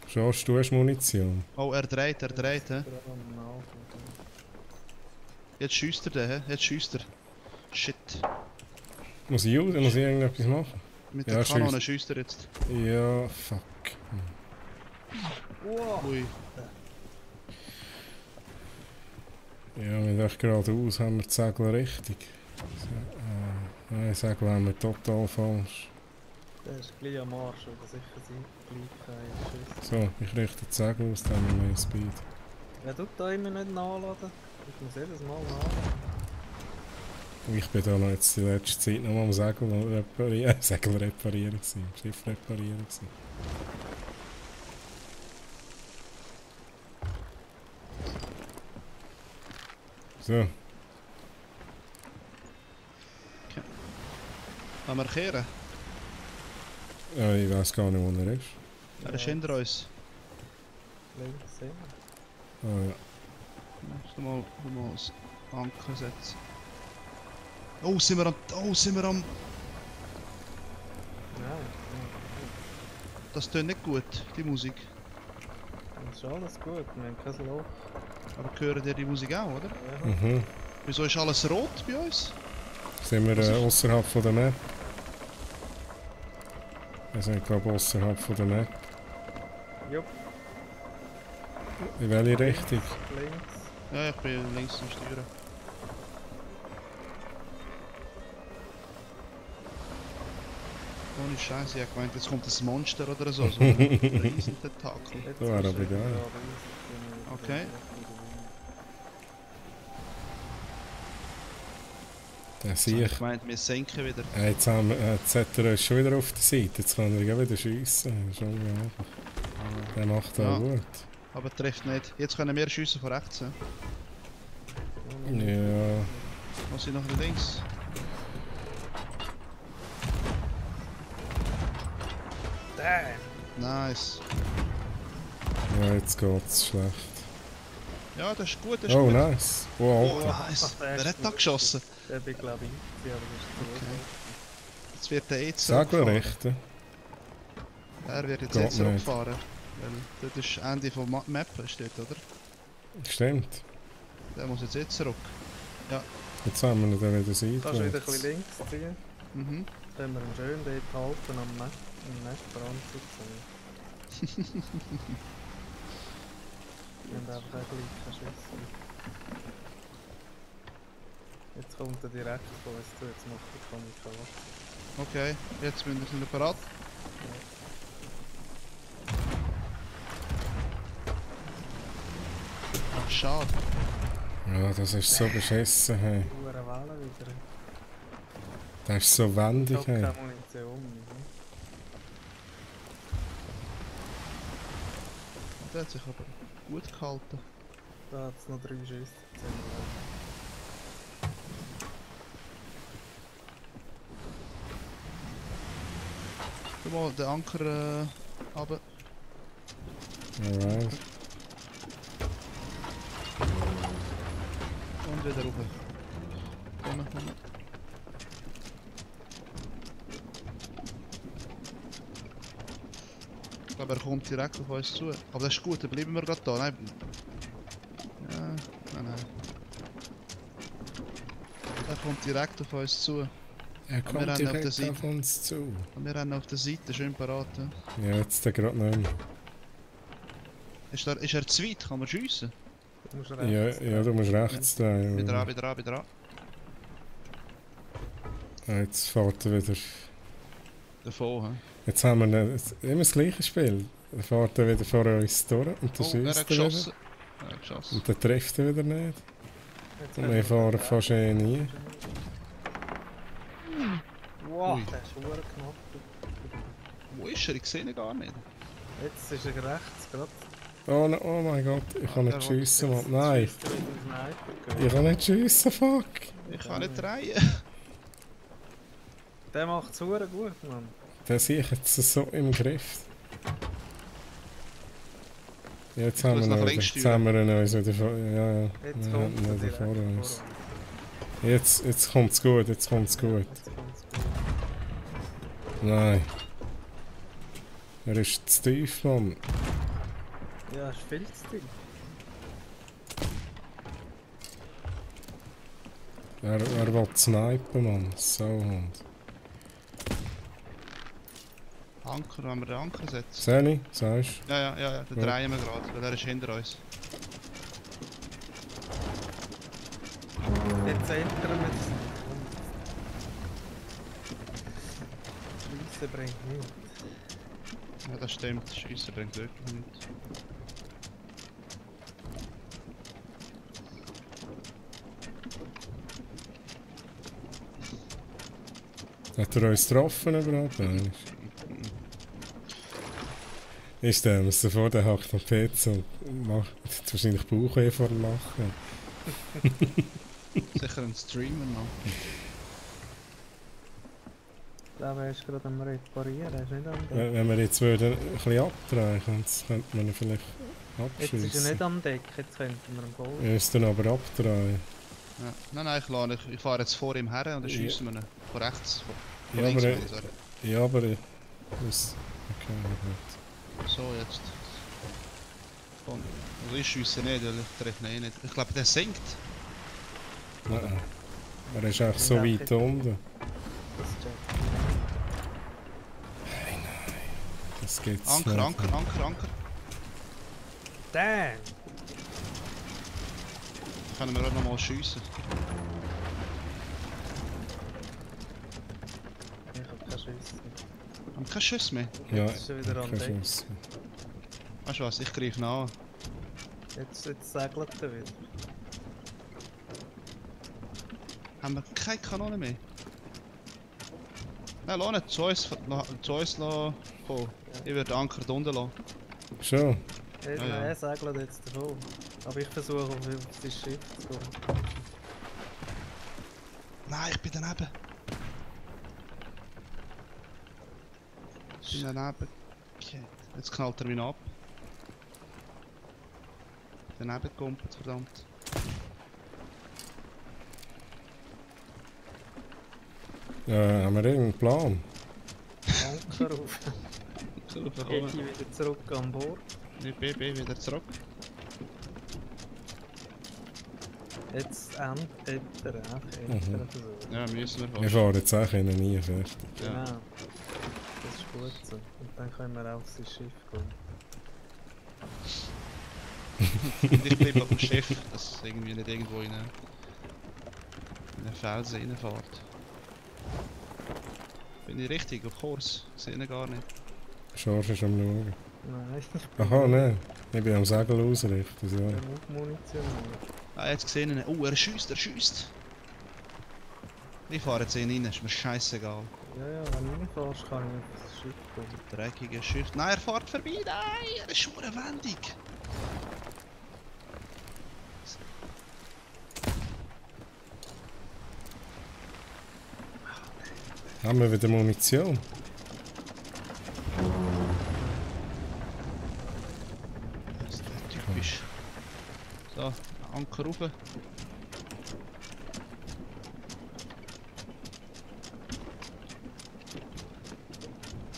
Schaust du, hast Munition? Oh, er dreht. He? Gerade am Laufen. Jetzt schießt er den. He? Jetzt schießt er. Shit. Muss ich irgendetwas machen? Mit Ja, der Kanone schießt. schießt er jetzt. Ja, fuck. Wow! Ui. Ja, wir dachten geradeaus haben wir die Segel richtig. Nein, Segel haben wir total falsch. Der ist gleich am Arsch, aber sicher sein gleich kein Schuss. So, ich richte die Segel aus, dann haben wir mehr Speed. Wer tut da immer nicht nachladen? Ich muss jedes Mal nachladen. Ich bin da noch jetzt die letzte Zeit noch mal am Segel reparieren. Segel reparieren gewesen, Schiff reparieren gewesen. So, Kann wir kehren? ich weiß gar nicht, wo er ist. Er ist hinter uns. Links sehen. Ah ja. Musst du mal das Anker setzen. Oh, sind wir am... Oh, sind wir am... Nein, Das tönt nicht gut, die Musik. das ist alles gut, wir haben kein Loch. Aber hören ihr die Musik auch, oder? Ja. Mhm. Wieso ist alles rot bei uns? Sind wir außerhalb von der Map? Wir sind glaube außerhalb von der Map. Jupp, In welche Richtung? links. Ja, ich bin links am Steuern. Ohne Scheiße, ich hab gemeint, jetzt kommt ein Monster oder so. So ein Riesententakel. Jetzt Da wäre ist aber er geil. da, Okay. Der Ich sehe hab ich. gemeint, wir senken wieder. Jetzt hat er uns schon wieder auf der Seite. Jetzt kann er gleich wieder schiessen. Schon unglaublich. Der macht auch Ja. gut. Aber trifft nicht. Jetzt können wir schiessen von rechts. Ja. Ja. Was sind noch links? Damn! Nice. Ja, jetzt geht's schlecht. Ja, das ist gut, das ist Oh, gut. nice. Wow. Oh, nice. Wer hat da geschossen? Der bin glaube ich, aber das ist Okay. Jetzt wird der jetzt Sag mal zurückfahren. recht. Er wird jetzt Geht nicht nicht. zurückfahren. Weil das ist das Ende von Map, steht, oder? Stimmt. Der muss jetzt zurück. Jetzt haben wir ihn dann wieder Kannst du wieder ein seitwärts. bisschen links ziehen? Mhm. Dann haben wir ihn schön dort halten am Netzbrand sozusagen. Wir haben einfach ein bisschen Schüsse. Jetzt kommt er direkt von uns zu, jetzt macht er Kamikaze. Okay, jetzt müssen wir sind parat. Ach, schade. Ja, das ist so beschissen. Hey. Hure Wellen wieder. Das ist so Ich wendig. habe Hey. keine Munition. Der hat sich aber gut gehalten. Da hat es noch 3 Schüsse. Tu mal den Anker runter. Alright. Und wieder rauf. Komm. Ich glaube, er kommt direkt auf uns zu. Aber das ist gut, dann bleiben wir gerade da. Nein. Ja, nein. Er kommt direkt auf uns zu. Er wir kommt rennen auf der direkt Seite. auf uns zu. Und wir rennen auf der Seite, schön parat. Ja. Ja, jetzt gerade nicht mehr. Ist er zu weit? Kann man schiessen? Du musst Ja, rechts. ja, du musst rechts drehen. Wieder an, wieder an, wieder an. Ah, jetzt fährt er wieder. Davon, hä? Jetzt haben wir immer das gleiche Spiel. Dann fährt er wieder vor uns durch und dann Oh, er schießt hat er wieder. geschossen. Er hat geschossen. Und dann trifft er wieder nicht. Jetzt Und haben wir fahren fast nie. Wow, Ui. der ist hure knapp. Wo ist er? Ich sehe ihn gar nicht. Jetzt ist er rechts gerade. Oh, oh mein Gott, ich kann nicht schiessen, Mann. Nein, Schießt er mit dem Sniper. ich kann nicht schiessen, fuck. Ich kann nicht drehen. Der macht es hure gut, Mann. Den sehe ich jetzt so im Griff. Jetzt Ich haben muss wir nach ihn links wieder. Jetzt steuern. haben wir ihn uns wieder vor. Ja, ja. Jetzt Wir kommt hatten er ihn wieder direkt vor vor uns. uns. Jetzt kommt's gut, jetzt kommt's gut. Jetzt kommt's gut. Nein. Er ist zu tief, Mann. Ja, ist viel zu tief. Er will snipen, Mann. So, Hund. Anker, wenn wir den Anker setzen. Seni, sagst Ja, den Ja. drehen wir gerade, weil er ist hinter uns. Jetzt entern wir es. Schiessen bringt nichts. Ja, das stimmt. Schiessen bringt wirklich nichts. du? Hat er uns getroffen überhaupt? Nein. Ist der, muss davor, der hackt am PC und macht hat wahrscheinlich Bauchweh vor dem Lachen. Sicher ein Streamer noch. Ich glaube, er ist gerade am Reparieren. Er ist nicht am Wenn wir jetzt würden ein bisschen abdrehen, dann könnte man ihn vielleicht Jetzt ist er abschießen. nicht am Deck, jetzt könnten wir ihn folgen. Er ist dann aber abdrehen. Ja. Nein, ich fahre jetzt vor ihm her und dann schiessen wir ihn. Von rechts. Von Ja, links, aber, meine ich, sorry. ja, aber das, okay, gut. So, jetzt. Komm. Also ich schiesse nicht, weil ich treffe ihn eh nicht. Ich glaube, der sinkt. Nein. Er ist echt so weit unten. Das checkt. Das geht's Anker, nicht. Anker. Damn! Können wir auch noch mal schiessen. Ich hab keine Schüsse. Haben keine Schüsse mehr. Ja, Jetzt ist er wieder am kein Deck. Schuss. Weißt du was, ich greife ihn an. Jetzt segelt er wieder. Haben wir keine Kanone mehr? Nein, lass nicht zu uns kommen. Ich würde den Anker da unten lassen. Schon? Nein, ja. er segelt jetzt davon. Aber ich versuche auf sein Schiff zu kommen. Nein, ich bin daneben. Ich bin daneben. Okay. Jetzt knallt er mich ab. Daneben gekumpelt, verdammt. Ja, haben wir irgendeinen Plan? Anker auf. Gehe ich wieder zurück an Bord. Ich bin wieder zurück. Jetzt entern. Versuchen. Ja, müssen wir Wir fast. fahren jetzt auch nie fertig. Ja. Genau. Das ist gut so. Und dann können wir auf sein Schiff kommen. Und ich bleibe auf dem Schiff, dass es irgendwie nicht irgendwo in einen Felsen reinfährt. Bin ich richtig auf Kurs? Sehe ihn gar nicht. Schorsch ist am Schauen. Nein, ich bin Aha, nein. Ich bin am Segel ausrichten. Ja. Munition. Ah, jetzt gesehen ihn. Oh, er schießt, Ich fahre jetzt ihn rein, ist mir scheißegal. Ja, wenn du reinfährst, kann ich auf das Schiff kommen. Dreckiger Schiff. Nein, er fährt vorbei. Nein, er ist schon wendig. Haben wir wieder Munition? Das ist typisch. So, Anker rauf.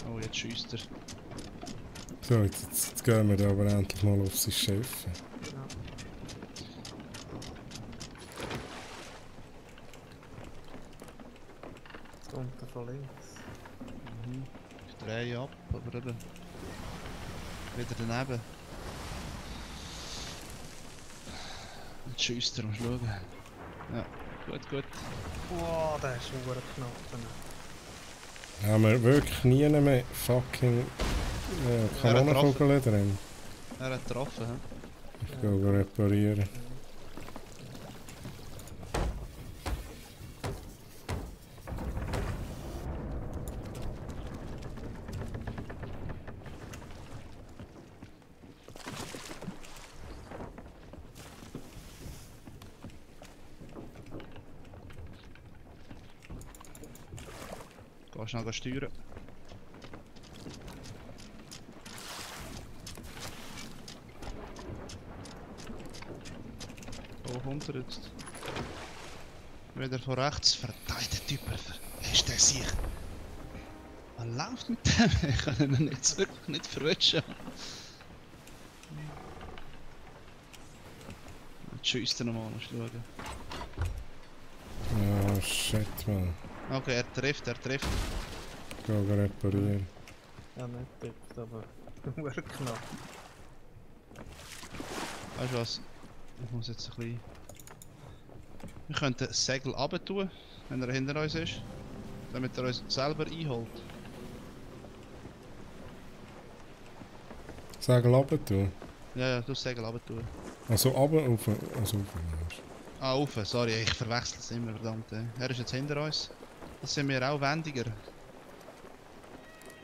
Oh, jetzt schießt er. So, jetzt gehen wir aber endlich mal auf sein Schiff. Genau. Jetzt kommt er von links. Ich drehe ab, aber eben. Wieder daneben. Jetzt schießt er, musst du schauen. Ja, gut. Wow, der ist verdammt knapp. Haben wir wirklich nie mehr fucking Kanonenkugeln drin? Er hat getroffen, hä? Ich gehe reparieren. Geh schnell steuern. Wo kommt er jetzt? Wieder von rechts. Verdammte Typ. Ist der sich? Was läuft mit dem? Ich kann ihn jetzt wirklich nicht verwischen. Jetzt schießt er nochmal, musst du schauen. Ja, shit, man. Okay, er trifft. Ich gehe reparieren. Ja, nicht tippt, aber verdammt knapp. Weißt du was? Ich muss jetzt ein bisschen... Wir könnten das Segel runter tun, wenn er hinter uns ist, damit er uns selber einholt. Segel runter tun. Ja, du das Segel runter tun. Also runter, auf. Also auf. Ah, rauf, sorry, ich verwechsel es immer, verdammt. Er ist jetzt hinter uns. Das sind wir auch wendiger.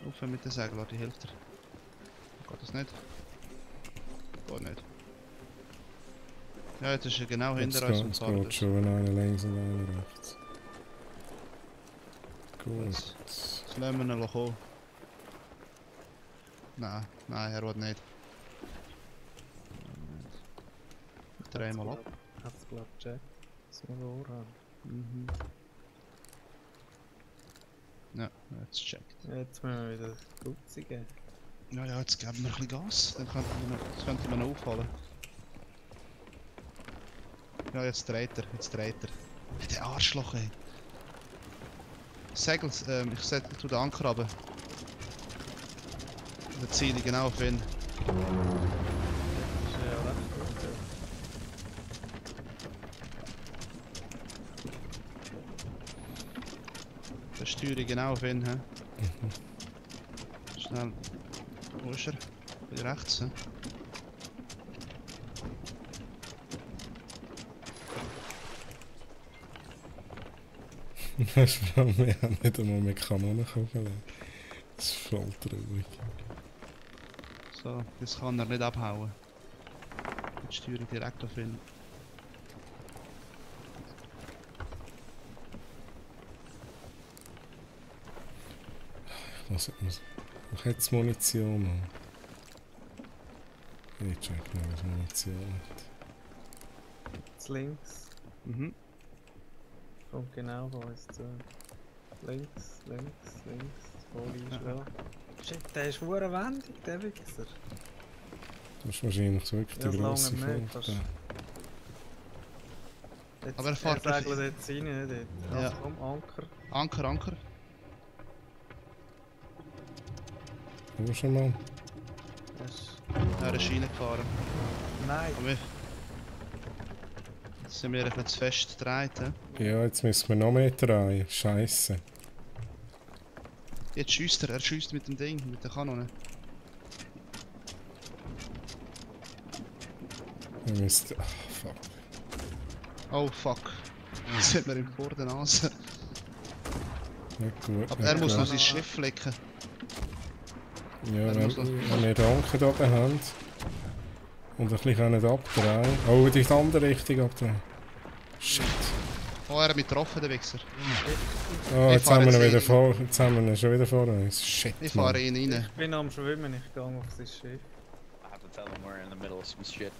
Rauf mit dem Segel, die hilft er. Geht das nicht? Geht nicht. Ja, jetzt ist er genau hinter uns und Jetzt fährt geht uns. schon, wenn einer links und einer rechts. Gut. Jetzt lassen wir ihn kommen. Nein, er will nicht. dreh mal ab. Hat's glaub gecheckt. Das wir vorhaben. Mhm. Ja, jetzt checkt. Jetzt müssen wir wieder Putzi geben. Ja, ja, jetzt geben wir ein bisschen Gas, dann könnte man auffallen. Ja, jetzt dreht er, Hey, der Arschloch, ey. Segel, ich tue den Anker runter. Dann ziele ich genau auf ihn. Das ist ja recht gut. Dann steuere ich genau auf ihn, hä? Schnell. Wo ist er? Bei rechts, hä? Weißt du, warum wir haben nicht einmal mit Kanonenkugeln? Das ist voll traurig. So, das kann er nicht abhauen. Jetzt steuere ich direkt auf ihn. Was jetzt Munition an? Ich check mal, was Munition hat. Jetzt links. Mhm. Kommt genau von uns zu. Links. Voll einschlagen. Shit, der ist verdammt wendig, der Wichser. Das ist wahrscheinlich wirklich Ja, der das grosse lange nicht, Vorteil. Jetzt, Aber er fährt segelt jetzt rein, nicht dort. Ja. Also komm, Anker. Anker. Wo ist er, Mann? Das ist... Er ist reingefahren. Nein! Aber jetzt sind wir ein bisschen zu fest gedreht, hä? Ja, jetzt müssen wir noch mehr drehen. Scheiße. Jetzt schießt er schießt mit dem Ding, mit der Kanone. Wir müssen... Ach, fuck. Oh fuck. Jetzt hat mir ihm vor der Nase. Nicht gut. Aber nicht er muss gut. noch sein Schiff flicken. Ja, er wenn muss noch- wir den Anker da oben haben und ein bisschen abdrehen. Oh, in die andere Richtung abdrehen. Shit. Oh, er hat mich getroffen, der Wichser. Oh, Ich jetzt fahre haben wir ihn jetzt wieder rein. vor. Jetzt haben wir ihn schon wieder vor uns. Shit. Ich Mann. fahre ihn rein. Ich bin am Schwimmen, ich gehe auf sein Schiff. I have to tell him we're in the middle of some shit.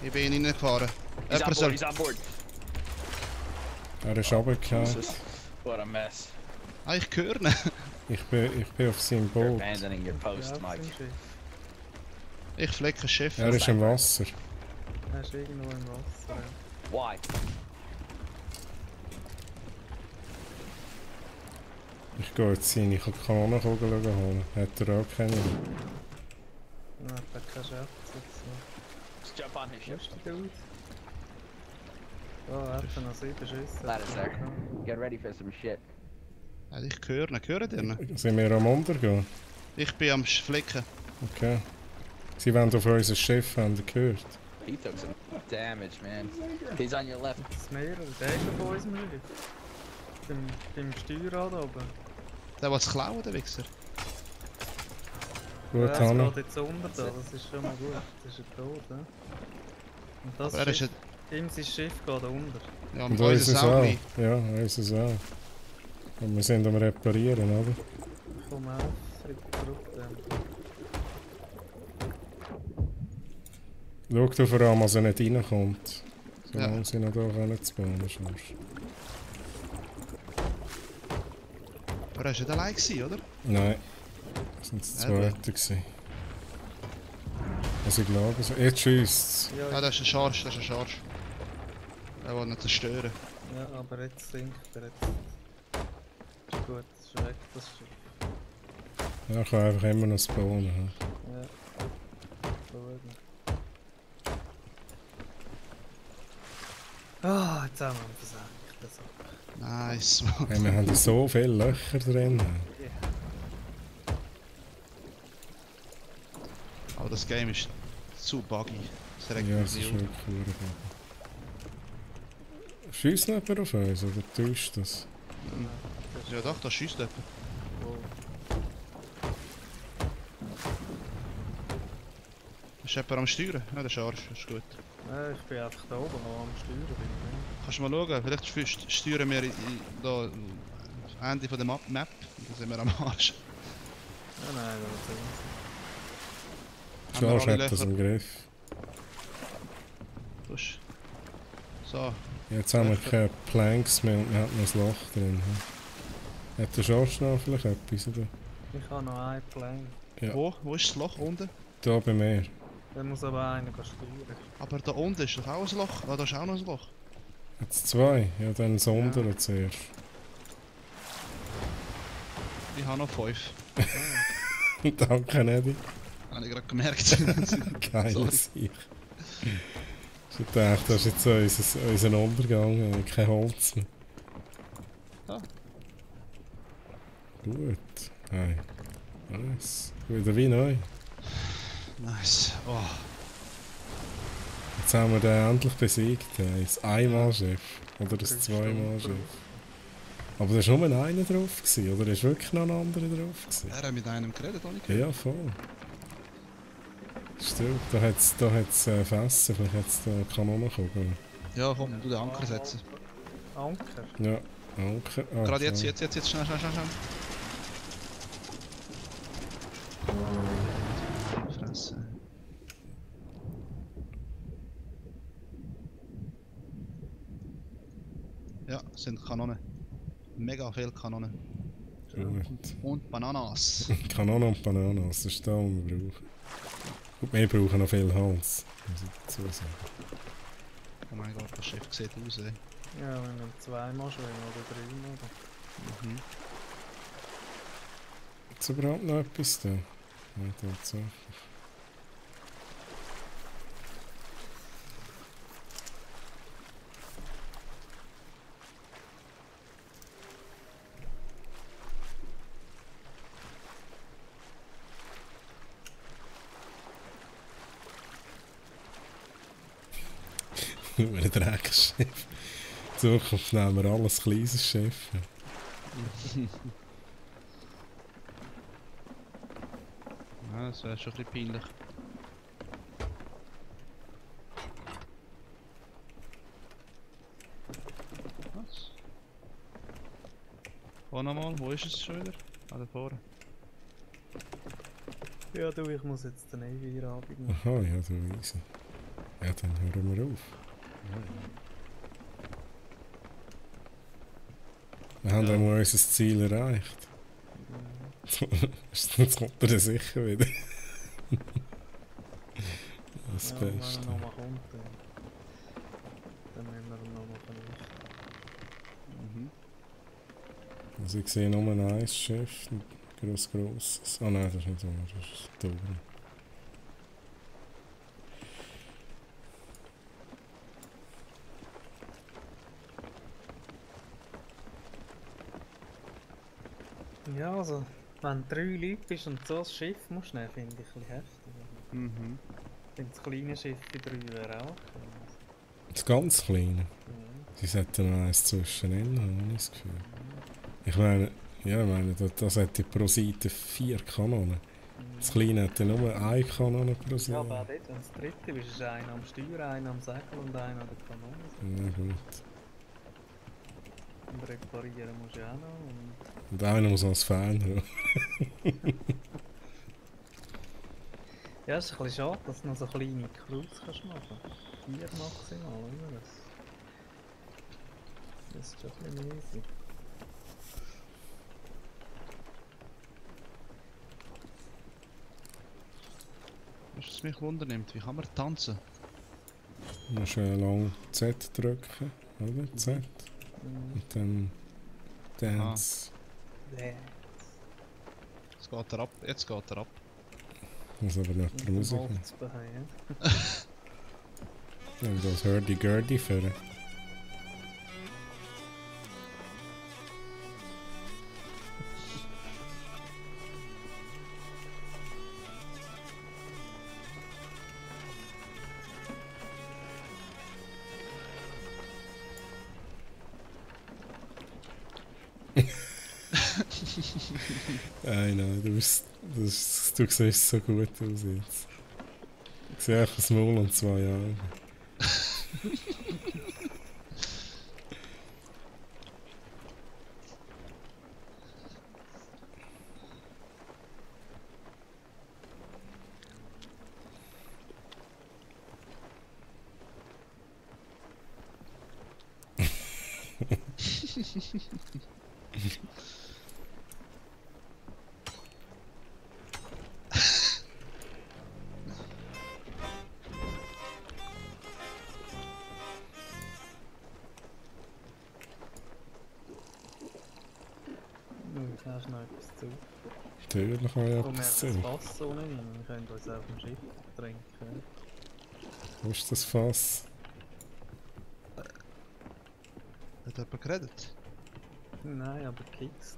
Ich bin ihn reingefahren. He's on Jemand board, soll... he's on board. Er ist runtergefallen. Jesus. What a mess. Ah, ich höre ihn. Ich bin auf seinem You're Boot. abandoning your post, Ja, auf Mike. seinem Schiff. Ich flecke ein Schiff. Er ist im Wasser. Er ist irgendwo im Wasser. Why? Ich gehe jetzt seine Kanonenkugeln holen. Hat er auch keine? Ja, der kann Scherz jetzt noch. Just jump on his Wo ship. ist der Dude? Oh, er hat noch 7 Schüsse. Ladder, sir. Get ready for some shit. Ja, ich höre ihn. Hört ihr ihn? Sind wir am Untergehen? Ich bin am Flicken. Okay. Sie wollen auf unser Schiff, haben Sie gehört? He took some damage, man. He's on your left. Das Meer, der ist auf unserem Schiff. Beim Steuerrad oben. Der will es klauen, der Wichser. Gut, Ja, Hanna. es geht jetzt unter da, das ist schon mal gut. Das ist er tot, ne? Und das Aber er ist Schiff, ihm sein Schiff geht unter. Ja, Und und unser unseres auch auch. nicht. Ja, unseres auch. Und wir sind am Reparieren, oder? Ich komme auf, Schritt zurück. Schau du vor allem, dass er nicht reinkommt. Solange Ja. sie noch da können zu bauen, sonst. Aber er war nicht allein, gewesen, oder? Nein. Das sind die Ja, Zweite gewesen. Also ich glaube so. Jetzt schießt Ja, Ah, das ist ein Charge, das ist ein Charge. Er will ihn zerstören. ja, aber jetzt sinkt er jetzt. Ist gut, ist weg, das Schiff. Ja, ich kann einfach immer noch spawnen. Ja. Schauen. Ah, jetzt haben wir ihn versenkt. Das auch. Nice, man. Hey, wir haben so viele Löcher drin. Aber das Game ist zu buggy. Das regt Ja, mich es ist nicht wirklich auf. verdammt. Schießt noch jemand auf uns oder täuscht das? Ja doch, da schießt jemand. Wow. Ist jemand am Steuern? Ja, der Charge, das ist gut. Ja, ich bin einfach da oben noch am Steuern. Bin ich. Kannst du mal schauen, vielleicht steuern wir da Ende von der Map, dann sind wir am Arsch. Ja, nein, das ist Haben wir Charge alle hat das Löcher? im Griff. Push. So, Jetzt haben wir keine Planks mehr und wir haben noch ein Loch drin. Hat der Schorsch noch vielleicht etwas, oder? Ich habe noch einen Plan. Ja. wo ist das Loch unten? Da bei mir. Dann muss aber einer steuern. Aber da unten ist doch auch ein Loch. Ah, da ist auch noch ein Loch. Jetzt 2. Ja, dann sondern zuerst. Ich habe noch 5. Danke, Neddy. Habe ich gerade gemerkt. Geil, Sorry. sicher. Ich dachte, das ist jetzt unser Untergang. Kein Holz mehr. Ah. Gut. Hey. Nice. Wieder wie neu. Nice. Oh. Jetzt haben wir den endlich besiegt. Das Einmal-Chef. Oder das Zweimal-Chef. Aber da war nur einer drauf, gewesen, oder ist wirklich noch ein anderer drauf? Gewesen? Er hat mit einem geredet, habe ich Ja, voll. Stimmt, da hat es Fässer, vielleicht hat es da Kanonenkugel. Ja, komm, du den Anker setzen. Anker? Ja, Anker. Ah, Gerade jetzt, so. jetzt, schnell. Fresse. Ja, sind Kanonen. Mega viel Kanonen. Gut. Und Bananas. Kanone und Bananas, das ist das, was wir brauchen. Und wir brauchen noch viel Holz, muss ich dazu sagen. Oh mein Gott, das Schiff sieht aus, ey. Ja, wenn wir zweimal schwimmen oder dreimal. Oder? Mhm. Ist überhaupt noch etwas da? Ja, tatsächlich. Nur ein Dreckschiff. In Zukunft nehmen wir alles kleines Schiff. Ja, das wäre schon ein bisschen peinlich. Was? Wo nochmal? Wo ist es schon wieder? Ah, da vorne. Ja, du, ich muss jetzt den Navy-Abend machen. Aha, ja, so easy. Ja, dann hören wir auf. Wir haben ja mal unser Ziel erreicht. Jetzt kommt er sicher wieder. Das Ja, Beste. wenn er nochmal kommt, dann müssen wir ihn nochmal vernichten. Mhm. Also ich sehe nur ein Eisschiff, ein grosses. Ah nein, das ist nicht wahr, das ist dumm. Ja, also, wenn du 3 Leute bist und so ein Schiff musst nehmen, finde ich ein bisschen heftig. Mhm. Ich finde das kleine Schiff für 3 wäre auch cool. Das ganz Kleine. Ja. Sie sollten noch eins zwischenein haben, habe ich das Gefühl. Ich meine, das hätte pro Seite 4 Kanonen. Das Kleine hätte nur eine Kanone pro Ja, aber auch Seite. dort, wenn das dritte bist, ist einer am Steuer, einer am Segel und einer an der Kanone. Ja gut. Und reparieren musst du ja auch noch. Und einer muss als Fan haben. Ja, es ist ein bisschen schade, dass du noch so kleine Crews kannst machen. 4 maximal, oder? Das ist schon ein bisschen easy. Was mich wundernimmt, wie kann man tanzen? Du musst lang Z drücken, oder? Z. Und dann Dance. Ja. Jetzt geht er ab. Das ist aber nicht Mit die dem Musik. Holz beheim. Und das Hurdy-Gurdy für. Nein, du siehst so gut aus jetzt. Ich sehe einfach das Maul und 2 Augen. Da ist noch etwas zu. Natürlich habe ich Und wir etwas haben zu. das Fass ohne rein. Wir können uns auf dem Schiff trinken. Wo ist das Fass? Hat jemand geredet? Nein, aber gekickst.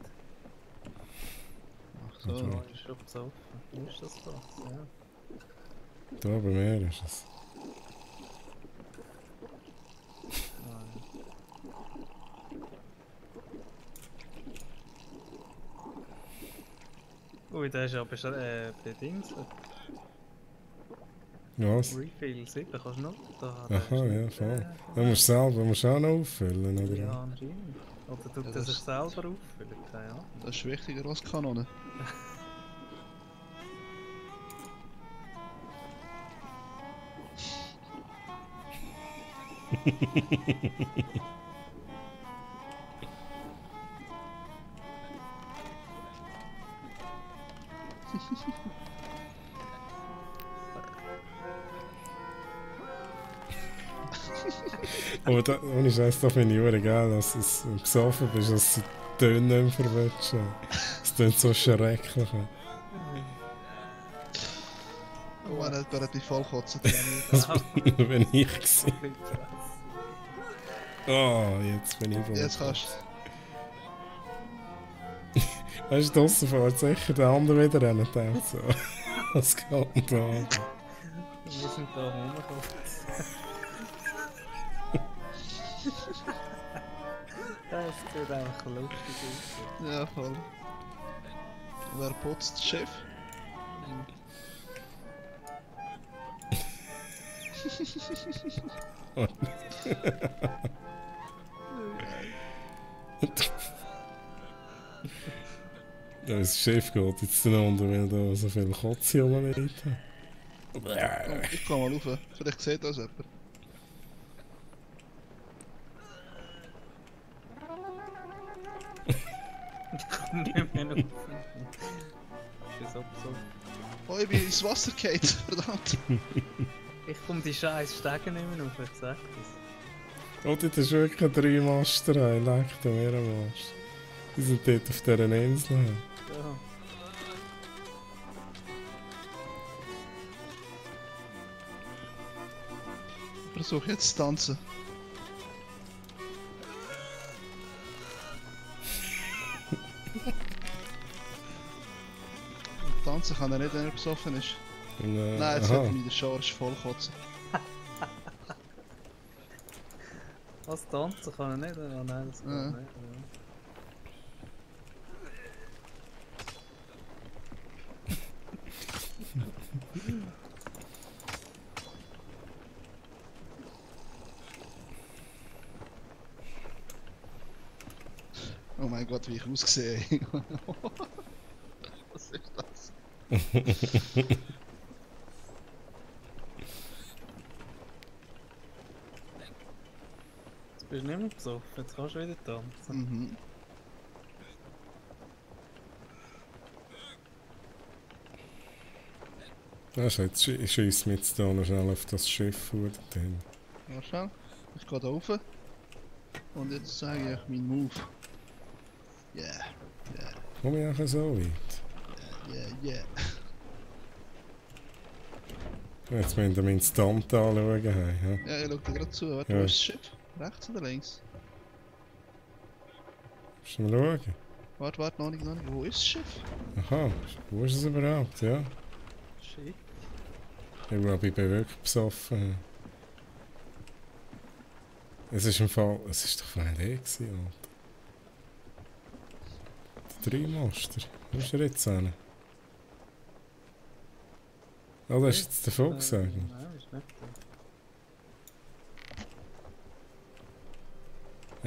Ach so. Okay. Oh, ist schon besoffen. Wo ist das Fass? Ja. Da bei mir ist es. Nein. Ui, der ist aber schon bedingt. Was? Refill 7 kannst du noch. Da, Aha, ja, voll. Du musst selber musst auch noch auffüllen, oder? Ja, anscheinend. Oder tut Ja, er sich das- selber auffüllen? Keine Ahnung. Das ist wichtiger als Kanone. Aber da, ohne Scheiß, da finde ich auch geil, dass du besoffen bist, dass du die Töne nicht mehr verwirrst. Es klingt so schrecklich. Oh, er hat relativ voll kotzen. Das bin ich gewesen. Oh, jetzt bin ich voll. Jetzt kannst Weißt du, draussen fährt sicher der andere wieder rein und denkt so, was geht denn da? Wir sind da rumgekommen. Das sieht einfach lustig aus. Ja, voll. Wer putzt das Schiff? Ja, das Schiff geht jetzt runter, weil da so viel Kotze rumliegt. Oh, ich kann mal rauf. Vielleicht sieht das jemand. Komm nicht mehr auf. Ist das auch so? Oh, ich bin ins Wasser gefallen. Verdammt. Ich komme die scheiß Stege nicht mehr auf, ich sag das. Oh, dort ist wirklich ein 3-Master, leck mir am Arsch. Die sind dort auf dieser Insel. Ja. Ich versuche jetzt zu tanzen. Tanzen kann er nicht, wenn er besoffen ist. Nein, jetzt hat er mich der Charge voll kotzen. Was tanzen kann er nicht? Oh nein, das kann Ja. er nicht. Oh mein Gott, wie ich aussehe. Was ist das? Jetzt bist du nicht mehr besoffen, jetzt kannst du wieder tanzen. Mhm. Das ist jetzt schießt mich jetzt da noch schnell auf das Schiff vor. Warte schnell. Ich gehe da rauf. Und jetzt sage ich meinen Move. Yeah, Komm ich auch so weit? yeah. Jetzt müssen wir meinen Stand anschauen. Ja. Ja, ich schau dir gerade zu. Warte, Ja. wo ist das Schiff? Rechts oder links? Musst du mal schauen? Warte, noch nicht. Wo ist das Schiff? Aha, wo ist es überhaupt? Ja. Shit. Ich glaube, ich bin wirklich besoffen. Es ist im Fall. Es ist doch eine Idee gewesen, Alter. Der 3-Master. Wo ist er jetzt hin? Ah, das ist jetzt davon gesagt. Nein, ist nicht so.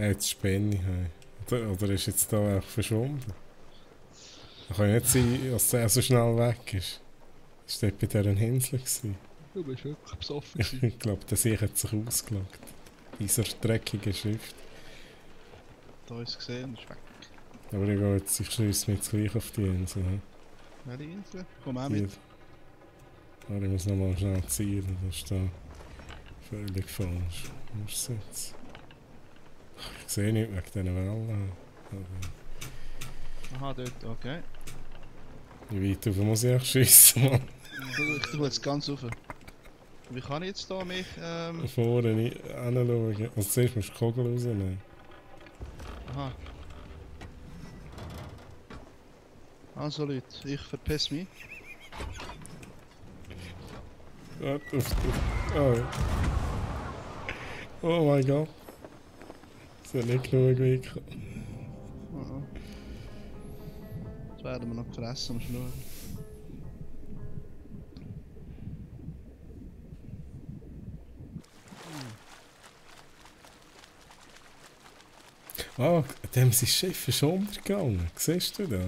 Ja, jetzt spinne ich. Hey. Oder ist jetzt da einfach verschwunden? Das kann ja nicht sein, dass er so schnell weg ist. Das war dort bei dieser Insel. Gewesen. Du bist wirklich besoffen. Ich glaube, der See hat sich ausgelockt. Dieser dreckige Schrift. hat uns gesehen und ist weg. Aber ich gehe jetzt, ich schieße mich jetzt gleich auf die Insel. He? Welche Insel? Komm auch Hier. mit. Aber ich muss nochmal schnell zielen, das ist da völlig falsch. Wo ist es jetzt? Ach, ich sehe nicht wegen diesen Wellen. Aha, dort, okay. Wie weit rauf muss ich schiessen, Mann? Ich tue jetzt ganz rauf. Wie kann ich jetzt da mich, Vorne nicht hinschauen. Also zuerst musst du die Kugel rausnehmen. aha. Also Leute, ich verpiss mich. Warte auf die... Oh. Oh mein Gott. Das hat nicht genug Winkel. Oh. Jetzt werden wir noch gefressen, musst du schauen. Ah, dem sein Schiff ist untergegangen. Siehst du da?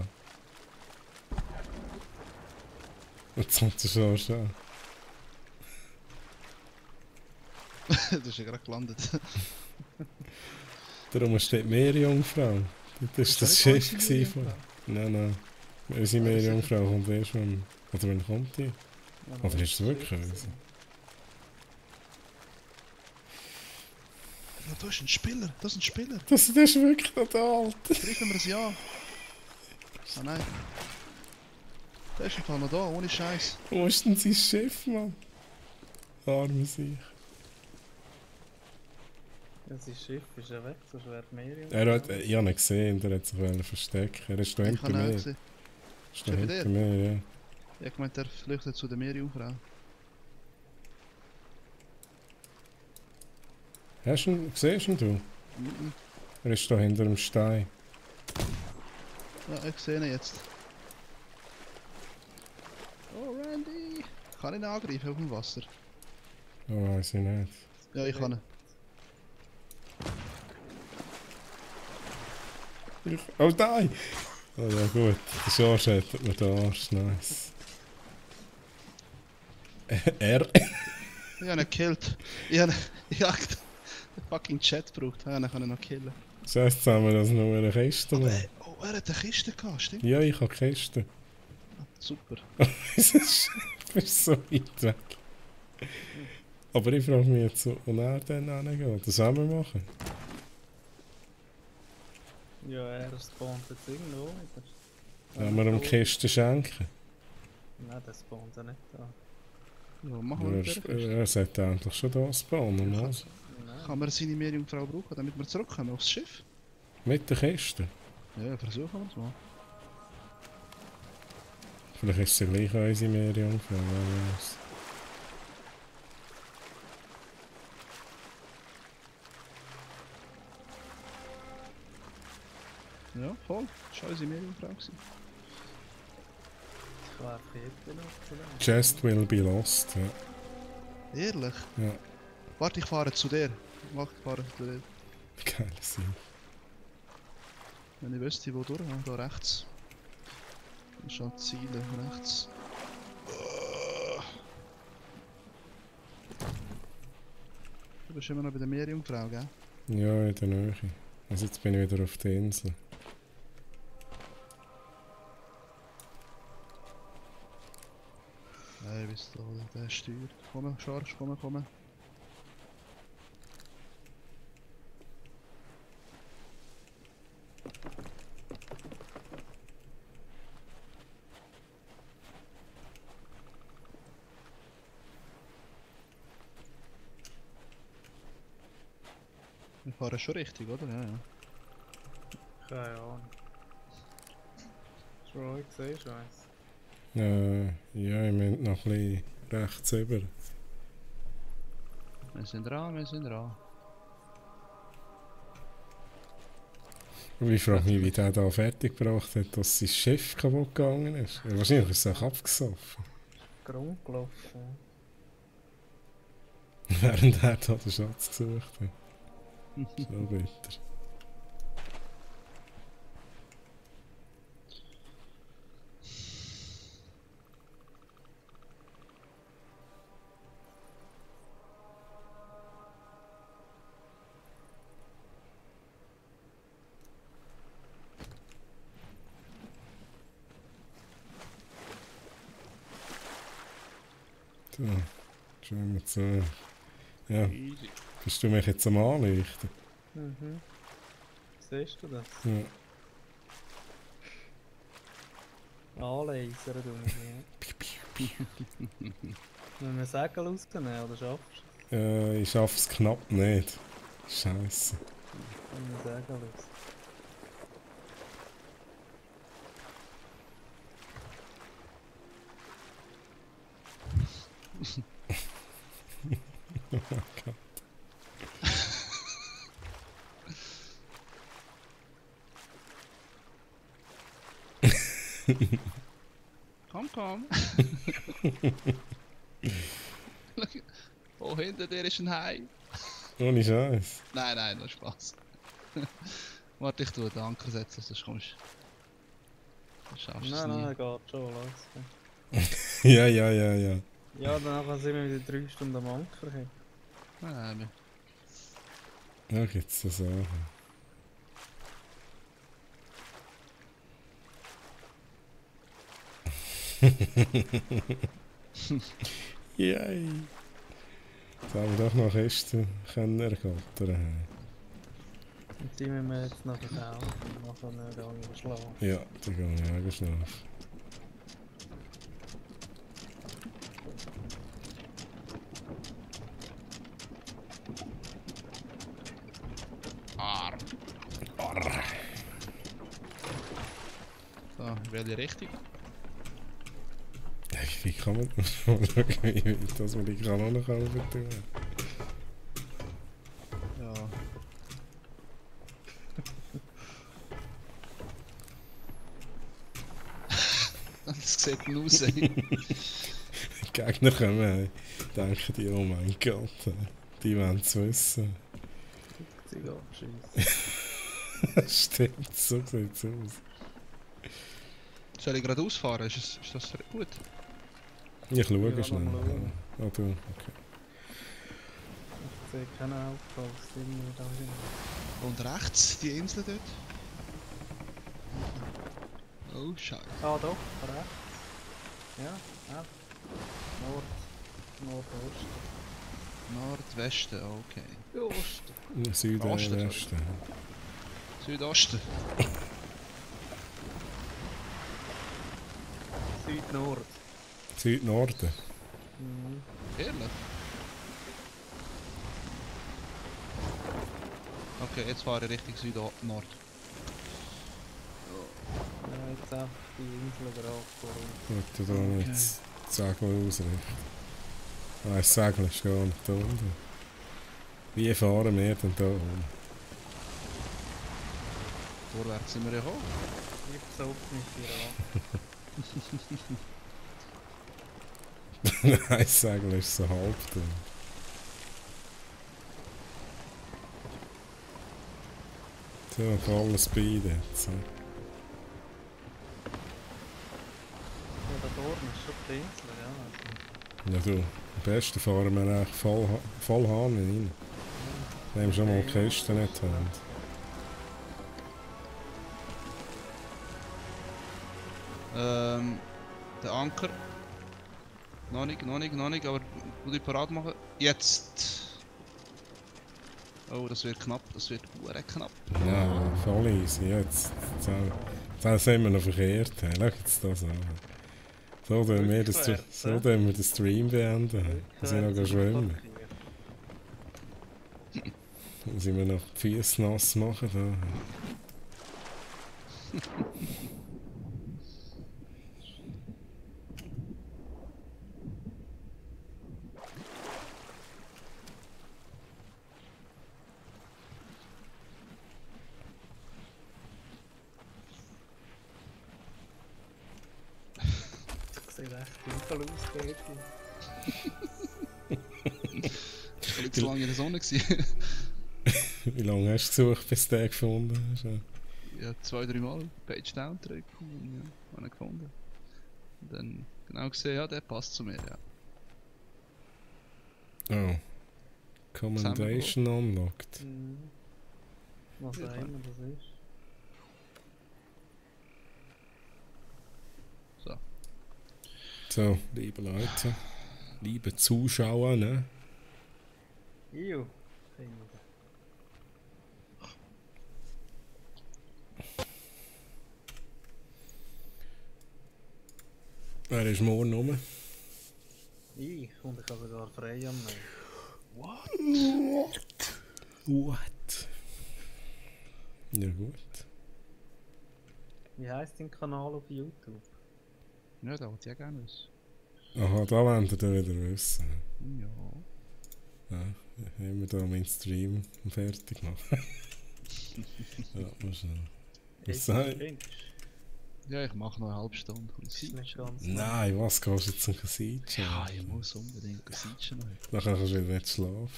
Jetzt kommt er schon. Das ist ja gerade gelandet. Darum steht Meerjungfrau. Das war das Ist Schiff. nicht unsere Von... Nein. Unsere Meerjungfrau kommt erst wenn... Oder wann kommt die? Oder ist es wirklich unsere? Ja, da ist ein Spieler, das ist ein Spieler. Das ist wirklich total. Greifen wir es ja. Ah nein. Der ist im Fall noch da, ohne Scheiß. Wo ist denn sein Schiff, Mann? Arme sich. Ja, sein Schiff ist ja weg, sonst wäre die Meere. Er hat, ich habe ihn gesehen, der hat sich verstecken. Er ist da Ich hinter habe ihn auch mir. gesehen. Ist da Ist er hinter bei mir, ja. Ich habe gemeint, der flüchtet zu der Meerjungfrau. Hast du ihn, siehst du ihn? Mhm. Er ist da hinter dem Stein. Ja, ich sehe ihn jetzt. Oh, Randy! Kann ich ihn angreifen auf dem Wasser? Oh, weiß ich nicht. Ja, ich kann ihn. Oh nein! Oh ja gut, der Schorsch hat mir den Arsch, nice. Er? Ich habe ihn gekillt. Ich habe den fucking Chat gebraucht. Ja, dann kann ich noch killen. Scheiße, jetzt haben wir das noch in der Kiste. Aber, Mann. oh, er hat eine Kiste gehabt, stimmt? Ja, ich habe Kiste. Super. Unser Schiff ist so weit weg. Aber ich frage mich jetzt, wo er dann hingeht. Das wollen wir machen. Ja, er spawnt jetzt irgendwo. Wollen wir ihm die Kiste schenken? Nein, der spawnt ja nicht da. Ja, machen wir mit der Kiste. Er sollte eigentlich schon da spawnen. Ja. Also. Nein. Kann man seine Meerjungfrau brauchen, damit wir zurückkommen aufs Schiff? Mit der Kiste. Ja, versuchen wir es mal. Vielleicht ist sie gleich unsere Meerjungfrau. Wer weiß. Ja, voll. Das war unsere Meerjungfrau. gewesen. Ich werfe jetzt noch vielleicht. Chest will be lost. Ja. Ehrlich? Ja. Warte, ich fahre zu dir. Mach, ich fahre zu dir. Geil Sinn. Wenn ich wüsste, wo durch, da rechts. Dann schaut Ziele rechts. Du bist immer noch bei der Meerjungfrau, gell? Ja, in der Nähe. Also jetzt bin ich wieder auf der Insel. Nein, bist du da, der steuert. Komm, Scharsch, komm. Wir fahren schon richtig, oder? Ja, ja. Keine Ahnung. Schon ich sehe schon eins. Ja, ich meine noch ein bisschen rechts über. Wir sind dran. Aber ich frage mich, wie der da fertig gebracht hat, dass sein Schiff kaputt gegangen ist. Ja, wahrscheinlich ist es auch abgesoffen. Grund gelaufen. Während er da den Schatz gesucht hat. So bitter. So, schauen wir zu. Ja, Easy. bist du mich jetzt am Anleuchten? Mhm. Siehst du das? Ja. Anlasern, du mich. Wenn wir Segel rausnehmen, oder schaffst du Ich schaff's knapp nicht. Scheiße. wenn wir Segel raus? Oh mein Gott. Komm. Oh, hinter dir ist ein Hai. Ohne Scheiß. Nein, das ist Spaß. Warte, ich tue den Anker setzen, sonst kommst du. Das schaffst du es Nein, nie. geht schon, lass. Ja. Ja, danach sind wir wieder 3 Stunden am Anker. Hey. Nein, Ja, gibt's das auch. Yay! Jetzt haben wir doch noch Kisten können ergattern. Und die müssen wir jetzt noch verkaufen und nachher gehen wir schlafen. Ja, da gehe ich auch schlafen. Arr. So, in welche Richtung? Wie kann man das schauen, wie weit dass man die Kanone kaufen tun? Ja. Das sieht denn aus, ey. Die Gegner kommen, denken die, oh mein Gott, die wollen es wissen. Sie geht schiessen. Stimmt, so sieht es aus. Soll ich gerade ausfahren? Ist das gut? Ich schaue Ja, schnell. mal schauen. Ah, du, okay. Ich sehe keine Autos, die wir da sind. Und rechts, die Insel dort? Oh, scheiße. Ah, doch, rechts. Ja, ja. Nordosten. Nordwesten, okay. Osten. Süden, Osten, Westen. Südosten. Süd-Nord. Süd-Norden. Mhm. Ehrlich? Okay, jetzt fahre ich Richtung Süd-Nord. Ja, jetzt auch die Insel gerade vor uns. Gut, da okay. Jetzt das Segel ausrichten. Ah, das Segel ist gar nicht da unten. Wie fahren wir denn da um? Vorwärts sind wir ja gekommen. Ich besorge mich hier an. Nein, das Segel ist so halb da. So, voller Speed jetzt. Ja, da oben ist schon die Insel, ja. Ja du, am besten fahren wir eigentlich voll Hahn rein. Wir haben schon mal die Kiste nicht haben. Der Anker. Noch nicht, aber will ich parat machen. Jetzt! Oh, das wird knapp, das wird sehr knapp. Ja, voll easy. Jetzt sind wir noch verkehrt. Hey. Schau jetzt das an. So tun wir den Stream beenden. Wir sind noch schwimmen. Müssen wir noch die Füße nass machen. Da. Sieht echt dunkel aus dort. Ich war zu lange in der Sonne. Gewesen. Wie lange hast du gesucht, bis du den gefunden hast? Ja, 2-3 Mal Page Down drücken und ja, habe ihn gefunden. Und dann genau gesehen, ja, der passt zu mir, ja. Oh. Commendation unlocked. Mhm. Was auch immer das ist. So, liebe Leute, Liebe Zuschauer, ne? Iu. Wer ist morgen rum? Ich und ich habe sogar frei am Nehmen. What? Ja gut. Wie heisst dein Kanal auf YouTube? Ja, da wollte ich auch gerne wissen. Aha, da wollen wir dann wieder wissen. Ja. Ja, haben wir da meinen Stream fertig machen. Ja, mal schnell. Was sei? Ja, ich mache noch eine halbe Stunde. Das ist nicht ganz Nein, was gehst du jetzt zum Siegen? Ja, ich muss unbedingt sitzen. Nachher kannst du wieder nicht schlafen.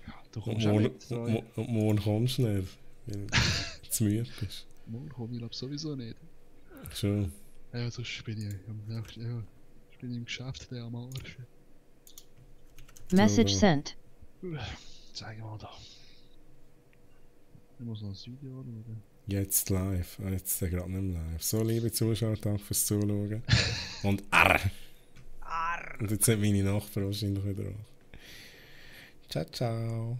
Ja, du Und kommst auch mit. morgen kommst du nicht, weil du zu müde bist. Morgen komme ich glaub sowieso nicht. Schon. Ja, sonst bin ich im Geschäft der am Arsch. Message So. sent. Zeig mal da. Ich muss noch ein Video anschauen. Jetzt live. Ah, jetzt ist er gerade nicht mehr live. So, liebe Zuschauer, danke fürs Zuschauen. Und arr! Und jetzt sind meine Nachbarn wahrscheinlich wieder an. Ciao, ciao.